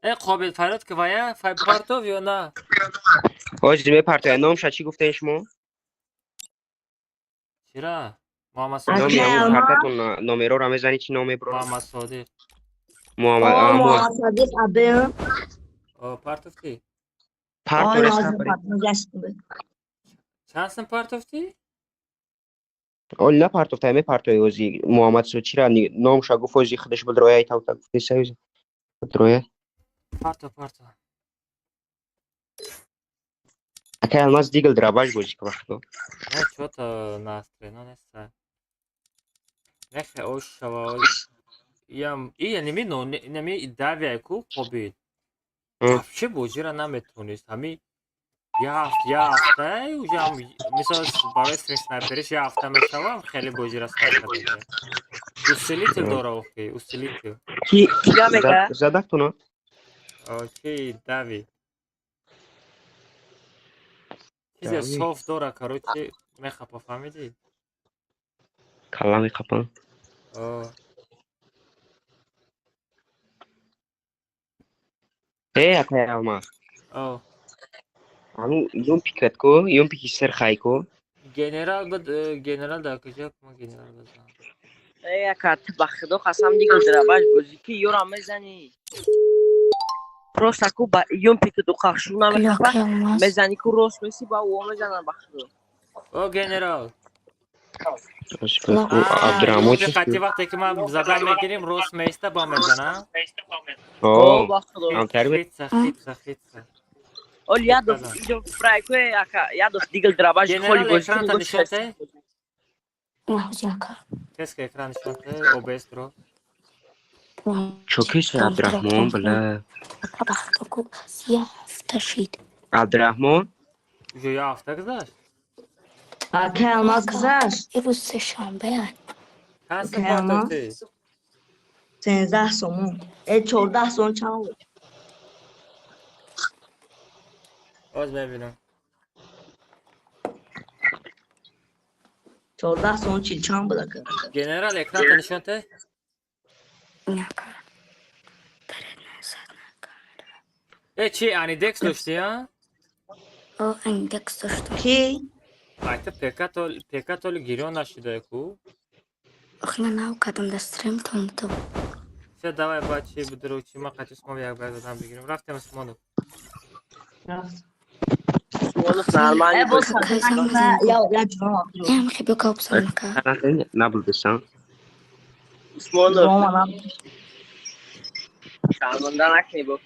S1: Э, қобил фарёд ки вая партов ё на?
S9: Ҳоҷи мепартоя. Номша чӣ гуфтем шумо?
S1: Чира? Муҳаммад Содиқ.
S9: Номи ҳамун картатон номероро мезанӣ, чӣ ном мебурад?
S1: Муҳаммад Содиқ.
S9: Муҳаммад
S12: Муҳаммад Содиқ абе.
S1: О, партовти?
S9: Парторес.
S1: Чанд сум партовти?
S9: Оли на партовта, мепартои ози Муҳаммад Содиқ чира номша гуфт, ози худаш бидроя тавта гуфти саюз. Бидроя.
S1: Парто, парто.
S9: Акай Алмаз дигл драбаш бозӣ ка вақто.
S1: Не, чё-то настроено неста. Нехе ош шава ош. Ям, и неми но неми давия ку қобил. Вообще бозиро наметонист. Ҳами я ҳафта уже ҳам мисол барои стрим снайпериш я ҳафта мешавам, хеле бозиро сар карда. Усилитель дора охи, усилитель.
S9: Ки задактуна?
S1: Ки дави. Чизе софт дора, короче, мехапа, фаҳмидӣ?
S9: Калла мехапам. Э, акай Алмаз.
S1: О.
S9: Ану юмпикат ку, юмпики сирхай ку.
S1: Генерал буд, генерал дар куҷо? Ма генерал базанам.
S2: Э, ака, ту ба худо қасам дигар драбаш бозӣ ки ёра мезанӣ. Просто ку ба юмпики ду қахшу намехапа, мезанӣ ку рост меси ба ӯ мезанад ба худо.
S1: О, генерал.
S9: Абдурахмон
S1: қати вақте ки ман зада мегирим, рост меиста ба мезанам.
S9: О,
S1: хитса, хитса, хитса.
S2: Ол ядов идо прайко ака, ядов дигал драбаш холи
S1: Генерал
S2: бозӣ
S1: экран та нишон те?
S4: Ака.
S1: Теска экран нишон те, OBS ро.
S9: Чо киси Абдурахмон, бля?
S4: Ака бахто ку я ҳафта шид.
S9: Абдурахмон?
S1: Уже я ҳафта гузашт?
S12: Акай Алмаз гузашт.
S4: Имрӯз сешанбе.
S1: Чанд сум партофтӣ?
S12: 13 сомон. Э, 14 сомон чанд буд?
S1: Боз мебинам.
S12: 14 сомон чил чанд буд ака?
S1: Генерал экранта нишон те? Э, чи Анидекс доштӣ, а?
S4: О, Анидекс доштам.
S12: Ки?
S1: Айта ПК толи гирён нашида ку?
S14: Охина нав кадам да стрим тон то.
S1: Все, давай бачи будро чи ма қати Усмонов як баъд одам бигирем. Рафтем Усмонов.
S2: Усмонов нормально.
S14: Я мхе бё кауп салмака.
S9: Набудесан.
S2: Усмонов. Шарманда накунӣ бо.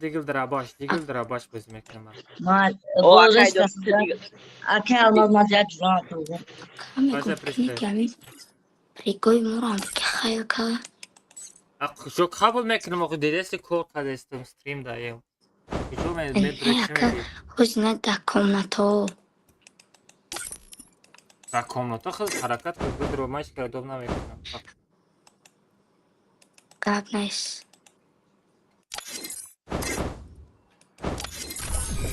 S1: Дигил драбаш, дигил драбаш боз мекунам.
S12: Ман акай алмаз ман як ҷурам
S14: Прикой мурам ки хайр ка.
S1: Шо қабул мекунам, охи дидеси кор кардестам стрим даем. Куҷо медурӣ?
S14: Ҳозина дар комнато.
S1: Дар комнато худ ҳаракат кун, будро ман ҳеч кара доб намекунам.
S14: Гап нест.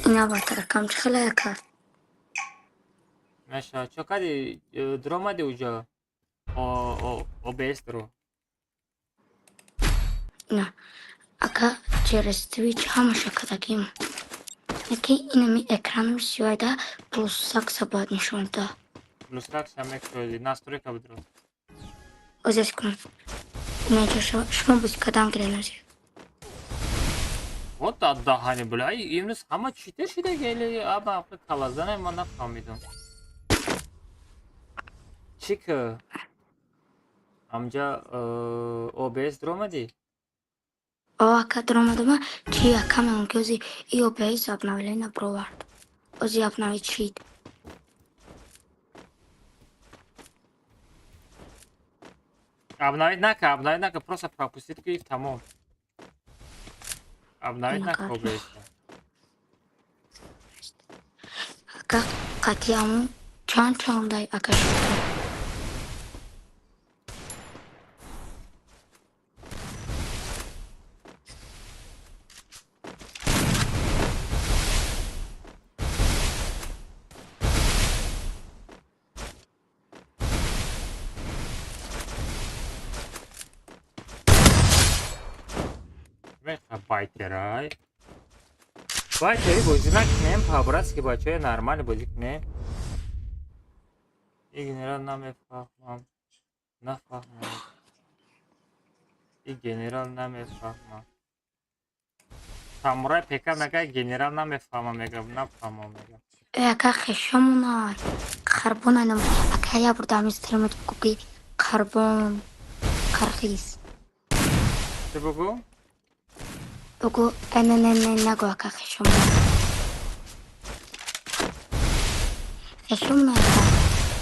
S14: Ина батаркам чӣ хеле кард?
S1: Меша, чо кади дромади уҷо? ОБС дро.
S14: На, ака через Twitch ҳамаша кардагим. Яки инами экраном сиёда плюс сакса бояд нишон да.
S1: Плюс сакса мекшоди, настройка будро.
S14: Озес кунам. Инаҷо шумо бози кадам гирен озир.
S1: Вот даҳани бля, имрӯз ҳама читер шида гели, аба калазана ман нафаҳмидам. Чӣ ки? Амҷа ОБС дромадӣ?
S14: О, ака дромадама, чи ака мемон ки ози и ОБС обновление бровард. Ози обновить шид.
S1: Обновить нака, обновить нака, просто пропустить ки тамом. Обновить нака ОБС.
S14: Ака қатиаму чанд чандай ака шуд.
S1: Байтерай. Байтери бозӣ накунем, по-братски бачаҳои нормально бозӣ кунем. И генерал намефаҳмам. Нафаҳмам. И генерал намефаҳмам. Самурай пека мега генерал намефаҳмам мега, нафаҳмам мега.
S14: Э, ака хешомона карбон анам. Ака я бурда ами стримот бугу ки карбон кархиз.
S1: Чӣ бугу?
S14: Бугу ННН нагу ака хешомона. Хешомона ака.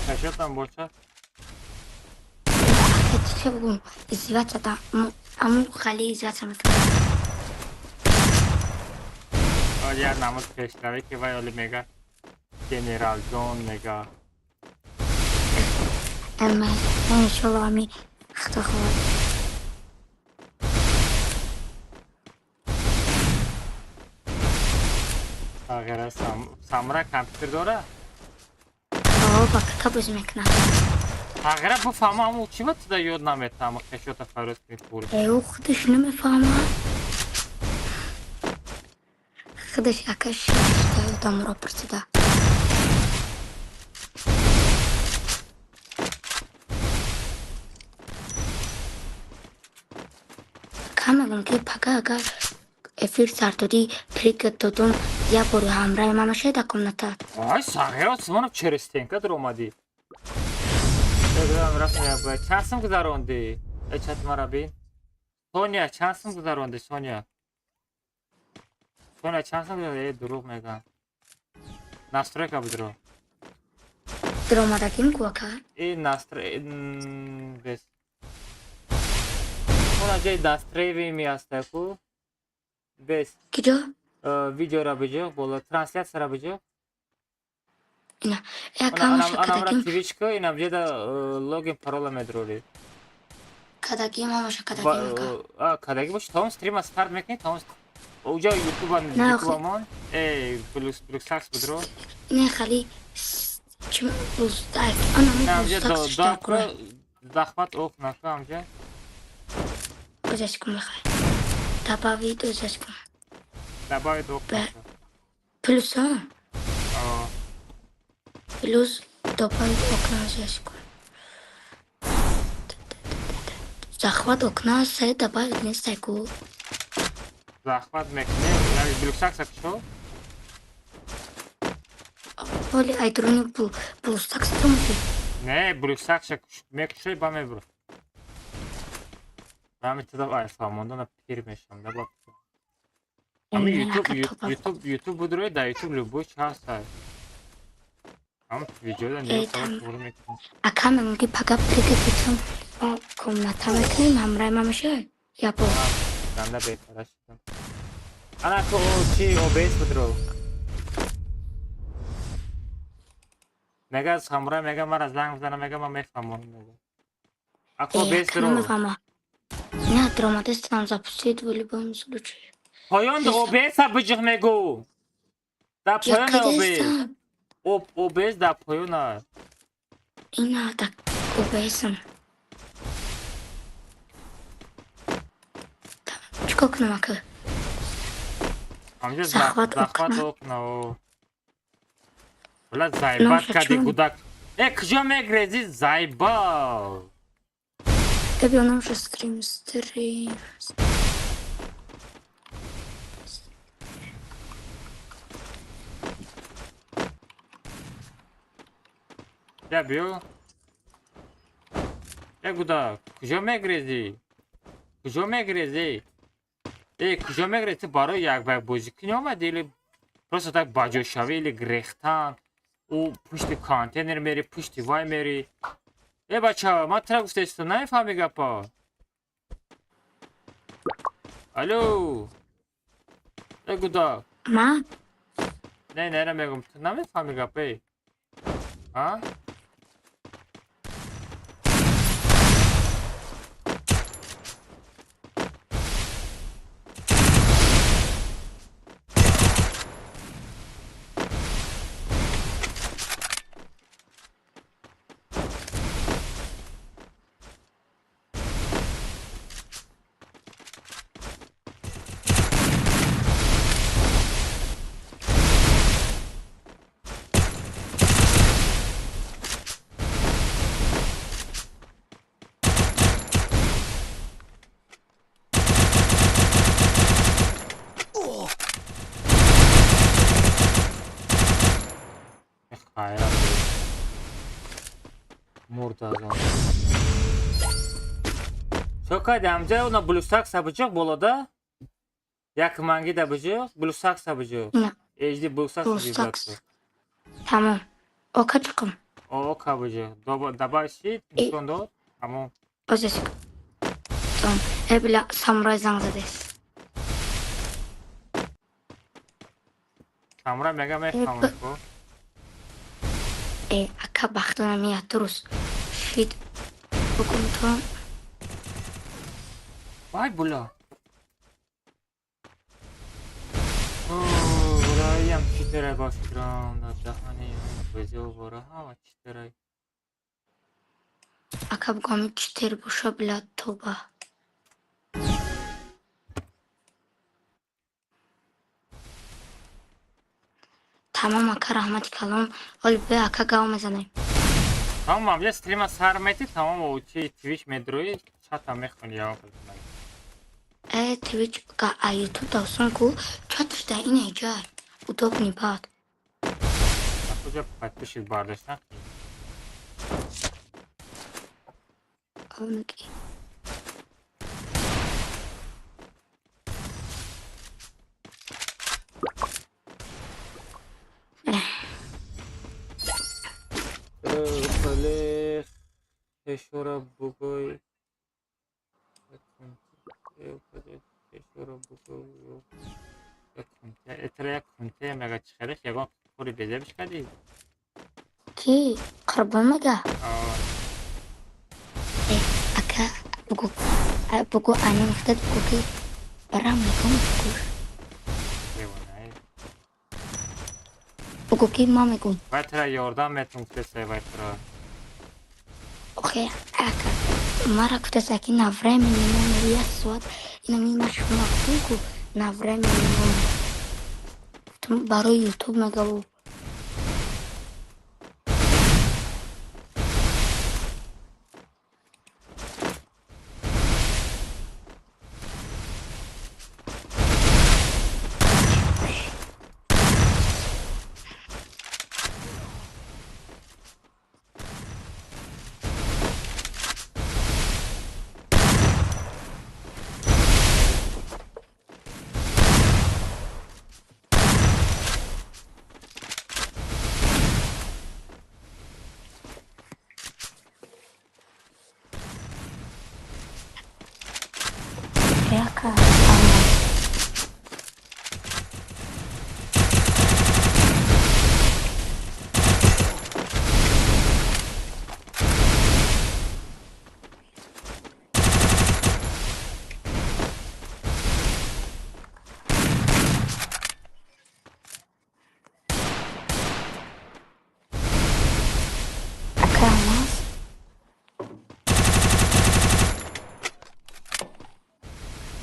S1: Хешотам бошад?
S14: Ака чӣ бугум? Издеваться да. Аму хали издеваться мекунам.
S1: Як намуд пешравӣ ки вай оли мега генерал ҷон мега.
S14: Ама иншолло ами хато хоҳад.
S1: Тағйира самура компютер дора?
S14: О, ба кака бозӣ мекунад.
S1: Тағйира буфаҳма аму чӣ ба туда ёд наметаҳам хешота фарёд кунӣ пул.
S14: Э, ӯ худаш намефаҳмад. Худаш ака шишта одамро пурсида. Ака мегӯм ки пага агар эфир сар додӣ прикат додум як бори ҳамраҳи ман мешавӣ дар комнатат.
S1: Ай Сағира Усмонов через стенка даромадӣ. Чанд сум гузарондӣ? Э чат мара бин. Соня чанд сум гузарондӣ Соня? Соня чанд сум гузарондӣ? Э дурӯғ мегӯям. Настройка будро.
S14: Даромадагим ку ака?
S1: Э настрой бес. Она ҷои настроивӣ меаста ку. Бес.
S14: Киҷо?
S1: Видеора биҷо, боло трансляцияра биҷо.
S14: Ина, э ака ҳамаша
S1: Анамра
S14: кадагим.
S1: Twitch ку, инам ҷода логин парола медрорӣ.
S14: Кадагим ҳамаша кадагим ака.
S1: А кадаги боши тамом стрима старт мекунӣ, тамом уҷо ютуба
S14: На, охи
S1: ютубамон э плюс плюс сакс будро.
S14: не хали чим блустак. Анаму
S1: Инам ҷо
S14: блустак шида
S1: ку
S14: кура.
S1: захват оф наку амҷа.
S14: Озас кун мехай. Добавить озас кун.
S1: Добавить окна.
S14: Плюс, а? Плюс добавить окна здесь. Захват окна, сайт добавить не стайку.
S1: Захват мекне, блюксак сакшо?
S14: Оли, айдруни блюксак струмки.
S1: Не, блюксак мекшой ба мебру. Ами тада айфа монда пир мешам, да баб. Ами YouTube будрой, да YouTube любой час ай. Ам видео да не сабак тугру мекунам.
S14: Ака мегӯм ки пага прикатитам комната мекунем, ҳамраи ма мешавад? Я бо.
S1: Ганда бетара шудам. Ана ко чи OBS будро. Мега ҳамраи мега мара занг бизана, мега ма мефаҳмонам мега. Ако OBS дро.
S14: Намефаҳмам. Не, дромадестам запустить в любом случае.
S1: Поён OBS-а биҷиғ мегӯ. Дар поён OBS. OBS дар поён аст.
S14: Ина дар OBS-ам. Чикор кунам ака?
S1: Ҳамҷа захват окна. Бла зайбат кади гудак. Э, куҷо мегрези зайбал?
S14: Эби онам ша стрим.
S1: Я биё. Э гудак, куҷо мегрези? Куҷо мегрези? Э, куҷо мегрези? Ту барои як ба як бозӣ кунӣ омадӣ или просто так баҷошавӣ или грехтан? Ӯ пушти контейнер мери, пушти вай мери. Э бача, ман тура гуфтаисту, намефаҳмӣ гапа? Алло. Э гудак.
S14: Ма?
S1: Не, не, намегум, ту намефаҳмӣ гапа, э? А? Шокади ҳамҷа она блюсак сабиҷоқ болода? Як мангида биҷоқ, блюсак сабиҷоқ. HD блюсак сабиҷоқ.
S14: Тамом. Ока чиқм.
S1: Ока биҷоқ. Добавь шид, нишон дод. Тамом.
S14: Озеш. Тамом. Э била самурай занг задест.
S1: Самурай мега мефаҳмад ко.
S14: Э, ака бахтона мия турус. Шид букун то.
S1: Вай була. О, бураям читерай ба фикрам дар даҳани бозио бора ҳама читерай.
S14: Ака бугами читер боша била тоба. Тамом ака, раҳмати калом. Оли бе ака гав мезанем.
S1: Тамом, амҷа стрима сар мети, тамом, чи Twitch медрои, чата мехони явон кардам.
S14: Э, Twitch га а YouTube давсон ку, чаташ да ин эҷа. Удобный бад.
S1: Куҷа подписчик бардошт на?
S14: Онки.
S1: Пале хешора бугой. Этра як кунте мега чихелеш ягон кори безебиш кардӣ?
S14: Ки? Қурбон мега? Э, ака, бугу, бугу ани муфтад бугу ки барам мегум бугу. Бугу ки ма мегум.
S1: Вай тра ёрдам метум гуфтесай вай тра.
S14: Охе, ака, мара гуфтесай ки на времени номер як соат, инами ма шумо гуфтум ку на времени номер. Гуфтам барои ютуб мегаву. Яка Алмаз. Ака Алмаз.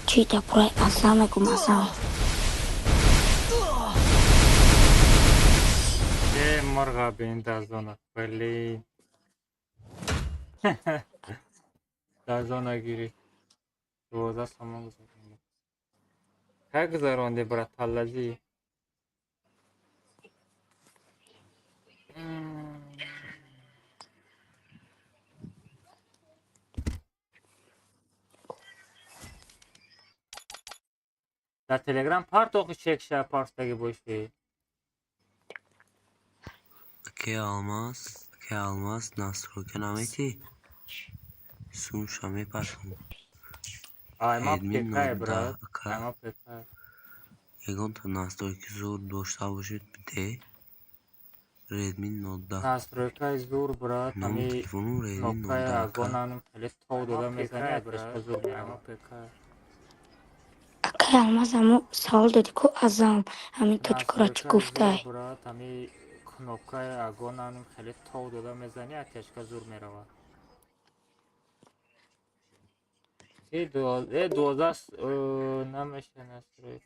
S14: Чӣ дапурай азам мегум азам.
S1: Э, морға бин дар зона. Блин. Дар зона гирифт. 12 сомон гузаронди. Кай гузаронди, брат, таллазӣ? Дар Телеграм партохи чекша партаги бошӣ.
S15: Аке Алмаз, аке Алмаз, настройка наметӣ? Сумша мепартом.
S1: Ай, ма
S15: Админ
S1: пекай,
S15: 09
S1: брат.
S15: ака.
S1: Ай, ма пекай.
S15: Ягонта настройки зур дошта бошед биде. Redmi Note 10.
S1: Настройкаи зур, брат,
S15: Номи
S1: ами
S15: телефону Redmi Note
S1: кнопкаи
S15: 10 ака.
S1: агонанам хеле тов дода мезани, атешка зур мерава.
S14: Акай Алмаз, амо савол додӣ ку азам ҳамин тоҷикора чӣ
S1: Настройкаи зур,
S14: гуфтай?
S1: брат, ами кнопкаи агонанам хеле тов дода мезани, атешка зур мерава. Чи 12 намеша настройка.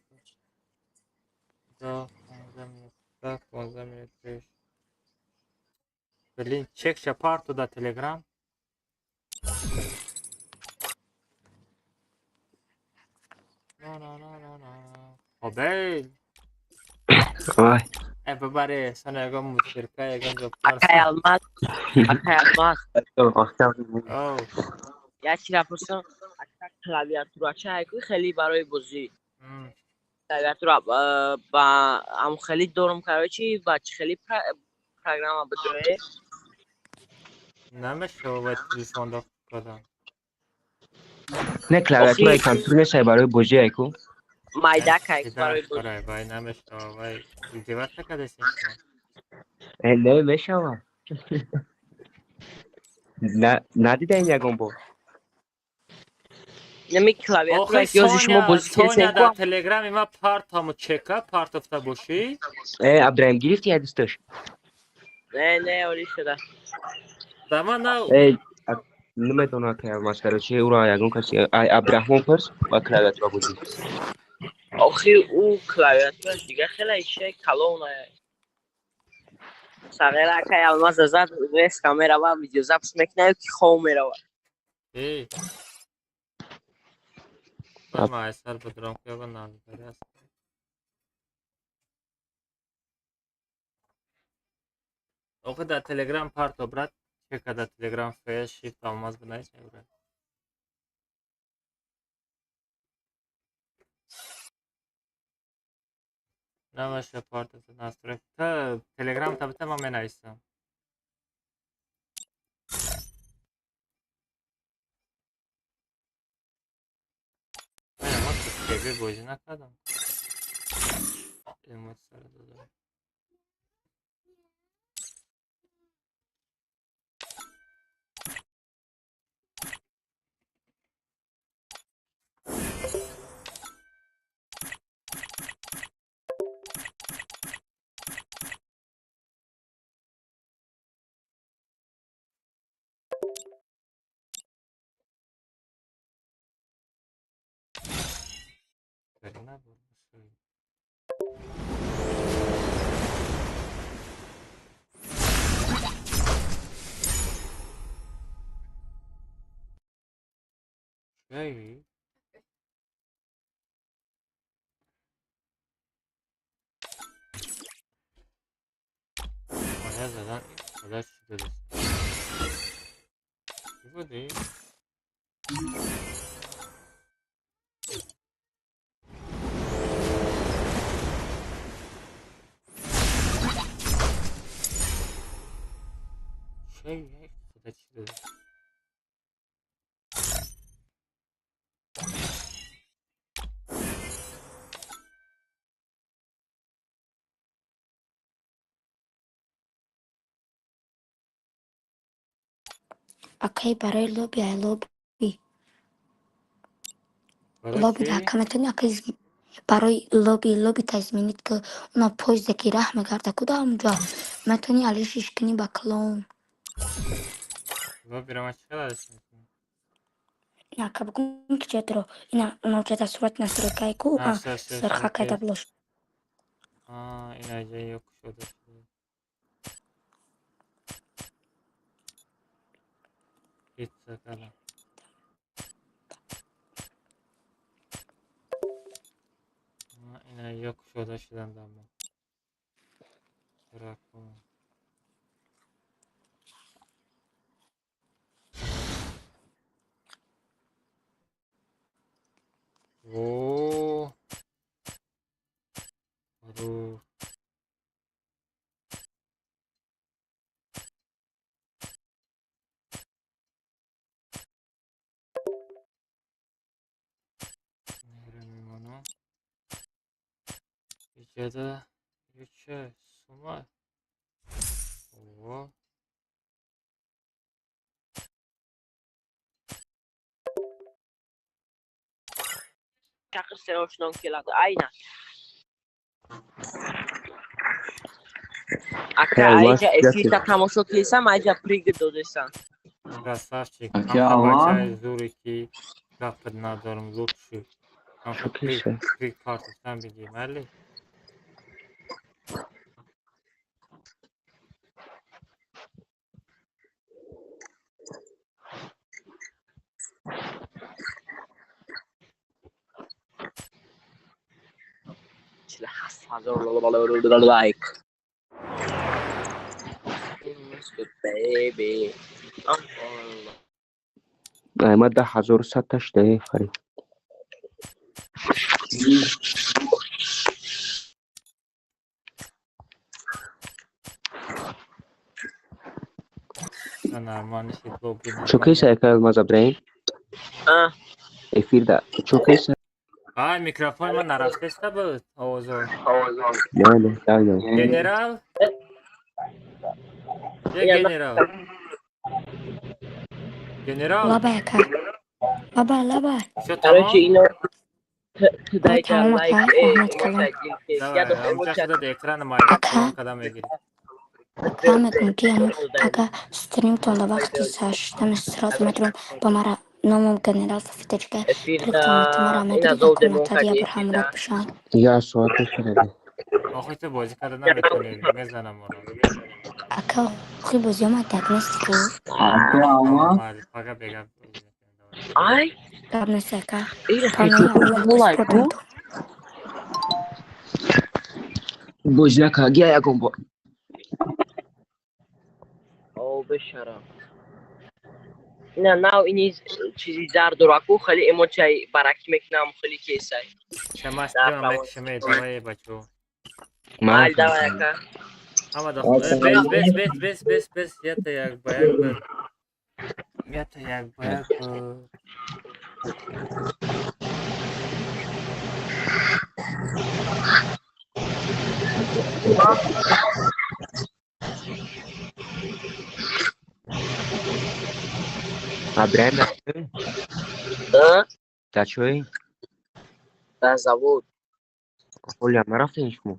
S1: Да, 15 минут. Да, 15 минут пеш. Блин, чекша парту да Телеграм. На на на на на. Обей.
S9: Вай.
S1: Э, бабаре, сана ягон мусирка, ягон ҷо
S2: Акай Алмаз, акай Алмаз.
S1: Оу.
S2: Як чиза пурсам, ака клавиатура ча ку хеле барои бозӣ. Клавиатура ба ам хеле дорум, короче, ба чӣ хеле программа бидорӣ?
S1: Намешава ба телефон да кадам.
S9: Не, клавиатураи компютер несай барои бозӣ айку.
S2: Майда кай барои бозӣ.
S1: Барои вай намешава, вай издеваться кадесин шумо.
S9: Э, не мешава. На надидаем ягон бор.
S2: Нами клавиатура
S1: Охи
S2: ки ёзи шумо
S1: Соня,
S2: бозӣ
S1: Соня
S2: кесен
S1: дар
S2: ку.
S1: Телеграми ма партаму чека партофта бошӣ.
S9: Э, Абдураҳим гирифти я дӯсташ?
S2: Не, не, олӣ шуда.
S1: Да ман на
S9: Э, наметавонам акай Алмаз, короче, ура ягон каси ай Абдураҳмон пурс ба клавиатура бозӣ.
S2: Охи ӯ клавиатураш дига хеле ишаи калона. Сағира акай Алмаз зад резко мерава, видеозапись мекунад ки хов мерава.
S1: Эй. Ма айсар будром ки ягон навигари аст. Охи дар Телеграм парто, брат, чека дар Телеграм фс shift Алмаз бинавис мебурад. Намеша партофта настройка. Та Телеграм та бита ман менависам. Ма ТГ бозӣ накардам. Эмоцияро додам. Набор. Чай? Моя задан худо чӣ додааст? Чӣ будӣ? Чай, худо чӣ додааст?
S14: Акай, барои лоби ай лоби.
S1: Барои
S14: Лоби
S1: чӣ?
S14: да ака метавонӣ, акай, барои лоби лоби тазминит ки уна поезде ки раҳ мегарда куда ҳамунҷо метавонӣ алишиш кунӣ ба клоун.
S1: Лобиро ман чӣ қадар алиш мекунам?
S14: Ина, ака, бигӯм ки чедро ина унаҷа сурати настройкае ку
S1: А, всё, всё, всё,
S14: сирхакайда
S1: окей.
S14: булош.
S1: А, ина ҷои ё кушода шуда. Пицца кардам. А, ина ё кушода шудан дамо. Дракон. Во. Ру. Нера мемонам. Иҷода юча сума. Во.
S2: Chaqir, seni oshnang keladi. Aynan. Ака,
S9: Алмаз,
S2: айҷа эфирта
S9: гапи.
S2: тамошо кесам, айҷа прыгать додесан.
S1: Красавчик.
S13: Аки
S1: Ҳамха
S13: Алмаз?
S1: бачаи зуре ки гапат надорам, лучший. Ҳамха
S9: Чо
S1: прыг
S9: киса?
S1: прыг партофтан бигӣ, майли?
S2: 48 000 лайк. Baby. I'm falling.
S9: Ай, ма 10 100 та шуда, Фарид.
S1: На нормально шид лоби
S9: Чо
S1: нормально.
S9: киса, ака Алмаз Абдраҳим?
S2: А,
S9: Эфирда чо киса?
S1: А, микрофон ман нарафтеста буд овозо.
S9: Не, не, да, не.
S1: Генерал? Е
S2: Я
S1: генерал. Генерал?
S14: Лабай, ака. Лабай, лабай.
S1: Всё тамом?
S2: Короче, ино
S14: Ой,
S2: тудайҷа
S14: тамом,
S2: лайк
S14: ака,
S2: э
S14: раҳмат калом.
S2: эмоция дил кес.
S1: Давай,
S2: Ядо
S1: ҳамҷа
S2: эмоция
S1: худат экрана
S14: Ака,
S1: калон када мегирӣ.
S14: ман мегӯям ки ҳамун ага стримтон да вақти сар шудани сразу метавонам ба мара номам генерал фафитачка
S2: эфирда
S14: прыгтон мара
S2: ина
S14: мегирӣ да
S2: зов демон
S14: комната
S2: кади
S14: я бар
S2: эфирда.
S14: ҳамроҳ бишам.
S9: Я соат шуда.
S1: Охи ту бозӣ карда наметавонӣ, мезанам оро.
S14: Ака, охи бозиё ма так нест ку.
S13: Аки
S1: Тамом,
S13: Алмаз?
S1: майли, пага бега бозӣ мекунем, давай.
S2: Ай,
S14: Гап нест, ака.
S2: ира
S14: Панои Аллоҳ
S2: лайк
S14: спортам
S2: ку?
S14: ту.
S9: Бозӣ нака, гия ягон бор.
S2: О, бешарам. Ина нав ини чизи зард дораку, хеле эмоцияи баракӣ мекунам, хеле кесай.
S1: Шама
S2: Да,
S1: стрима
S2: правон.
S1: мекушаме, давай, бачо.
S9: Ман
S2: Майли, давай, ака.
S1: Ҳама да худо. Бес, бес, бес, бес, бес, бес, ята як ба як ба. Ята як ба як ба.
S9: Абдраҳим дар чой?
S2: А?
S9: Дар чой?
S2: Дар завод.
S9: Ҳолиам нарафтем шумо?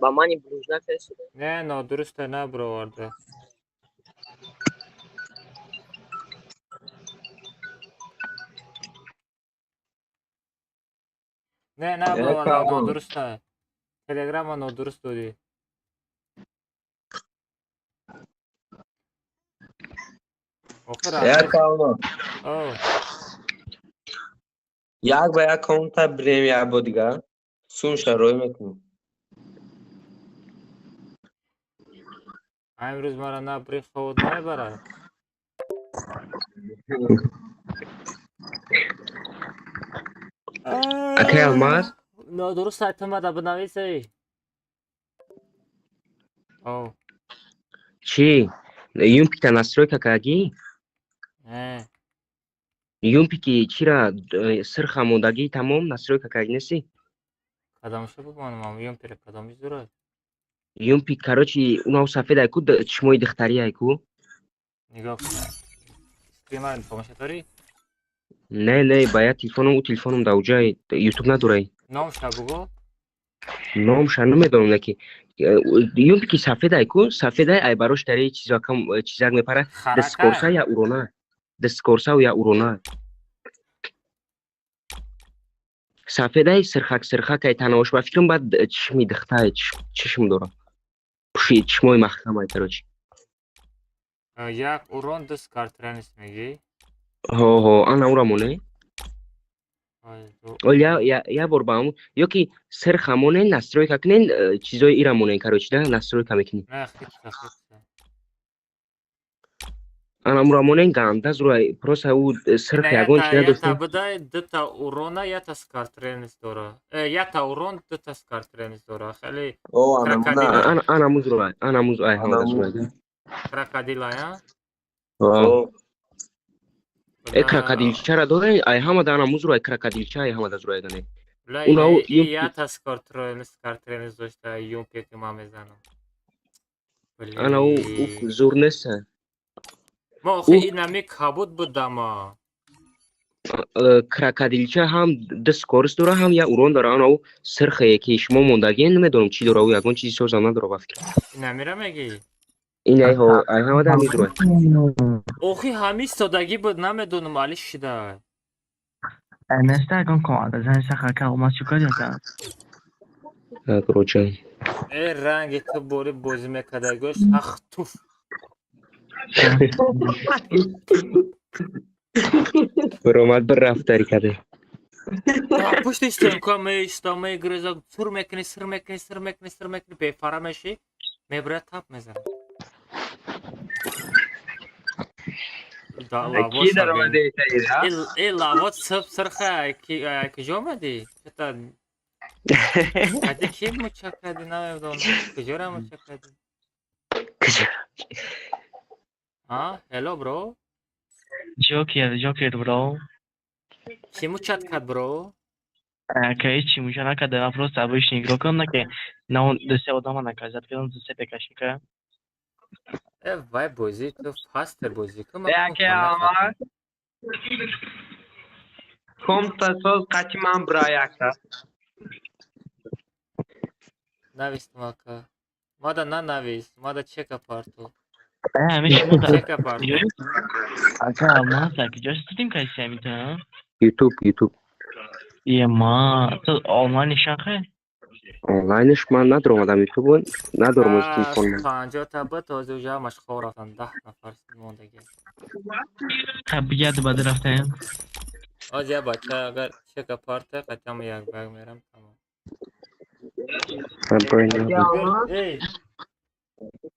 S2: Ба мани блуз накарсида.
S1: Не, нодуруста набуроварда. Не,
S13: Э,
S1: набуроварда,
S13: Кабул.
S1: нодуруста. Телеграма нодуруст додӣ.
S16: Як алло. Як ба як комната бирем як бо дигар. Сумша рой мекунем.
S1: Имрӯз мара набри ховод намебарад.
S9: Акай Алмаз?
S1: Нодуруст сайт омада бинависӣ. О.
S9: Чӣ? Юмпикта настройка кардагӣ?
S1: Не.
S9: Юмпики чира сирха мондагӣ тамом настройка кардагӣ нестӣ?
S1: Кадомша бимонам? Юмпира кадомиш дурад?
S9: Юмпик, короче, унав сафед ай ку, чишмои духтарӣ ай ку.
S1: Нигоҳ кун. Стримар тамоша дорӣ?
S9: Не, не, ба я телефоном, ӯ телефоном дар уҷай ютуб надорай.
S1: Номша бугӯ?
S9: Номша намедонам, леки юмпики сафед ай ку, сафед ай барош дари чизакам чизак мепара, дискорса я урона. Дискорса я урона. Сафед ай сирхак сирхак ай танаош ба фикрам баъд чишми духта чишм дора. Пуши чишмои маҳкам ай короче.
S1: Як урон дис картранис мегӣ?
S9: Ҳо, ҳо, ана ура моне. Ол я бор ба ҳамун ёки сирха монен, настройка кунен, чизои ира монен, короче, да, настройка мекунӣ.
S1: Не, хитса, хитса.
S9: Ана ура монен ганда зура, просто ӯ сирх ягон чи надошт.
S1: Ята бидай дута урона, ята скартренис дора. Ята урон дута скартренис дора. Хеле крокодил.
S9: Ана муз руай, ана муз ай ҳамада зура.
S1: Крокодил ая?
S9: Ҳо. Э крокодилчара дора, ай ҳамада ана муз руай крокодилча ай ҳамада зура дане.
S1: Уна ята скартренис дошта юмпе ки ман мезанам.
S9: Ана ӯ зур нест.
S1: Ма охи инами кабуд будама.
S9: Крокодилча ҳам ду скорость дора, ҳам я урон дора. Ана ӯ сирхе ки шумо мондагӣ, намедонам чӣ дора, ӯ ягон чизи созам надора ба фикр.
S1: Инамира мегӣ?
S9: Ин ай ҳо, ай ҳамада ҳамин зура.
S1: Охи ҳамин содагӣ буд, намедонам али шида.
S17: Неста ягон команда, зани саха ка омад чӣ кор ёта?
S9: Короче.
S1: Э ранги ту бори бозӣ мекардагош, ах туф.
S9: Баромад бір рафтари карде.
S1: Пушти стенка меиста, мегреза, сур мекунӣ, сир мекунӣ, сир мекунӣ, сир мекунӣ, бефара мешӣ, мебарад тап мезанад.
S16: Ки даромаде
S1: Э лавот сып сирха, куҷо омадӣ? Кади ки муча кардӣ, намедонам. Куҷора муча кардӣ? А, hello bro.
S17: Joker, Joker bro.
S1: Ки мучат кард бро?
S17: Ака ҳеҷ муча накарда, ман просто обычный игрокам, на ки на он ду се одама наказать кардам, ду се пекашника.
S1: Э вай бозӣ ту фастер бозӣ кун.
S16: Яке Алмаз. Комта соз қати ман бра якта.
S1: Навистам ака. Мада нанавис, мада чека парту.
S17: Ҳамин шумо
S1: Чека парту.
S17: Ака Алмаз, куҷо стрим кардӣ ҳамин?
S9: Ютуб, Ютуб.
S17: Е ма, ту онлайн шахе?
S9: Онлайнш ман надоромадам Ютуб, надорам аз телефонам.
S1: 50 та буд, ҳозир уже ҳамаш хоб рафтан, 10 нафар мондагӣ.
S17: Хаб бигирд баъд рафтаем.
S1: Ҳозир як бача агар чека парта, қатъиан як ба як мерам тамом. Эй,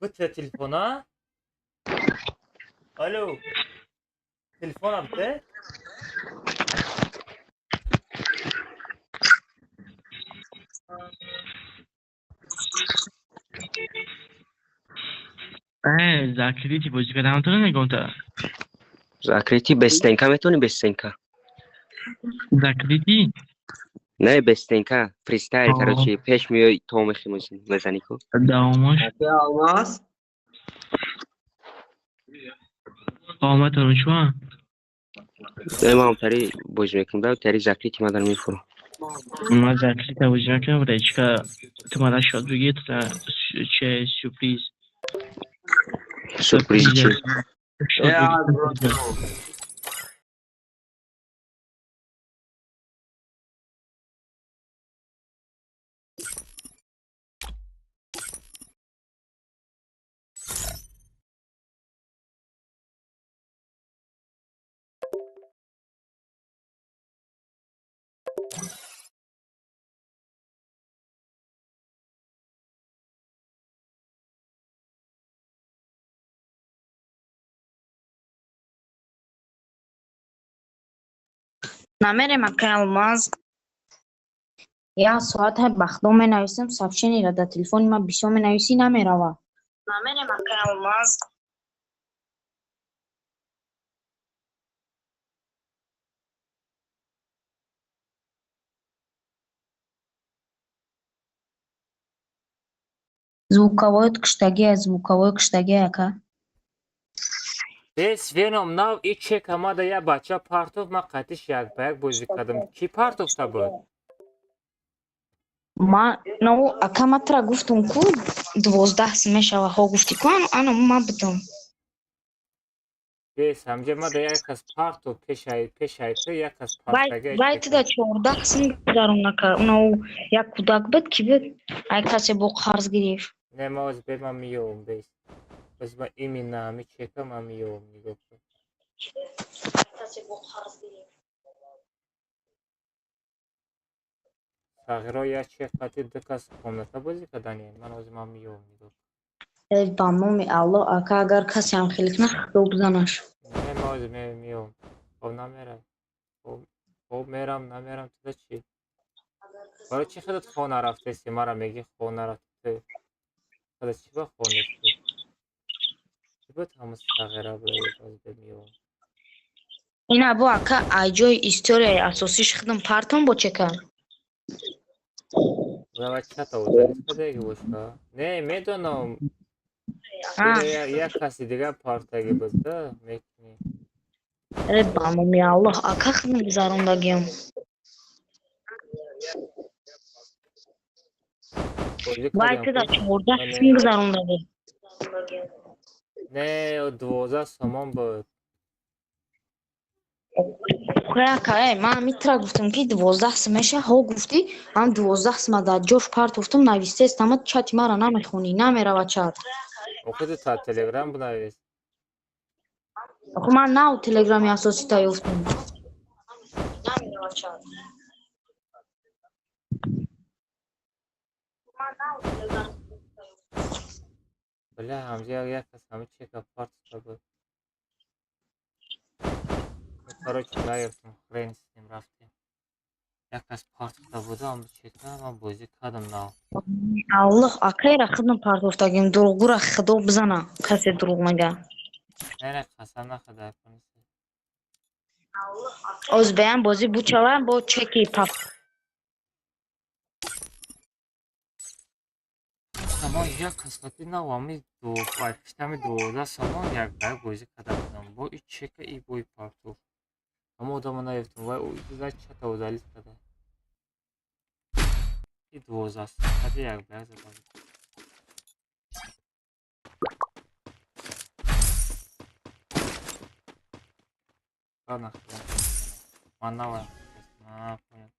S1: бите телефона? Алло. Телефона бите?
S17: Закрити бозӣ кардам, ту намегӯм та.
S9: Закрити бестенка метавонӣ бестенка?
S17: Закрити?
S9: Не, бестенка, фристайл, короче, пеш меои то мехи мезанӣ ку.
S17: Давомаш.
S16: Алмаз.
S17: Омад чуа?
S9: Не, ман тари бозӣ мекунам, да, тари закрити мадар мефурам.
S17: Ман закрита бозӣ мекунам, речка ту мара шод бигир, ту че сюрприз.
S9: Сюрприз чи?
S16: Э,
S4: Намерем, акай Алмаз. Як соат ҳай бахдо менависам, сообщениеро дар телефони ман бисёр менависӣ, намерава. Намерем, акай Алмаз. Звуковоят куштагия, звуковой куштагия, ака.
S1: Бес Веном нав и чек амада я бача партов, ма қатиш як ба як бозӣ кардам. Ки партовта буд?
S4: Ма но ака, ма тра гуфтум ку 12 мешава, ҳо гуфтӣ ку, ано ман будам.
S1: Бес ҳамҷа мада як кас партов пешай пешай ту як кас
S4: Вай
S1: партага
S4: вай туда 14 сум гузаронака. Уна як кӯдак буд, ки буд, ай касе бо қарз гирифт.
S1: Не, ма оз бе ма миёвам, бес. Оз ма именно ҳами чека ма миёвам, нигоҳ кун. Сағиро як чек қати ду кас комната бозӣ кардани. Ман оз ма миёвам, нигоҳ кун.
S4: Э, ба номи Аллоҳ, ака, агар касе ҳам хеле кунад, худо бизанаш.
S1: Не, ма оз миёвам. Хоб намерам. Хоб мерам, намерам, туда чӣ? Барои чӣ худат хона рафтеси, мара мегӣ хона рафти? Худат чӣ ба хонести? Чӣ буд ҳамун сағира буда, оз бе миёвам.
S4: Ина бо ака, ай ҷои историяи асосиш худам партом бо чека.
S1: Давай чата удалить кадаги бошка. Не, медонам. Як каси дигар партаги буд да, мекунӣ.
S4: Э, ба номи Аллоҳ, ака, худам гузарондагиам.
S1: Бозӣ
S4: Вай
S1: кардем
S4: туда
S1: ку.
S4: 14
S1: Не,
S4: сум гузарондагӣ.
S1: Не, 12 сомон буд.
S4: Охе, ака, э, ман ҳами тра гуфтам ки 12 сум меша, ҳо гуфтӣ, ҳам 12 сума дар ҷош партофтам, навистестама, чати мара намехонӣ, намерава чат.
S1: Охи ту та Телеграм бинавис.
S4: Охе, ман нав телеграми асосӣ та ёфтам.
S1: Бля, ҳамҷа як кас ҳами чека партофта буд. Ну, короче, наёфтам, хрен с ним, рафтем. Як кас партофта буда, ҳами чека ман бозӣ кардам нав.
S4: Аллоҳ, акайра худам партофтагим, дурӯғгӯра худо бизана, касе дурӯғ мега.
S1: Не, не, қасам нахӯрда, кунисти.
S4: Оз беям бозӣ бучавам бо чеки пап.
S1: Сомон як кас қати нав ҳами ду ай пиштами 12 сомон як ба як бозӣ карда будам. Бо и чека и бо и партов. Ҳама одамо наёфтам, вай за чата удалить карда. И 12 сом қати як ба як зада буд. Ладно, хрен. Ман наваям. А, понял.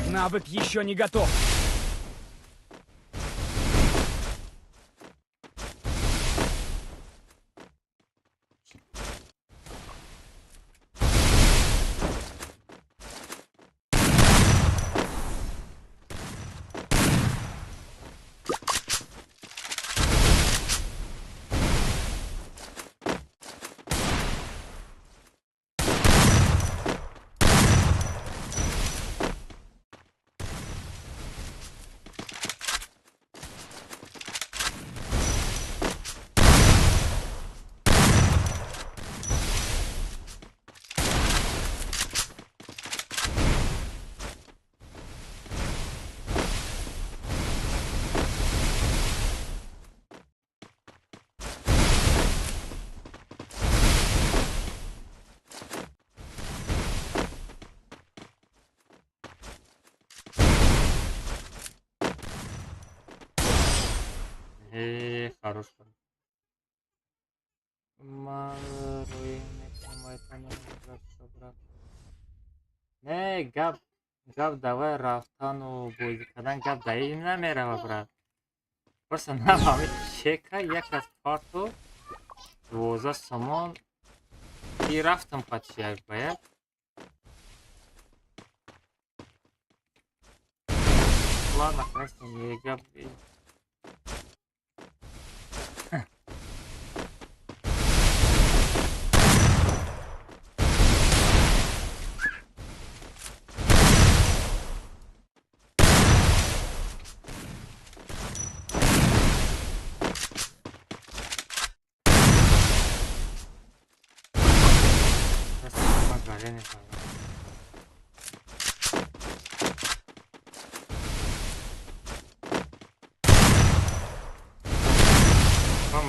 S6: Навык еще не готов. Хорош. Ман рӯи мекунам, брат. Не, гап давай рафтану бозӣ кардан, гап дар ин намерава, брат.
S1: Просто нафаҳмид чека як аз парту 12 сомон и рафтам қати як ба як. Ладно, конечно, не гап.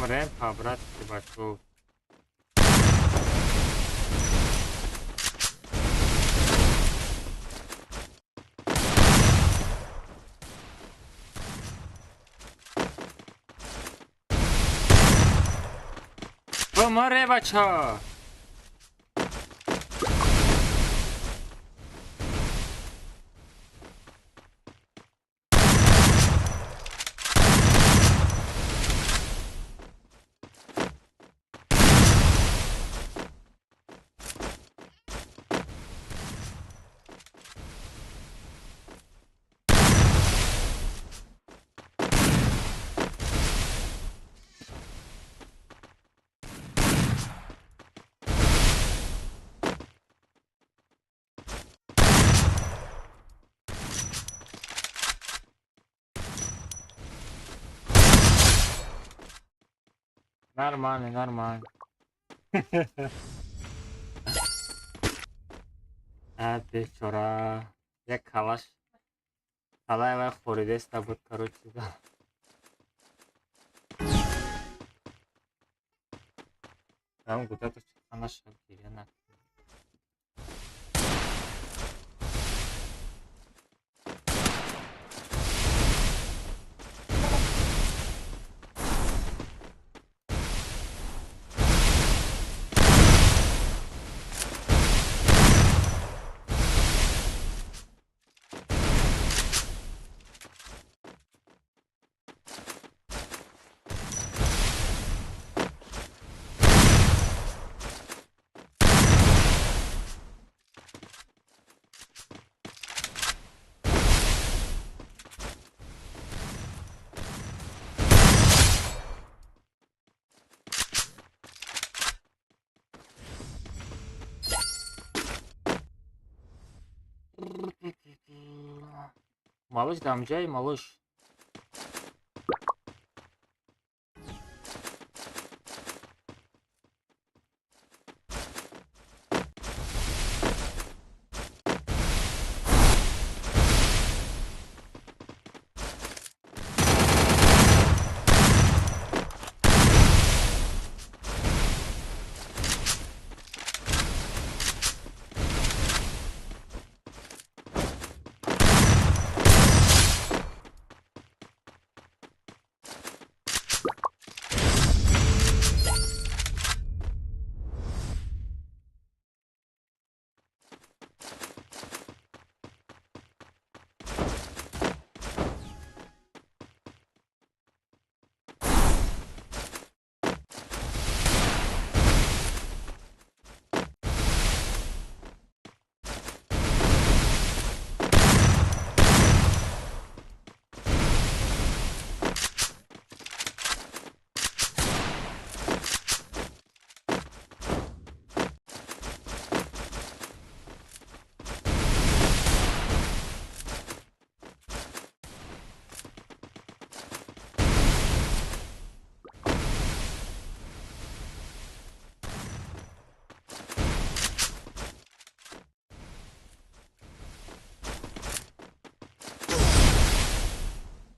S1: Рэп, по-братски, бачу. Поморе, бачо! Нормально, нормально. А, бечора. Як калаш. Калай вай хӯридеста буд, короче. Там куда-то наша гиря накунад. Малыш, дамжай, малыш.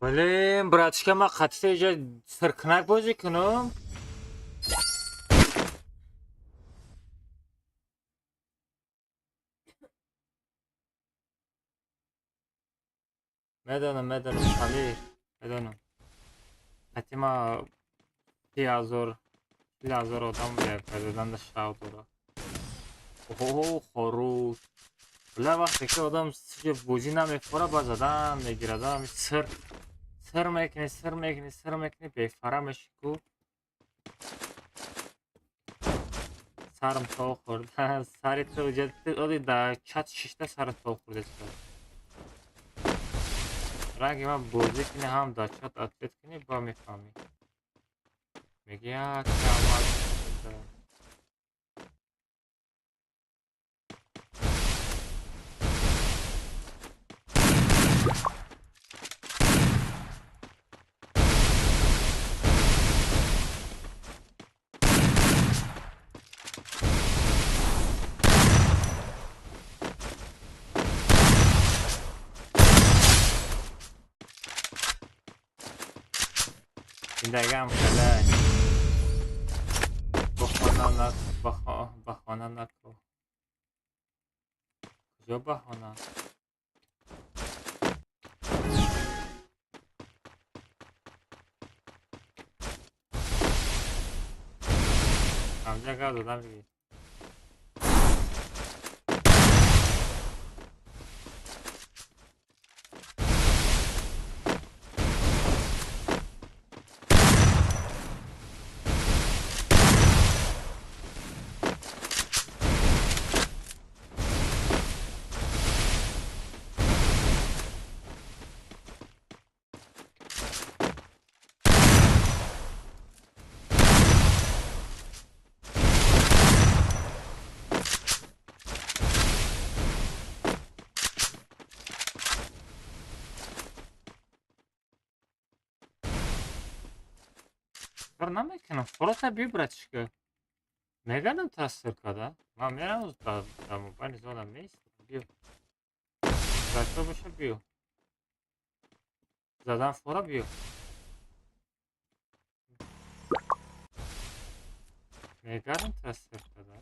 S1: Блин, братишка, ман қатиса иҷа сиркнак бозӣ кунам? Медонам, медонам, Памир, медонам. Қати ма 30 000, 40 000 одам задан шавқ дорад. Оҳо, хоруш. Бля, вақте ки одам бозӣ намефора, ба задан мегирад, сир Сир мекунӣ, сир мекунӣ, сир мекунӣ, бефара мешӣ ку. Сарам тов хӯрд. Сари ту оди дар чат шишта сара тов хӯрдест. Ранги ман бозӣ кунӣ ҳам дар чат ответ кунӣ ба мефаҳмӣ. Мегӣ як камал. Зиндагиам хеле баҳона наку. Куҷо баҳона? Ҳамҷа гап додам бигӣ. Кор намекунам. Фурота биё, братишка. Мегардам тасвир када. Ман мерам дар мобайни зона меистам. Биё. Бача боша биё. Задан фура биё. Мегардам тасвир када.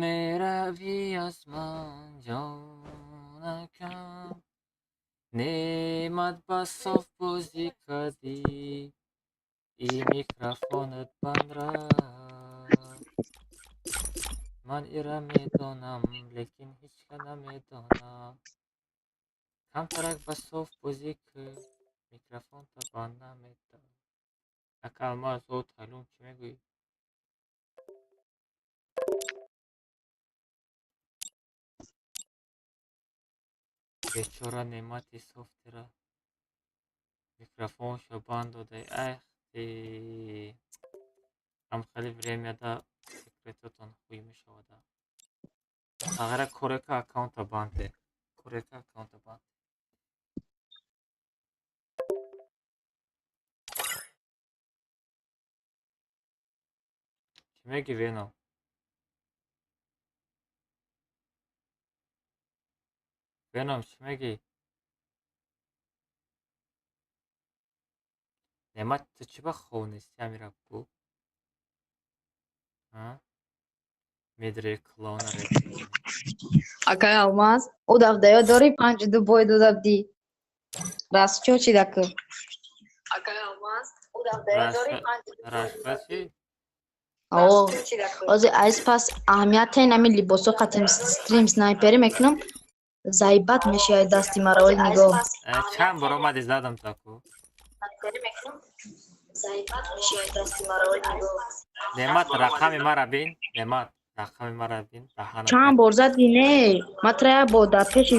S1: мерави аз ман ҷонакам, неъмат ба соф бозӣ кардӣ, и микрофонат банд рафт. Ман ира медонам, лекин ҳечка намедонам. Камтарак ба соф бозӣ кӯ, микрофонта банд намедор. Ака Алмаз, о Талум, чӣ мегӯӣ? Бечора Неъмати софтера микрофоншо банд додай. Ах ты, ам хеле времяда секретотон хуй мешавада. Ағара корека аккаунта банде. Корека аккаунта банд. Чӣ мегӣ, Вено? Беном, чӣ мегӣ? Неъмат, ту чӣ ба хов нестӣ, амира бигӯ? Медре клоуна.
S4: Акай Алмаз, ӯ дафдаё дорӣ 5-2 бой дода будӣ. Расчо чӣ даку? Акай Алмаз, ӯ дафдаё дорӣ 5-2.
S1: Рашва чӣ?
S4: О, ҳозир аз пас аҳамияте нами либосо қатим стрим снайперӣ мекунам, заибат мешавад дасти маро, оли нигоҳ.
S1: Чанд бор омадӣ задам таку? Неъмат, рақами мара бин, Неъмат, рақами мара бин, даҳана.
S4: Чанд бор задӣ, не? Ма тра як бор дар пеши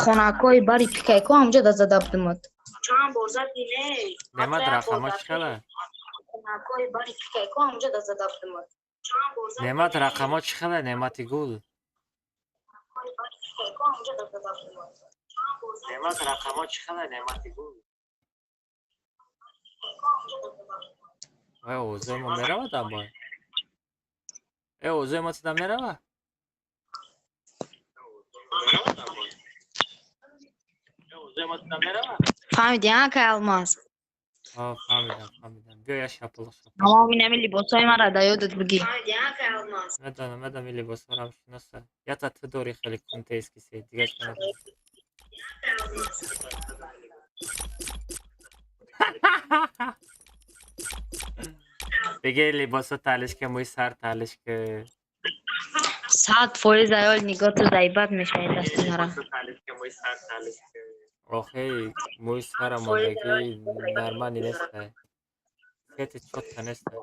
S4: хонакҳои бари пикайко ҳамҷо да зада будумат. Чанд бор задӣ, не?
S1: Неъмат, рақамҳо чӣ хела?
S4: Хонакҳои бари пикайко ҳамҷо да зада будумат.
S1: Неъмат, рақамҳо чӣ хела, Неъмати гул? Неъмат, рақамҳо чӣ хела, Неъмати гул? Ой, овозои мо меравад амбай? Э, овозои мо туда меравад?
S4: Фаҳмидӣ, акай Алмаз?
S1: О, фаҳмидам, фаҳмидам. Биё як шапалоқ шапалоқ.
S4: Тамом, инами либосҳои мара да ёдат бигир.
S1: Медонам, медонам, ин либосҳоро шиноса. Ята ту дорӣ хеле кунтейски се, дигар чӣ надорӣ. Бигир либосо талиш ки, мӯи сар талиш ки.
S4: 100% аёл нигоҳ, ту заибат мешавӣ дасти мара.
S1: Охи, мӯи сара мондагӣ нормалӣ нестай. Сети чётко нестай.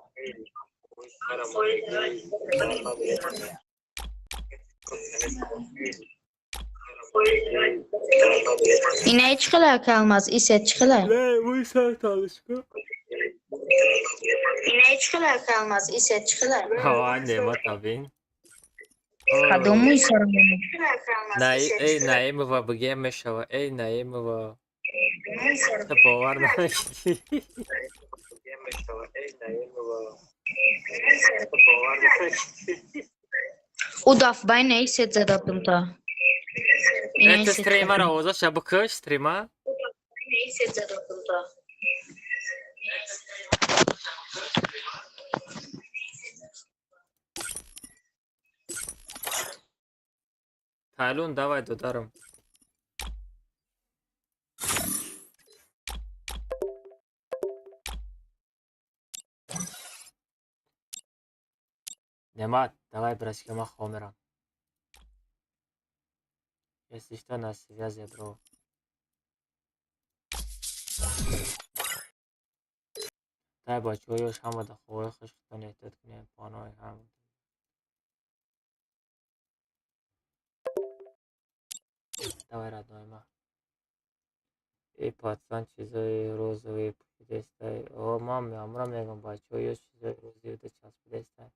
S4: Ина чӣ хела, акай Алмаз? И сет чӣ хела?
S1: Не, мӯи сар талиш ку.
S4: Ина чӣ хела, акай Алмаз? И сет чӣ хела?
S1: Ҳа, Неъмата бин.
S4: Кадом мӯи сара?
S1: Эй, Наимова бигем мешава. Эй, Наимова. Ту бовар намекунӣ.
S4: Ӯ даф байна и сет зада будум та.
S1: Э, ту стримаро овозаша бикуш, стрима? Тайлун, давай, додарам. Неъмат, давай, братишка, ман хоб мерам. Если что, на связи, бро. Дай бачаҳо ёш ҳама да хобҳои хуш, худтон эҳтиёт кунед, паноҳи ҳама. Давай, родной ма. Эй, пацан, чизои розовые пӯшидестай. О, ман ҳамра мегӯям, бачаҳо ёш чизои розовые часпидестай.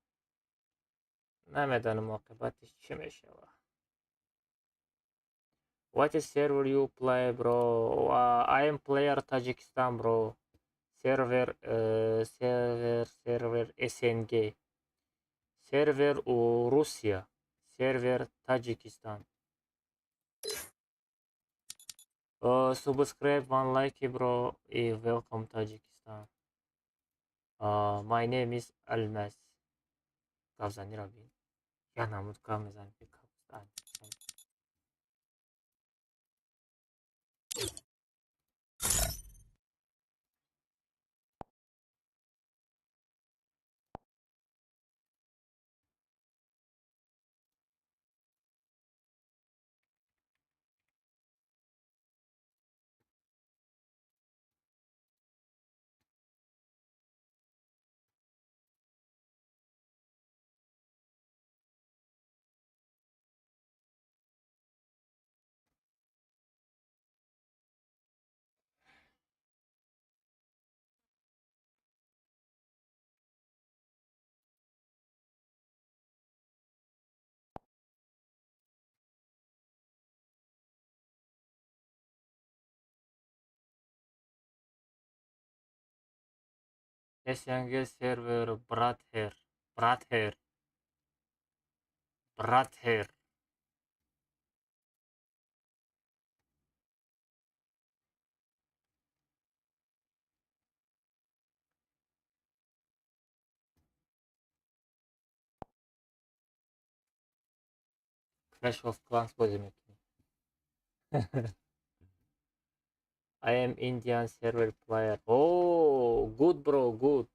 S1: Намедонам оқибатиш чӣ мешавад. What is server you play, bro? I am player Tajikistan, bro. Server, server SNG. Сервер у Русия. Сервер Таджикистан. Subscribe, one like, bro. И welcome Tajikistan. My name is Almas. Гавзани бин. Я намуд гав мезанем ки кабустан. СНГ сервер братхер, братхер, братхер. Clash of Clans бозӣ мекунӣ. I am Indian server player. Oh, good bro, good.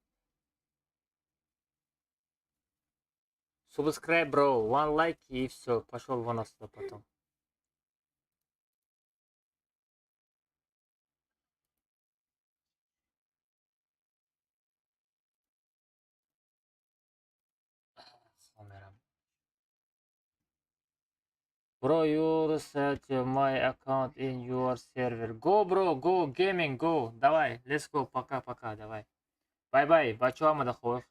S1: Subscribe, bro. One like и все. Пошел вон отсюда потом. Bro, you reset my account in your server. Go, bro, go, gaming, go. Давай, let's go. Пока, пока, давай. Bye, bye. Бачо, ама да хуб.